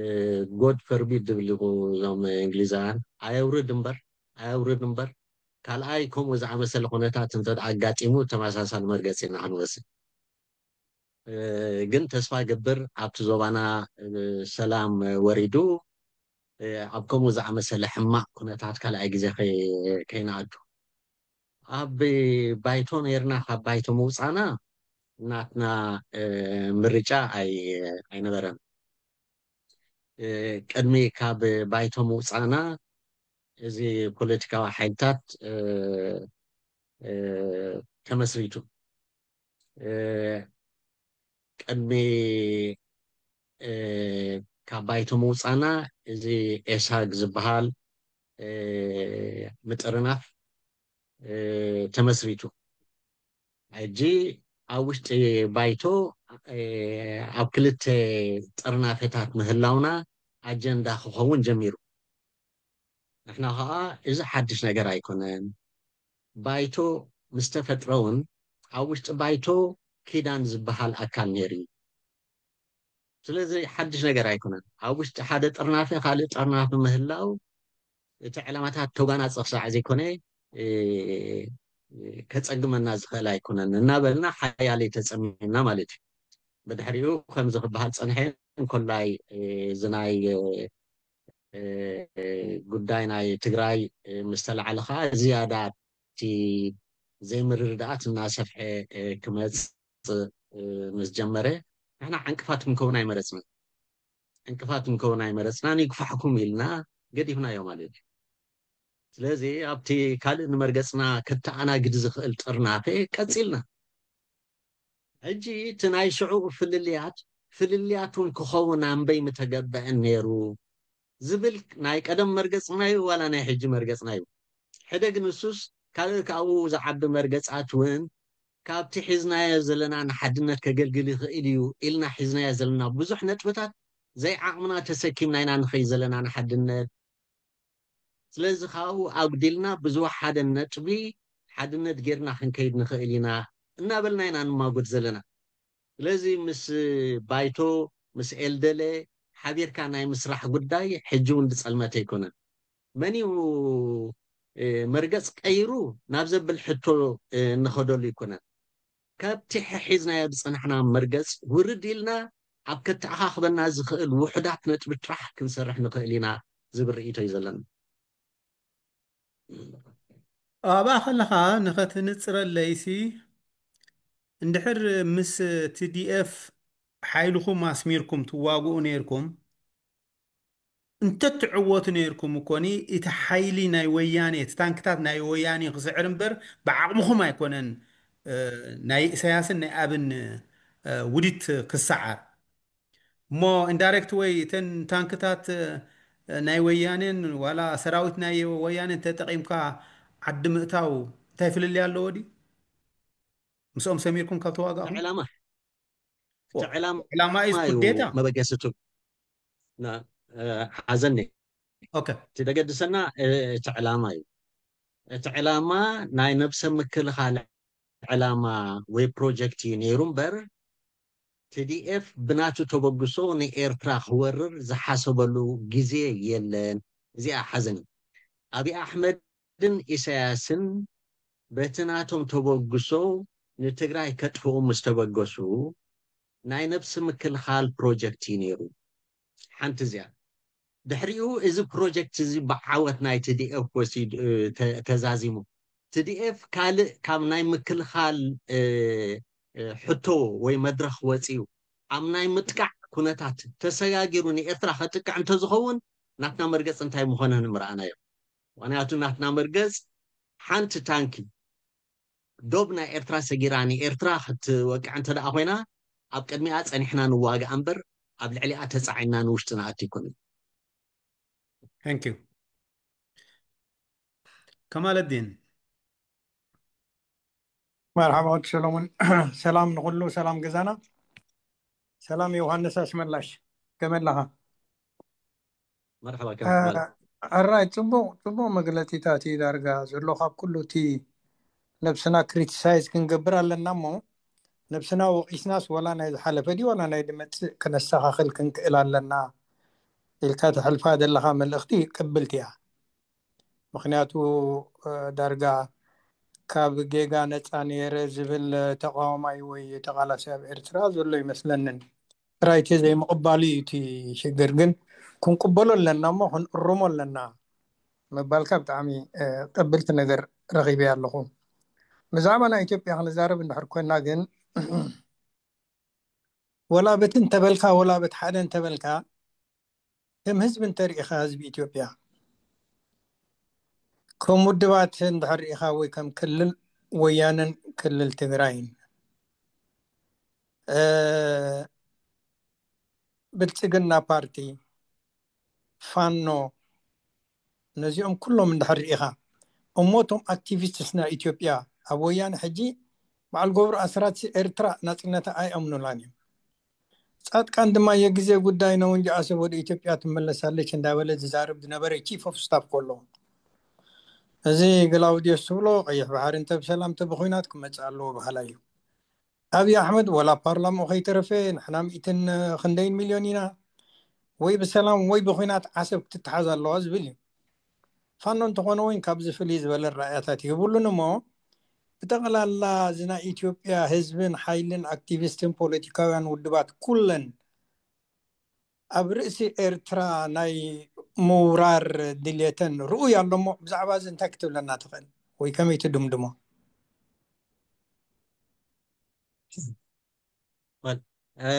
ጎድ ፈርቢድ ዝብልዎ እዞም እንግሊዛውያን ኣየውርድ እምበር ኣየውርድ እምበር ካልኣይ ከምኡ ዝኣመሰለ ኩነታት እንተ ኣጋጢሙ ተመሳሳሊ መርገፂ ኢና ክንወስድ። እ፣ ግን ተስፋ ገብር ኣብቲ ዞባና እ፣ ሰላም ወሪዱ እ፣ ኣብ ከምኡ ዝኣመሰለ ሕማቕ ኩነታት ካልኣይ ግዜ ከይ- ከይንኣቱ ኣብ ባይቶ ነይርና ካብ ባይቶ ምውፃና ናትና እ፣ ምርጫ ኣይ- ኣይነበረን። እ፣ ቅድሚ ካብ ባይቶ ምውፃና እዚ ፖለቲካዊ ሓይልታት እ፣ እ፣ ተመስሪቱ እ፣ ቅድሚ እ፣ ካብ ባይቶ ምውፃና እዚ ኤሳግ ዝበሃል እ፣ ምጥርናፍ እ፣ ተመስሪቱ። ሕጂ ኣብ ውሽጢ ባይቶ እ፣ ኣብ ክልተ ጥርናፈታት ምህላውና ኣጀንዳ ክኸውን ጀሚሩ። ንሕና ከዓ እዚ ሓድሽ ነገር ኣይኮነን። ባይቶ ምስ ተፈጥረ እውን ኣብ ውሽጢ ባይቶ ኪዳን ዝበሃል ኣካል ነይሩ እዩ። ስለዚ ሓድሽ ነገር ኣይኮነን። ኣብ ውሽጢ ሓደ ጥርናፈ ካልእ ጥርናፈ ምህላው እቲ ዕላማታት ተጓናፀ ክሳዕ ዘይኮነ እ፣ ከፀግመና ዝኽእል ኣይኮነን እናበልና ሓያለይ ተፀሚምና ማለት እዩ። ብድሕሪኡ ከምዚ ክበሃል ፀንሐ እንኮላይ እ፣ እዚ ናይ እ፣ ጉዳይ ናይ ትግራይ እ፣ ምስ ተላዓለ ከዓ ዝያዳ እቲ ዘይምርድዳኣት እናሰፍሐ እ፣ ክመፅእ እ፣ ምስ ጀመረ ንሕና ዕንቅፋት ክንከውን ኣይመረፅናን። ዕንቅፋት ክንከውን ኣይመረፅናን። ይግፋሕኩም ኢልና ገዲፍናዮ ማለት እዩ። ስለዚ ኣብቲ ካልእ ንመርገፅና ከተኣናግድ ዝኽእል ጥርናፈ ቀፂልና። ሕጂ እቲ ናይ ሽዑ ፍልልያት ፍልልያት እውን ክኸውን ኣንበይ ምተገበአን ነይሩ ዝብል ናይ ቀደም መርገፅና እዩ ዋላ ናይ ሕጂ መርገፅና እዩ። ሕደግ ንሱስ ካልእ ካብኡ ዝዓቢ መርገፃት እውን ካብቲ ሒዝናዮ ዘለና ንሓድነት ከገልግል ይኽእል እዩ ኢልና ሒዝናዮ ዘለና ብዙሕ ነጥብታት ዘይዓቕምና ተሰኪምና ኢና ንኸይድ ዘለና ንሓድነት። ስለዚ ካብኡ ኣጉዲልና ብዝወሓደ ነጥቢ ሓድነት ጌርና ክንከይድ ንኽእል ኢና እናበልና ኢና ንማጎት ዘለና። ስለዚ ምስ ባይቶ ምስ ኤልደለ ሓቢርካ ናይ ምስራሕ ጉዳይ ሕጂ እውን ዝፀልመተ ኣይኮነን። መን እዩ እ፣ መርገፅ ቀይሩ ናብ ዘብል ሕቶ እ፣ እንኸደሉ ኣይኮነን። ካብቲ ሒዝናዮ ዝፀናሕና መርገፅ ውርድ ኢልና ኣብ ከተዓኻኽበና ዝኽእል ውሑዳት ነጥቢ ጥራሕ ክንሰርሕ ንኽእል ኢና ዝብል ርእይቶ እዩ ዘለና። ኣብኣ ከለኻ ንኸትንፅረለይሲ እንድሕር ምስ ቲ ዲ ኤፍ ሓይልኹም ኣስሚርኩም ትዋግኡ ነይርኩም፣ እንተትዕወቱ ነይርኩም እኮኒ፣ እቲ ሓይሊ ናይ ወያኔ፣ እቲ ታንክታት ናይ ወያኔ ክስዕር እምበር፣ ብዓቕምኹም ኣይኮነን፣ እ፣ ናይ ኢሳያስን ናይ ኣብን፣ እ፣ ውዲት ክሰዓር። እሞ ኢንዳይሬክት ወይ እተን ታንክታት፣ እ፣ ናይ ወያኔን ዋላ ሰራዊት ናይ ወያኔን ተጠቒምካ ዓዲ ምእታው እንታይ ፍልልይ ኣለዎ ድዩ? ምስኦም ሰሚርኩም ካብ ተዋጋእኹም? ዕላማ። እቲ ዕላማ ዕላማ እዩ እዩ ኩዴታ። መበገሲቱ። ና-፣ እ፣ ሓዘኒ። ኦኬ። እቲ ደገድሰና፣ እ፣ እቲ ዕላማ እዩ። እቲ ዕላማ ናይ ነብሰ ምክልኻል ዕላማ ወይ ፕሮጀክት እዩ ነይሩ እምበር፣ ቲ ዲ ኤፍ ብናቱ ተበግሶ ንኤርትራ ክወርር ዝሓሰበሉ ግዜ የለን። እዚኣ ሓዘኒ። ኣብይ ኣሕመድን ኢሳያስን በቲ ናቶም ተበግሶ ንትግራይ ከጥፍኡ ምስ ተበገሱ፣ ናይ ነብሲ ምክልኻል ፕሮጀክት እዩ ነይሩ። ሓንቲ እዚኣ። ድሕሪኡ እዚ ፕሮጀክት እዚ ብዓወት ናይ ቲ ዲ ኤፍ ወሲዱ፣ እ፣ ተ-፣ ተዛዚሙ። ቲ ዲ ኤፍ ካልእ ካብ ናይ ምክልኻል፣ እ፣ እ፣ ሕቶ ወይ መድረኽ ወፂኡ ኣብ ናይ ምጥቃዕ ኩነታት ተሰጋጊሩ ንኤርትራ ከጥቅዕ እንተዝኸውን ናትና መርገፅ እንታይ ምኾነ ንምረኣናዮ። ምኽንያቱ ናትና መርገፅ ሓንቲ ታንኪ ዶብ ናይ ኤርትራ ሰጊራ ንኤርትራ ክትወቅዕ እንተ ደኣ ኮይና፣ ኣብ ቅድሚኣ ጸኒሕና ንዋጋእ እምበር፣ ኣብ ልዕሊኣ ተጻዒንና ንውሽጢ ንኣቱ ኣይኮነን። Thank you። ከማለዲን። መርሓባ ወዲ ሰሎሞን። ሰላም ንኹሉ፣ ሰላም ገዛና። ሰላም ዮሃንስ ኣሽመላሽ፣ ከመይ ኣለኻ? መርሓባ፣ እ፣ ከመይ ሓዋል? ኣራይ፣ ጽቡቕ፣ ጽቡቕ መግለጺታት እዩ ዳርጋ ዘሎ። ካብ ኩሉ እቲ ነብስና ክሪቲሳይዝ ክንገብር ኣለና እሞ፣ ነብስና ወቒስናስ ወላ ናይ ዝሓለፈ ድዩ ወላ ናይ ድመጽእ ከነስተኻኽል ክንክእል ኣለና ኢልካ ተሕልፋ ዘለኻ መልእኽቲ ቅብልቲ እያ። ምኽንያቱ፣ እ፣ ዳርጋ ካብ ጌጋ ነጻ ነይረ ዝብል ተቃዋማይ ወይ ተቓላሳይ ኣብ ኤርትራ ዘሎ ይመስለንን። ጥራይ እቲ ዘይምቕባሉ እዩ እቲ ሽግር። ግን ክንቅበሎ ኣለና እሞ ክንእርሞ ኣለና ምባልካ ብጣዕሚ፣ እ፣ ቅብልቲ ነገር ረኺበ ኣለኹ። ብዛዕባ ናይ ኢትዮጵያ ክንዛረብ እንድሕር ኮይና ግን፣ ወላ በቲ እንተበልካ፣ ወላ በቲ ሓደ እንተበልካ፣ ከም ህዝቢ እንተሪኢኻ ህዝቢ ኢትዮጵያ፣ ከም ውድባት እንድሕር ሪኢኻ ወይ ከም ክልል ወያነን ክልል ትግራይን፣ እ፣ ብልጽግና ፓርቲ፣ ፋኖ፣ ነዚኦም ኩሎም እንድሕር ሪኢኻ፣ እሞ እቶም ኣክቲቪስትስ ናይ ኢትዮጵያ ኣብ ወያነ ሕጂ በዓል ገብሩ ኣስራት ኤርትራ ናጽነታ ኣይኣምኑላን እዮም። ጻድቃን ድማ የጊዜ ጉዳይ ነው እንጂ አሰብ ወደ ኢትዮጵያ ትመለሳለች እንዳበለ ዝዛረብ ዝነበረ ቺፍ ኦፍ ስታፍ ከሎ፣ እዚ ግላውዲዮስ ትብሎ ቀይሕ ባሕሪ እንተ ብሰላም እንተ ብኹናት ክመጽእ ኣለዎ በሃላይ እዩ። ኣብይ ኣሕመድ ወላ ፓርላማኡ ከይተረፈ ንሕና ሚእትን ክንደይን ሚልዮን ኢና ወይ ብሰላም ወይ ብኹናት ዓሰብ ክትተሓዝ ኣለዋ ዝብል እዩ። ፋኖ እንተኾነ እውን ካብዚ ፍልይ ዝበለ ራእያታት የብሉን እሞ፣ ብጠቕላላ እዚ ናይ ኢትዮጵያ ህዝብን ሓይልን ኣክቲቪስትን ፖለቲካውያን ውድባት ኩለን ኣብ ርእሲ ኤርትራ ናይ ምውራር ድልየተን ርኡይ ኣሎ እሞ፣ ብዛዕባ እዚ እንታይ ክትብለና ትኽእል ወይ ከመይ ትድምድሞ? ወል፣ እ፣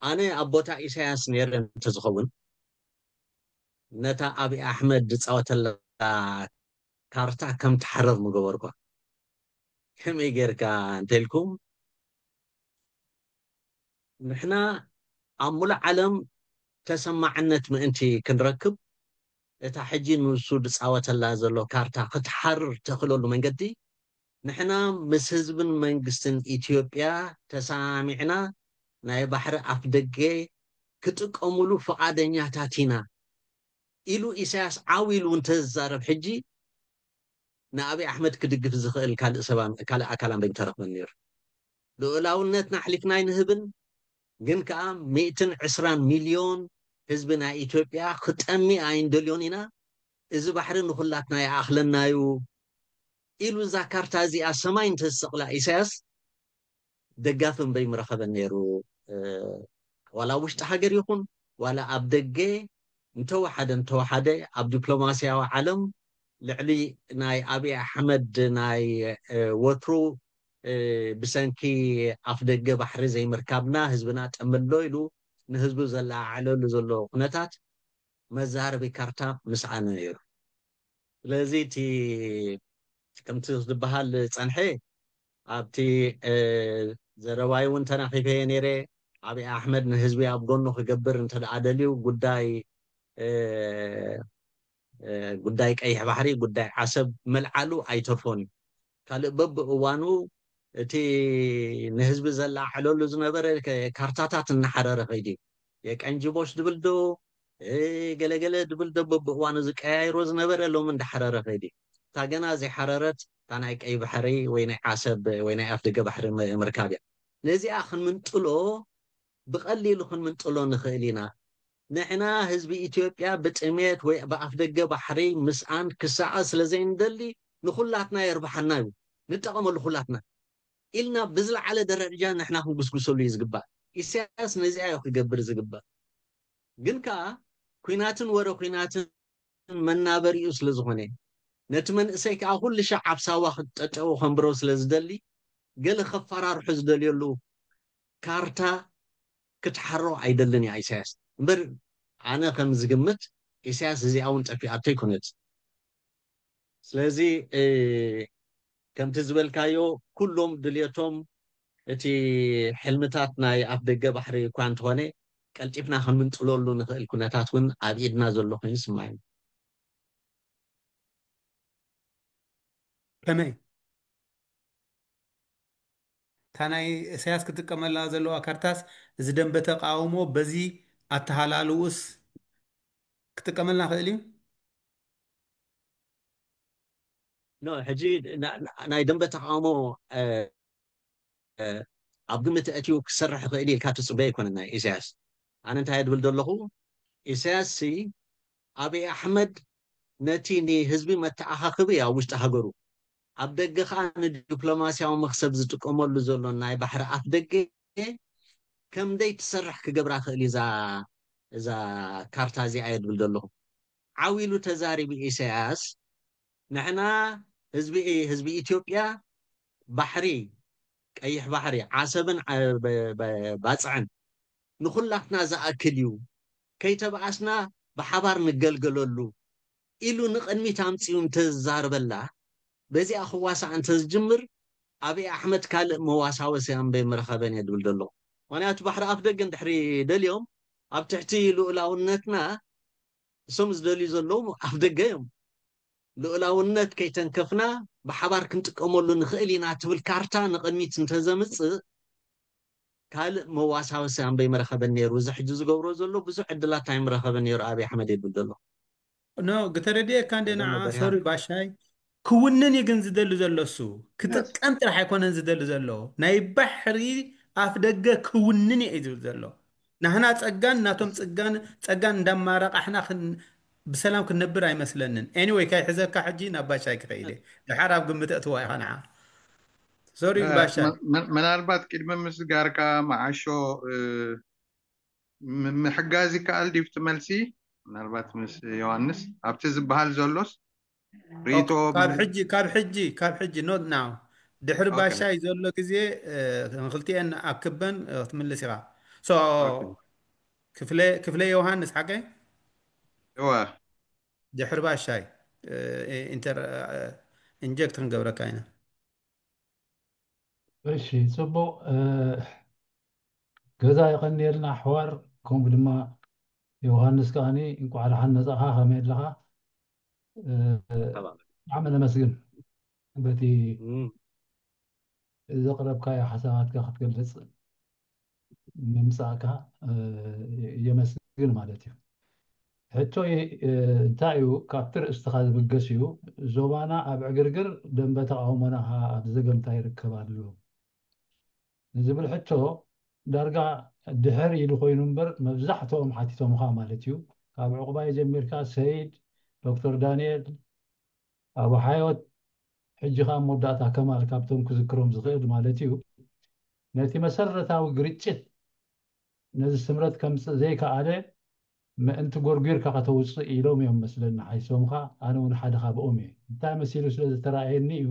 ኣነ ኣብ ቦታ ኢሳያስ ነይረ እንተዝኸውን፣ ነታ ኣብይ ኣሕመድ ዝጻወተላ ካርታ ከም ትሓርር ምገበርኳ። ከመይ ጌርካ እንተኢልኩም፣ ንሕና ኣብ ሙሉእ ዓለም ተሰማዕነት ምእንቲ ክንረክብ፣ እታ ሕጂ ንሱ ዝጻወተላ ዘሎ ካርታ ክትሓርር ተኽእለሉ መንገዲ፣ ንሕና ምስ ህዝብን መንግስትን ኢትዮጵያ ተሰማሚዕና ናይ ባሕሪ ኣፍደገ ክጥቀሙሉ ፍቓደኛታት ኢና ኢሉ ኢሳያስ ዓው ኢሉ እንተዝዛረብ፣ ሕጂ ንኣብይ ኣሕመድ ክድግፍ ዝኽእል ካልእ ሰብ ኣም-፣ ካልእ ኣካል ኣምበይ ምተረኽበን ነይሩ። ልኡላውነትና ኣሕሊፍና ኣይንህብን፣ ግን ከኣ ሚእትን ዕስራን ሚልዮን ህዝቢ ናይ ኢትዮጵያ ክጠሚ ኣይንደልዮን ኢና። እዚ ባሕሪ ንኹላትና ይኣኽለና እዩ ኢሉ እዛ ካርታ እዚኣ ሰማይ እንተዝሰቕላ ኢሳያስ ደጋፊ እምበይ ምረኸበን ነይሩ። እ፣ ዋላ ኣብ ውሽጢ ሃገር ይኹን ዋላ ኣብ ደገ እንተወሓደ፣ እንተወሓደ ኣብ ዲፕሎማስያዊ ዓለም ልዕሊ ናይ ኣብይ ኣሕመድ ናይ፣ እ፣ ወትሩ ብሰንኪ ኣፍ ደገ ባሕሪ ዘይምርካብና ህዝብና ጠምሎ ኢሉ ንህዝቡ ዘለዓዕለሉ ዘሎ ኩነታት መዛረቢ ካርታ ምስኣነ ነይሩ። ስለዚ እቲ ከምቲ ዝበሃል ጸንሐ ኣብቲ ዘረባይ እውን ተናኺፈ ነይረ። ኣብይ ኣሕመድ ንህዝቢ ኣብ ጎኑ ክገብር እንተደኣ ደልዩ ጉዳይ ጉዳይ ቀይሕ ባሕሪ ጉዳይ ዓሰብ መልዓሉ ኣይተርፎን እዩ። ካልእ በብእዋኑ እቲ ንህዝቢ ዘላዓዕለሉ ዝነበረ ካርታታት እናሓረረ ከይዲ የቀንጅቦሽ ድብል ዶ ገለገለ ድብል ዶ በብእዋኑ ዝቀያይሮ ዝነበረ ሎም እንዳሓረረ ከይዲ እታ ገና ዘይሓረረት እታ ናይ ቀይ ባሕሪ ወይ ናይ ዓሰብ ወይ ናይ ኣፍደገ ባሕሪ ምርካብ እያ። ነዚኣ ክንምንጥሎ ብቐሊሉ ክንምንጥሎ ንኽእል ኢና። ንሕና ህዝቢ ኢትዮጵያ ብጥሜት ወይ ብኣፍ ደገ ባሕሪ ምስኣን ክሰዓ ስለ ዘይንደሊ ንኹላትና የርብሓና እዩ። ንጠቐመሉ ኩላትና ኢልና ብዝለዓለ ደረጃ ንሕና ክንጉስጉሰሉ እዩ ዝግባእ። ኢሳያስ ነዚኣ እዩ ክገብር ዝግባእ። ግን ከኣ ኩናትን ወረ ኩናትን መናበሪኡ ስለ ዝኾነ ነቲ መንእሰይ ከኣ ኩሉ ሻዕ ኣብ ሳዋ ክጠጠው ከንብሮ ስለ ዝደሊ ገለ ከፈራርሑ ዝደልየሉ ካርታ ክትሓሮ ኣይደልን እያ ኢሳያስ። እምበር ኣነ ከም ዝግምት ኢሳያስ እዚኣ እውን ጠፊኣቶ ይኮነት። ስለዚ ከምቲ ዝበልካዮ ኩሎም ድልየቶም እቲ ሕልምታት ናይ ኣፍ ደገ ባሕሪ እኳ እንተኾነ ቀልጢፍና ከምንጥለሉ ንኽእል ኩነታት እውን ኣብ ኢድና ዘሎ ኮይኑ ይስማዓኒ። ከመይ እታ ናይ ኢሳያስ ክጥቀመላ ዘለዋ ካርታስ እዚ ደንበ ተቃውሞ በዚ ኣተሃላልውስ ክጥቀመልና ክእል እዩ? ኖ ሕጂ ናይ ደንበ ተቃውሞ ኣብ ግምት ኣእትዩ ክሰርሕ ይኽእል ኢልካ ትፅበ ኣይኮነን ናይ ኢሳያስ። ኣነ እንታይ ድብል ዘለኹ ኢሳያስ ሲ ኣብይ ኣሕመድ ነቲ ንህዝቢ መተኣኻኽቢ ኣብ ውሽጢ ሃገሩ ኣብ ደገ ከዓ ንዲፕሎማሲያዊ መክሰብ ዝጥቀመሉ ዘሎ ናይ ባሕሪ ኣፍ ደገ ከምደይ ትሰርሕ ክገብራ ክእል እዛ እዛ ካርታ እዚኣ እየ ድብል ዘለኹ። ዓው ኢሉ ተዛሪቡ ኢሳያስ ንሕና ህዝቢ ህዝቢ ኢትዮጵያ ባሕሪ ቀይሕ ባሕሪ ዓሰብን ባፅዕን ንኩላትና ዝኣክል እዩ ከይተባኣስና ብሓባር ንገልገለሉ ኢሉ ንቕድሚት ኣምፅኡ እንተዝዛረበላ በዚኣ ክዋሳእ እንተዝጅምር ኣብይ ኣሕመድ ካልእ መዋሳወሲ ኣምበይ ምረኸበን እየ ድብል ዘሎ። ምክንያቱ ባሕሪ ኣፍ ደገ እንድሕሪ ደልዮም ኣብ ትሕቲ ልኡላውነትና እሶም ዝደልዩ ዘለዉ ኣፍ ደገ እዮም። ልኡላውነት ከይተንከፍና ብሓባር ክንጥቀመሉ ንኽእል ኢና ትብል ካርታ ንቕድሚት እንተዘምፅእ ካልእ መዋሳወሲ ኣምበይ ምረኸበን ነይሩ። እዚ ሕጂ ዝገብሮ ዘሎ ብዙሕ ዕድላት ኣይምረኸበን ነይሩ ኣብይ ኣሕመድ ይብል ዘሎ። ኖ ግተረድኤካ እንደ ንዓ ሶሪ ባሻይ ክውንን እዩ ግን ዝደሊ ዘሎ እሱ ክጥቀም ጥራሕ ኣይኮነን ዝደሊ ዘሎ ናይ ባሕሪ ኣፍ ደገ ክውንን እዩ ዝብል ዘሎ። ናህና ጸጋን ናቶም ጽጋን ጸጋን እንዳማራቃሕና ብሰላም ክንነብር ኣይመስለንን። Anyway ካይ ሕዘካ ሕጂ ናብ ባሻይ ክኸይደ ድሓር ኣብ ግምት እትዋ ኢኻ ንዓ ሶሪ ባሻይ ምናልባት ቅድሚ ምስጋርካ መዓሾ ምሕጋዝ ይከኣል ድዩ እቲ መልሲ? ምናልባት ምስ ዮሃንስ ኣብቲ ዝበሃል ዘሎስ ሪኢቶ ካብ ሕጂ ካብ ሕጂ ካብ ሕጂ not now ድሕሪ ባሻይ ዘሎ ግዜ ንክልቲኤን ኣክበን ክትምልስ ኢኻ። So ክፍለ ዮሃንስ ሓቀይ? እወ ድሕሪ ባሻይ ኢንተር ኢንጀክት ክንገብረካ ኢና። እሺ ጽቡቕ ገዛ የቐንየልና ኣሕዋር። ከምኡ ድማ ዮሃንስ ከኣኒ እንቋዕ ደሓን መጻእኻ። ከመይ ኣለኻ? ብጣዕሚ ነመስግን በቲ ዘቕረብካዮ ሓሳባትካ ክትገልጽ ምምጻእካ የመስግን ማለት እዩ። ሕቶይ እንታይ እዩ? ካብቲ ርእስትኻ ዝብገስ እዩ። ዞባና ኣብ ዕግርግር ደንበ ተቓውሞና ኸኣ ኣብ ዘገምታ ይርከብ ኣሎ ንዝብል ሕቶ ዳርጋ ድሕር ኢሉ ኮይኑ እምበር መብዛሕትኦም ሓቲቶምኻ ማለት እዩ። ካብ ዕቑባይ ጀሚርካ ሰይድ፣ ዶክተር ዳንኤል፣ ኣቡ ሓዮት ሕጂ ኸኣ መወዳእታ ከማል ካብቶም ክዝክሮም ዝኽእል ማለት እዩ ነቲ መሰረታዊ ግርጭት ነዚ ስምረት ከምፅእ ዘይከኣለ ምእንቲ ጎርጒርካ ከተውፅእ ኢሎም እዮም መስለኒ ሓይሶምኻ። ኣነ እውን ሓደ ካብኦም እየ። እንታይ መሲሉ ስለ ዝተረኣየኒ እዩ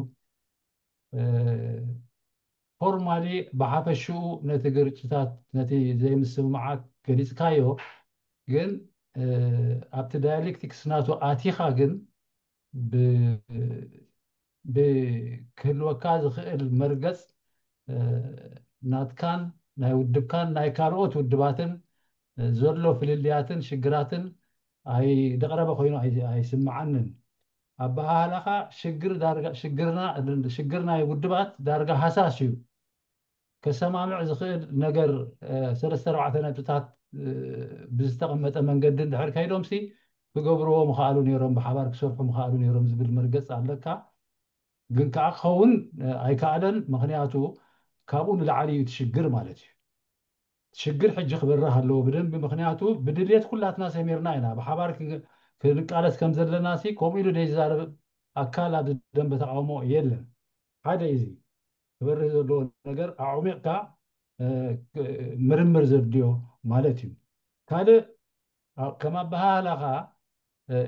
ፎርማሊ ብሓፈሽኡ ነቲ ግርጭታት ነቲ ዘይምስምማዓት ገሊፅካዮ፣ ግን ኣብቲ ዳያሌክቲክስ ናቱ ኣቲኻ ግን ብክህልወካ ዝኽእል መርገፅ ናትካን ናይ ውድብካን ናይ ካልኦት ውድባትን ዘሎ ፍልልያትን ሽግራትን ኣይደቕረበ ኮይኑ ኣይስምዓንን። ኣበሃህላኻ ሽግር ናይ ውድባት ዳርጋ ሃሳስ እዩ። ከሰማምዕ ዝኽእል ነገር ሰለስተ ኣርባዕተ ነጥብታት ብዝተቐመጠ መንገዲ እንድሕር ከይዶምሲ ክገብርዎ ምኽኣሉ ነይሮም፣ ብሓባር ክሰርሑ ምኽኣሉ ነይሮም ዝብል መርገፅ ኣለካ። ግን ከዓ ክኸውን ኣይከኣለን። ምኽንያቱ ካብኡ ንላዕሊ እዩ እቲ ሽግር ማለት እዩ። ሽግር ሕጂ ክበርህ ኣለዎ ብደንቢ፣ ምኽንያቱ ብድልየት ኩላትና ሰሚርና ኢና። ብሓባር ክንቃለስ ከም ዘለና ሲ ከምኡ ኢሉ ዘይዛረብ ኣካል ኣብዚ ደንበ ተቃውሞ የለን። ሓደ እዚ ክበርህ ዘለዎ ነገር ኣዕሚቕካ ምርምር ዘድልዮ ማለት እዩ። ካልእ ከም ኣበሃህላኻ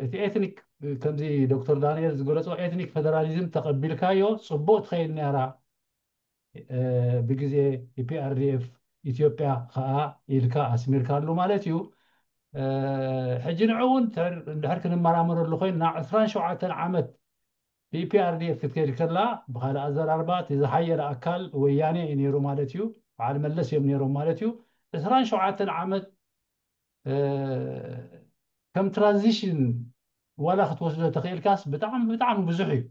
እቲ ኤትኒክ፣ ከምዚ ዶክተር ዳንኤል ዝገለጾ ኤትኒክ ፌደራሊዝም ተቐቢልካዮ ጽቡቕ ትኸይድ ነራ ብግዜ ኢፒኣርዲኤፍ ኢትዮጵያ ከዓ ኢልካ ኣስሚርካሉ ማለት እዩ። ሕጂ ንዑ እውን እንድሕር ክንመራመረሉ ኮይንና ዕስራን ሸውዓተን ዓመት ብኢፒኣርዲኤፍ ክትከይድ ከላ ብካልእ ኣዘራርባ እቲ ዝሓየለ ኣካል ወያኔ እዩ ነይሩ ማለት እዩ። በዓል መለስ እዮም ነይሮም ማለት እዩ። ዕስራን ሸውዓተን ዓመት ከም ትራንዚሽን ዋላ ክትወስዶ ተኽኢልካስ ብጣዕሚ ብጣዕሚ ብዙሕ እዩ።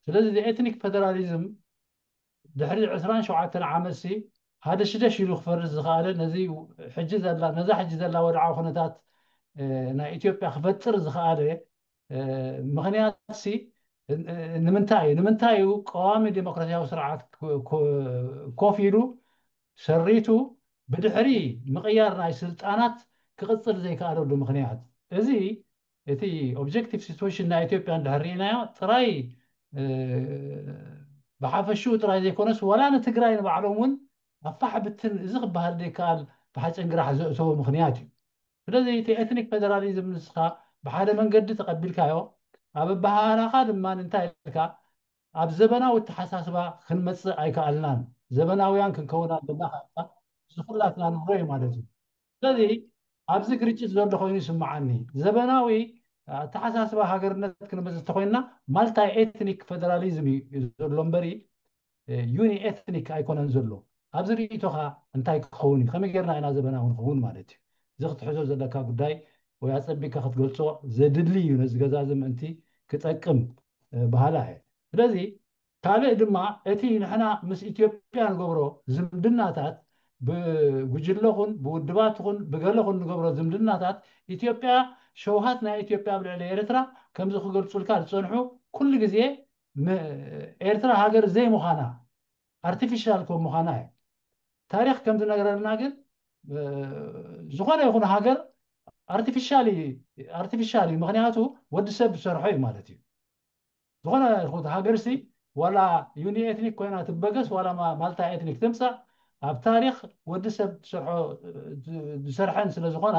ስለዚ ኤትኒክ ፌደራሊዝም ድሕሪ ዕስራን ሸውዓተን ዓመት ሲ ሃደሽደሽ ኢሉ ክፈርስ ዝኽኣለ ነዚ ሕጂ ዘላ ነዛ ሕጂ ዘላ ወድዓዊ ኩነታት ናይ ኢትዮጵያ ክፈጥር ዝኽኣለ ምኽንያት ሲ ንምንታይ እዩ ንምንታይ እዩ ቀዋሚ ዴሞክራሲያዊ ስርዓት ኮፍ ኢሉ ሰሪቱ ብድሕሪ ምቕያር ናይ ስልጣናት ክቕፅል ዘይከኣለሉ ምኽንያት? እዚ እቲ ኦብጀክቲቭ ሲትዌሽን ናይ ኢትዮጵያ እንድሕር ርኢናዮ ጥራይ ብሓፈሽኡ ጥራይ ዘይኮነስ ዋላ ንትግራይ ንባዕሎም እውን ኣፋሕ ብትን እዚ ክበሃል ዘይከኣል ብሓጨን ግራሕ ዘእተወ ምኽንያት እዩ። ስለዚ እቲ ኤትኒክ ፌደራሊዝም ንስኻ ብሓደ መንገዲ ተቐቢልካዮ ኣብ ኣበሃህላኻ ድማ እንታይ ኢልካ ኣብ ዘበናዊ ኣተሓሳስባ ክንመፅእ ኣይከኣልናን። ዘበናውያን ክንከውን ኣለና ከ እዚ ኩላትና ንብሎ እዩ ማለት እዩ። ስለዚ ኣብዚ ግርጭት ዘሎ ኮይኑ ይስምዓኒ። ዘበናዊ ኣተሓሳስባ ሃገርነት ክንመፅእ እንተኮይንና ማልታይ ኤትኒክ ፌደራሊዝም እዩ ዘሎ እምበሪ ዩኒ ኤትኒክ ኣይኮነን ዘሎ። ኣብዚ ርእይቶኻ እንታይ ክኸውን እዩ? ከመይ ጌርና ኢና ዘበናዊ ንኸውን ማለት እዩ? እዚ ክትሕዞ ዘለካ ጉዳይ ወይ ኣጸቢቅካ ክትገልጾ ዘድሊ እዩ ነዚ ገዛ እዚ ምእንቲ ክጠቅም በሃላ እየ። ስለዚ ካልእ ድማ እቲ ንሕና ምስ ኢትዮጵያ ንገብሮ ዝምድናታት ብጉጅለ ኹን ብውድባት ኹን ብገለ ኹን ንገብሮ ዝምድናታት ኢትዮጵያ ሸውሃት ናይ ኢትዮጵያ ኣብ ልዕሊ ኤርትራ ከምዚ ክገልጹልካ ዝጸንሑ ኩሉ ግዜ ኤርትራ ሃገር ዘይምዃና ኣርቲፊሻል ከም ምዃና እዩ። ታሪኽ ከም ዝነግረና ግን ዝኾነ ይኹን ሃገር ኣርቲፊሻል እዩ። ምኽንያቱ ወዲ ሰብ ዝሰርሖ እዩ ማለት እዩ። ዝኾነ ይኹን ሃገር ሲ ዋላ ዩኒ ኤትኒክ ኮይና ትበገስ ዋላ ማልታ ኤትኒክ ትምፃእ ኣብ ታሪኽ ወዲ ሰብ ዝሰርሐን ስለ ዝኾና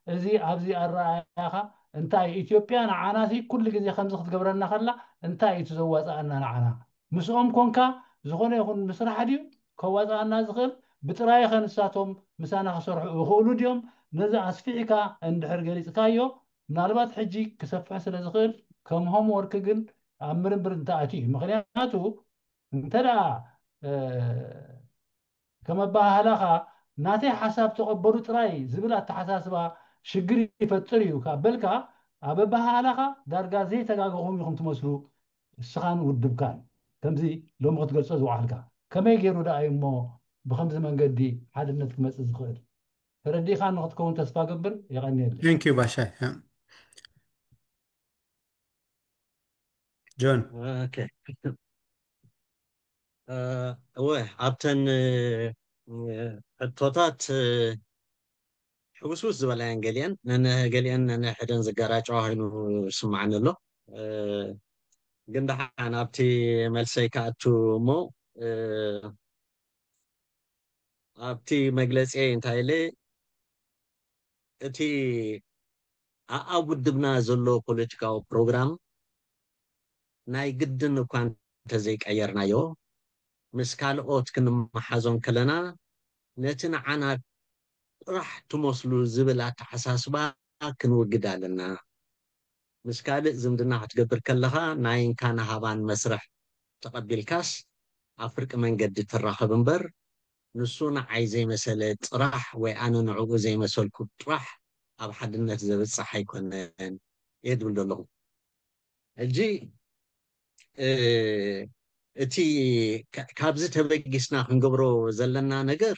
እዚ ኣብዚ ኣረኣያኻ እንታይ ኢትዮጵያ ንዓና ሲ ኩሉ ግዜ ከምዚ ክትገብረና ከላ እንታይ እዩ ዘዋፅኣና ንዓና? ምስኦም ኮንካ ዝኾነ ይኹን ምስራሕ ድዩ ከዋፅኣና ዝኽእል? ብጥራይኸ ንሳቶም ምሳና ክሰርሑ ይኽእሉ ድዮም? ነዚ ኣስፊሕካ እንድሕር ገሊፅካዮ ምናልባት ሕጂ ክሰፍሕ ስለ ዝኽእል ከም ሆምወርክ ግን ኣብ ምርምር እንተኣትዩ እዩ። ምኽንያቱ እንተ ደኣ ከም ኣበሃህላኻ ናተይ ሓሳብ ተቐበሉ ጥራይ ዝብል ኣተሓሳስባ ሽግር ይፈጥር እዩ ካብ በልካ ኣብ ኣበሃህላኻ ዳርጋ ዘይተጋገኹም ኢኹም ትመስሉ እስኻን ውድብካን ከምዚ ሎሚ ክትገልጾ ዝወዓልካ ከመይ ገይሩ ደኣ እዩ እሞ ብኸምዚ መንገዲ ሓድነት ክመጽእ ዝኽእል ተረዲእካ ንክትከውን ተስፋ ገብር የቐንየለይ። Thank you ባሻይ ጆን ኦኬ እወ ኣብተን ሕቶታት ሕውስውስ ዝበላየን ገሊአን ነንሕደን ዝገራጨዋ ኮይኑ ስምዓኒ ኣሎ ግን ደሓን ኣብቲ መልሰይ ክኣቱ እሞ ኣብቲ መግለፂ እንታይ ኢለ እቲ ኣብ ውድብና ዘሎ ፖለቲካዊ ፕሮግራም ናይ ግድን እኳ እንተዘይቀየርናዮ ምስ ካልኦት ክንመሓዞን ከለና ነቲ ንዓና ጥራሕ ትመስሉ ዝብል ኣተሓሳስባ ክንውግድ ኣለና። ምስ ካልእ ዝምድና ክትገብር ከለኻ ናይ እንካን ሃባን መስርሕ ተቐቢልካስ ኣብ ፍርቂ መንገዲ ትራኸብ እምበር ንሱ ንዓይ ዘይመሰለ ጥራሕ ወይ ኣነ ንዕኡ ዘይመሰልኩ ጥራሕ ኣብ ሓድነት ዘብጽሕ ኣይኮነን እየ ዝብል ዘለኹ። ሕጂ እቲ ካብዚ ተበጊስና ክንገብሮ ዘለና ነገር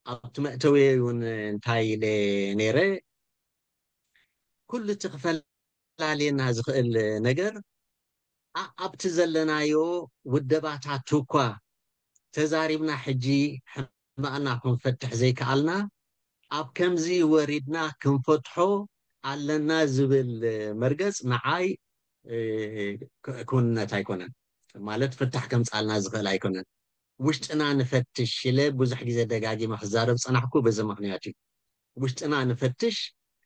ኣብቲ መእተዊ እውን እንታይ ኢለ ነይረ፣ ኩሉ እቲ ክፈላልየና ዝኽእል ነገር ኣብቲ ዘለናዮ ውደባታት እኳ ተዛሪብና ሕጂ ሕማቕና ክንፈትሕ ዘይከኣልና ኣብ ከምዚ ወሪድና ክንፈትሖ ኣለና ዝብል መርገጽ ንዓይ ክውንነት ኣይኮነን። ማለት ፍታሕ ከምጻልና ዝኽእል ኣይኮነን። ውሽጥና ንፈትሽ ኢለ ብዙሕ ግዜ ደጋጊመ ክዛረብ ጸናሕኩ። በዚ ምኽንያት እዩ ውሽጥና ንፈትሽ።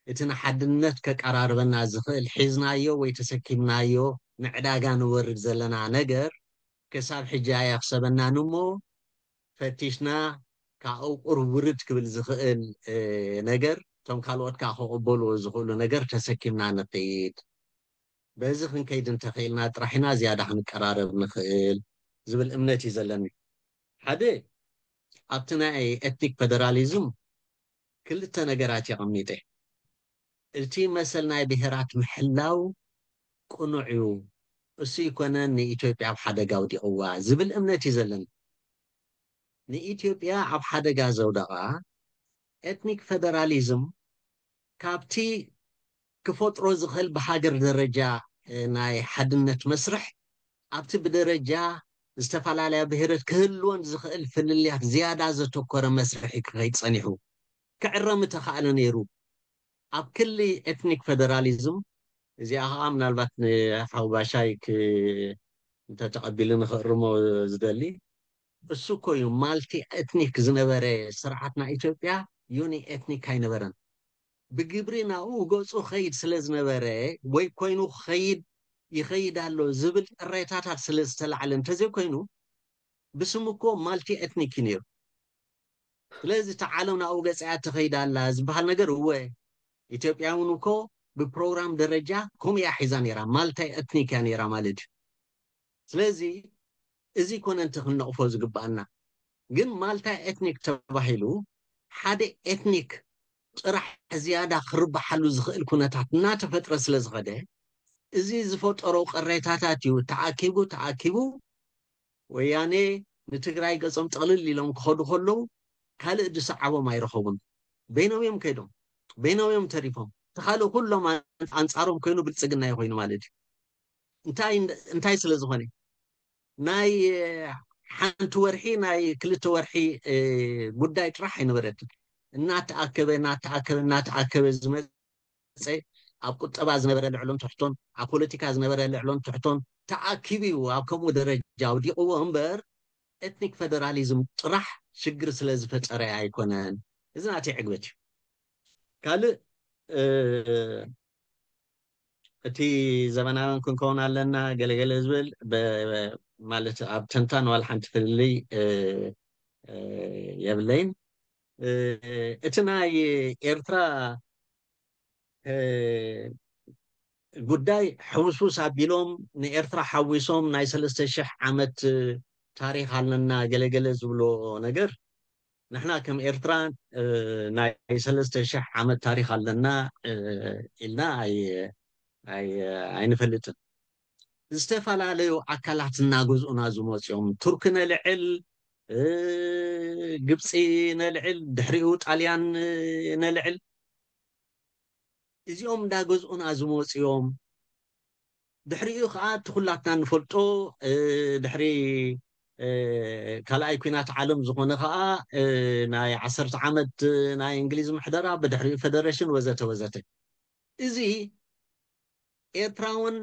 እቲ ንሓድነት ከቀራርበና ዝኽእል ሒዝናዮ ወይ ተሰኪምናዮ ንዕዳጋ ንወርድ ዘለና ነገር ክሳብ ሕጂ ኣየኽሰበናን እሞ ፈቲሽና ካብኡ ቁሩብ ውርድ ክብል ዝኽእል ነገር እቶም ካልኦት ከዓ ክቕበልዎ ዝኽእሉ ነገር ተሰኪምና ንኽይድ። በዚ ክንከይድ እንተኽኢልና ጥራሕ ኢና ዝያዳ ክንቀራረብ ንኽእል ዝብል እምነት እዩ ዘለኒ። ሓደ ኣብቲ ናይ ኤትኒክ ፌደራሊዝም ክልተ ነገራት የቐሚጠ። እቲ መሰል ናይ ብሄራት ምሕላው ቅኑዕ እዩ፣ እሱ ይኮነ ንኢትዮጵያ ኣብ ሓደጋ ኣውዲቕዋ ዝብል እምነት እዩ ዘለኒ። ንኢትዮጵያ ኣብ ሓደጋ ዘውደቓ ኤትኒክ ፌደራሊዝም ካብቲ ክፈጥሮ ዝኽእል ብሃገር ደረጃ ናይ ሓድነት መስርሕ ኣብቲ ብደረጃ ዝተፈላለያ ብሄረት ክህልወን ዝኽእል ፍልልያት ዝያዳ ዘተኮረ መስርሕ እዩ ክኸይድ ጸኒሑ። ክዕረ ምተኻእለ ነይሩ። ኣብ ክሊ ኤትኒክ ፌደራሊዝም እዚኣ ከዓ ምናልባት ንሓው ባሻይ እንተተቐቢሉ ንኽእርሞ ዝደሊ እሱ እኮ እዩ ማልቲ ኤትኒክ ዝነበረ ስርዓትና ኢትዮጵያ ዩኒ ኤትኒክ ኣይነበረን። ብግብሪ ናብኡ ገፁ ኸይድ ስለ ዝነበረ ወይ ኮይኑ ኸይድ ይኸይድ ኣሎ ዝብል ቅሬታታት ስለ ዝተላዕለ እንተዘይኮይኑ ብስም እኮ ማልቲ ኤትኒክ እዩ ነይሩ። ስለዚ እቲ ዓለም ናብኡ ገፃ እያ ትኸይድ ኣላ ዝበሃል ነገር እወ ኢትዮጵያ እውን እኮ ብፕሮግራም ደረጃ ከምኡ እያ ሒዛ ነይራ፣ ማልታይ ኤትኒክ እያ ነይራ ማለት እዩ። ስለዚ እዚ ኮነ እንተ ክንነቕፎ ዝግባኣና ግን ማልታይ ኤትኒክ ተባሂሉ ሓደ ኤትኒክ ጥራሕ ዝያዳ ክርባሓሉ ዝኽእል ኩነታት እናተፈጥረ ስለ ዝኸደ እዚ ዝፈጠሮ ቅሬታታት እዩ ተኣኪቡ ተኣኪቡ ወያኔ ንትግራይ ገጾም ጥቕልል ኢሎም ክኸዱ ከለዉ ካልእ ዝሰዓቦም ኣይረኸቡን። በይኖም እዮም ከይዶም፣ በይኖም እዮም ተሪፎም። እቲ ካልእ ኩሎም ኣንጻሮም ኮይኑ ብልጽግና እዩ ኮይኑ ማለት እዩ። እንታይ እንታይ ስለ ዝኾነ ናይ ሓንቲ ወርሒ ናይ ክልተ ወርሒ ጉዳይ ጥራሕ ኣይነበረትን። እናተኣከበ እናተኣከበ እናተኣከበ ዝመፀ ኣብ ቁጠባ ዝነበረ ልዕሎን ትሕቶን ኣብ ፖለቲካ ዝነበረ ልዕሎን ትሕቶን ተኣኪቡ እዩ ኣብ ከምኡ ደረጃ ኣውዲቕዎ እምበር ኤትኒክ ፌደራሊዝም ጥራሕ ሽግር ስለ ዝፈጠረ ኣይኮነን። እዚ ናተይ ዕግበት እዩ። ካልእ እቲ ዘመናውያን ክንከውን ኣለና ገለገለ ዝብል ማለት ኣብ ተንታን ዋላ ሓንቲ ፍልልይ የብለይን። እቲ ናይ ኤርትራ ጉዳይ ሕውስውስ ኣቢሎም ንኤርትራ ሓዊሶም ናይ ሰለስተ ሽሕ ዓመት ታሪኽ ኣለና ገለገለ ዝብሎ ነገር ንሕና ከም ኤርትራ ናይ ሰለስተ ሽሕ ዓመት ታሪኽ ኣለና ኢልና ኣይንፈልጥን። ዝተፈላለዩ ኣካላት እናገዝኡና ዝመፅኦም ቱርክ ነልዕል፣ ግብፂ ነልዕል፣ ድሕሪኡ ጣልያን ነልዕል እዚኦም እንዳገዝኡና ዝመፅኦም ድሕሪኡ ከዓ እቲ ኩላትና ንፈልጦ ድሕሪ ካልኣይ ኩናት ዓለም ዝኾነ ከዓ ናይ ዓሰርተ ዓመት ናይ እንግሊዝ ምሕደራ ብድሕሪኡ ፌደሬሽን ወዘተ ወዘተ እዚ ኤርትራውን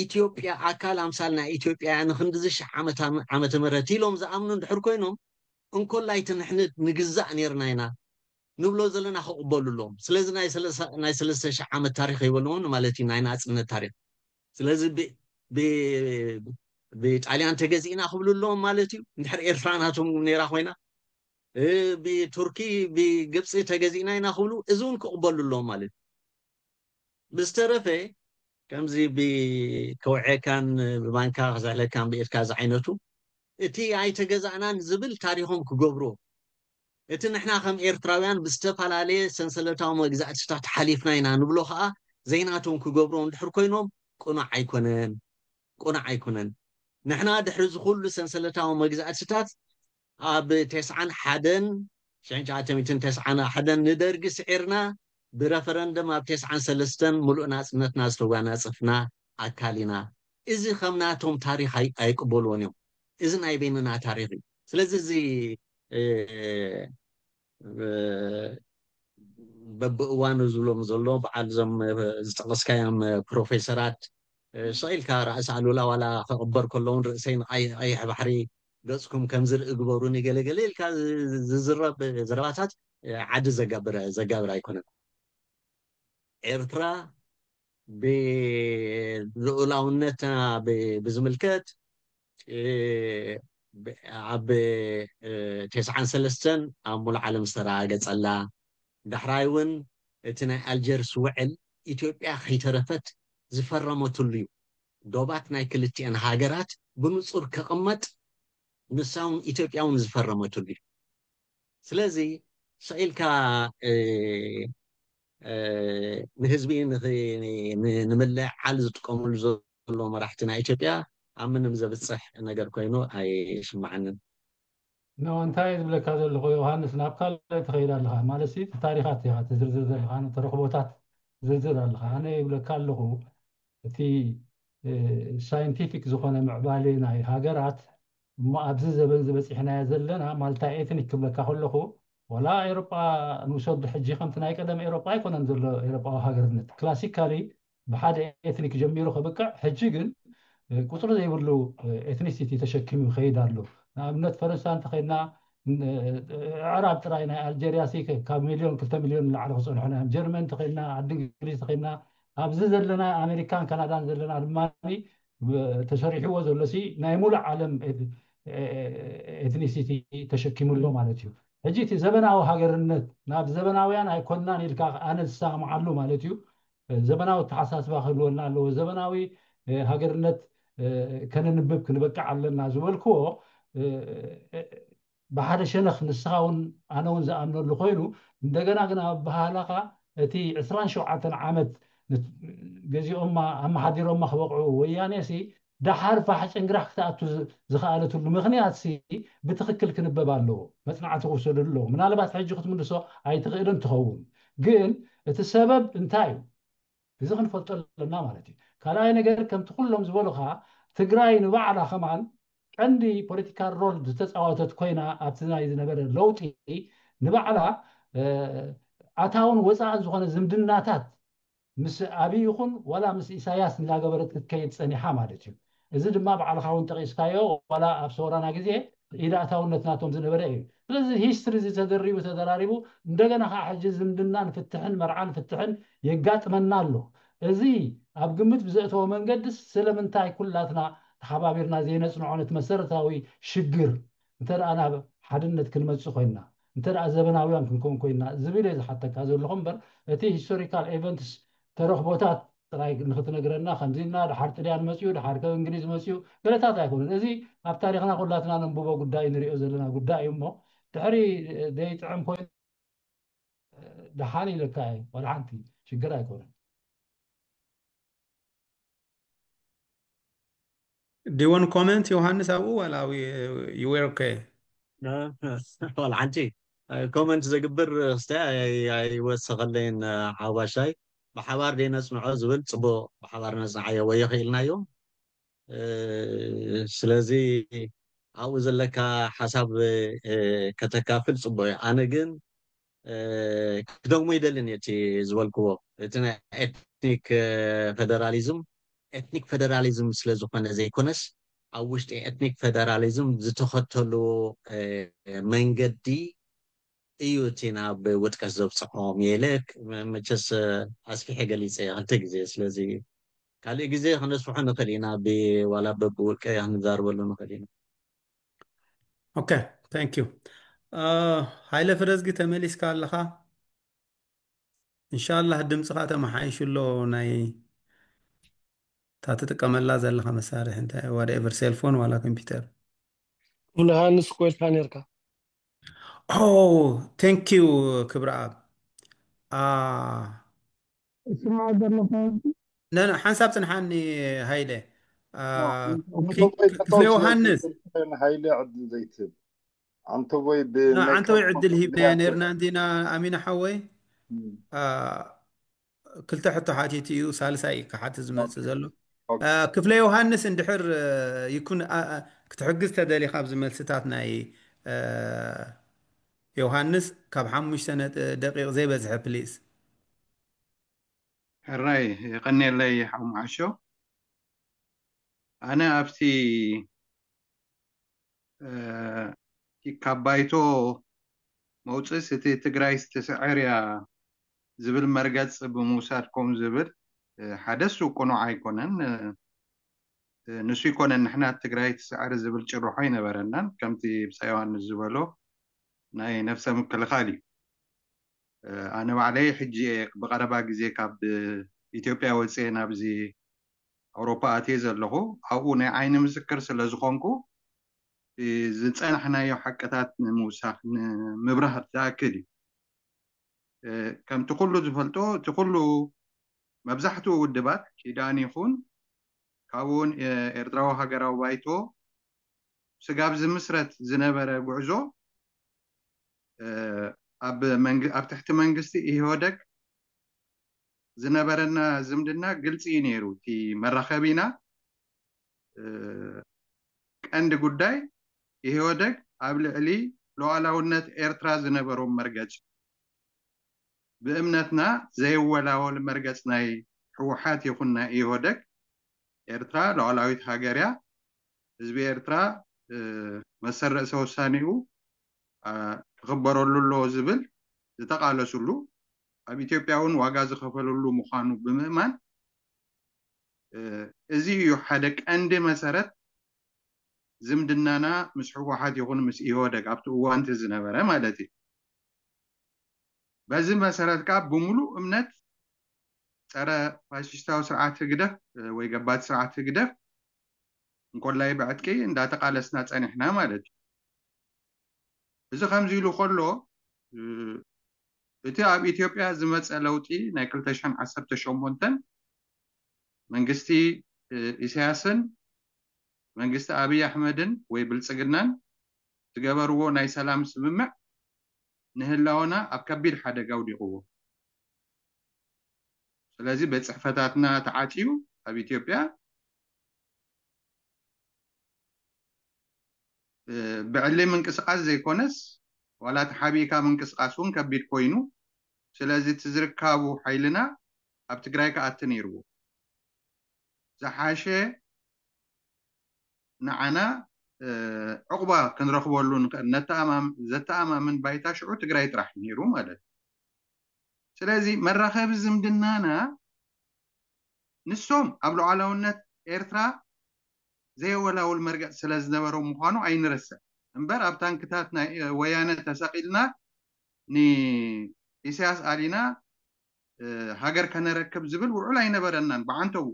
ኢትዮጵያ ኣካል ኣምሳል ናይ ኢትዮጵያ ንክንድዚ ሽሕ ዓመተ ምህረት ኢሎም ዝኣምኑ እንድሕር ኮይኖም እንኮላይ እቲ ንሕን ንግዛእ ነርና ኢና ንብሎ ዘለና ክቕበሉ ኣለዎም። ስለዚ ናይ ሰለስተ ሽሕ ዓመት ታሪክ ይበልዎም ማለት እዩ ናይ ናፅነት ታሪክ። ስለዚ ብጣልያን ተገዚእና ክብሉ ኣለዎም ማለት እዩ። እንድሕር ኤርትራ ናቶም ነይራ ኮይና፣ እ፣ ብቱርኪ፣ ብግብፂ ተገዚእና ኢና ክብሉ፣ እዚ እውን ክቕበሉ ኣለዎም ማለት እዩ። ብዝተረፈ፣ ከምዚ ብከውዔካን ብማንካ ክስሕለካን ብኢድካ ዝዓይነቱ፣ እቲ ኣይተገዛእናን ዝብል ታሪኾም ክገብርዎ፣ እቲ ንሕና ከም ኤርትራውያን ብዝተፈላለየ ሰንሰለታዊ መግዛእትታት ሓሊፍና ኢና ንብሎ ከዓ ዘይናቶም ክገብርዎ እንድሕር ኮይኖም ቅኑዕ ኣይኮነን፣ ቅኑዕ ኣይኮነን። ንሕና ድሕሪ እዚ ኩሉ ሰንሰለታዊ መግዛእትታት ኣብ ተስዓን ሓደን፣ ሽሕን ትሽዓተ ሚእትን ተስዓን ሓደን ንደርጊ ስዒርና፣ ብረፈረንደም ኣብ ተስዓን ሰለስተን ሙሉእ ናጽነትና ዝተጓናጸፍና ኣካል ኢና። እዚ ከም ናቶም ታሪኽ ኣይ-፣ ኣይቅበልዎን እዮም። እዚ ናይ በይንና ታሪኽ እዩ። ስለዚ እዚ፣ እ፣ እ፣ በብእዋኑ ዝብሎም ዘሎ በዓል እዞም፣ እ፣ ዝጠቐስካዮም፣ እ፣ ፕሮፌሰራት፣ እ፣ ስቕ ኢልካ ራእሲ ኣሉላ ዋላ ክቕበር ከለውን ርእሰይ ንቐይ-፣ ቀይሕ ባሕሪ ገጽኩም ከም ዝርኢ ግበሩኒ ገለ ገለ ኢልካ ዝ-፣ ዝዝረብ ዘረባታት፣ እ፣ ዓዲ ዘጋብር፣ ዘጋብር ኣይኮነን። ኤርትራ ብልኡላውነትና ብ-፣ ብዝምልከት፣ እ፣ ብ-፣ ኣብ፣ እ፣ ተስዓን ሰለስተን ኣብ ሙሉእ ዓለም ዝተረጋገጸላ፣ ዳሕራይ እውን እቲ ናይ ኣልጀርስ ውዕል ኢትዮጵያ ከይተረፈት ዝፈረመትሉ እዩ። ዶባት ናይ ክልቲአን ሃገራት ብንጹር ክቕመጥ ንሳ እውን ኢትዮጵያ እውን ዝፈረመትሉ እዩ። ስለዚ ስቕ ኢልካ፣ እ፣ እ፣ ንህዝቢ ንኽ-፣ ን-፣ ንምልዕዓል ዝጥቀምሉ ዘሎ መራሕቲ ናይ ኢትዮጵያ ኣብ ምንም ዘብጽሕ ነገር ኮይኑ ኣይስምዓንን። ኖ፣ እንታይ እየ ዝብለካ ዘለኹ ዮሃንስ፣ ናብ ካልእ ትኸይድ ኣለኻ ማለት ሲ፣ እቲ ታሪኻት ኢኻ ትዝርዝር ዘለኻ፣ ነቲ ተረኽቦታት ዝርዝር ኣለኻ። ኣነ ይብለካ ኣለኹ፣ እቲ፣ እ፣ ሳይንቲፊክ ዝኾነ ምዕባሌ ናይ ሃገራት እሞ ኣብዚ ዘበን ዝበፂሕናዮ ዘለና ማልታ ኤትኒክ ክብለካ ከለኹ፣ ዋላ ኤሮጳ ንውሰዱ፣ ሕጂ ከምቲ ናይ ቀደም ኤሮጳ ኣይኮነን ዘሎ ኤሮጳዊ ሃገርነት። ክላሲካሊ ብሓደ ኤትኒክ ጀሚሩ ከብቅዕ፣ ሕጂ ግን፣ እ፣ ቁፅሪ ዘይብሉ፣ እ፣ ኤትኒሲቲ ተሸኪሙ ይኸይድ ኣሎ። ንኣብነት ፈረንሳ እንተኸይድና፣ ን-፣ እ፣ ኣዕራብ ጥራይ ናይ ኣልጀርያ ሲ ከ-፣ ካብ ሚልዮን ክልተ ሚልዮን ንላዕሊ ክፀንሑ እዮም። ጀርመን እንተኸይድና፣ ዓዲ እንግሊዝ እንተኸይድና፣ ኣብዚ ዘለና ኣሜሪካን ካናዳን ዘለና ድማ ብ-፣ ተሰሪሕዎ ዘሎ ሲ ናይ ሙሉእ ዓለም ኤት-፣ ኤ-፣ ኤትኒሲቲ ተሸኪሙ ኣሎ ማለት እዩ። ሕጂ እቲ ዘበናዊ ሃገርነት ናብ ዘበናውያን ኣይኮንናን ኢልካ ኣነ ዝሰማማዓሉ ማለት እዩ። ዘበናዊ ኣተሓሳስባ ክህልወና ኣለዎ። ዘበናዊ፣ እ፣ ሃገርነት፣ እ፣ ከነንብብ ክንበቅዕ ኣለና ዝበልክዎ፣ እ፣ እ፣ ብሓደ ሸነኽ ንስኻ እውን ኣነ እውን ዝኣምነሉ ኮይኑ፣ እንደገና ግን ኣብ በሃላኻ እቲ ዕስራን ሸውዓተን ዓመት ን-፣ ገዚኦማ ኣመሓዲሮማ ክበቕዑ ወያኔ ሲ ደሓር ፋሕ ጭንግራሕ ክትኣቱ ዝ-፣ ዝኸኣለትሉ ምኽንያት ሲ ብትኽክል ክንበብ ኣለዎ። መጽናዕቲ ክውሰደሉ ኣለዎ። ምናልባት ሕጂ ክትምልሶ ኣይትኽእልን ትኸውን። ግን እቲ ሰበብ እንታይ እዩ? እዚ ክንፈልጦ ኣለና ማለት እዩ። ካልኣይ ነገር፣ ከምቲ ኩሎም ዝበሉኻ፣ ትግራይ ንባዕላ ከማን ቀንዲ ፖለቲካል ሮል ዝተፃወተት ኮይና ኣብቲ ናይ ዝነበረ ለውጢ ንባዕላ፣ እ፣ ኣታውን ወፃእን ዝኾነ ዝምድናታት ምስ ኣብይ ይኹን ዋላ ምስ ኢሳያስ እናገበረት ክትከይድ ፀኒሓ ማለት እዩ። እዚ ድማ ባዕልኻ እውን ጠቒስካዮ፣ ዋላ ኣብ ሰውራና ግዜ ኢድ ኣእታውነት ናቶም ዝነበረ እዩ። ስለዚ ሂስትሪ እዚ ተደሪቡ ተደራሪቡ እንደገና ከዓ ሕጂ ዝምድናን ፍትሕን መርዓን ፍትሕን የጋጥመና ኣሎ። እዚ ኣብ ግምት ብዘእተወ መንገዲ ስለምንታይ ኩላትና ተሓባቢርና ዘይነፅንዖ ነቲ መሰረታዊ ሽግር እንተ ደኣ ናብ ሓድነት ክንመፅእ ኮይንና፣ እንተ ደኣ ዘበናውያን ክንከውን ኮይንና ዝብል እየ ዝሓተካ ዘለኹ እምበር እቲ ሂስቶሪካል ኤቨንትስ ተረኽቦታት ጥራይ ንኽትነግረና ከምዚ ኢልና ድሓር ጥልያን መፅኡ ድሓር ከም እንግሊዝ መፅኡ ገለታት ኣይኮኑን። እዚ ኣብ ታሪኽና ኩላትና ነንብቦ ጉዳይ ንሪኦ ዘለና ጉዳይ እዩ እሞ ድሕሪ ዘይጥዕም ኮይኑ ደሓን ኢለካ እየ፣ ዋላ ሓንቲ ሽግር ኣይኮነን። Do you want comment ዮሃንስ ኣብኡ ዋላ you were okay? ዋላ ሓንቲ ኮመንት ዘግብር ክስተ ኣይወሰኸለይን። ሓባሻይ ብሓባር ደይ ነፅንዖ ዝብል ፅቡቅ፣ ብሓባር ነፅንዓዮ ወይ ይኽእልናዮ። እ፣ ስለዚ ኣብኡ ዘለካ ሓሳብ፣ እ፣ ከተካፍል ፅቡቅ እዩ። ኣነ ግን፣ እ፣ ክደግሞ ይደልን እቲ ዝበልክዎ፣ እቲ ናይ ኤትኒክ፣ እ፣ ፌደራሊዝም፣ ኤትኒክ ፌደራሊዝም ስለ ዝኾነ ዘይኮነስ ኣብ ውሽጢ ኤትኒክ ፌደራሊዝም ዝተኸተሉ፣ እ፣ መንገዲ እዩ እቲ ናብ ውድቀት ዘብፅሖም። የለ መቸስ ኣስፊሐ ገሊፀ ክልተ ግዜ። ስለዚ ካልእ ግዜ ክነስፍሖ ንኽእል ኢና፣ ብ-፣ ዋላ በብውልቀ ክንዛረበሉ ንኽእል ኢና። Okay, thank you. ሃይለ ፍረዝጊ፣ ተመሊስካ ኣለኻ? እንሻላህ ድምፅኻ ተመሓይሹ ኣሎ። ናይ እታ ትጥቀመላ ዘለኻ መሳርሒ እንታይ፣ whatever፣ ሴልፎን ዋላ ኮምፒውተር። ሙሉሃንስ ኮይልካ ነርካ። Oh, thank you ክብረ ኣብ። እስማ ዘለኹ ነን ሓንሳብ ፅንሓኒ ሃይለ። ክፍለ ዮሃንስ። ሃይለ ዕድል ዘይትህብ። ዓንተቦይ ዓንተቦይ ዕድል ሂብናዮ ነርና እንዲና። ኣሚና ሓወይ ክልተ ሕቶ ሓቲቱ እዩ፣ ሳልሳይ ክሓትት ዝመፅእ ዘሎ። ክፍለ ዮሃንስ እንድሕር ይኩን ክትሕግዝ ተደሊኻ ኣብዚ መልስታት ናይ ዮሃንስ ካብ ሓሙሽተ ነጥ-፣ ደቂቕ ዘይበዝሐ ፕሊዝ። ሕራይ የቐንየለይ ሓው መዓሾ። ኣነ ኣብቲ እ፣ እቲ ካብ ባይቶ መውፅእስ እቲ ትግራይ ትስዕር እያ ዝብል መርገፅ ብምውሳድ ከም ዝብል፣ እ፣ ሓደ እሱ ቅኑዕ ኣይኮነን። እ፣ እ፣ ንሱ ይኮነን ንሕና ትግራይ ትስዕር ዝብል ጭርሖ ኣይነበረናን። ከምቲ ብፃ ዮሃንስ ዝበሎ ናይ ነፍሰ ምክልኻል እዩ። እ፣ ኣነ ባዕለይ ሕጂ እየ ብቐረባ ግዜ ካብ ኢትዮጵያ ወፅየ ናብዚ ኣውሮፓ ኣትየ ዘለኹ። ኣብኡ ናይ ዓይኒ ምስክር ስለ ዝኾንኩ፣ እ፣ ዝፀናሕናዮ ሓቅታት ንምውሳኽ፣ ንምብራህ ዝኣክል እዩ። እ፣ ከምቲ ኩሉ ዝፈልጦ፣ እቲ ኩሉ መብዛሕትኡ ውድባት ኪዳን ይኹን ካብኡውን፣ እ፣ ኤርትራዊ ሃገራዊ ባይቶ ስጋብ ዝምስረት ዝነበረ ጉዕዞ፣ እ፣ ኣብ መንግ-፣ ኣብ ትሕቲ መንግስቲ ኢህወደግ ዝነበረና ዝምድና ግልፂ እዩ ነይሩ። እቲ መራኸቢና፣ እ፣ ቀንዲ ጉዳይ ኢህወደግ ኣብ ልዕሊ ሉዓላውነት ኤርትራ ዝነበሮም መርገፂ፣ ብእምነትና ዘይወላወል መርገፅ ናይ ህወሓት ይኹን ናይ ኢህወደግ፣ ኤርትራ ሉዓላዊት ሃገር እያ፣ ህዝቢ ኤርትራ፣ እ፣ መሰል ርእሰ ውሳኔኡ፣ አ፣ ክኽበረሉ ኣለዎ ዝብል ዝተቓለሱሉ፣ ኣብ ኢትዮጵያ እውን ዋጋ ዝኸፈለሉ ምዃኑ ብምእማን፣ እ፣ እዚ እዩ ሓደ ቀንዲ መሰረት ዝምድናና ምስ ህወሓት ይኹን ምስ ኢህወደግ ኣብቲ እዋን እቲ ዝነበረ ማለት እዩ። በዚ መሰረት ከዓ ብምሉእ እምነት ጸረ ፋሽስታዊ ስርዓት ህግደፍ፣ እ፣ ወይ ገባቲ ስርዓት ህግደፍ እንኮላይ ብዕጥቂ እንዳተቃለስና ጸኒሕና ማለት እዩ። እዚ ከምዚ ኢሉ ከሎ፣ እ፣ እቲ ኣብ ኢትዮጵያ ዝመጸ ለውጢ ናይ ክልተ ሽሕን ዓሰርተ ሸሞንተን መንግስቲ፣ እ፣ ኢሳያስን መንግስቲ ኣብይ ኣሕመድን ወይ ብልጽግናን ዝገበርዎ ናይ ሰላም ስምምዕ ንህላወና ኣብ ከቢድ ሓደጋ ኣውዲቕዎ። ስለዚ ቤት ጽሕፈታትና ተዓጽዩ ኣብ ኢትዮጵያ፣ እ፣ ብዕሊ ምንቅስቃስ ዘይኮነስ ዋላ ተሓቢእካ ምንቅስቃስ እውን ከቢድ ኮይኑ፣ ስለዚ እቲ ዝርካቡ ሓይልና ኣብ ትግራይ ክኣቲ ነይርዎ። ዝሓሸ ንዓና፣ እ፣ ዕቑባ ክንረኽበሉ ንኽእል ነተኣማም-፣ ዘተኣማምን ባይታ ሽዑ ትግራይ ጥራሕ ነይሩ ማለት እዩ። ስለዚ መራኸቢ ዝምድናና ንሶም ኣብ ሉዓላውነት ኤርትራ ዘየወላውል መርገጽ ስለ ዝነበሮም ምዃኑ ኣይንረስዕ። እምበር ኣብ ታንክታት ናይ፣ እ፣ ወያነ ተሰቒልና ንኢሳያስ ኣሊና፣ እ፣ ሃገር ከነረክብ ዝብል ውዑል ኣይነበረናን ብዓንተቡ።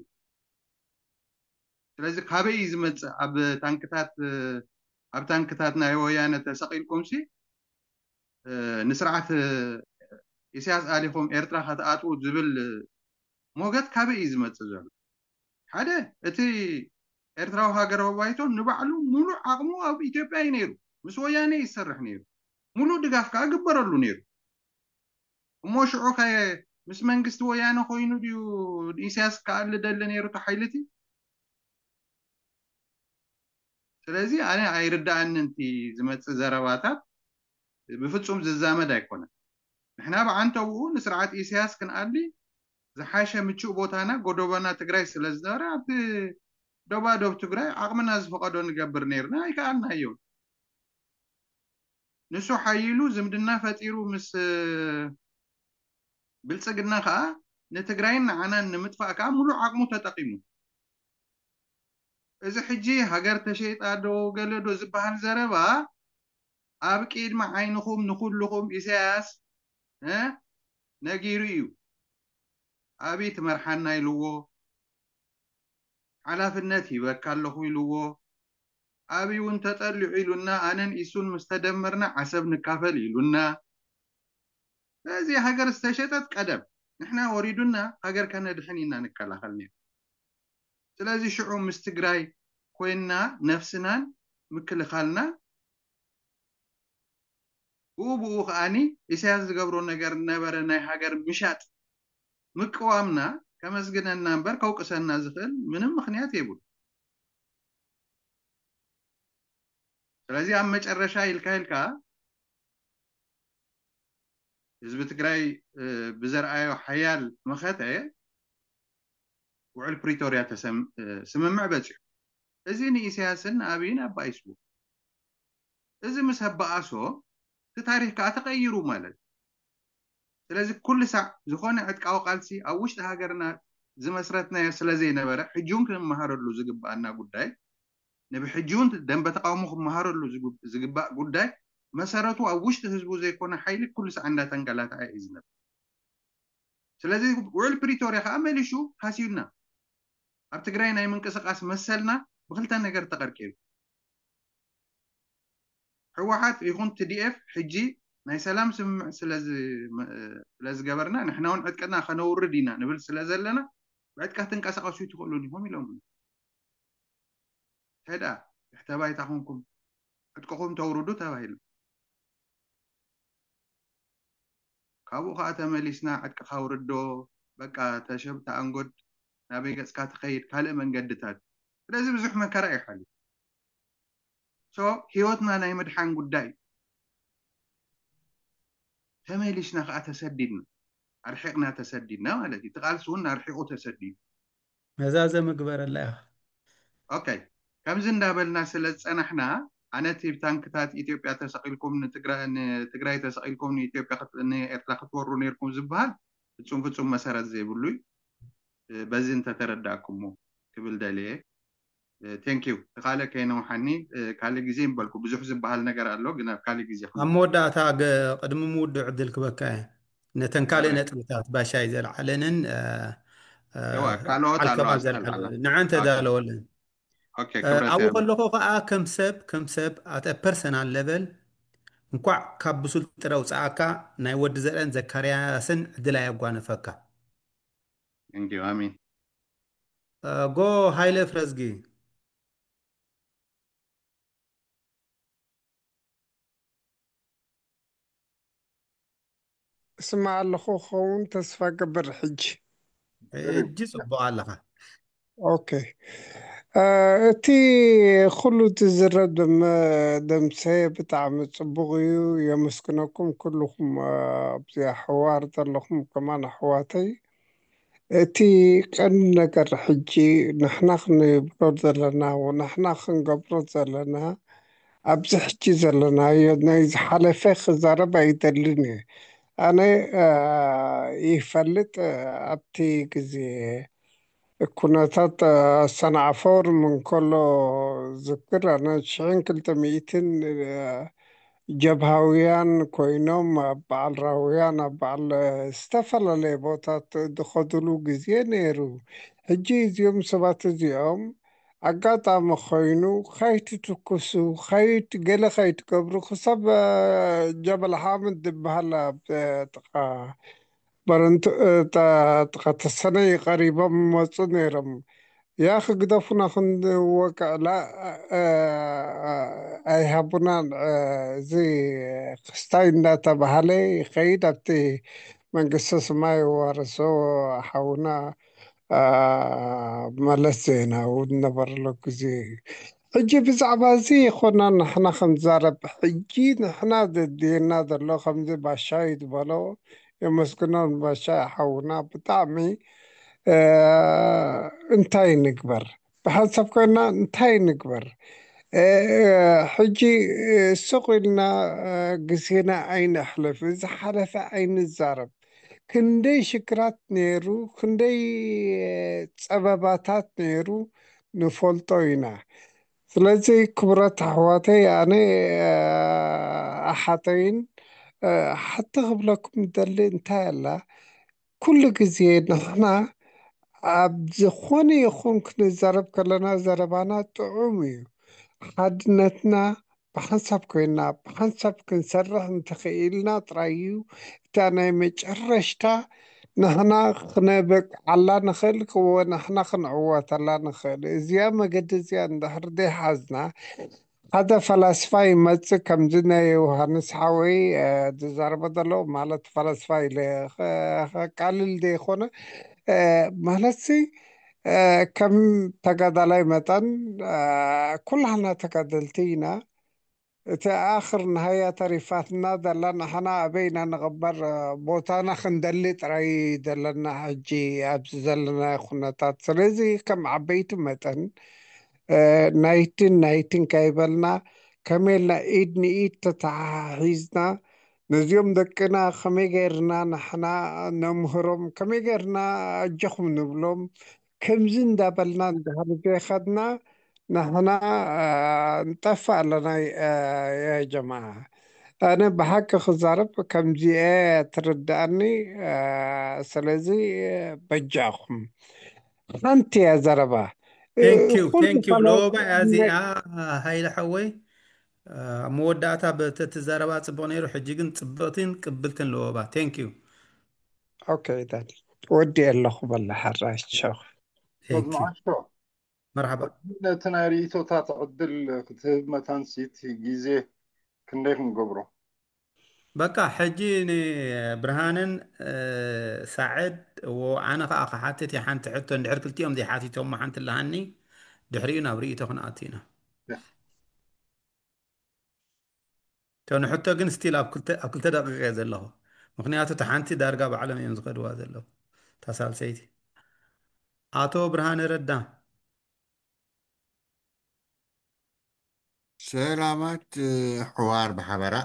ስለዚ ካበይ እዩ ዝመጽእ? ኣብ ታንክታት፣ እ፣ ኣብ ታንክታት ናይ ወያነ ተሰቒልኩምሲ፣ እ፣ ንስርዓት፣ እ፣ ኢሳያስ ኣሊኹም ኤርትራ ከተኣትዉ ዝብል ሞገት ካበይ እዩ ዝመጽእ ዘሎ? ሓደ፣ እቲ ኤርትራዊ ሃገራዊ ባይቶ ንባዕሉ ሙሉእ ዓቕሙ ኣብ ኢትዮጵያ እዩ ነይሩ። ምስ ወያነ እዩ ዝሰርሕ ነይሩ። ሙሉእ ድጋፍ ከኣ ግበረሉ ነይሩ። እሞ ሽዑ ከ ምስ መንግስቲ ወያነ ኮይኑ ድዩ ንኢሳያስ ክኣሊ ደሊ ነይሩ እቲ ሓይሊ እቲ? ስለዚ ኣነ ኣይርድኣንን እቲ ዝመጽእ ዘረባታት፣ ብፍጹም ዝዛመድ ኣይኮነን። ንሕና ብዓንተብኡ ንስርዓት ኢሳያስ ክንኣሊ ዝሓሸ ምቹእ ቦታና ጎደቦና ትግራይ ስለ ዝነበረ ኣብቲ ዶባዶብ ትግራይ ዓቕምና ዝፈቐዶ ንገብር ነይርና፣ ኣይከኣልናዮን። ንሱ ሓይሉ ዝምድና ፈጢሩ ምስ ብልጽግና ከኣ ንትግራይን ንዓናን ንምጥፋእ ከዓ ሙሉእ ዓቕሙ ተጠቂሙ። እዚ ሕጂ ሃገር ተሸይጣ ዶ ገለ ዶ ዝበሃል ዘረባ ኣብ ቅድሚ ዓይንኹም ንኩልኹም ኢሳያስ እ ነጊሩ እዩ። ኣብይ ትመርሓና ኢልዎ፣ ሓላፍነት ሂበካ ኣለኹ ኢልዎ። ኣብይ እውን ተጠሊዑ ኢሉና፣ ኣነን ኢሱን ምስ ተደመርና ዓሰብ ንካፈል ኢሉና። ስለዚ ሃገር ዝተሸጠት ቀደም ንሕና ወሪዱና ሃገር ከነድሕን ኢና ንከላኸል ነይሩ። ስለዚ ሽዑ ምስ ትግራይ ኮይንና ነፍስናን ምክልኻልና ብኡ ብኡ ከዓኒ ኢሳያስ ዝገብሮ ነገር ነበረ ናይ ሃገር ምሻጥ ምቅዋምና ከመስግነና እምበር ከውቅሰና ዝኽእል ምንም ምኽንያት የብሉ። ስለዚ ኣብ መጨረሻ ኢልካ ኢልካ ህዝቢ ትግራይ ብዘርኣዮ ሓያል መኸተ ውዕል ፕሪቶርያ ስምምዕ በፂሑ። እዚ ንኢሳያስን ንኣብይን ኣባኢስዎ። እዚ ምስ ኣባኣሶ እቲ ታሪክ ከዓ ተቀይሩ ማለት እዩ። ስለዚ ኩሉ ሳዕ ዝኾነ ዕጥቃዊ ቃልሲ ኣብ ውሽጢ ሃገርና ዝመስረትናዮ ስለ ዘይነበረ ሕጂ እውን ክንመሃረሉ ዝግባኣና ጉዳይ ንብሕጂ እውን ደንበ ተቃውሞ ክመሃረሉ ዝግባእ ጉዳይ መሰረቱ ኣብ ውሽጢ ህዝቡ ዘይኮነ ሓይሊ ኩሉ ሳዕ እንዳተንገላትዐ እዩ ዝነብር። ስለዚ ውዕል ፕሪቶርያ ከዓ መሊሹ ሃስዩና። ኣብ ትግራይ ናይ ምንቅስቃስ መሰልና ብክልተ ነገር ተቀርቂሩ። ህወሓት ይኹን ቲዲኤፍ ሕጂ ናይ ሰላም ስምምዕ ስለዝገበርና ንሕና እውን ዕጥቅና ከነውርድ ኢና ንብል ስለ ዘለና ብዕጥቂ ክትንቀሳቀሱ ይትኽእሉን ኢኹም ኢሎም። እንታይ ደኣ ትሕተ ባይታ ኮንኩም ዕጥቅኹም ተውርዱ ተባሂሉ። ካብኡ ከዓ ተመሊስና ዕጥቅኻ ውርዶ፣ በቃ ተሸብ ተኣንጎድ፣ ናበይ ገፅካ ትኸይድ ካልእ መንገድታት። ስለዚ ብዙሕ መከራ እዩ ሓሊፉ። ሶ ህይወትና ናይ ምድሓን ጉዳይ ተመሊስና ከዓ ተሰዲድና ኣርሒቕና ተሰዲድና ማለት እዩ። እቲ ቃልሲ እውን ኣርሒቑ ተሰዲዱ። መዛዘሚ ግበረላ ኢኻ። ኦኬ፣ ከምዚ እንዳበልና ስለ ዝፀናሕና ኣነ እቲ ታንክታት ኢትዮጵያ ተሰቂልኩም ንትግራይ ተሰቂልኩም ንኤርትራ ክትወሩ ነይርኩም ዝበሃል ፍፁም ፍፁም መሰረት ዘይብሉ እዩ። በዚ እንተተረዳእኩሞ ክብል ደልየ። ቴንኪዩ። እቲ ካልእ ከይነውሓኒ ካልእ ግዜ ይበልኩ ብዙሕ ዝበሃል ነገር ኣሎ ግን ኣብ ካልእ ግዜ ኣብ መወዳእታ ቅድሚ ምውድእ ዕድል ክበካ እየ። ነተን ካልእ ነጥብታት ባሻይ ዘልዓለንን ካልኦት ኣለዋ ንዐን ተዳለወለን። ኣብኡ ከለኹ ከዓ ከም ሰብ ከም ሰብ ኣተ ፐርሰናል ሌቨል እንኳዕ ካብ ብሱል ጥረ ውፅኣካ ናይ ወዲ ዘርአን ዘካርያስን ዕድል ኣየጓነፈካ። ኣሚን። ጎ ሃይለ ፍረዝጊ። እስማዕ ኣለኹ ክኸውን ተስፋ ገብር ሕጂ። ሕጂ ጽቡቕ ኣለኻ። ኦኬ። እቲ ኩሉ ዝዝረብ ደምሰ ብጣዕሚ ጽቡቕ እዩ። የመስግነኩም ኩልኹም ኣብዚኣ ሕዋር ዘለኹም ከማን ኣሕዋተይ። እቲ ቀንዲ ነገር ሕጂ ንሕና ክንብሎ ዘለና ንሕና ክንገብሮ ዘለና ኣብዚ ሕጂ ዘለናዮ ናይ ዝሓለፈ ክዛረብ ኣይደልን እየ። ኣነ ይፈልጥ ኣብቲ ግዜ ኩነታት ኣሰናዕፎር ምንከሎ ዝክር ኣነ ሽሕን ክልተ ሚእትን ጀብሃውያን ኮይኖም ኣብ በዓል ራውያን ኣብ በዓል ዝተፈላለየ ቦታት ዝኸድሉ ግዜ ነይሩ። ሕጂ እዚኦም ሰባት እዚኦም ኣጋጣሚ ኮይኑ ከይትትኩሱ ከይት ገለ ከይትገብሩ ክሳብ ጀበል ሓምድ ዝበሃል ኣብ ጥቃ በረንቱ ጥቃ ተሰነይ ቀሪቦም መፁ ነይሮም። ያ ክግደፉና ክንወቅዕላ ኣይሃቡናን። እዚ ክስታይ እንዳተባሃለ ይኸይድ ኣብቲ መንግስተ ሰማይ ዋርሶ ሓውና መለስ ዜናዊ ዝነበረሉ ግዜ እዩ። ሕጂ ብዛዕባ እዚ ይኮና ንሕና ክንዛረብ ሕጂ ንሕና ዘድልየና ዘሎ ከምዚ ባሻይ ዝበሎ የመስግኖን ባሻይ ሓውና ብጣዕሚ እንታይ ንግበር ብሓንሳብ ኮይና እንታይ ንግበር ሕጂ ስቕ ኢልና ግዜና ኣይነሕልፍ ዝሓለፈ ኣይንዛረብ ክንደይ ሽግራት ነይሩ፣ ክንደይ ጸበባታት ነይሩ ንፈልጦ ኢና። ስለዚ ክቡራት ኣሕዋተይ፣ ኣነ ኣሓተይን ሓቲ ክብለኩም ደሊ እንታይ ኣላ፣ ኩሉ ግዜ ንሕና ኣብ ዝኾነ ይኹን ክንዛረብ ከለና ዘረባና ጥዑም እዩ። ሓድነትና ብሓንሳብ ኮይና ብሓንሳብ ክንሰርሕ እንተኽኢልና ጥራይ እዩ እታ ናይ መጨረሽታ ንሕና ክነበቅዓላ ንኽእል ክወ ንሕና ክንዕወተላ ንኽእል። እዚኣ መገዲ እዚኣ እንድሕር ዘይሓዝና ሓደ ፈላስፋ ይመጽእ ከምዚ ናይ ዮሃንስ ሓወይ ዝዛረቦ ዘሎ ማለት ፈላስፋ ኢለ ከቃልል ዘይኮነ ማለት ሲ ከም ተጋዳላይ መጠን ኩላህና ተጋደልቲ ኢና። እቲ ኣኽር ንሃያ ተሪፋትና ዘላ ንሕና ኣበይ ኢና ንቕበር ቦታና ክንደሊ ጥራይ ዘለና ሕጂ ኣብዚ ዘለና ኩነታት። ስለዚ ከም ዓበይቲ መጠን ናይትን ናይትን ከይበልና ከመይ ኢልና ኢድ ንኢድ ተተሓሒዝና ነዚኦም ደቅና ከመይ ገይርና ንሕና ነምህሮም፣ ከመይ ገይርና ኣጀኹም ንብሎም፣ ከምዚ እንዳበልና እንዳሃለ ዘይኸድና ንሕና ንጠፍእ ኣለና። ያ ጀማዓ ኣነ ብሓቂ ክዛረብ ከምዚአ ትርድኣኒ። ስለዚ በጃኹም ሓንቲ እያ ዘረባ። ቴንኪዩ ቴንኪዩ። ለወባ እያ እዚኣ። ሃይለ ሓወይ፣ ኣብ መወዳእታ በተቲ ዘረባ ጽቡቕ ነይሩ። ሕጂ ግን ጽብቕትን ቅብልትን ለወባ። ቴንኪዩ። ኦኬ ዳኒ፣ ወዲ ኣለኹ በላ ሓራሽ ሸኹ። ቴንኪዩ። መዓሾ መርሓባ። ነቲ ናይ ርእይቶታት ዕድል ክትህብ መታንሲት ግዜ ክንደይ ክንገብሮ? በቃ ሕጂ ንብርሃንን ሳዕድ፣ እዎ ኣነ ከዓ ክሓትት እየ ሓንቲ ሕቶ፣ እንድሕር ክልቲኦም ዘይሓቲቶሞ ሓንቲ ኣለሃኒ፣ ድሕሪኡ ናብ ርእይቶ ክንኣቱ ኢና። እቶ ንሕቶ ግን ስቲል ኣብ ክልተ ደቂቕ እየ ዘለኹ። ምኽንያቱ እታ ሓንቲ ዳርጋ ባዕሎም እዮም ዝኸድዋ ዘለዉ። እታ ሳልሰይቲ ኣቶ ብርሃነ ረዳ። ሰላማት ኣሕዋር ብሓበራ።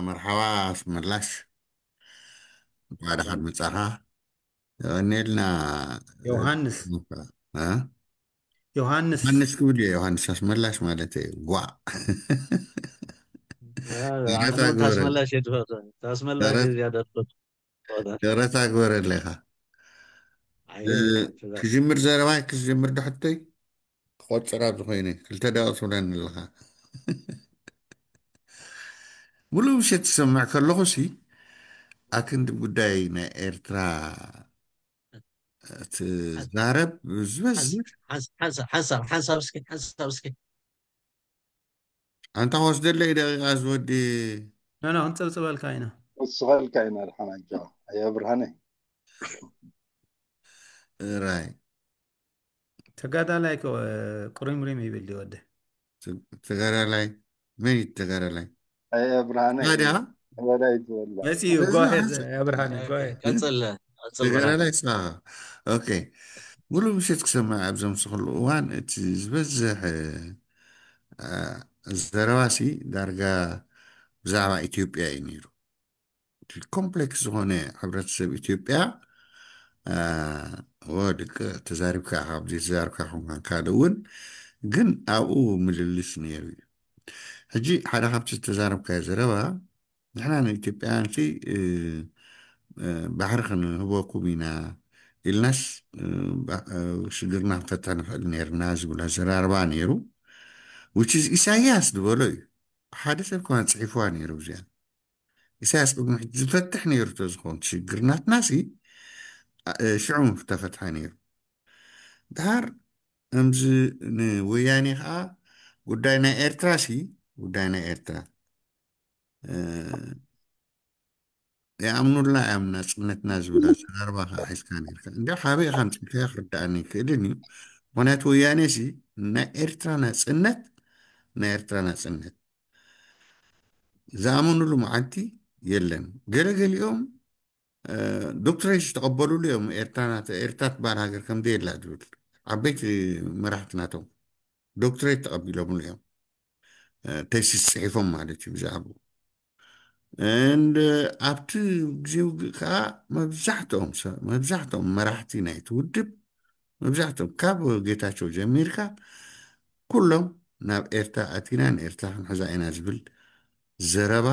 መርሓባ ኣስመላሽ፣ እንኳዕ ደሓን መጻኻ። የቐንየልና። ዮሃንስ እ? ዮሃንስ ዮሃንስ ክብል እየ፣ ዮሃንስ ኣስመላሽ ማለት እዩ። ጓዕ ይቕረታ ግበረለይ። ታስመላሽ የድፈር ታስመላሽ ይቕረ- እዚያ ደርፈት ይቕረታ ግበረለይ ኢኻ። ኣይ እ፣ ፍዛ- ክጅምር ዘረባይ ክጅምር ዶ ሕቶይ ክቆጽር ኣብዚ ኮይነ ክልተ ደቂቕ ትብለኒ ኣለኻ። ሙሉእ ምሸት ትሰምዕ ከለኹ ሲ ኣክንዲ ጉዳይ ናይ ኤርትራ ትዛረብ ዝበዝሕ ሓንሳብ ሓንሳብ ሓንሳብ እስኪ ሓንሳብ እስኪ ኣንታ ክወስደለይ ደቂቓ ዝወዲ ኖ ኖ ክንፅብፅበልካ ኢና። ወስኸልካ ኢና ድሓን ኣጆኻ ኣያ ብርሃነ። ራይ ተጋዳላይ ከ ቁሪምሪም ይብል ድዩ ወዲ? ተጋዳላይ መን እዩ ተጋዳላይ? ኣያ ብርሃነ ታዲያ ተጋዳላይ ትበላ መፂኡ እዚ ጓሄ ሓንሳ- ብርሃነ ጓሄ ቀፅል ቀፅል ብርሃነ። ተጋዳላይ ስኻ ኦኬ። ሙሉእ ምሸት ክሰምዕ ኣብ ዘምስኽሉ እዋን እቲ ዝበዝሕ እ፣ ዘረባሲ ዳርጋ ብዛዕባ ኢትዮጵያ እዩ ነይሩ። እቲ ኮምፕሌክስ ዝኾነ ሕብረተሰብ ኢትዮጵያ እ፣ ወ ደቂ ተዛሪብካ ኢኻ፣ ኣብዚ ተዛሪብካ ኹንካን ካልእ እውን ግን ኣብኡ ምልልስ ነይሩ እዩ። ሕጂ ሓደ ካብቲ ዝተዛረብካዮ ዘረባ ንሕና ንኢትዮጵያውያን ሲ እ፣ እ፣ ባሕሪ ክንህበኩም ኢና ኢልናስ እ፣ ባ- እ፣ ሽግርና ክንፈትሕ ንኽእል ነርና ዝብል ኣዘራርባ ነይሩ። Which is ኢሳያስ ዝበሎ እዩ። ሓደ ሰብ ከማን ፅሒፍዋ ነይሩ እዚኣ። ኢሳያስ ቅድሚ ሕጂ ዝፈትሕ ነይሩ ተዝኸውን ሽግርናትና ሲ እ፣ ሽዑ ምተፈትሐ ነይሩ። ድሓር እምዚ ንወያኔ ከዓ ጉዳይ ናይ ኤርትራ ሲ ጉዳይ ናይ ኤርትራ እ፣ ይኣምኑላ እዮም ናፅነትና ዝብል ኣዘራርባ ከዓ ሒዝካ ነርካ። እንዲ ካበይ ኢኻ ኣምፂእካዮ ክርድኣኒ ይክእልን እዩ። ምክንያቱ ወያኔ ሲ ናይ ኤርትራ ናፅነት ናይ ኤርትራ ናፅነት ዝኣመኑሉ መዓልቲ የለን። ገለገሊኦም እ፣ ዶክትሬት ዝተቐበሉሉ እዮም። ኤርትራ ናተ- ኤርትራ ትበሃል ሃገር ከም ዘየላ ዝብል ዓበይቲ መራሕቲ ናቶም ዶክትሬት ተቐቢሎምሉ እዮም። እ፣ ቴሲስ ፅሒፎም ማለት እዩ ብዛዕባኡ። And ኣብቲ ግዜ ውግእ ከዓ መብዛሕትኦም ሰብ መብዛሕትኦም መራሕቲ ናይቲ ውድብ መብዛሕትኦም ካብ ጌታቸው ጀሚርካ ኩሎም ናብ ኤርትራ ኣቲና ንኤርትራ ክንሕዛ ኢና ዝብል ዘረባ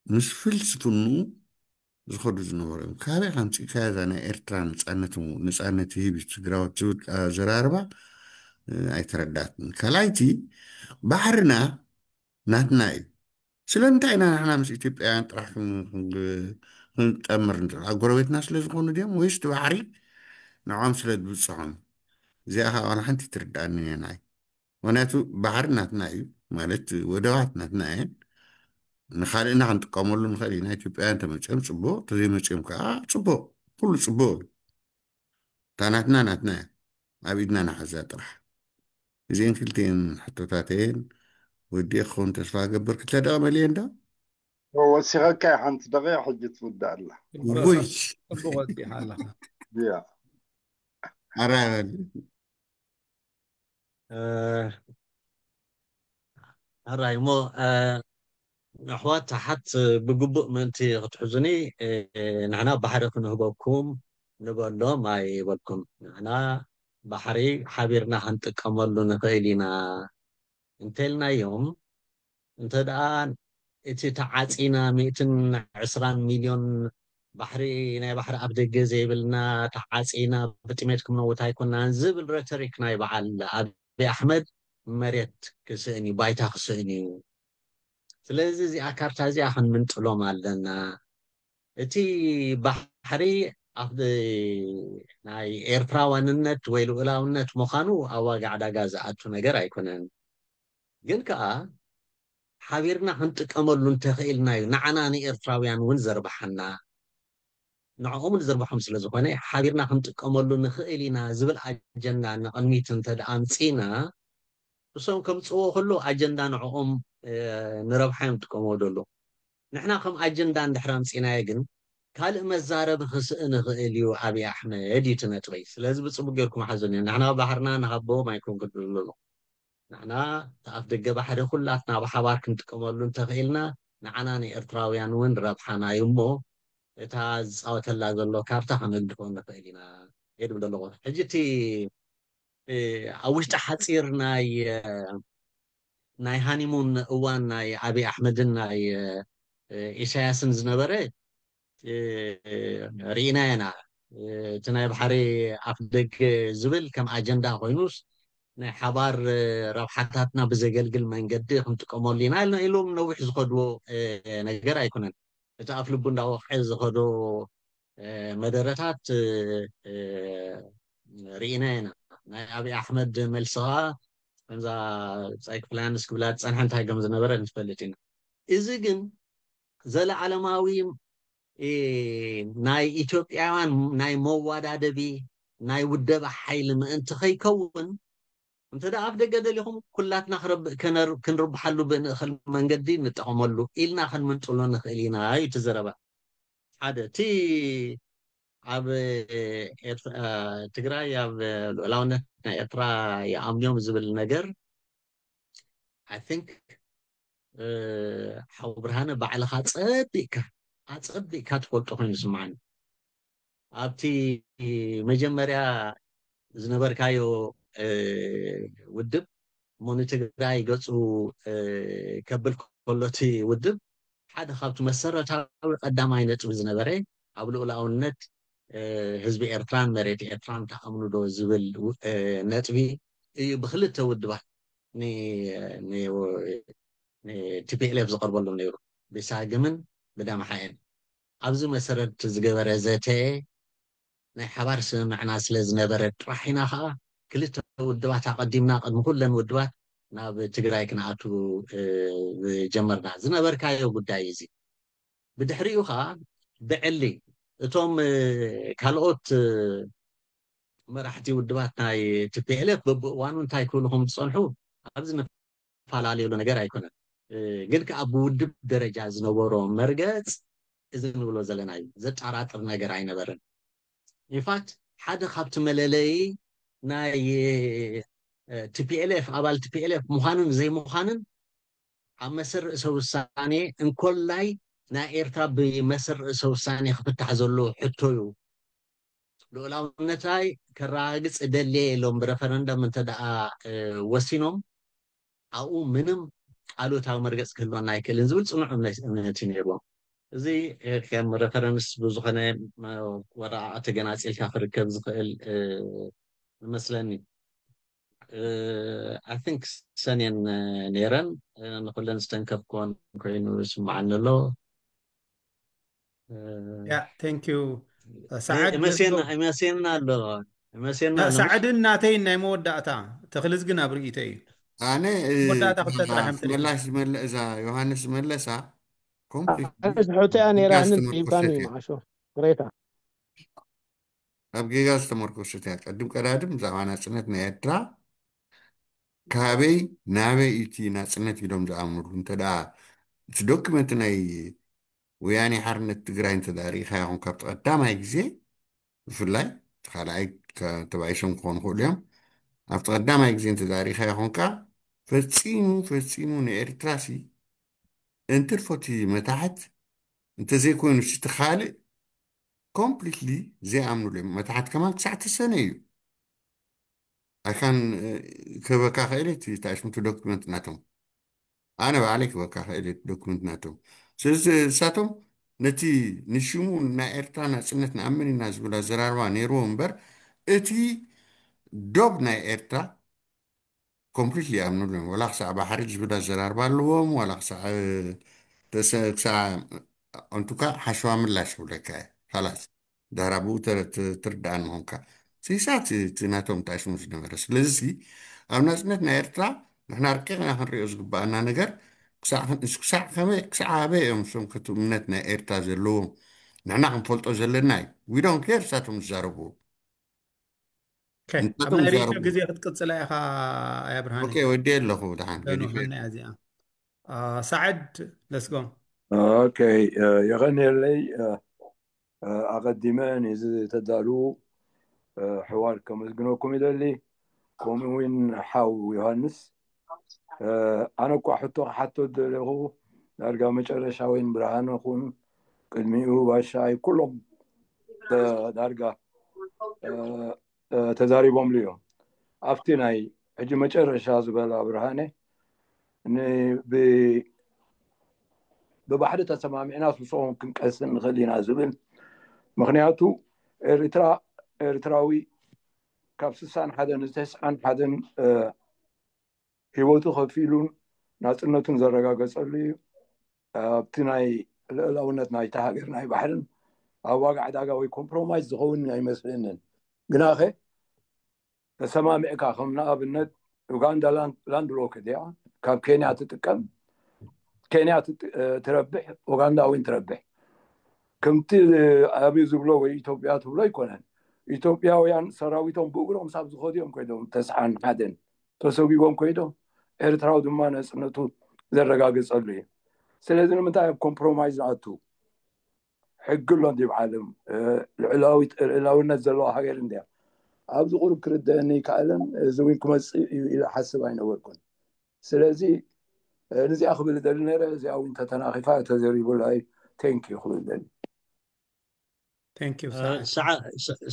ምስ ፍልስፍንኡ ዝኸዱ ዝነበሩ እዮም። ካበይ ከምፂእካ እዛ ናይ ኤርትራ ነፃነት ነፃነት ይህብ ትግራዎት ዝብል ኣዘራርባ ኣይተረዳትን። ካልኣይቲ ባሕርና ናትና እዩ። ስለምንታይ ኢና ንሕና ምስ ኢትዮጵያውያን ጥራሕ ክንጠምር ንፅል ኣብ ጎረቤትና ስለ ዝኾኑ ድዮም ወይስ እቲ ባሕሪ ንዖም ስለ ዝበፅሖም? እዚኣ ከዓ ዋላ ሓንቲ ትርዳኣኒ እያ ንዓይ። ምክንያቱ ባሕሪ ናትና እዩ ማለት ወደባት ናትና እየን። ንካልእና ክንጥቀመሉ ንኽእል ኢና። ኢትዮጵያውያን ተመፅኦም ፅቡቅ፣ ተዘይመፅኦም ከዓ ፅቡቅ፣ ኩሉ ፅቡቅ እዩ። እታ ናትና ናትና እያ፣ ኣብ ኢድና ንሓዛ ጥራሕ። እዚአን ክልቲአን ሕቶታተየን ወዲኤ ክኸውን ተስፋ ገብር። ክልተ ደቂ መሊአን ዶ? ወሲኸካ ሓንቲ ደቂቕ ሕጂ ትውዳእ ኣላ። ውይ ጽቡቅ ወፂኻ ኣለኻ። ያ ኣራበል ሕራይ እሞ ኣሕዋት ሓት ብግቡእ ምእንቲ ክትሕዙኒ ንሕና ባሕሪ ክንህበኩም ንበሎም ኣይበልኩም። ንሕና ባሕሪ ሓቢርና ክንጥቀመሉ ንኽእል ኢና እንተልናዮም እንተ ደኣ እቲ ተዓፂና ሚእትን ዕስራን ሚልዮን ባሕሪ ናይ ባሕሪ ኣፍ ደገ ዘይብልና ተዓፂና ብጥሜት ክምነውት ኣይኮናን ዝብል ረተሪክ ናይ በዓል ኣብይ ኣሕመድ መሬት ክስእን እዩ፣ ባይታ ክስእን እዩ። ስለዚ እዚኣ ካርታ እዚኣ ክንምንጥሎም ኣለና። እቲ ባሕሪ ኣብ ናይ ኤርትራ ዋንነት ወይ ልኡላውነት ምዃኑ ኣብ ዋጋ ዕዳጋ ዝኣቱ ነገር ኣይኮነን። ግን ከኣ ሓቢርና ክንጥቀመሉ እንተኽኢልና እዩ ንዓና ንኤርትራውያን እውን ዘርብሓና። ንዕኦም ዝርብሖም ስለ ዝኾነ ሓቢርና ክንጥቀመሉ ንኽእል ኢና ዝብል ኣጀንዳ ንቕድሚት እንተ ደኣ ኣምጺእና እሶም ከምፅዎ ከሎ ኣጀንዳ ንዕኦም ንረብሓ እዮም ጥቀመሉ። ንሕና ከም ኣጀንዳ እንድሕር ኣምፂናዮ ግን ካልእ መዛረቢ ክስእ ንኽእል እዩ ኣብይ ኣሕመድ እዩ እቲ ነጥበይ። ስለዚ ብፅቡቅ ጌርኩም ሓዙኒ። ንሕና ባሕርና ንሃቦ ማይክሮን ክድልሉ ንሕና ኣፍ ደገ ባሕሪ ኩላትና ብሓባር ክንጥቀመሉ እንተኽኢልና ንዓና ንኤርትራውያን እውን ረብሓና እዩ እሞ እታ ዝፃወተላ ዘሎ ካርታ ከነግድፎ ንኽእል ኢና። የድም ዘለኹ ሕጂ እቲ ኣብ ውሽጢ ሓፂር ናይ ናይ ሃኒሙን እዋን ናይ ኣብይ ኣሕመድን ናይ ኢሳያስን ዝነበረ ርኢና ኢና። እቲ ናይ ባሕሪ ኣፍ ደገ ዝብል ከም ኣጀንዳ ኮይኑስ ናይ ሓባር ረብሓታትና ብዘገልግል መንገዲ ክንጥቀመሉ ኢና ኢሎም ነዊሕ ዝኸድዎ ነገር ኣይኮነን። እቲ ኣፍ ልቡ እንዳወቕዐ ዝኸዶ መደረታት ርኢና ኢና። ናይ ኣብይ ኣሕመድ መልሲ ከዓ ከምዛ ፀይ ክፍላያንስ ክብላ ዝፀንሐ እንታይ ከም ዝነበረ ንፈልጥ ኢና። እዚ ግን ዘለዓለማዊ ናይ ኢትዮጵያውያን ናይ መዋዳደቢ ናይ ውደባ ሓይሊ ምእንቲ ከይከውን እንተ ደኣ ኣፍ ደገ ደሊኹም ኩላትና ክንርብሓሉ ብንእኽል መንገዲ ንጠቐመሉ ኢልና ክንምንጥሎ ንኽእል ኢና እዩ እቲ ዘረባ። ሓደ እቲ ኣብ ትግራይ ኣብ ልዑላውነት ናይ ኤርትራ ይኣምንዮም ዝብል ነገር I think ሓው ብርሃነ ባዕልኻ ጸቢቕካ ኣጸቢቕካ ትፈልጦ ኮይኑ ዝስምዓኒ ኣብቲ መጀመርያ ዝነበርካዮ ውድብ እሞ ንትግራይ ገፁ ከብል ከሎ እቲ ውድብ ሓደ ካብቲ መሰረታዊ ቀዳማይ ነጥቢ ዝነበረ ኣብ ልኡላውነት ህዝቢ ኤርትራን መሬት ኤርትራን ተኣምኑ ዶ ዝብል ነጥቢ እዩ ብክልተ ውድባት ንቲፒኤልኤፍ ዝቐርበሎም ነይሩ ብሳግምን ብደምሓኤን ኣብዚ መሰረት ዝገበረ ዘተ ናይ ሓባር ስምምዕና ስለ ዝነበረ ጥራሕ ኢና ከዓ ክልተ ውድባት ኣቐዲምና ቅድሚ ኩለን ውድባት ናብ ትግራይ ክንኣቱ ዝጀመርና ዝነበርካዮ ጉዳይ እዚ ብድሕሪኡ ከዓ ብዕሊ እቶም ካልኦት መራሕቲ ውድባት ናይ ቲፒኤልኤፍ በብእዋኑ እንታይ ክብሉ ከም ዝፀንሑ ኣብዚ ንፈላለየሉ ነገር ኣይኮነን ግን ከዓ ብውድብ ደረጃ ዝነበሮ መርገፅ እዚ ንብሎ ዘለና እዩ ዘጠራጥር ነገር ኣይነበረን ኢንፋክት ሓደ ካብቲ መለለይ ናይ ቲፒኤልኤፍ ኣባል ቲፒኤልኤፍ ምዃንን ዘይምዃንን ኣብ መሰል ርእሰ ውሳኔ እንኮላይ ናይ ኤርትራ ብመሰል ርእሰ ውሳኔ ክፍታሕ ዘለዎ ሕቶ እዩ። ልኡላውነታይ ከረጋግጽ እደሊ እየ ኢሎም ብረፈረንደም እንተ ደኣ ወሲኖም ኣብኡ ምንም ኣሉታዊ መርገጽ ክህልወና ኣይክእልን ዝብል ጽኑዕ እምነት እዩ ነይርዎም። እዚ ከም ረፈረንስ ብዝኾነ ወረቓቕቲ ገናጺልካ ክርከብ ዝኽእል ይመስለኒ። I think ሰኔን ነይረን ንኩለን ዝተንከፍኩወን ኮይኑ ይስምዓኒ ኣሎ። Yeah, thank you. ሰዓድ ይመስየና ኣሎ ይመስየና ኣሎ። ሰዓድን ናተይን ናይ መወዳእታ ተኽልዝ ግን ኣብ ርእይቶ እዩ። ኣነ መወዳእታ ክልተ ጥራሕ እዮም ተሪፎም። መላሽ ዝመለ እዛ ዮሃንስ ዝመለሳ ሕቶያ ነይራ ንን ሂባን እዩ መዓሾ ቅሬታ ኣብ ጌጋ ዝተመርኮሰት እያ። ቀድም ቀዳድም ብዛዕባ ናፅነት ናይ ኤርትራ ካበይ ናበይ እቲ ናፅነት ኢሎም ዝኣምንሉ እንተ ደኣ እቲ ዶክመንት ናይ ወያኔ ሓርነት ትግራይ እንተ ደኣ ርኢኻ ይኹን ካብቲ ቀዳማይ ግዜ ብፍላይ እቲ ካልኣይ ተባኢሶም ክኾኑ ክእሉ እዮም። ኣብቲ ቀዳማይ ግዜ እንተ ደኣ ርኢኻ ይኹንካ ፈፂሙ ፈፂሙ ንኤርትራ ሲ እንትርፎ እቲ መታሕት እንተዘይኮይኑ እቲ ካልእ ኮምፕሊትሊ ዘይኣምኑሉ እዮም። መታሕት ከማን ክሳዕ ተሰነ እዩ ኣይካን ክህበካ ክእል እቲ ታሽምቱ ዶክመንት ናቶም ኣነ ባዕለይ ክህበካ ክእል ዶክመንት ናቶም። ስለዚ እሳቶም ነቲ ንሽሙ ናይ ኤርትራ ናፅነት ንኣምን ኢና ዝብል ኣዘራርባ ነይርዎ እምበር እቲ ዶብ ናይ ኤርትራ ኮምፕሊትሊ ይኣምኑሉ እዮም። ዋላ ክሳዕ ባሕሪ ዝብል ኣዘራርባ ኣለዎም ዋላ ክሳዕ ተሰ- ክሳዕ ኣንቱካ ሓሸዋ ምላሽ ክብለካ እየ። ካላስ ድሕር ኣብኡ ተ- ተ- ትርዳእኒ ምኾንካ ስሳ እቲ ናቶም ተኣሽሙ ዝነበረ። ስለዚ ሲ ኣብ ናፅነት ናይ ኤርትራ ንሕና ርቂቕና ክንሪኦ ዝግባኣና ነገር ክሳዕ ክን- ክሳዕ ከመይ ክሳዕ ኣበይ እዮም እሶም ከቲ እምነት ናይ ኤርትራ ዘለዎም ንሕና ክንፈልጦ ዘለና እዩ። We don't care እሳቶም ዝዛረብዎ Okay፣ ኣብ ናይ ርእይቶ ግዜ ክትቅፅላ ኢኻ ኣያ ብርሃነ። ኦኬ ወዲ ኣለኹ ደሓን ገዲፈ ገንውሓና እያ እዚኣ። ሰዓድ ለስጎ ኦኬ፣ የቐንየለይ። ኣቐዲመ ንዚ ተዳልዉ ኣሕዋት ከመስግነኩም ይደሊ። ከምኡ እውን ሓው ዮሃንስ ኣነ እኳ ሕቶ ክሓቶ ዝደለኹ ዳርጋ መጨረሻ ወይን ብርሃነ ኹን ቅድሚኡ ባሻይ ኩሎም ዳርጋ ተዛሪቦምሉ እዮም። ኣብቲ ናይ ሕጂ መጨረሻ ዝበላ ብርሃነ ብባሕሪ ተሰማሚዕና ስብስኹም ክንቀስን ንኽእል ኢና ዝብል ምክንያቱ ኤርትራ ኤርትራዊ ካብ ስሳን ሓደን ዝተስዓን ሓደን ህይወቱ ከፊሉን ናፅነቱን ዘረጋገፀሉ እዩ። ኣብቲ ናይ ልእላውነት ናይቲ ሃገር ናይ ባሕርን ኣብ ዋጋ ዕዳጋ ወይ ኮምፕሮማይዝ ዝኸውን ኣይመስለንን። ግናኸ ተሰማሚዕካ ከም ንኣብነት ኡጋንዳ ላንድ ሎክ እያ ካብ ኬንያ ትጥቀም ኬንያ ትረብሕ ኡጋንዳ እውን ትረብሕ። ከምቲ ኣብዩ ዝብሎ ወይ ኢትዮጵያ ትብሎ ኣይኮነን። ኢትዮጵያውያን ሰራዊቶም ብእግሮም ሳብ ዝኸዱ እዮም ኮይዶም ተስዓን ሓደን ተሰጒጎም ኮይዶም ኤርትራዊ ድማ ነፅነቱ ዘረጋግፀሉ እዩ። ስለዚ ንምንታይ ኣብ ኮምፕሮማይዝ ንኣቱ? ሕጊ ኣሎ እንዲ ዓለም ልዕላዊት ልዕላውነት ዘለዋ ሃገር እንድያ። ኣብዚ ቁሩብ ክርደአኒ ይከኣልን እዚ እውን ክመፅእ እዩ ኢለ ሓስብ ኣይነበርኩን። ስለዚ ንዚኣ ክብል ደሊ ነረ እዚኣ እውን ተተናኺፋ ተዘሪቡላይ ቴንክ ዩ ክብል ደሊ። Thank you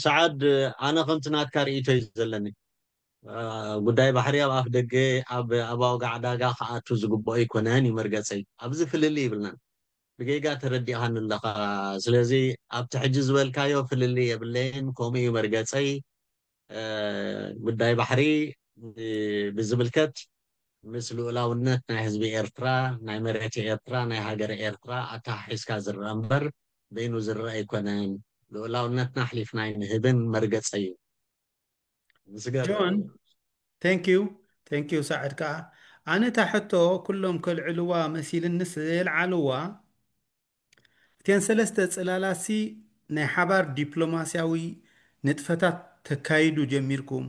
ሰዓድ ኣነ ከምቲ ናትካ ርእይቶ እዩ ዘለኒ። ጉዳይ ባሕሪ ኣብ ኣፍ ደገ ኣብ ኣባው ጋዕዳጋ ክኣቱ ዝግብኦ ኣይኮነን እዩ መርገፀይ። ኣብዚ ፍልልይ ይብልናን ብጌጋ ተረዲእኻኒ ኣለኻ። ስለዚ ኣብቲ ሕጂ ዝበልካዮ ፍልልይ የብለይን። ከምኡ እዩ መርገፀይ። ጉዳይ ባሕሪ ብዝምልከት ምስ ልኡላውነት ናይ ህዝቢ ኤርትራ ናይ መሬት ኤርትራ ናይ ሃገር ኤርትራ ኣተሓሒዝካ ዝረአ እምበር በይኑ ዝረአ ኣይኮነን። ልኡላውነትና ኣሕሊፍና ኣይንህብን መርገፀ እዩ። ጆን thank you thank you ሰዓድ ከዓ ኣነ እታ ሕቶ ኩሎም ከልዕልዋ መሲልንስ ዘየልዓልዋ እተን ሰለስተ ፅላላትሲ ናይ ሓባር ዲፕሎማስያዊ ንጥፈታት ተካይዱ ጀሚርኩም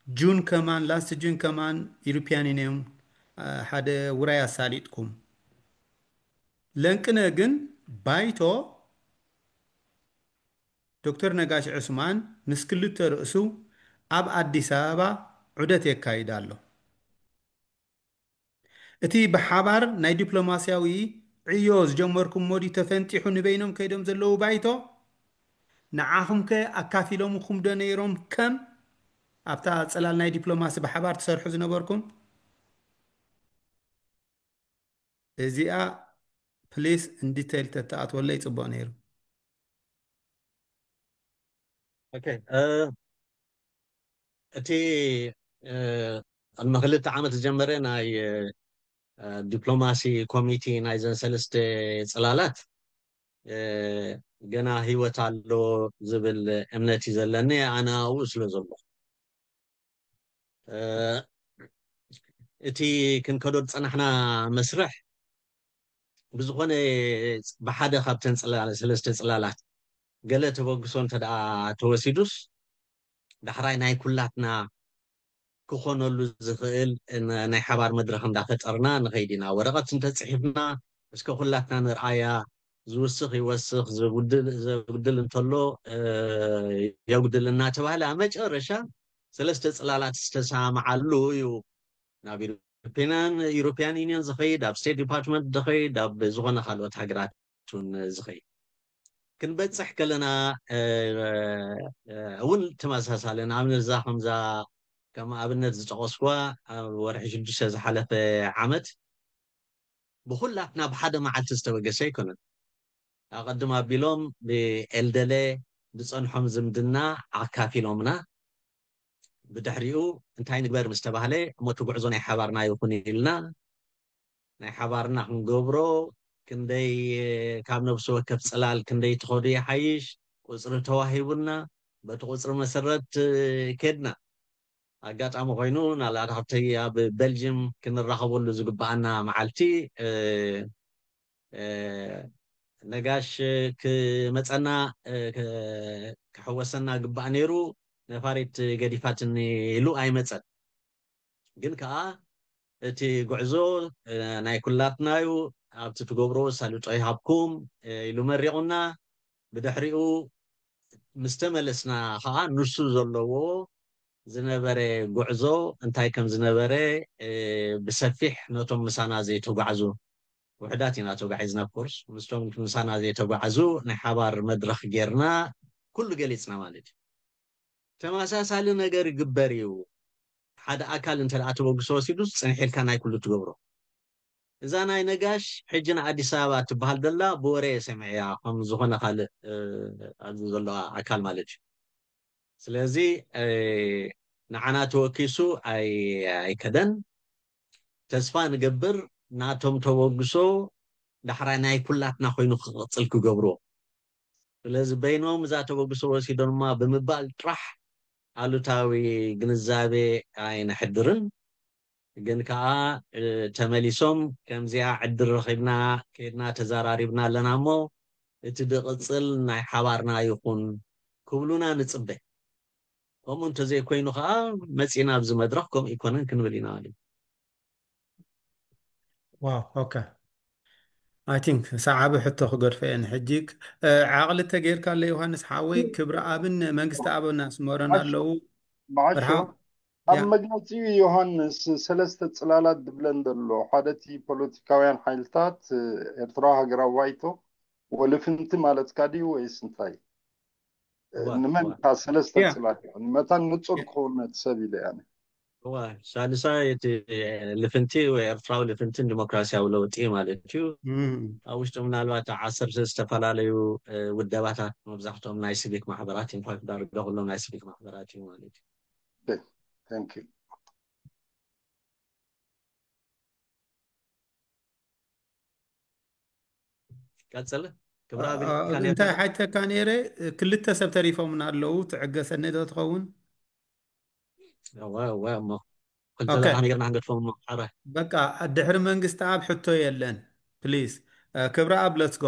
ጁን ከማን last June ከማን European Union ሓደ ውራይ ኣሳሊጥኩም ለንቅነ ግን ባይቶ ዶክተር ነጋሽ ዑስማን ምስ ክልተ ርእሱ ኣብ ኣዲስ ኣበባ ዑደት የካይድ ኣሎ። እቲ ብሓባር ናይ ዲፕሎማስያዊ ዕዮ ዝጀመርኩሞ ድዩ ተፈንጢሑ ንበይኖም ከይዶም ዘለዉ ባይቶ? ንዓኹም ከ ኣካፊሎምኹም ዶ ነይሮም? ከም ኣብታ ጽላል ናይ ዲፕሎማሲ ብሓባር ትሰርሑ ዝነበርኩም? እዚኣ ፕሊስ ኢን ዲቴይል ተተኣትወለይ ጽቡቕ ነይሩ። ኦኬ፣ እ፣ እቲ፣ እ፣ ቅድሚ ክልተ ዓመት ዝጀመረ ናይ፣ እ፣ ዲፕሎማሲ ኮሚቴ ናይዘን ሰለስተ ጽላላት፣ እ፣ ገና ህይወት ኣሎ ዝብል እምነት እዩ ዘለኒ፣ ኣነ ኣብኡ ስለ ዘለኹ። እ፣ እቲ ክንከዶ ዝጸናሕና መስርሕ ብዝኾነ ብሓደ ካብተን ጽላ-፣ ሰለስተ ጽላላት ገለ ተበግሶ እንተ ደኣ ተወሲዱስ፣ ዳሕራይ ናይ ኩላትና ክኾነሉ ዝኽእል ን-፣ ናይ ሓባር መድረኽ እንዳፈጠርና ንኸይድ ኢና። ወረቐት እንተጽሒፍና፣ እስከ ኩላትና ንርኣያ፣ ዝውስኽ ይወስኽ፣ ዝጉድል፣ ዘጉድል እንተሎ፣ እ፣ የጉድል እናተባህለ፣ ኣብ መጨረሻ ሰለስተ ጽላላት ዝተሰማምዓሉ እዩ ናብ ዩሮፒያን፣ ዩሮፒያን ዩኒየን ዝኸይድ፣ ኣብ ስቴት ዲፓርትመንት ዝኸይድ፣ ኣብ ዝኾነ ካልኦት ሃገራት እውን ዝኸይድ። ክንበጽሕ ከለና፣ እ፣ እ፣ እውን ተመሳሳሊ፣ ንኣብነት እዛ ከምዛ፣ ከም ኣብነት ዝጠቐስኩዋ፣ ኣብ ወርሒ ሽዱሽተ ዝሓለፈ ዓመት ብኹላትና ብሓደ መዓልቲ ዝተበገሰ ኣይኮነን። ኣቐድም ኣቢሎም ብኤልደለ ዝጸንሖም ዝምድና ኣካፊሎምና። ብድሕሪኡ እንታይ ንግበር ምስ ተባህለ፣ እሞ እቲ ጉዕዞ ናይ ሓባርና ይኹን ኢልና፣ ናይ ሓባርና ክንገብሮ፣ ክንደይ፣ ካብ ነፍሲ ወከፍ ጽላል ክንደይ ትኸዱ ይሓይሽ፣ ቁጽሪ ተዋሂቡና፣ በቲ ቁጽሪ መሰረት፣ እ፣ ከድና። ኣጋጣሚ ኮይኑ፣ ናላ ካብቲ ኣብ ቤልጅም ክንራኸበሉ ዝግብኣና መዓልቲ፣ እ፣ እ፣ ነጋሽ ክመጸና፣ እ፣ ክ-፣ ክሕወሰና ግባእ ነይሩ፣ ነፋሪት ገዲፋትኒ ኢሉ ኣይመጸን። ግን ከኣ እቲ ጉዕዞ፣ እ፣ ናይ ኩላትና እዩ፣ ኣብቲ ትገብሮ ኣሳልጦ ይሃብኩም፣ እ፣ ኢሉ መሪቑና። ብድሕሪኡ ምስ ተመለስና ከኣ ንሱ ዘለዎ ዝነበረ ጉዕዞ እንታይ ከም ዝነበረ፣ እ፣ ብሰፊሕ ነቶም ምሳና ዘይተጓዕዙ፣ ውሕዳት ኢና ተጓዒዝና፣ ኦፍኮርስ፣ ምስቶም ምሳና ዘይተጓዕዙ ናይ ሓባር መድረኽ ጌርና ኩሉ ገሊጽና ማለት እዩ። ተመሳሳሊ ነገር ይግበር እዩ። ሓደ ኣካል እንተ ደኣ ተበግሶ ወሲዱስ፣ ጽንሕ ኢልካ ናይ ኩሉ ትገብሮ። እዛ ናይ ነጋሽ ሕጂ ንኣዲስ ኣበባ ትበሃል ዘላ ብወረ እየ ሰሚዐያ፣ ከም ዝኾነ ካልእ፣ እ፣ ኣብዚ ዘሎ ኣካል ማለት እዩ። ስለዚ፣ እ፣ ንዓና ተወኪሱ ኣይ-፣ ኣይከደን። ተስፋ ንገብር ናቶም ተበግሶ ዳሕራይ ናይ ኩላትና ኮይኑ ክቕጽል ክገብርዎ። ስለዚ በይኖም እዛ ተበግሶ ወሲዶም ድማ ብምባል ጥራሕ ኣሉታዊ ግንዛቤ ኣይነሕድርን። ግን ከኣ፣ እ፣ ተመሊሶም ከምዚኣ ዕድል ረኺብና፣ ከድና ተዘራሪብና ኣለና እሞ እቲ ድቕጽል ናይ ሓባርና ይኹን ክብሉና ንጽበ። ከምኡ እንተዘይኮይኑ ከኣ መጺና ኣብዚ መድረኽ ከምኡ ይኮነን ክንብል ኢና ማለት እዩ። ዋው፣ ኦኬ። ኣይ ቲንክ ሰዓቢ ሕቶ ክገድፈ እየ ንሕጂ። እ፣ ዓቕሊ ተገይርካ ኣሎ ዮሃንስ ሓወይ፣ ክብረኣብን መንግስቲ ኣበን ኣስመሮን ማሽ-፣ ኣለዉ። ማሾ፣ ብርሃን፣ ኣብ ያ። መግለጺኡ ዮሃንስ ሰለስተ ጽላላት ዝብለን ዘሎ፣ ሓደ እቲ ፖለቲካውያን ሓይልታት፣ እ፣ ኤርትራዊ ሃገራዊ ባይቶ፣ ወልፍንቲ ማለትካ ድዩ ወይስ እንታይ? እ፣ እዋ፣ ንመን እዋ። እታ ሰለስተ ያ። ጽላት ይኾን? መታን ንጹር ክኸውን ነቲ ሰብ ኢለ እያ። እዋ፣ ሳልሳይ እቲ ልፍንቲ ወይ ኤርትራዊ ልፍንትን ዲሞክራሲያዊ ለውጢ ማለት እዩ። እም። ኣብ ውሽጡ ምናልባት ዓሰርተ ዝተፈላለዩ፣ እ፣ ውደባታት፣ መብዛሕትኦም ናይ ሲቪክ ማሕበራት፣ ኢንፋክት ዳርጋ ኩሎም ናይ ሲቪክ ማሕበራት እዩ ማለት እዩ። Thank you። ቀጽል። ክብረ አ-፣ ኣብ አ-፣ ኢልካ ነርካ እንታይ ዶ? ሓተካ ነይረ? ክልተ ሰብ ተሪፎምና ኣለዉ፣ ትዕገሰኒ ዶ ትኸውን? እወ፣ እወ፣ እሞ ክልተ ኦኬ። ለካ ነይርና ክንገድፎም እሞ፣ ሓራይ። በቃ፣ ድሕሪ መንግስቲ ኣብ ሕቶ የለን። ፕሊዝ፣ እ፣ ክብረ ኣብ፣ ሌትስ ጎ።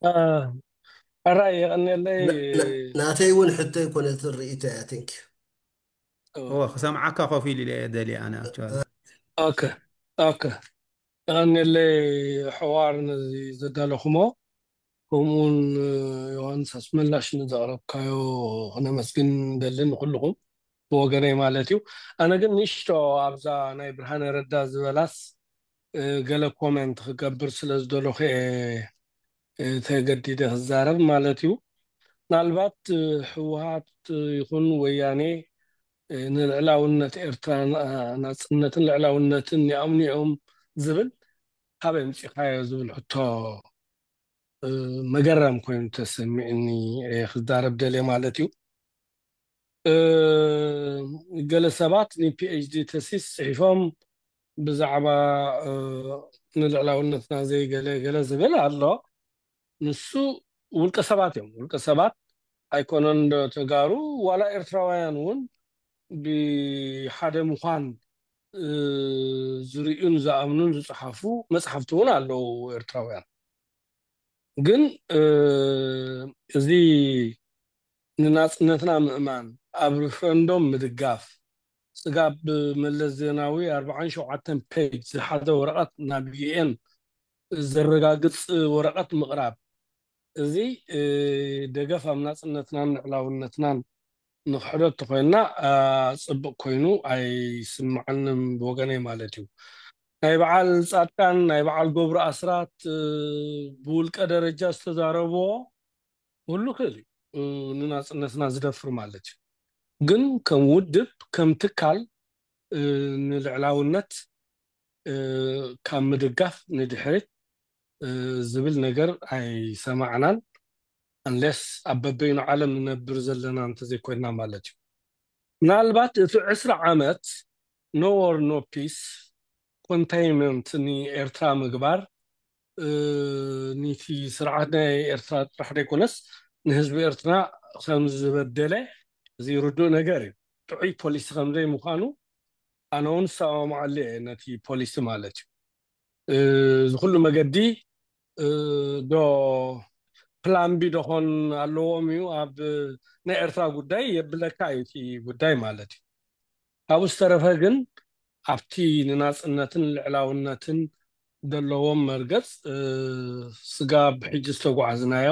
አ፣ ሕራይ የቐንየለይ። ና-፣ ና-፣ ናተይ እውን ሕቶ ኣይኮነትን፣ ርእይቶ እያ። ቴንክ ዩ። እወ። እወ፣ ክሰምዓካ ኮፍ ኢሉ እየ ደልየ ኣነ፣ ኣክቹዋሊ። ኦኬ፣ ኦኬ። የቐንየለይ፣ ሕዋር ነዚ ዘዳለኹሞ፣ ከምኡውን ዮሃንስ ኣስመላሽ ንዘቕረብካዮ ክነመስግን ንደሊ ንኩልኹም። ብወገነይ ማለት እዩ። ኣነ ግን ንእሽቶ ኣብዛ ናይ ብርሃነ ረዳ ዝበላስ ገለ ኮመንት ክገብር ስለ ዝደለኹ እየ ተገዲደ ክዛረብ ማለት እዩ። ምናልባት ህወሓት ይኹን ወያኔ ንልዕላውነት ኤርትራ፣ ናጽነትን ልዕላውነትን ይኣምኑ እዮም ዝብል ካበይ ኣምጺእካዮ ዝብል ሕቶ መገረም ኮይኑ ተሰሚዕኒ ክዛረብ ደልየ ማለት እዩ። ገለ ሰባት ን ፒ ኤች ዲ ተሲስ ጽሒፎም ብዛዕባ ንልዕላውነትና ዘይገለ ገለ ዝብል ኣሎ። ንሱ ውልቀ ሰባት እዮም። ውልቀ ሰባት ኣይኮነን ዶ ተጋሩ፣ ዋላ ኤርትራውያን እውን ብሓደ ምዃን ዝርእዩን ዝኣምኑን ዝጸሓፉ መጽሓፍቲ እውን ኣለዉ ኤርትራውያን። ግን እዚ ንናጽነትና ምእማን፣ ኣብ ሪፈረንዶም ምድጋፍ፣ ስጋብ መለስ ዜናዊ ኣርባዓን ሸውዓተን ፔጅ ዝሓዘ ወረቐት ናብ ዩ ኤን ዘረጋግጽ ወረቐት ምቕራብ፣ እዚ ደገፍ ኣብ ናጽነትናን ልዕላውነትናን ንኽሕዶ እንተኾይንና ጽቡቕ ኮይኑ ኣይስምዓንን ብወገነይ ማለት እዩ። ናይ በዓል ጻድቃን፣ ናይ በዓል ገብሩ ኣስራት ብውልቀ ደረጃ ዝተዛረብዎ ኩሉ ክእል እዩ ንናጽነትና ዝደፍር ማለት እዩ። ግን ከም ውድብ ከም ትካል ንልዕላውነት ካብ ምድጋፍ ንድሕሪት ዝብል ነገር ኣይሰማዕናን። ኣንሌስ ኣብ በበይኑ ዓለም ንነብር ዘለና እንተዘይኮይና ማለት እዩ። ምናልባት እቲ ዕስራ ዓመት no war no peace ኮንቴይንመንት ንኤርትራ ምግባር ኒቲ ስርዓት ናይ ኤርትራ ጥራሕ ዘይኮነስ ንህዝቢ ኤርትራ ከም ዝበደለ እዚ ርዱእ ነገር እዩ። ጥዑይ ፖሊሲ ከም ዘይምዃኑ ኣነ እውን ዝሰማማዓሉ እየ ነቲ ፖሊሲ ማለት እዩ። እዚ ኩሉ መገዲ ዶ ፕላን ቢ ዶኾን ኣለዎም እዩ ኣብ ናይ ኤርትራ ጉዳይ የብለካ እዩ እቲ ጉዳይ ማለት እዩ። ካብኡ ዝተረፈ ግን ኣብቲ ንናጽነትን ልዕላውነትን ዘለዎም መርገጽ ስጋብ ሕጂ ዝተጓዕዝናዮ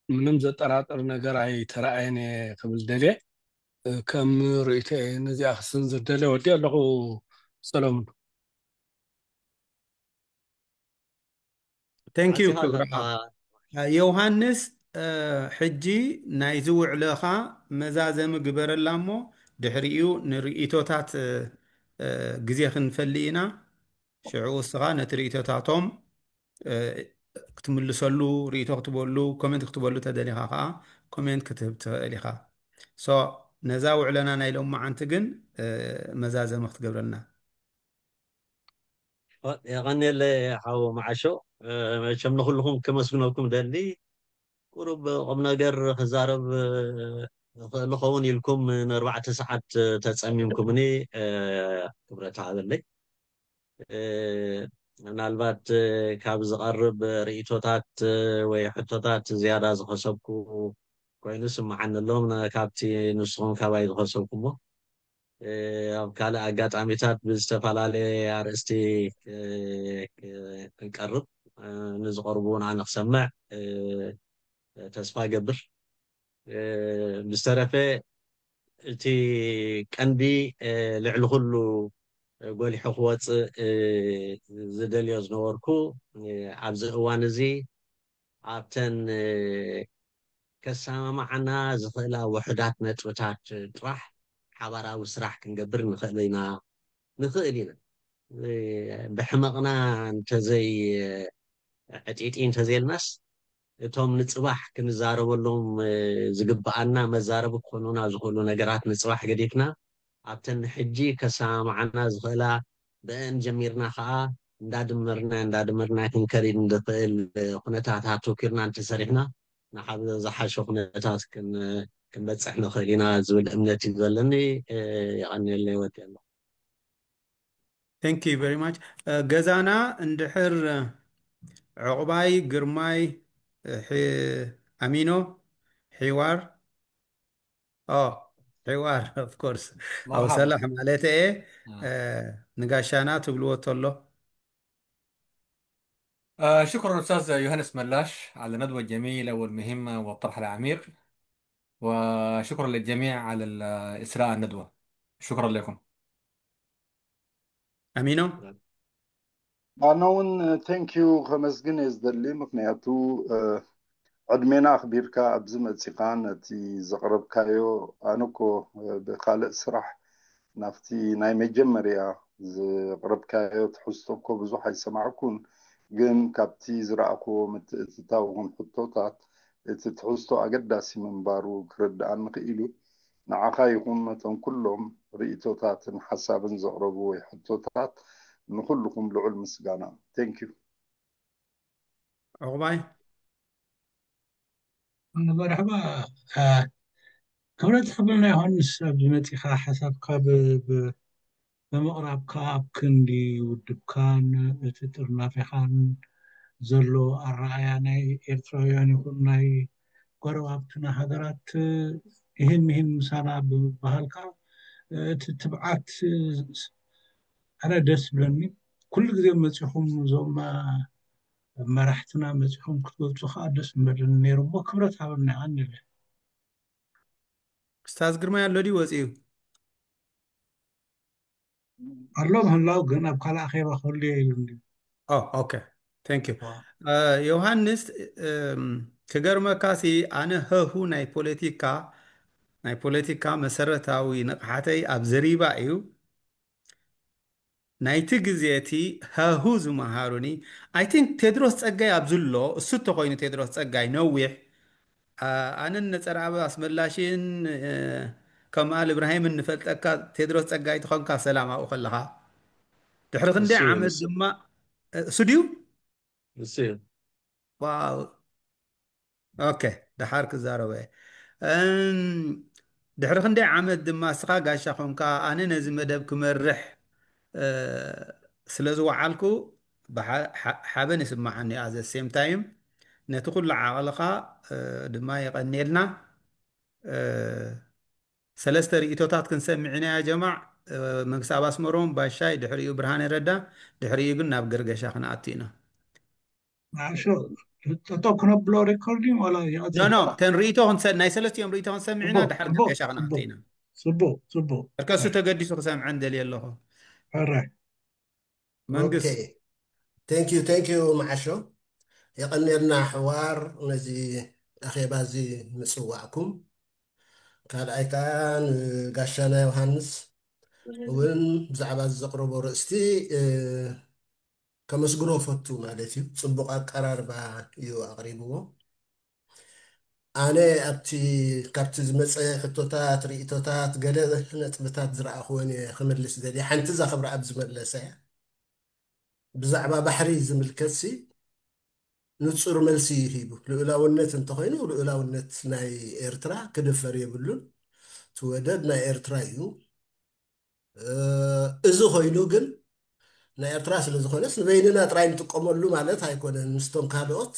ምንም ዘጠራጥር ነገር ኣይተረኣየን እየ ክብል ደልየ። ከም ርእይቶ እየ ነዚኣ ክስንዝር ደልየ። ወዲ ኣለኹ ሰለሙን። Thank you ክብራ ዮሃንስ። ሕጂ ናይዚ ውዕለኻ መዛዘሚ ግበረላ እሞ ድሕሪኡ ንርእይቶታት ግዜ ክንፈሊ ኢና። ሽዑ እስኻ ነቲ ርእይቶታቶም ክትምልሰሉ፣ ርእይቶ ክትበሉ፣ ኮሜንት ክትበሉ ተደሊኻ ከዓ ኮሜንት ክትህብ ትኽእል ኢኻ። ሶ ነዛ ውዕለና ናይ ሎማዓንቲ ግን መዛዘሚ ክትገብረልና። የቐንየለ ሓው መዓሾ። መቸም ንኩልኹም ከመስግነኩም ደሊ። ቁሩብ ቁም ነገር ክዛረብ እኽእል ኸውን ኢልኩም ንኣርባዕተ ሰዓት ተጸሚምኩምኒ። ክብረት ሃበለይ። ምናልባት ካብ ዝቐርብ ርእይቶታት ወይ ሕቶታት ዝያዳ ዝኸሰብኩ ኮይኑ ስምዓኒ ኣሎ፣ ካብቲ ንስኹም ካባይ ዝኸሰብኩሞ። ኣብ ካልእ ኣጋጣሚታት ብዝተፈላለየ ኣርእስቲ ክንቀርብ፣ ንዝቐርቡ ንዓና ክሰምዕ ተስፋ እገብር። ብዝተረፈ እቲ ቀንዲ ልዕሊ ኩሉ ጎሊሑ ክወፅእ ዝደልዮ ዝነበርኩ ኣብዚ እዋን እዚ ኣብተን ከሰማምዓና ዝኽእላ ውሑዳት ነጥብታት ጥራሕ ሓባራዊ ስራሕ ክንገብር ንኽእል ኢና ንኽእል ኢና። ብሕመቕና እንተዘይ ዕጢጢ እንተዘይልናስ እቶም ንፅባሕ ክንዛረበሎም ዝግብኣና መዛረቢ ክኾኑና ዝኽእሉ ነገራት ንፅባሕ ገዲፍና ኣብተን ሕጂ ከሰማምዓና ዝኽእላ ብአን ጀሚርና ከዓ እንዳድመርና እንዳድመርና ክንከድ ንኽእል ኩነታት ኣተኪርና እንተሰሪሕና ንሓብ ዝሓሸ ኩነታት ክንበፅሕ ንኽእል ኢና ዝብል እምነት እዩ ዘለኒ። የቐንየለይ ወዲ ኣሎ። Thank you very much። ገዛና እንድሕር ዕቑባይ ግርማይ ኣሚኖ ሒዋር ኦ ሒዋር of course ኣው ሰላሕ ማለት እየ። ንጋሻና ትብልዎ ተሎ። شكرا أستاذ يوهانس ملاش على الندوة الجميلة والمهمة والطرح العميق، وشكرا للجميع على إثراء الندوة. شكرا لكم. ኣሚኖ ኣነ እውን ቴንኪዩ ከመስግን እየ ዝደሊ። ምክንያቱ ዕድሜና ኣኽቢርካ ኣብዚ መፂኻ ነቲ ዘቕረብካዮ፣ ኣነ እኮ ብካልእ ስራሕ ናብቲ ናይ መጀመርያ ዘቕረብካዮ ትሕዝቶ እኮ ብዙሕ ኣይሰማዕኩን፣ ግን ካብቲ ዝረኣኽዎ ምትእትታው ይኹን ሕቶታት እቲ ትሕዝቶ ኣገዳሲ ምንባሩ ክርድኣኒ ክኢሉ። ንዓኻ ይኹን ነቶም ኩሎም ርእይቶታትን ሓሳብን ዘቕረቡ ወይ ሕቶታት ንኹልኹም ልዑል ምስጋና። Thank you። ዕቑባይ መርሓባ። ክብረት ሓብና ዮሃንስ፣ ኣብዚ መፂኻ ሓሳብካ ብምቕራብካ ኣብ ክንዲ ውድብካን እቲ ጥርናፌኻን ዘሎ ኣረኣያ ናይ ኤርትራውያን ይኹን ናይ ጎረባብትና ሃገራት ይህን ምሂን ምሳና ብምባሃልካ እቲ ትብዓት ኣነ ደስ ብለኒ። ኩሉ ግዜ መፂኹም እዞም መራሕትና መፂኹም ክትገልፁ ከዓ ደስ ምበለኒ ነይሩ እሞ ክብረት ሃበና ይቐንለ። ኡስታዝ ግርማይ ኣሎ ድዩ ወፂኡ? ኣሎ ምህላው ግን ኣብ ካልእ ኣኼባ ክህሉ እየ ኢሉ እንዲ ኦ ኦኬ። Thank you። ዮሃንስ፣ ክገርመካ ሲ ኣነ ሀሁ ናይ ፖለቲካ ናይ ፖለቲካ መሰረታዊ ንቕሓተይ ኣብ ዘሪባ እዩ። ናይቲ ግዜ እቲ ሀሁ ዝመሃሩኒ፣ I think ቴድሮስ ጸጋይ ኣብዚ ኣሎ። እሱ እንተኾይኑ ቴድሮስ ጸጋይ ነዊሕ ኣነን ነጸረኣብ ኣስመላሽን ከማል እብራሂምን ንፈልጠካ። ቴድሮስ ጸጋይ ትኾንካ ሰላም ኣብኡ ከለኻ ድሕሪ ክንደይ ዓመት ድማ እሱ ድዩ? እሱ ዋው ኦኬ፣ ደሓር ክዛረበ ድሕሪ ክንደይ ዓመት ድማ እስኻ ጋሻ ኮንካ። ኣነ ነዚ መደብ ክመርሕ ስለ ዝወዓልኩ ሓበን ይስማዓኒ። ኣዘ ሴም ታይም ነቲ ኩሉ ዓቕልኻ ድማ የቐንየልና። ሰለስተ ርእቶታት ክንሰምዕ ኢና ያ ጀማዕ። መንግስቲ ኣብ ኣስመሮም ባሻይ፣ ድሕሪኡ ብርሃነ ረዳ፣ ድሕሪኡ ግን ናብ ገርገሻ ክንኣቱ ኢና። ንዓሾ ጠጠው ክነብሎ ሬኮርዲንግ ዋላ ይቐጽል? ኖ ኖ፣ ተን ርእቶ ክንሰ ናይ ሰለስቲኦም ርእቶ ክንሰምዕ ኢና። ድሓር ገርገሻ ክንኣቱ ኢና። ጽቡቅ ጽቡቅ። እርከሱ ተገዲሱ ክሰምዐን ደልየ ኣለኹ። ሕራይ መንግስት ቴንክ ዩ ቴንክ ዩ መዓሾ። የቐንየልና ኣሕዋር ነዚ ኣኼባ እዚ ምጽዋዕኩም። ካልኣይ ከዓ ንጋሻና ዮሃንስ እውን ብዛዕባ እዚ ዘቕረቦ ርእስቲ ከመስግኖ ፈቱ ማለት እዩ። ጽቡቕ ኣቀራርባ እዩ ኣቕሪብዎ። ኣነ ኣብቲ ካብቲ ዝመፀ ሕቶታት ርእቶታት ገለ ነጥብታት ዝረኣኽወን እየ ክምልስ ደልየ። ሓንቲ እዛ ክብረኣብ ዝመለሰ እያ። ብዛዕባ ባሕሪ ዝምልከት ሲ ንፁር መልሲ እዩ ሂቡ። ልኡላውነት እንተኾይኑ ልኡላውነት ናይ ኤርትራ ክድፈር የብሉን። እቲ ወደብ ናይ ኤርትራ እዩ። እዚ ኮይኑ ግን ናይ ኤርትራ ስለ ዝኾነስ ንበይንና ጥራይ ንጥቀመሉ ማለት ኣይኮነን። ምስቶም ካልኦት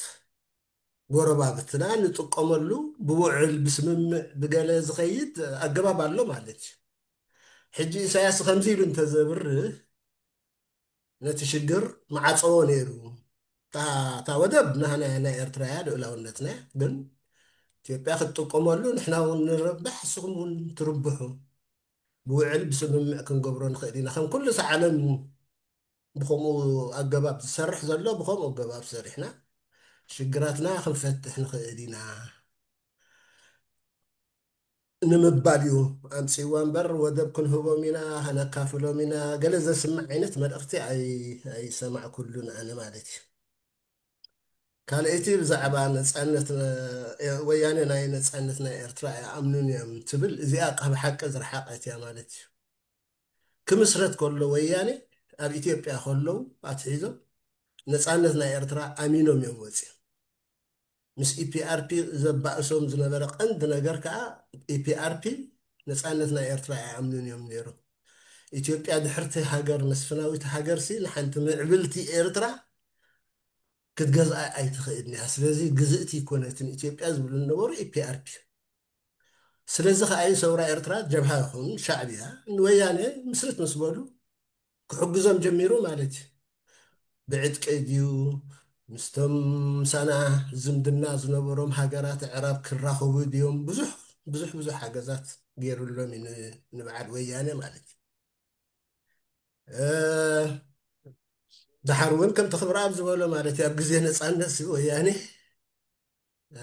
ጎረባብትና ንጥቀመሉ ብውዕል ብስምምዕ ብገለ ዝኸይድ ኣገባብ ኣሎ ማለት እዩ። ሕጂ ኢሳያስ ከምዚ ኢሉ እንተዘብርህ ነቲ ሽግር መዓፀዎ ነይሩ። እታ ወደብ ናህና ናይ ኤርትራ እያ፣ ልኡላውነትና እያ። ግን ኢትዮጵያ ክትጥቀመሉ ንሕና እውን ንረብሕ፣ ንስኹም እውን ትርብሑ። ብውዕል ብስምምዕ ክንገብሮ ንኽእል ኢና። ከም ኩሉ ዓለም ብኸምኡ ኣገባብ ዝሰርሕ ዘሎ ብኸምኡ ኣገባብ ሰሪሕና ሽግራትና ክንፈትሕ ንኽእል ኢና ንምባል እዩ ኣምፅእዋ እምበር ወደብ ክንህቦም ኢና፣ ከነካፍሎም ኢና፣ ገለ ዘስምዕ ዓይነት መልእኽቲ ኣይ- ኣይሰማዕኩሉን ኣነ ማለት እዩ። ካልኣይቲ ብዛዕባ ነፃነት፣ ወያነ ናይ ነፃነት ናይ ኤርትራ ኣይኣምኑን እዮም ትብል፣ እዚኣ ካብ ሓቂ ዝረሓቐት እያ ማለት እዩ። ክምስረት ከሎ ወያነ ኣብ ኢትዮጵያ ከለዉ ኣትሒዞም ነፃነት ናይ ኤርትራ ኣሚኖም እዮም ወፂኦም። ምስ ኢፒኣርፒ ዘባእሶም ዝነበረ ቀንዲ ነገር ከዓ ኢፒኣርፒ ነፃነት ናይ ኤርትራ ኣይኣምኑን እዮም ነይሮም። ኢትዮጵያ ድሕርቲ ሃገር መስፍናዊት ሃገር ሲ ንሓንቲ ምዕብልቲ ኤርትራ ክትገዝኣ ኣይትኽእልን እያ። ስለዚ ግዝእቲ ኣይኮነትን ኢትዮጵያ ዝብሉ ዝነበሩ ኢፒኣርፒ። ስለዚ ከዓ እዩ ሰውራ ኤርትራ ጀብሃ ይኹን ሻዕብያ ንወያነ ምስርት ምስ በሉ ክሕግዞም ጀሚሩ ማለት እዩ። ብዕጥቂ ድዩ ምስቶም ምሳና ዝምድና ዝነበሮም ሃገራት ኣዕራብ ክራኸቡ ድዮም ብዙሕ ብዙሕ ብዙሕ ሓገዛት ገይሩሎም እዩ ን- ንበዓል ወያነ ማለት እዩ። እ፣ ደሓር እውን ከምቲ ክብረኣብ ዝበሎ ማለት እዩ፣ ኣብ ግዜ ነፃነት ሲ ወያነ እ፣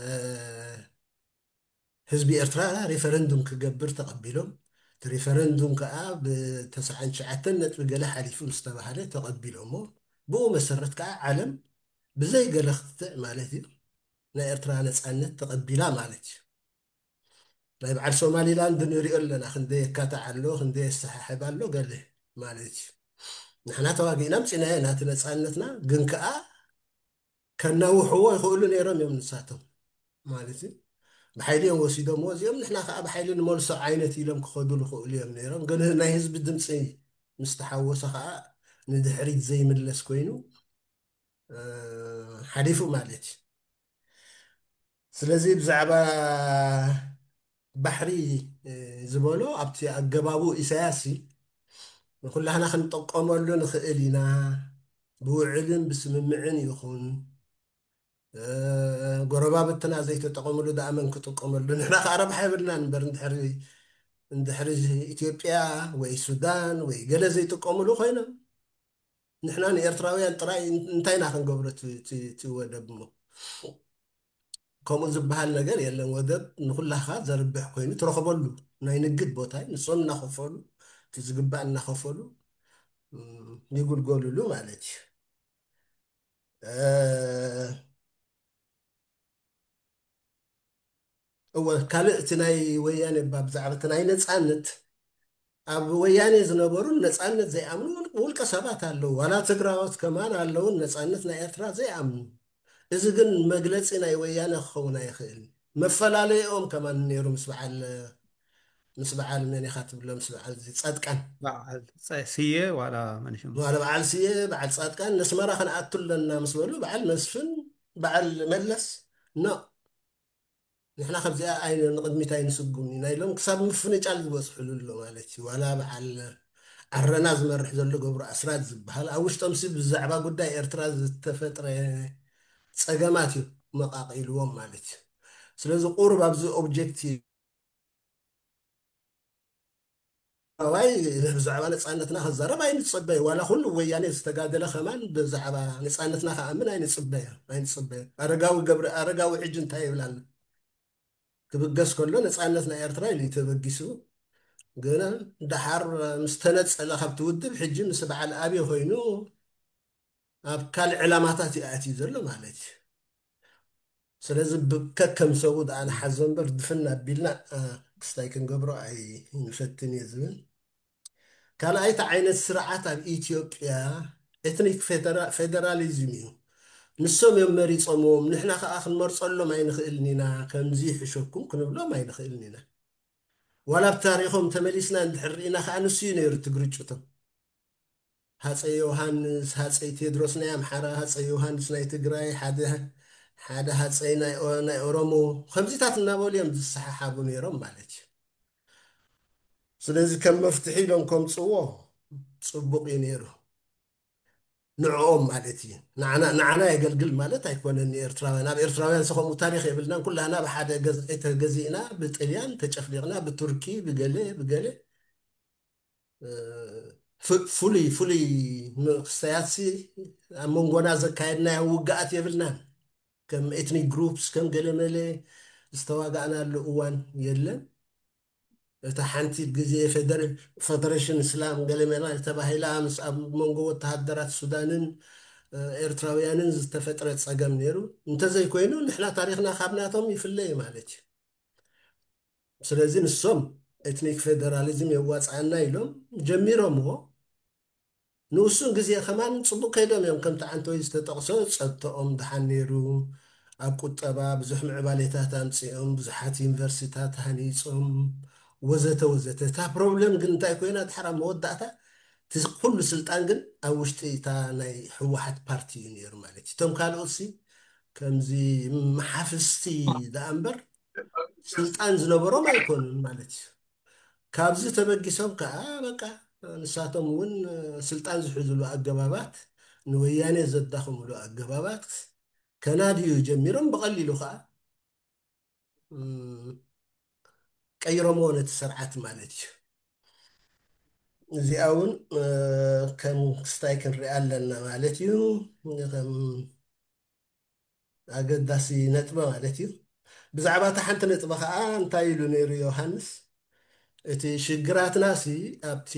ህዝቢ ኤርትራ ሪፈረንዱም ክገብር ተቐቢሎም፣ እቲ ሪፈረንዱም ከዓ ብተስዓን ትሽዓተን ነጥቢ ገለ ሓሊፉ ምስ ተባሃለ ተቐቢሎሞ። ብኡ መሰረት ከዓ ዓለም ብዘይ ገለ ክትዕ ማለት እዩ ናይ ኤርትራ ነፃነት ተቐቢላ ማለት እዩ። ናይ በዓል ሶማሊላንድ ንሪኦ ኣለና፣ ክንደይ የካትዕ ኣሎ፣ ክንደይ የሰሓሕብ ኣሎ ገለ ማለት እዩ። ንሕና ተዋጊእና ምፂና ናቲ ነፃነትና፣ ግን ከዓ ከናውሕዎ ይኽእሉ ነይሮም እዮም ንሳቶም ማለት እዩ። ብሓይሊ እዮም ወሲዶምዎ እዚኦም፣ ንሕና ከዓ ብሓይሊ ንመልሶ ዓይነት ኢሎም ክኸዱ ይኽእሉ እዮም ነይሮም። ግን ናይ ህዝቢ ድምፂ ምስ ተሓወሰ ከዓ ንድሕሪት ዘይምለስ ኮይኑ እ፣ ሓሊፉ ማለት እዩ። ስለዚ ብዛዕባ ባሕሪ እ፣ ዝበሎ ኣብቲ ኣገባቡ ኢሳያስ ንኩላህና ክንጥቀመሉ ንኽእል ኢና፣ ብውዕልን ብስምምዕን ይኹን እ፣ ጎረባብትና ዘይተጠቐምሉ ደኣ መን ክጥቀመሉ? ንሕና ከዓ ረብሓ የብልናን እምበር እንድሕሪ እንድሕሪ ኢትዮጵያ ወይ ሱዳን ወይ ገለ ዘይጥቀምሉ ኮይኖም ንሕና ንኤርትራውያን ጥራይ እንታይ ኢና ክንገብሮ እቲ- እቲ እቲ ወደብ እሞ? ከምኡ ዝበሃል ነገር የለን። ወደብ ንኩላኻ ዘርብሕ ኮይኑ ትረኽበሉ ናይ ንግድ ቦታ እዩ። ንሶም እናኸፈሉ እቲ ዝግባእ እናኸፈሉ እም፣ ይግልገሉሉ ማለት እዩ። እ፣ እወ ካልእ እቲ ናይ ወያኔ እባ ብዛዕባ እቲ ናይ ነፃነት ኣብ ወያኔ ዝነበሩ ነፃነት ዘይኣምኑ ውልቀ ሰባት ኣለዉ። ዋላ ትግራዎት ከማን ኣለዉ ነፃነት ናይ ኤርትራ ዘይኣምኑ። እዚ ግን መግለፂ ናይ ወያነ ክኸውን ኣይኽእል። መፈላለይኦም ከማን ነይሩ ምስ በዓል ምስ በዓል መን ኢኻ ትብሎ ምስ በዓል እዚ ፃድቃን በዓል ጸ- ስየ ዋላ መን ሽሙ በዓል በዓል ስየ በዓል ፃድቃን ነስመራ ክንኣቱ ኣለና ምስ በሉ በዓል መስፍን በዓል መለስ ኖ ንሕና ካብዚኣ ኣይ ንቕድሚት ኣይንስጉም ኢና ኢሎም ክሳብ ምፍንጫል ዝበፅሕሉ ኣሎ ማለት እዩ። ዋላ በዓል ዓረና ዝመርሕ ዘሎ ገብሩ ኣስራት ዝበሃል ኣብ ውሽጦም ሲ ብዛዕባ ጉዳይ ኤርትራ ዝተፈጥረ ፀገማት እዩ መቃቂልዎም ማለት እዩ። ስለዚ ቁሩብ ኣብዚ ኦብጀክት ትግራዋይ ብዛዕባ ነፃነትና ክዛረብ ኣይንፅበይ። ዋላ ኩሉ ወያኔ ዝተጋደለ ከማን ብዛዕባ ነፃነትና ክኣምን ኣይንፅበይ ኣይንፅበይ። ኣረጋዊ ገብረ ኣረጋዊ ሕጂ እንታይ ይብል ኣሎ? ክብገስ ከሎ ነፃነት ናይ ኤርትራ ኢሉ እዩ ተበጊሱ። ግን ደሓር ምስ ተነፀለ ካብቲ ውድብ ሕጂ ምስ በዓል ኣብይ ኮይኑ ኣብ ካልእ ዕላማታት እዩ ኣትዩ ዘሎ ማለት እዩ። ስለዚ ከከም ሰቡ ደኣ ንሓዞ እምበር ድፍን ኣቢልና ክስታይ ክንገብሮ ኣይንፈትን እየ ዝብል። ካልኣይቲ ዓይነት ስርዓት ኣብ ኢትዮጵያ ኤትኒክ ፌደራሊዝም እዩ። ንሶም እዮም መሪፆምዎም፣ ንሕና ከዓ ክንመርፀሎም ኣይንኽእልን ኢና። ከምዚ ይሕሸኩም ክንብሎም ኣይንኽእልን ኢና። ዋላ ኣብ ታሪኾም ተመሊስና እንድሕር ርኢና ከዓ ንሱ እዩ ነይሩ እቲ ግርጭቶም። ሃፀይ ዮሃንስ፣ ሃፀይ ቴድሮስ ናይ ኣምሓራ፣ ሃፀይ ዮሃንስ ናይ ትግራይ፣ ሓደ ሓደ ሃፀይ ናይ ኦ- ናይ ኦሮሞ ከምዚታት እናበሉ እዮም ዝሰሓሓቡ ነይሮም ማለት እዩ። ስለዚ ከም መፍትሒ ኢሎም ከምፅዎ ፅቡቅ እዩ ነይሩ ንዕኦም ማለት እዩ። ንዓና ንዓና የገልግል ማለት ኣይኮነን። ንኤርትራውያን ኣብ ኤርትራውያን ሰኸምኡ ታሪክ የብልናን። ኩላና ብሓደ ገዝዒ ተገዚእና ብጥልያን ተጨፍሊቕና ብቱርኪ ብገለ ብገለ ፍ- ፍሉይ ፍሉይ ክስተያትሲ ኣብ መንጎና ዘካየድናዮ ውግኣት የብልናን። ከም ኤትኒክ ግሩፕስ ከም ገለመለ ዝተዋጋእናሉ እዋን የለን። እታ ሓንቲ ግዜ ፌደሬሽን እስላም ገለመላ ተባሂላ ምስ ኣብ መንጎ ወተሃደራት ሱዳንን ኤርትራውያንን ዝተፈጥረ ፀገም ነይሩ። እንተዘይኮይኑ ንሕና ታሪክና ካብ ናቶም ይፍለ እዩ ማለት እዩ። ስለዚ ንሶም ኤትኒክ ፌደራሊዝም የዋፅኣና ኢሎም ጀሚሮምዎ። ንውሱን ግዜ ከማን ፅቡቅ ከይዶም እዮም። ከምቲ ዓንተወይ ዝተጠቕሶ ፀጥተኦም ደሓን ነይሩ። ኣብ ቁጠባ ብዙሕ ምዕባሌታት ኣምፂኦም፣ ብዙሓት ዩኒቨርሲታት ሃኒፆም ወዘተ ወዘተ። እታ ፕሮብለም ግን እንታይ ኮይና ድሓር ኣብ መወዳእታ እቲ ኩሉ ስልጣን ግን ኣብ ውሽጢ እታ ናይ ህወሓት ፓርቲ እዩ ነይሩ ማለት እዩ። እቶም ካልኦት ሲ ከምዚ መሓፍስቲ ደኣ እምበር ስልጣን ዝነበሮም ኣይኮኑን ማለት እዩ። ካብዚ ተበጊሶም ከዓ በቃ ንሳቶም እውን ስልጣን ዝሕዝሉ ኣገባባት ንወያኔ ዘዳኽምሉ ኣገባባት ከናድዩ ጀሚሮም ብቐሊሉ ከዓ እም፣ ቀይሮምዎ ነቲ ስርዓት ማለት እዩ። እዚኣ እውን ከም ክስታይ ክንሪኣ ኣለና ማለት እዩ። ከም ኣገዳሲ ነጥቢ ማለት እዩ። ብዛዕባ እታ ሓንቲ ነጥቢ ከዓ እንታይ ኢሉ ነይሩ ዮሃንስ? እቲ ሽግራትና ሲ ኣብቲ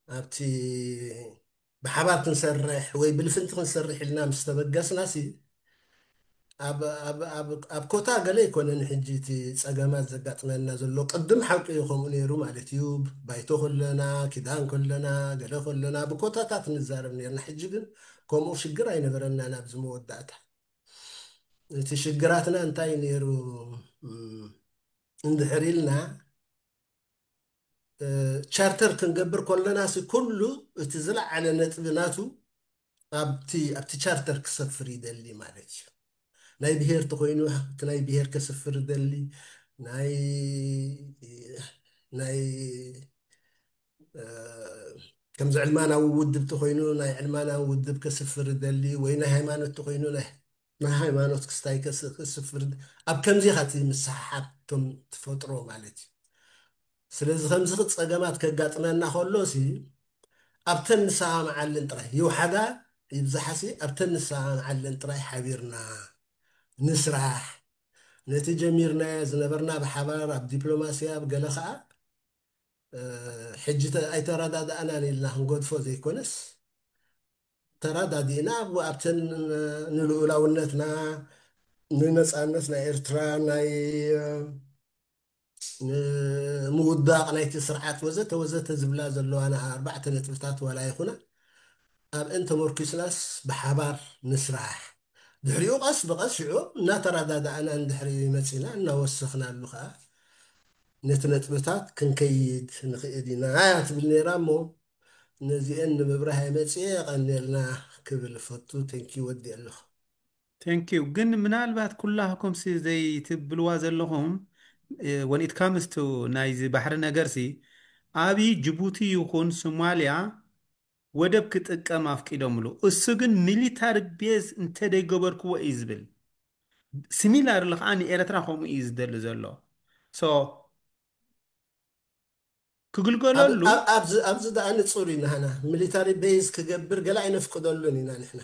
ኣብቲ ብሓባር ክንሰርሕ ወይ ብልፍንቲ ክንሰርሕ ኢልና ምስ ተበገስና ሲ ኣብ ኮታ ገለ ኣይኮነን። ሕጂ እቲ ፀገማት ዘጋጥመና ዘሎ ቅድም ሓቂ እዩ፣ ከምኡ ነይሩ ማለት እዩ። ባይቶ ከለና፣ ኪዳን ከለና፣ ገለ ከለና ብኮታታት ንዛረብ ነርና። ሕጂ ግን ከምኡ ሽግር ኣይነበረናን። ኣብዚ መወዳእታ እቲ ሽግራትና እንታይ ነይሩ እንድሕር ኢልና ቻርተር ክንገብር ከለና ሲ ኩሉ እቲ ዝለዓለ ነጥቢ ናቱ ኣብቲ ኣብቲ ቻርተር ክሰፍር ይደሊ ማለት እዩ። ናይ ብሄር ተኮይኑ እቲ ናይ ብሄር ከስፍር ይደሊ፣ ናይ ናይ ከምዚ ዕልማናዊ ውድብ ተኮይኑ ናይ ዕልማናዊ ውድብ ከስፍር ይደሊ፣ ወይ ናይ ሃይማኖት ተኮይኑ ናይ ናይ ሃይማኖት ክስታይ ከስፍር፣ ኣብ ከምዚ ኢኻ እቲ ምስሕሓብ ትፈጥሮ ማለት እዩ። ስለዚ ከምዚ ጸገማት ከጋጥመና ከሎ ሲ ኣብተን ንሰማምዓለን ጥራይ ይውሓዳ ይብዛሓ ሲ ኣብተን ንሰማምዓለን ጥራይ ሓቢርና ንስራሕ። ነቲ ጀሚርናዮ ዝነበርና ብሓባር ኣብ ዲፕሎማሲ ኣብ ገለ ከዓ ሕጂ ኣይተረዳዳእናን ኢልና ክንገድፎ ዘይኮነስ ተረዳዲእና ኣብተን ንልኡላውነትና ንነፃነት ናይ ኤርትራ ናይ ንምውዳቕ ናይቲ ስርዓት ወዘተ ወዘተ ዝብላ ዘለዋና ኣርባዕተ ነጥብታት ዋላ ይኹና ኣብአን ተመርኪስናስ ብሓባር ንስራሕ። ድሕሪኡ ቀስ ብቐስ ሽዑ እናተረዳዳእና እንድሕሪ መፂና እናወሰኽናሉ ከዓ ነቲ ነጥብታት ክንከይድ ንኽእል ኢና እያ ትብል ነይራ። እሞ ነዚአን ንምብራህ መፅየ ቀኒልና ክብል ፈቱ። ተንኪ ወዲ ኣለኹ። Thank you። ግን ምናልባት ኩላህኩም ሲ ዘይትብልዋ ዘለኹም when it comes to ናይዚ ባሕሪ ነገር ሲ ኣብይ ጅቡቲ ይኹን ሶማሊያ ወደብ ክጥቀም ኣፍቂዶምሉ። እሱ ግን ሚሊታሪ ቤዝ እንተደይገበርክዎ እዩ ዝብል። ሲሚላር ከዓ ንኤርትራ ከምኡ እዩ ዝደሊ ዘሎ። ሶ ክግልገለሉ ኣብዚ ደኣ ንፁር ኢና። ንሕና ሚሊታሪ ቤዝ ክገብር ገለ ኣይነፍቅደሉን ኢና። ንሕና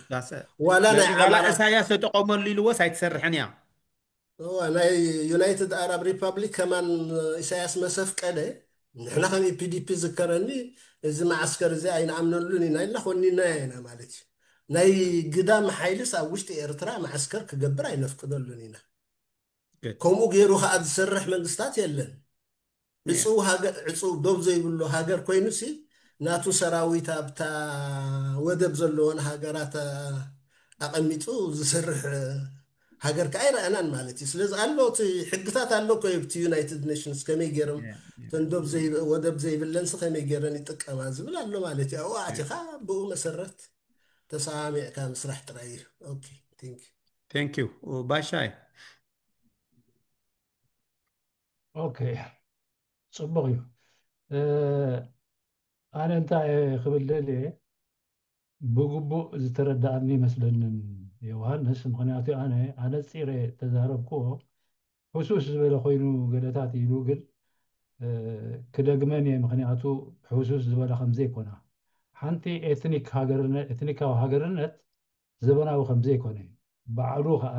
ዋላ ናይ ዋላ ኢሳያስ ተጠቀመሉ ኢልዎስ ኣይትሰርሕን እያ። እዋ ናይ ዩናይትድ ኣራብ ሪፓብሊክ ከማን ኢሳያስ መሰፍቀደ ንሕና ከም ኢፒዲፒ ዝከረኒ እዚ መዓስከር እዚ ኣይንኣምነሉን ኢና ኢልና ኮኒናዮ ኢና ማለት እዩ። ናይ ግዳም ሓይልስ ኣብ ውሽጢ ኤርትራ መዓስከር ክገብር ኣይነፍቅደሉን ኢና። ከምኡ ገይሩ ከዓ ዝሰርሕ መንግስታት የለን። ዕፁው ሃገር ዕፁው ዶብ ዘይብሉ ሃገር ኮይኑሲ ናቱ ሰራዊት ኣብታ ወደብ ዘለዎን ሃገራት ኣቐሚጡ ዝሰርሕ ሃገር ከዓ ኣይረኣናን ማለት እዩ። ስለዚ ኣሎ እቲ ሕግታት ኣሎ እኮ ኣብቲ ዩናይትድ ኔሽንስ ከመይ ገይሮም እተን ዶብ ወደብ ዘይብለንሲ ከመይ ገይረን ይጥቀማ ዝብል ኣሎ ማለት እዩ። ኣብኡ ኣቲኻ ብኡ መሰረት ተሰማሚዕካ ምስራሕ ጥራይ እዩ። ኦኬ፣ thank you። Thank you ባሻይ። ኦኬ፣ ፅቡቕ እዩ። ኣነ እንታይ ክብል ደልየ፣ ብግቡእ ዝተረዳእኒ ይመስለንን ዮሃንስ። ምክንያቱ ኣነ ኣነፂረ ተዛረብክዎ ሕሱስ ዝበለ ኮይኑ ገለታት ኢሉ፣ ግን ክደግመን እየ። ምክንያቱ ሕሱስ ዝበለ ከምዘይኮና፣ ሓንቲ ኤትኒክ ሃገርነት፣ ኤትኒካዊ ሃገርነት ዘበናዊ ከምዘይኮነ ባዕሉ ከዓ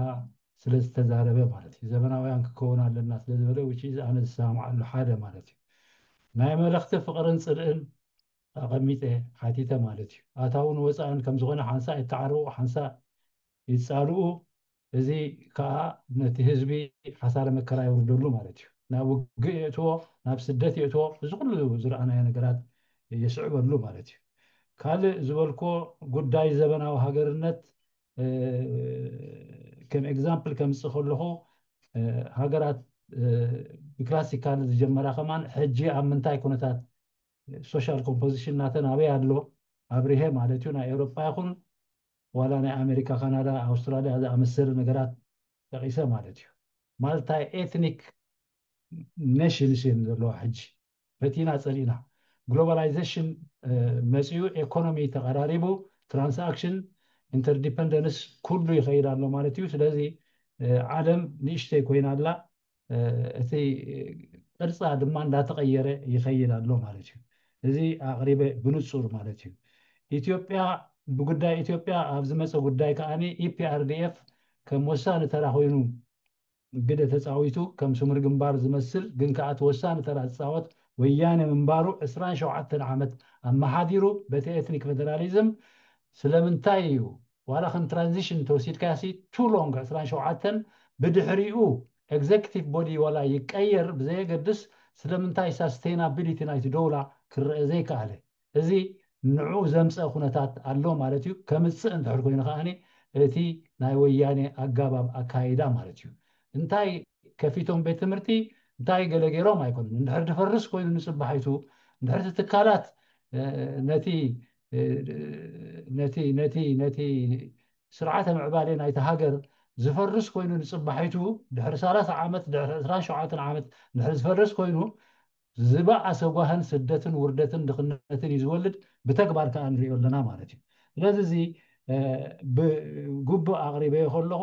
ስለ ዝተዛረበ ማለት እዩ። ዘበናውያን ክከውን ኣለና ስለ ዝበለ፣ which is ኣነ ዝሰማማዓሉ ሓደ ማለት እዩ። ናይ መልእኽቲ ፍቕርን ፅልእን ኣቐሚጠ ሓቲተ ማለት እዩ። ኣታውን ወፃእን ከምዝኾነ ሓንሳእ ይተዓረቑ፣ ሓንሳእ ይፃልኡ። እዚ ከዓ ነቲ ህዝቢ ሓሳረ መከራ የውርደሉ ማለት እዩ። ናብ ውግእ የእትዎ፣ ናብ ስደት የእትዎ። እዚ ኩሉ ዝረኣናዮ ነገራት የስዕበሉ ማለት እዩ። ካልእ ዝበልኮ ጉዳይ ዘበናዊ ሃገርነት ከም ኤግዛምፕል ከምፅእ ከለኹ ሃገራት ብክላሲካል ዝጀመራ ከማን ሕጂ ኣብ ምንታይ ኩነታት ሶሻል ኮምፖዚሽን ናተን ኣበይ ኣሎ ኣብሪሀ ማለት እዩ። ናይ ኤውሮጳ ይኹን ዋላ ናይ ኣሜሪካ፣ ካናዳ፣ ኣውስትራሊያ ዝኣመሰለ ነገራት ጠቂሰ ማለት እዩ። ማልታይ ኤትኒክ ኔሽንስ እየን ዘለዋ ሕጂ። ፈቲና ፀሊእና ግሎባላይዜሽን መፂኡ፣ ኤኮኖሚ ተቐራሪቡ፣ ትራንስኣክሽን ኢንተርዲፐንደንስ ኩሉ ይኸይድ ኣሎ ማለት እዩ። ስለዚ ዓለም ንእሽተይ ኮይና ኣላ። እቲ ቅርፃ ድማ እንዳተቐየረ ይኸይድ ኣሎ ማለት እዩ። እዚ ኣቕሪበ ብንፁር ማለት እዩ። ኢትዮጵያ፣ ብጉዳይ ኢትዮጵያ ኣብ ዝመፀ ጉዳይ ከዓኒ ኢፒኣርዲኤፍ ከም ወሳኒ ተራ ኮይኑ ግደ ተፃዊቱ፣ ከም ስሙር ግንባር ዝመስል ግን ከዓ እቲ ወሳኒ ተራ ዝፃወት ወያነ ምንባሩ ዕስራን ሸውዓተን ዓመት ኣመሓዲሩ በቲ ኤትኒክ ፌደራሊዝም ስለምንታይ እዩ ዋላ ከም ትራንዚሽን ተወሲድካሲ ቱ ሎንግ ዕስራን ሸውዓተን ብድሕሪኡ ኤግዘክቲቭ ቦዲ ዋላ ይቀየር ብዘየገድስ ስለምንታይ ሳስቴናቢሊቲ ናይቲ ደውላ ክረአ ዘይከኣለ? እዚ ንዑ ዘምፀ ኩነታት ኣሎ ማለት እዩ። ከምፅእ እንድሕር ኮይኑ ከዓኒ እቲ ናይ ወያኔ ኣጋባብ ኣካይዳ ማለት እዩ። እንታይ ከፊቶም ቤት ትምህርቲ እንታይ ገለ ገይሮም ኣይኮኑን። እንድሕር ድፈርስ ኮይኑ ንፅባሒቱ እንድሕር እቲ ትካላት ነቲ ነቲ ነቲ ነቲ ስርዓተ ምዕባሌ ናይቲ ሃገር ዝፈርስ ኮይኑ ንፅባሒቱ ድሕሪ ሰላሳ ዓመት ድሕሪ ዕስራን ሸውዓተን ዓመት ድሕሪ ዝፈርስ ኮይኑ ዝበኣሰ ጓህን ስደትን ውርደትን ድኽነትን እዩ ዝወልድ። ብተግባር ከዓ ንሪኦ ኣለና ማለት እዩ። ስለዚ እዚ ብግቡእ ኣቕሪበዮ ከለኹ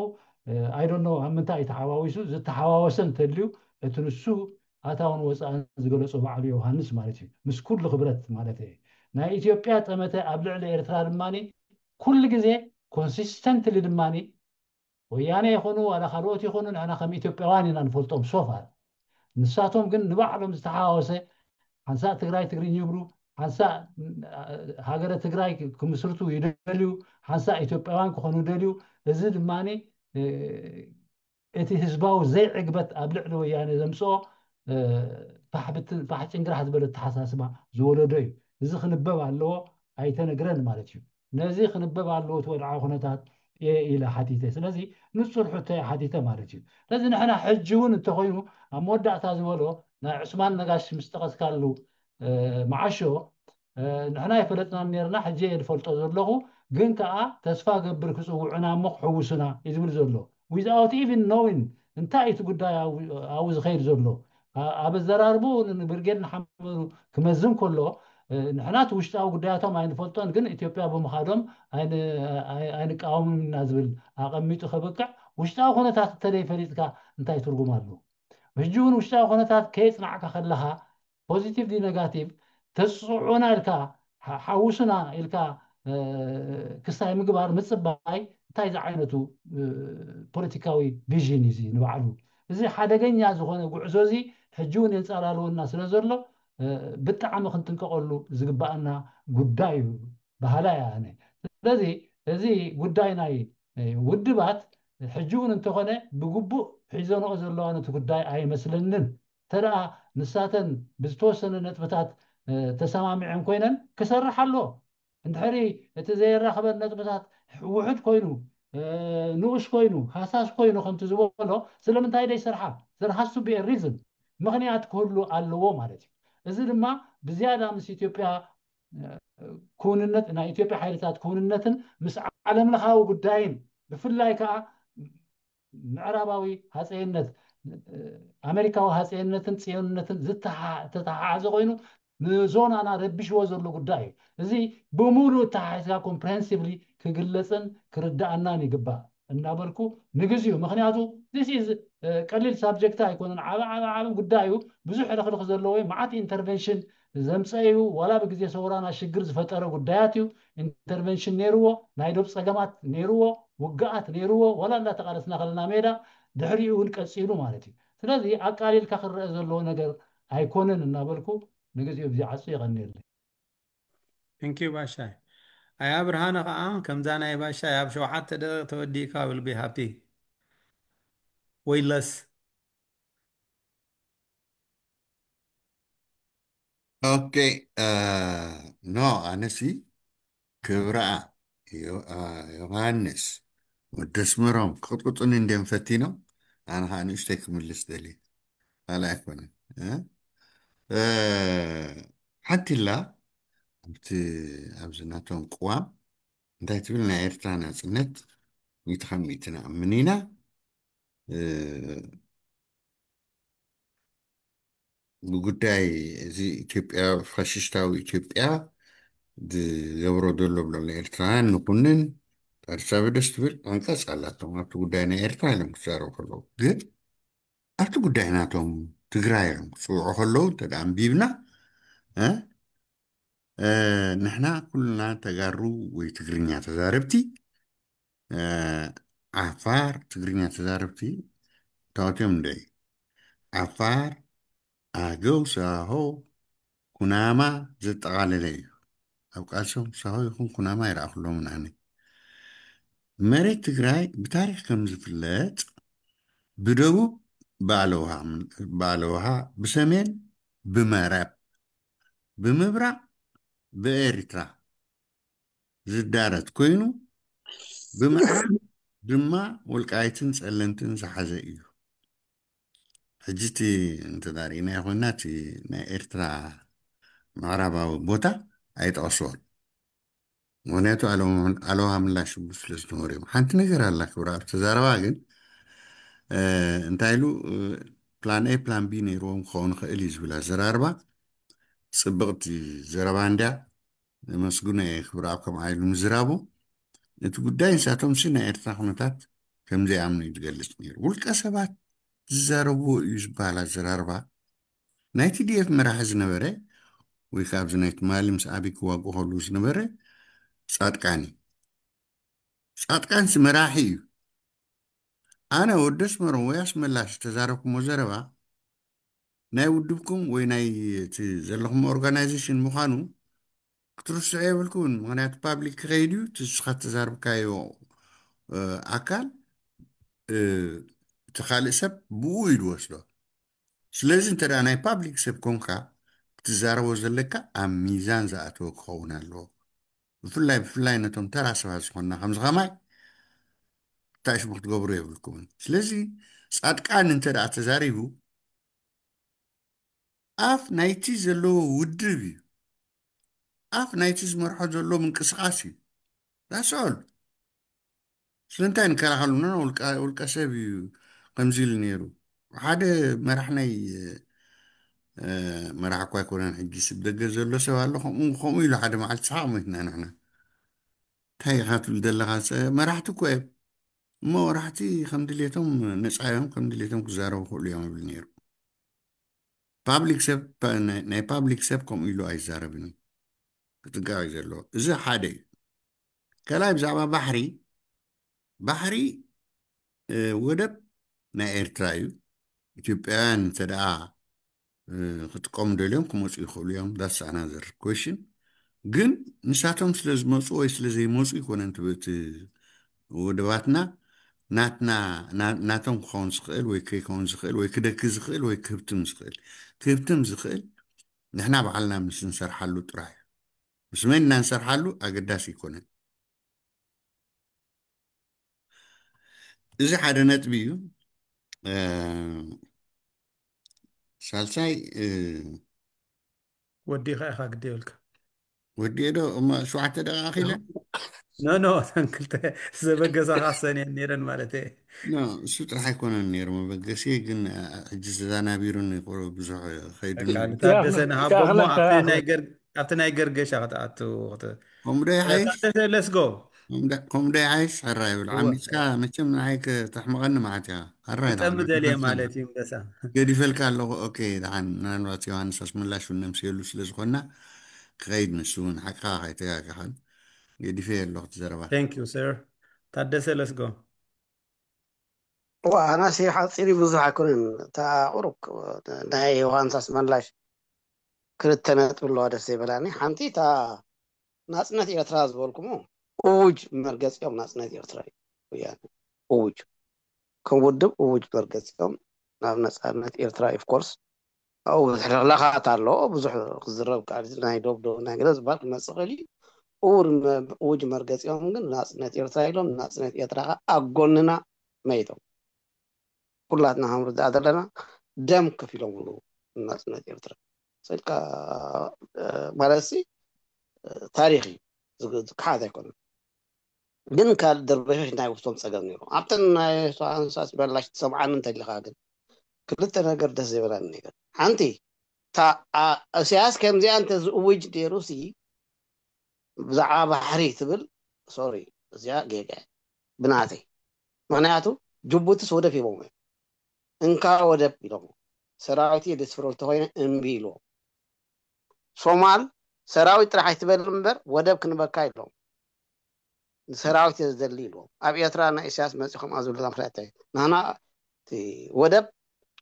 ኣይዶኖ ኣብ ምንታይ እዩ ተሓዋዊሱ ዝተሓዋወሰ እንተልዩ እቲ ንሱ ኣታውን ወፃእን ዝገለፆ ባዕሉ ዮሃንስ ማለት እዩ። ምስ ኩሉ ክብረት ማለት እዩ። ናይ ኢትዮጵያ ጠመተ ኣብ ልዕሊ ኤርትራ ድማ ኩሉ ግዜ ኮንሲስተንትሊ ድማ ወያነ ይኹኑ ዋላ ካልኦት ይኹኑ ንሕና ከም ኢትዮጵያውያን ኢና ንፈልጦም ሶፋር። ንሳቶም ግን ንባዕሎም ዝተሓዋወሰ ሓንሳእ ትግራይ ትግርኝ ይብሉ፣ ሓንሳእ ሃገረ ትግራይ ክምስርቱ ይደልዩ፣ ሓንሳእ ኢትዮጵያውያን ክኾኑ ይደልዩ። እዚ ድማ እቲ ህዝባዊ ዘይዕግበት ኣብ ልዕሊ ወያነ ዘምፅኦ ፋሕ ጭንግራሕ ዝበለ ኣተሓሳስባ ዝወለዶ እዩ። እዚ ክንበብ ኣለዎ ኣይተነግረን ማለት እዩ። ነዚ ክንበብ ኣለዎ እቲ ወድዓዊ ኩነታት እየ ኢለ ሓቲተ። ስለዚ ንፁር ሕቶ እየ ሓቲተ ማለት እዩ። ስለዚ ንሕና ሕጂ እውን እንተኮይኑ ኣብ መወዳእታ ዝበሎ ናይ ዑስማን ነጋሽ ምስ ጠቐስካሉ መዓሾ ንሕና ይፈለጥናን ነርና ሕጂ እየ ዝፈልጦ ዘለኹ ግን ከዓ ተስፋ ገብር ክፅውዑና እሞ ክሕውሱና እዩ ዝብል ዘሎ without even knowing እንታይ እቲ ጉዳይ ኣብኡ ዝኸይድ ዘሎ ኣብ ኣዘራርቡ ንብርጌድ ንሓመዱ ክመዝን ከሎ ንሕና እቲ ውሽጣዊ ጉዳያቶም ኣይንፈልጦን ግን ኢትዮጵያ ብምኻዶም ኣይንቃወምና ዝብል ኣቐሚጡ ከብቅዕ ውሽጣዊ ኩነታት እንተደይፈሊጥካ እንታይ ትርጉም ኣለዎ? ሕጂ እውን ውሽጣዊ ኩነታት ከየፅናዕካ ከለኻ ፖዚቲቭ ዲ ነጋቲቭ ተፅዕዑና ኢልካ ሓውሱና ኢልካ ክስታይ ምግባር ምፅባይ እንታይ ዝዓይነቱ ፖለቲካዊ ቪዥን እዩ ንባዕሉ እዚ ሓደገኛ ዝኾነ ጉዕዞ እዚ ሕጂ እውን የንፀላልወና ስለ ዘሎ ብጣዕሚ ክንጥንቀቐሉ ዝግባኣና ጉዳይ እዩ በሃላይ ኣነ ስለዚ እዚ ጉዳይ ናይ ውድባት ሕጂ እውን እንተኾነ ብግቡእ ሒዘንኦ ዘለዋ ነቲ ጉዳይ ኣይመስለንን እንተደኣ ንሳተን ብዝተወሰነ ነጥብታት ተሰማሚዐን ኮይነን ክሰርሕ ኣሎ እንድሕሪ እቲ ዘየራኽበን ነጥብታት ውሑድ ኮይኑ ንኡስ ኮይኑ ሃሳስ ኮይኑ ከምቲ ዝበሎ ስለምንታይ ደይ ስርሓ ስርሓ ሱ ሪዝን ምኽንያት ክህሉ ኣለዎ ማለት እዩ እዚ ድማ ብዝያዳ ምስ ኢትዮጵያ ክውንነት ናይ ኢትዮጵያ ሓይልታት ክውንነትን ምስ ዓለምለኻዊ ጉዳይን ብፍላይ ከዓ ምዕራባዊ ሃፀይነት ኣሜሪካዊ ሃፀይነትን ፅዮንነትን ዝተተሓሓዘ ኮይኑ ንዞናና ረቢሽዎ ዘሎ ጉዳይ እዩ እዚ ብሙሉእ ተሓሒዝካ ኮምፕሬንሲቭሊ ክግለፅን ክርዳኣናን ይግባእ እናበልኩ ንግዜኡ ምክንያቱ this is ቀሊል ሳብጀክት ኣይኮነን ዓበ ዓበ ዓበ ጉዳይ እዩ ብዙሕ ሕልኽልኽ ዘለዎ እዩ መዓት ኢንተርቨንሽን ዘምፀ እዩ ዋላ ብግዜ ሰውራና ሽግር ዝፈጠረ ጉዳያት እዩ ኢንተርቨንሽን ነይርዎ ናይ ዶብ ፀገማት ነይርዎ ውግኣት ነይርዎ ዋላ እንዳተቃለስና ከለና ሜዳ ድሕሪኡ እውን ቀፂሉ ማለት እዩ ስለዚ ኣቃሊልካ ክረአ ዘለዎ ነገር ኣይኮነን እናበልኩ ንግዜኡ ብዚ ዓፁ የቐንየለይ Thank you ባሻይ ኣያ ብርሃነ ከዓ ከምዛ ናይ ባሻይ ኣብ ሸውዓተ ደቂቕ ተወዲእካ will be happy ወይ less okay no ኣነሲ ክብረኣ ዮሃንስ ወደስመሮም ክቕጥቅጡኒ እንድዮም ፈቲኖም ኣነ ከዓ ንእሽተይ ክምልስ ደልየ ካልእ ኣይኮነን ሓንቲ ላ ኣብቲ ኣብዚ ናቶም ቅዋም እንታይ ትብል ናይ ኤርትራ ናፅነት ሚእቲ ካብ ሚእቲ ንኣምን ኢና ብጉዳይ እዚ ኢትዮጵያ ፋሽስታዊ ኢትዮጵያ ዝገብሮ ዘሎ ብሎም ንኤርትራውያን ንኩንን ቃርሳበ ደስ ትብል ኣንቀፅ ኣላቶም ኣብቲ ጉዳይ ናይ ኤርትራ ኢሎም ክዛረቡ ከለዉ ግን ኣብቲ ጉዳይ ናቶም ትግራይ እዮም ክፅውዑ ከለዉ እንተ ደኣ ኣንቢብና፣ እ፣ እ፣ ንሕና ኩልና ተጋሩ ወይ ትግርኛ ተዛረብቲ፣ እ፣ ዓፋር ትግርኛ ተዛረብቲ ታወትዮም እንደ ዓፋር፣ ኣገው፣ ሳሆ፣ ኩናማ ዘጠቓለለ እዩ። ኣብ ቃልሶም ሳሆ ይኹን ኩናማ ይረኣኹሎምን ኣነ። መሬት ትግራይ ብታሪኽ ከም ዝፍለጥ ብደቡብ ባለውሃ፣ ባለውሃ፣ ብሰሜን ብመረብ፣ ብምብራቕ ብኤርትራ ዝዳረት ኮይኑ፣ ብምዕራብ ድማ ወልቃይትን ጸለምትን ዝሓዘ እዩ። ሕጂ እቲ እንተዳሪእናዮ ኮይና፣ እቲ ናይ ኤርትራ ምዕራባዊ ቦታ ኣይጠቐስዎን። ምኽንያቱ ኣለዋ፣ ኣለዋ ምላሽ ይብሉ ስለ ዝነበሩ እዮም። ሓንቲ ነገር ኣላ ክብራ ኣብቲ ዘረባ ግን፣ እ፣ እንታይ ኢሉ፣ እ፣ ፕላን ኤ ፕላን ቢ ነይርዎም ክኸውን ይኽእል እዩ ዝብል ኣዘራርባ። ጽብቕቲ ዘረባ እንድያ። ነመስግኖ እየ ክብራ ኣብ ከምኣ ኢሉ ምዝራቡ። እቲ ጉዳይ ንሳቶም ሲ ናይ ኤርትራ ኩነታት ከም ዘይኣምኑ እዩ ዝገልጽ ነይሩ። ውልቀ ሰባት ዝዛረብዎ እዩ ዝበሃል ኣዘራርባ ናይ ቲ ዲ ኤፍ መራሒ ዝነበረ ወይ ካብዚ ናይ ትማሊ ምስ ኣቢ ክዋግኡ ከለዉ ዝነበረ ጻድቃን እዩ። ጻድቃንሲ መራሒ እዩ። ኣነ ወዲ ኣስመሮም ወይ ኣስመላሽ ዝተዛረብኩሞ ዘረባ ናይ ውድብኩም ወይ ናይ እቲ ዘለኹም ኦርጋናይዜሽን ምዃኑ ክትርስዑ የብልኩምን። ምኽንያቱ ፓብሊክ ክኸይድ እዩ፣ እቲ ንስኻ እተዛረብካዮ፣ እ፣ ኣካል፣ እ፣ እቲ ካልእ ሰብ ብኡ እዩ ዝወስዶ። ስለዚ እንተ ደኣ ናይ ፓብሊክ ሰብ ኮንካ ክትዛረቦ ዘለካ ኣብ ሚዛን ዝኣተወ ክኸውን ኣለዎ። ብፍላይ፣ ብፍላይ ነቶም ተራ ሰባት ዝኾንና ከምዚ ከማይ እንታይ ሽሙ ክትገብሩ የብልኩምን። ስለዚ ጻድቃን እንተ ደኣ ተዛሪቡ ኣፍ ናይቲ ዘለዎ ውድብ እዩ። ኣፍ ናይቲ ዝመርሖ ዘሎ ምንቅስቓስ እዩ። That's all። ስለምንታይ ንከላኸሉ? ኖ፣ ውልቀ፣ ውልቀ ሰብ እዩ ከምዚ ኢሉ ነይሩ። ሓደ መራሕ ናይ፣ እ፣ መራሕ እኳ ኣይኮነን፣ ሕጂ ስብ ደገ ዘሎ ሰብ ኣሎ፣ ከምኡ፣ ከምኡ ኢሉ ሓደ መዓልቲ ሰሓቕ ሞይትና ንሕና። እንታይ ኢኻ ትብል ዘለኻ? ሰ-፣ መራሕቲ እኮ እዮም። እሞ መራሕቲ ከም ድሌቶም ነፃ እዮም፣ ከም ድሌቶም ክዛረቡ ይኽእሉ እዮም ይብል ነይሩ። ፓብሊክ ሰብ፣ ፓ-፣ ናይ፣ ናይ ፓብሊክ ሰብ ከምኡ ኢሉ ኣይዛረብን እዩ። ክጥንቀቕ እዩ ዘለዎ። እዚ ሓደ እዩ። ካልኣይ ብዛዕባ ባሕሪ፣ ባሕሪ፣ እ፣ ወደብ ናይ ኤርትራ እዩ። ኢትዮጵያውያን እንተ ደኣ፣ እ፣ ክጥቀሙ ደልዮም ክመፁ ይኽእሉ እዮም። That's another question። ግን ንሳቶም ስለ ዝመፁ ወይ ስለ ዘይመፁ ይኮነን እቲ፣ እቲ ወደባትና ናትና፣ ና-፣ ናቶም ክኸውን ዝኽእል ወይ ከይከውን ዝኽእል ወይ ክደኪ ዝኽእል ወይ ክህብትም ዝኽእል። ክህብትም ዝኽእል ንሕና ባዕልና ምስ እንሰርሓሉ ጥራይ እዩ። ምስ መን ኢና እንሰርሓሉ ኣገዳሲ ኣይኮነን። እዚ ሓደ ነጥቢ እዩ። እ፣ ሳልሳይ፣ እ፣ ወዲኻ ኢኻ ግዲ ይብልካ። ወዲኤ ዶ እሞ ሸውዓተ ደቂቃ ኺለ? ኖ፣ ኖ፣ እተን ክልተ ዘበገሳኻ ሰንየን ነይረን ማለት እየ። ኖ፣ እሱ ጥራሕ ኣይኮነን ነይሩ መበገሲ፣ ግን፣ እ፣ ሕጂ ተዛናቢሩኒ ቁሩብ ብዙሕ ኸይዱኒ። በቃ፣ ንታደሰ ንሃቦ እሞ ይኣኽለካ፣ ኣብቲ ናይ ይኣኽለካ። ገር-፣ ኣብቲ ናይ ገርገሻ ክትኣቱ ክት-፣ ከምኡ ዶ ይሓይሽ? ታደሰ፣ let's go። ከምኡ ዶ፣ ከምኡ ዶ ይሓይሽ? ሕራይ ይብል። እወ። ዓሚጽካ መቸም ንዓይ ከተሕምቐኒ መዓት ኢኻ። ሕራይ ግጠም ደሓን፣ ደልየ ገዲፈልካ ማለት ኣለኹ። እዩ፣ እምበሳ። ገዲፈልካ ኣለኹ። ኦኬ፣ ደሓን። ምናልባት ዮሃንስ ኣስመላሽ እውን ነምስየሉ ስለ ዝኾንና ክኸይድ፣ ንሱ እውን ሓቅኻ ከይተጋገኻን። ገዲፈ ኣለኹ እቲ ዘረባ። Thank you, sir። ታደሰ፣ let's go። እዋ፣ ኣናሲ ሓፂር ብዙሕ ኣይኮነን። እታ ቁሩብ ናይ ዮሃንስ ኣስመላሽ ክልተ ነጥቢ ኣለዋ ደስ ዘይበላኒ። ሓንቲ እታ ናጽነት ኤርትራ ዝበልኩሞ እውጅ መርገጺኦም ናጽነት ኤርትራ እዩ። ወያነ እውጅ፣ ከም ውድብ እውጅ መርገጺኦም ናብ ናጽነት ኤርትራ እዩ። Of course ኣብኡ ብዙሕ ለኽለኻት ኣሎ፣ ብዙሕ ክዝረብ ካልእ ናይ ዶብ ዶ ናይ ገለ ዝበሃል ክመጽእ ይኽእል እዩ። እውር መ-፣ እውጅ መርገጺኦም ግን ናጽነት ኤርትራ ኢሎም፣ ናጽነት ኤርትራ ከኣ ኣብ ጎንና መይቶም። ኩላትና ክንርዳእ ዘለና ደም ከፊሎም ኣለዉ ናጽነት ኤርትራ። ስልካ፣ እ፣ ማለት ሲ፣ እ፣ ታሪኽ እዩ። ዝግ-፣ ዝከሓት ኣይኮነን። ግን ካልእ ደርበሾች ናይ ውስጦም ጸገም ነይሩ። ኣብተን ናይ ዮሃንስ ኣስመላሽ ትሰምዓኒ እንተሊኻ ግን ክልተ ነገር ደስ ዘይበላኒ ነገር። ሓንቲ፣ እታ፣ ኣ-፣ ኢሳያስ ከምዚኣ እንተ ዝእውጅ ነይሩ ሲ፣ ብዛዕባ ባሕሪ ትብል፣ ሶሪ፣ እዚኣ ጌጋ እያ ብናተይ። ምኽንያቱ ጅቡቲስ ወደብ ሂቦም እዮም። እንካ ወደብ ኢሎም። ሰራዊት የደስፍሮ እንተኮይነ እምቢ ኢልዎም። ሶማል ሰራዊት ጥራሕ ኣይትበል እምበር ወደብ ክንበካ ኢሎም። ንሰራዊት እየ ዝደሊ ኢልዎም። ኣብ ኤርትራ ናይ ኢሳያስ መፂኹም ኣብ ዝብለና ምክንያት እንታይ? ንሕና እቲ ወደብ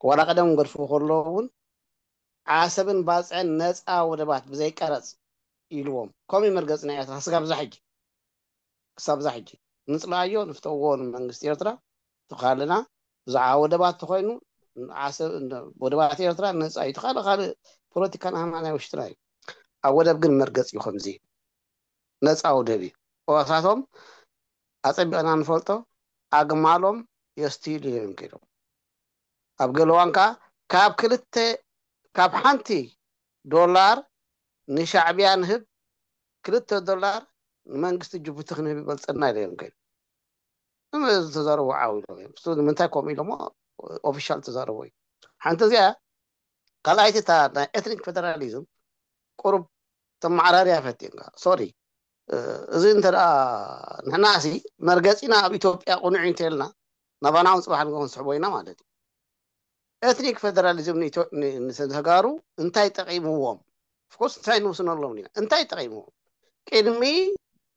ዋላ ቀደም ገድፉ ከለዉ እውን ዓሰብን ባፅዕን ነፃ ወደባት ብዘይቀረፅ ኢልዎም። ከምኡ እዩ መርገፂ ናይ ኤርትራ ስጋብ እዛ ሕጂ። ክሳብ እዛ ሕጂ ንፅልኣዮ ንፍተዎ ንመንግስቲ ኤርትራ ተኻልና ብዛዕባ ወደባት ተኮይኑ ዓሰብ ወደባት ኤርትራ ነፃ እዩ። ተኻለ ካልእ ፖለቲካን ኣማን ናይ ውሽጥና እዩ። ኣብ ወደብ ግን መርገፂ እዩ ከምዚ ነፃ ወደብ እዩ። እዋሳቶም ኣፀቢቕና ንፈልጦ ኣግማሎም የስትይሉ እዮም ከይዶም ኣብ ገለዋን ከዓ ካብ ክልተ ካብ ሓንቲ ዶላር ንሻዕቢያ ንህብ ክልተ ዶላር ንመንግስቲ ጅቡቲ ክንህብ ይበልፀና ኢለ እዮም ከይዱ። እም ዝተዛረቡ ዓው ኢሎም እዮም። እሱ ንምንታይ ከምኡ ኢሎሞ ኦፊሻል ተዛረቡ እዩ። ሓንቲ እዚኣ ካልኣይቲ እታ ናይ ኤትኒክ ፌደራሊዝም ቁሩብ ተመዓራርያ ፈቲንካ ሶሪ እዚ እንተ ደኣ ንሕና ሲ መርገፂና ኣብ ኢትዮጵያ ቁኑዕ እንተልና ናባና እውን ፅባሕ ንጎ ክንስሕቦ ኢና ማለት እዩ። ኤትኒክ ፌደራሊዝም ንተጋሩ እንታይ ጠቂምዎም? ኦፍኮርስ እንታይ ንውስነሎም ኢና እንታይ ጠቂምዎም? ቅድሚ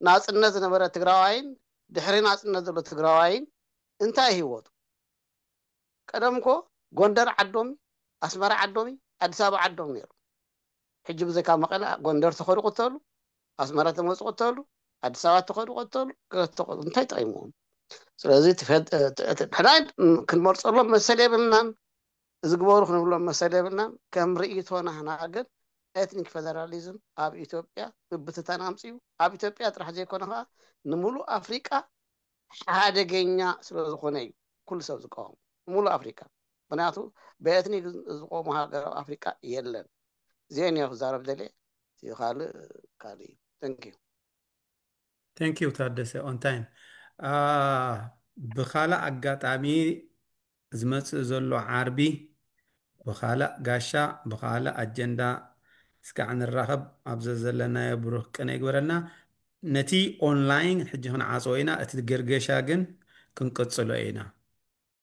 ናፅነት ዝነበረ ትግራዋይን ድሕሪ ናፅነት ዘሎ ትግራዋይን እንታይ ህይወቱ? ቀደም እኮ ጎንደር ዓዶም፣ ኣስመራ ዓዶም፣ ኣዲስ ኣበባ ዓዶም ነይሩ። ሕጂ ብዘይካ መቐለ ጎንደር ተኸዱ ቅተሉ፣ ኣስመራ ተመፁ ቅተሉ፣ ኣዲስ ኣበባ ተኸዱ ቅተሉ፣ እንታይ ጠቂምዎም? ስለዚ ንሕና ክንመርፀሎም መሰል የብልናን፣ እዚ ግበሩ ክንብሎም መሰል የብልናን። ከም ርእይቶ ናህና ግን ኤትኒክ ፌደራሊዝም ኣብ ኢትዮጵያ ምብትታን ኣምፅኡ። ኣብ ኢትዮጵያ ጥራሕ ዘይኮነ ከዓ ንምሉእ ኣፍሪቃ ሓደገኛ ስለ ዝኾነ እዩ ኩሉ ሰብ ዝቃወም ሙሉእ ኣፍሪቃ። ምክንያቱ ብኤትኒክ ዝቆሙ ሃገር ኣብ ኣፍሪቃ የለን። እዚአን እየ ክዛረብ ደልየ። እቲ ካልእ ካልእ እዩ። Thank you። Thank you ታደሰ on time። ብካልእ ኣጋጣሚ ዝመፅእ ዘሎ ዓርቢ ብኻልእ ጋሻ ብኻልእ ኣጀንዳ እስካዕ ንራኸብ። ኣብ ዘዘለናዮ ብሩህ ቅነ ይግበረልና። ነቲ ኦንላይን ሕጂ ክንዓፅዎ ኢና፣ እቲ ገርገሻ ግን ክንቅፅሎ ኢና።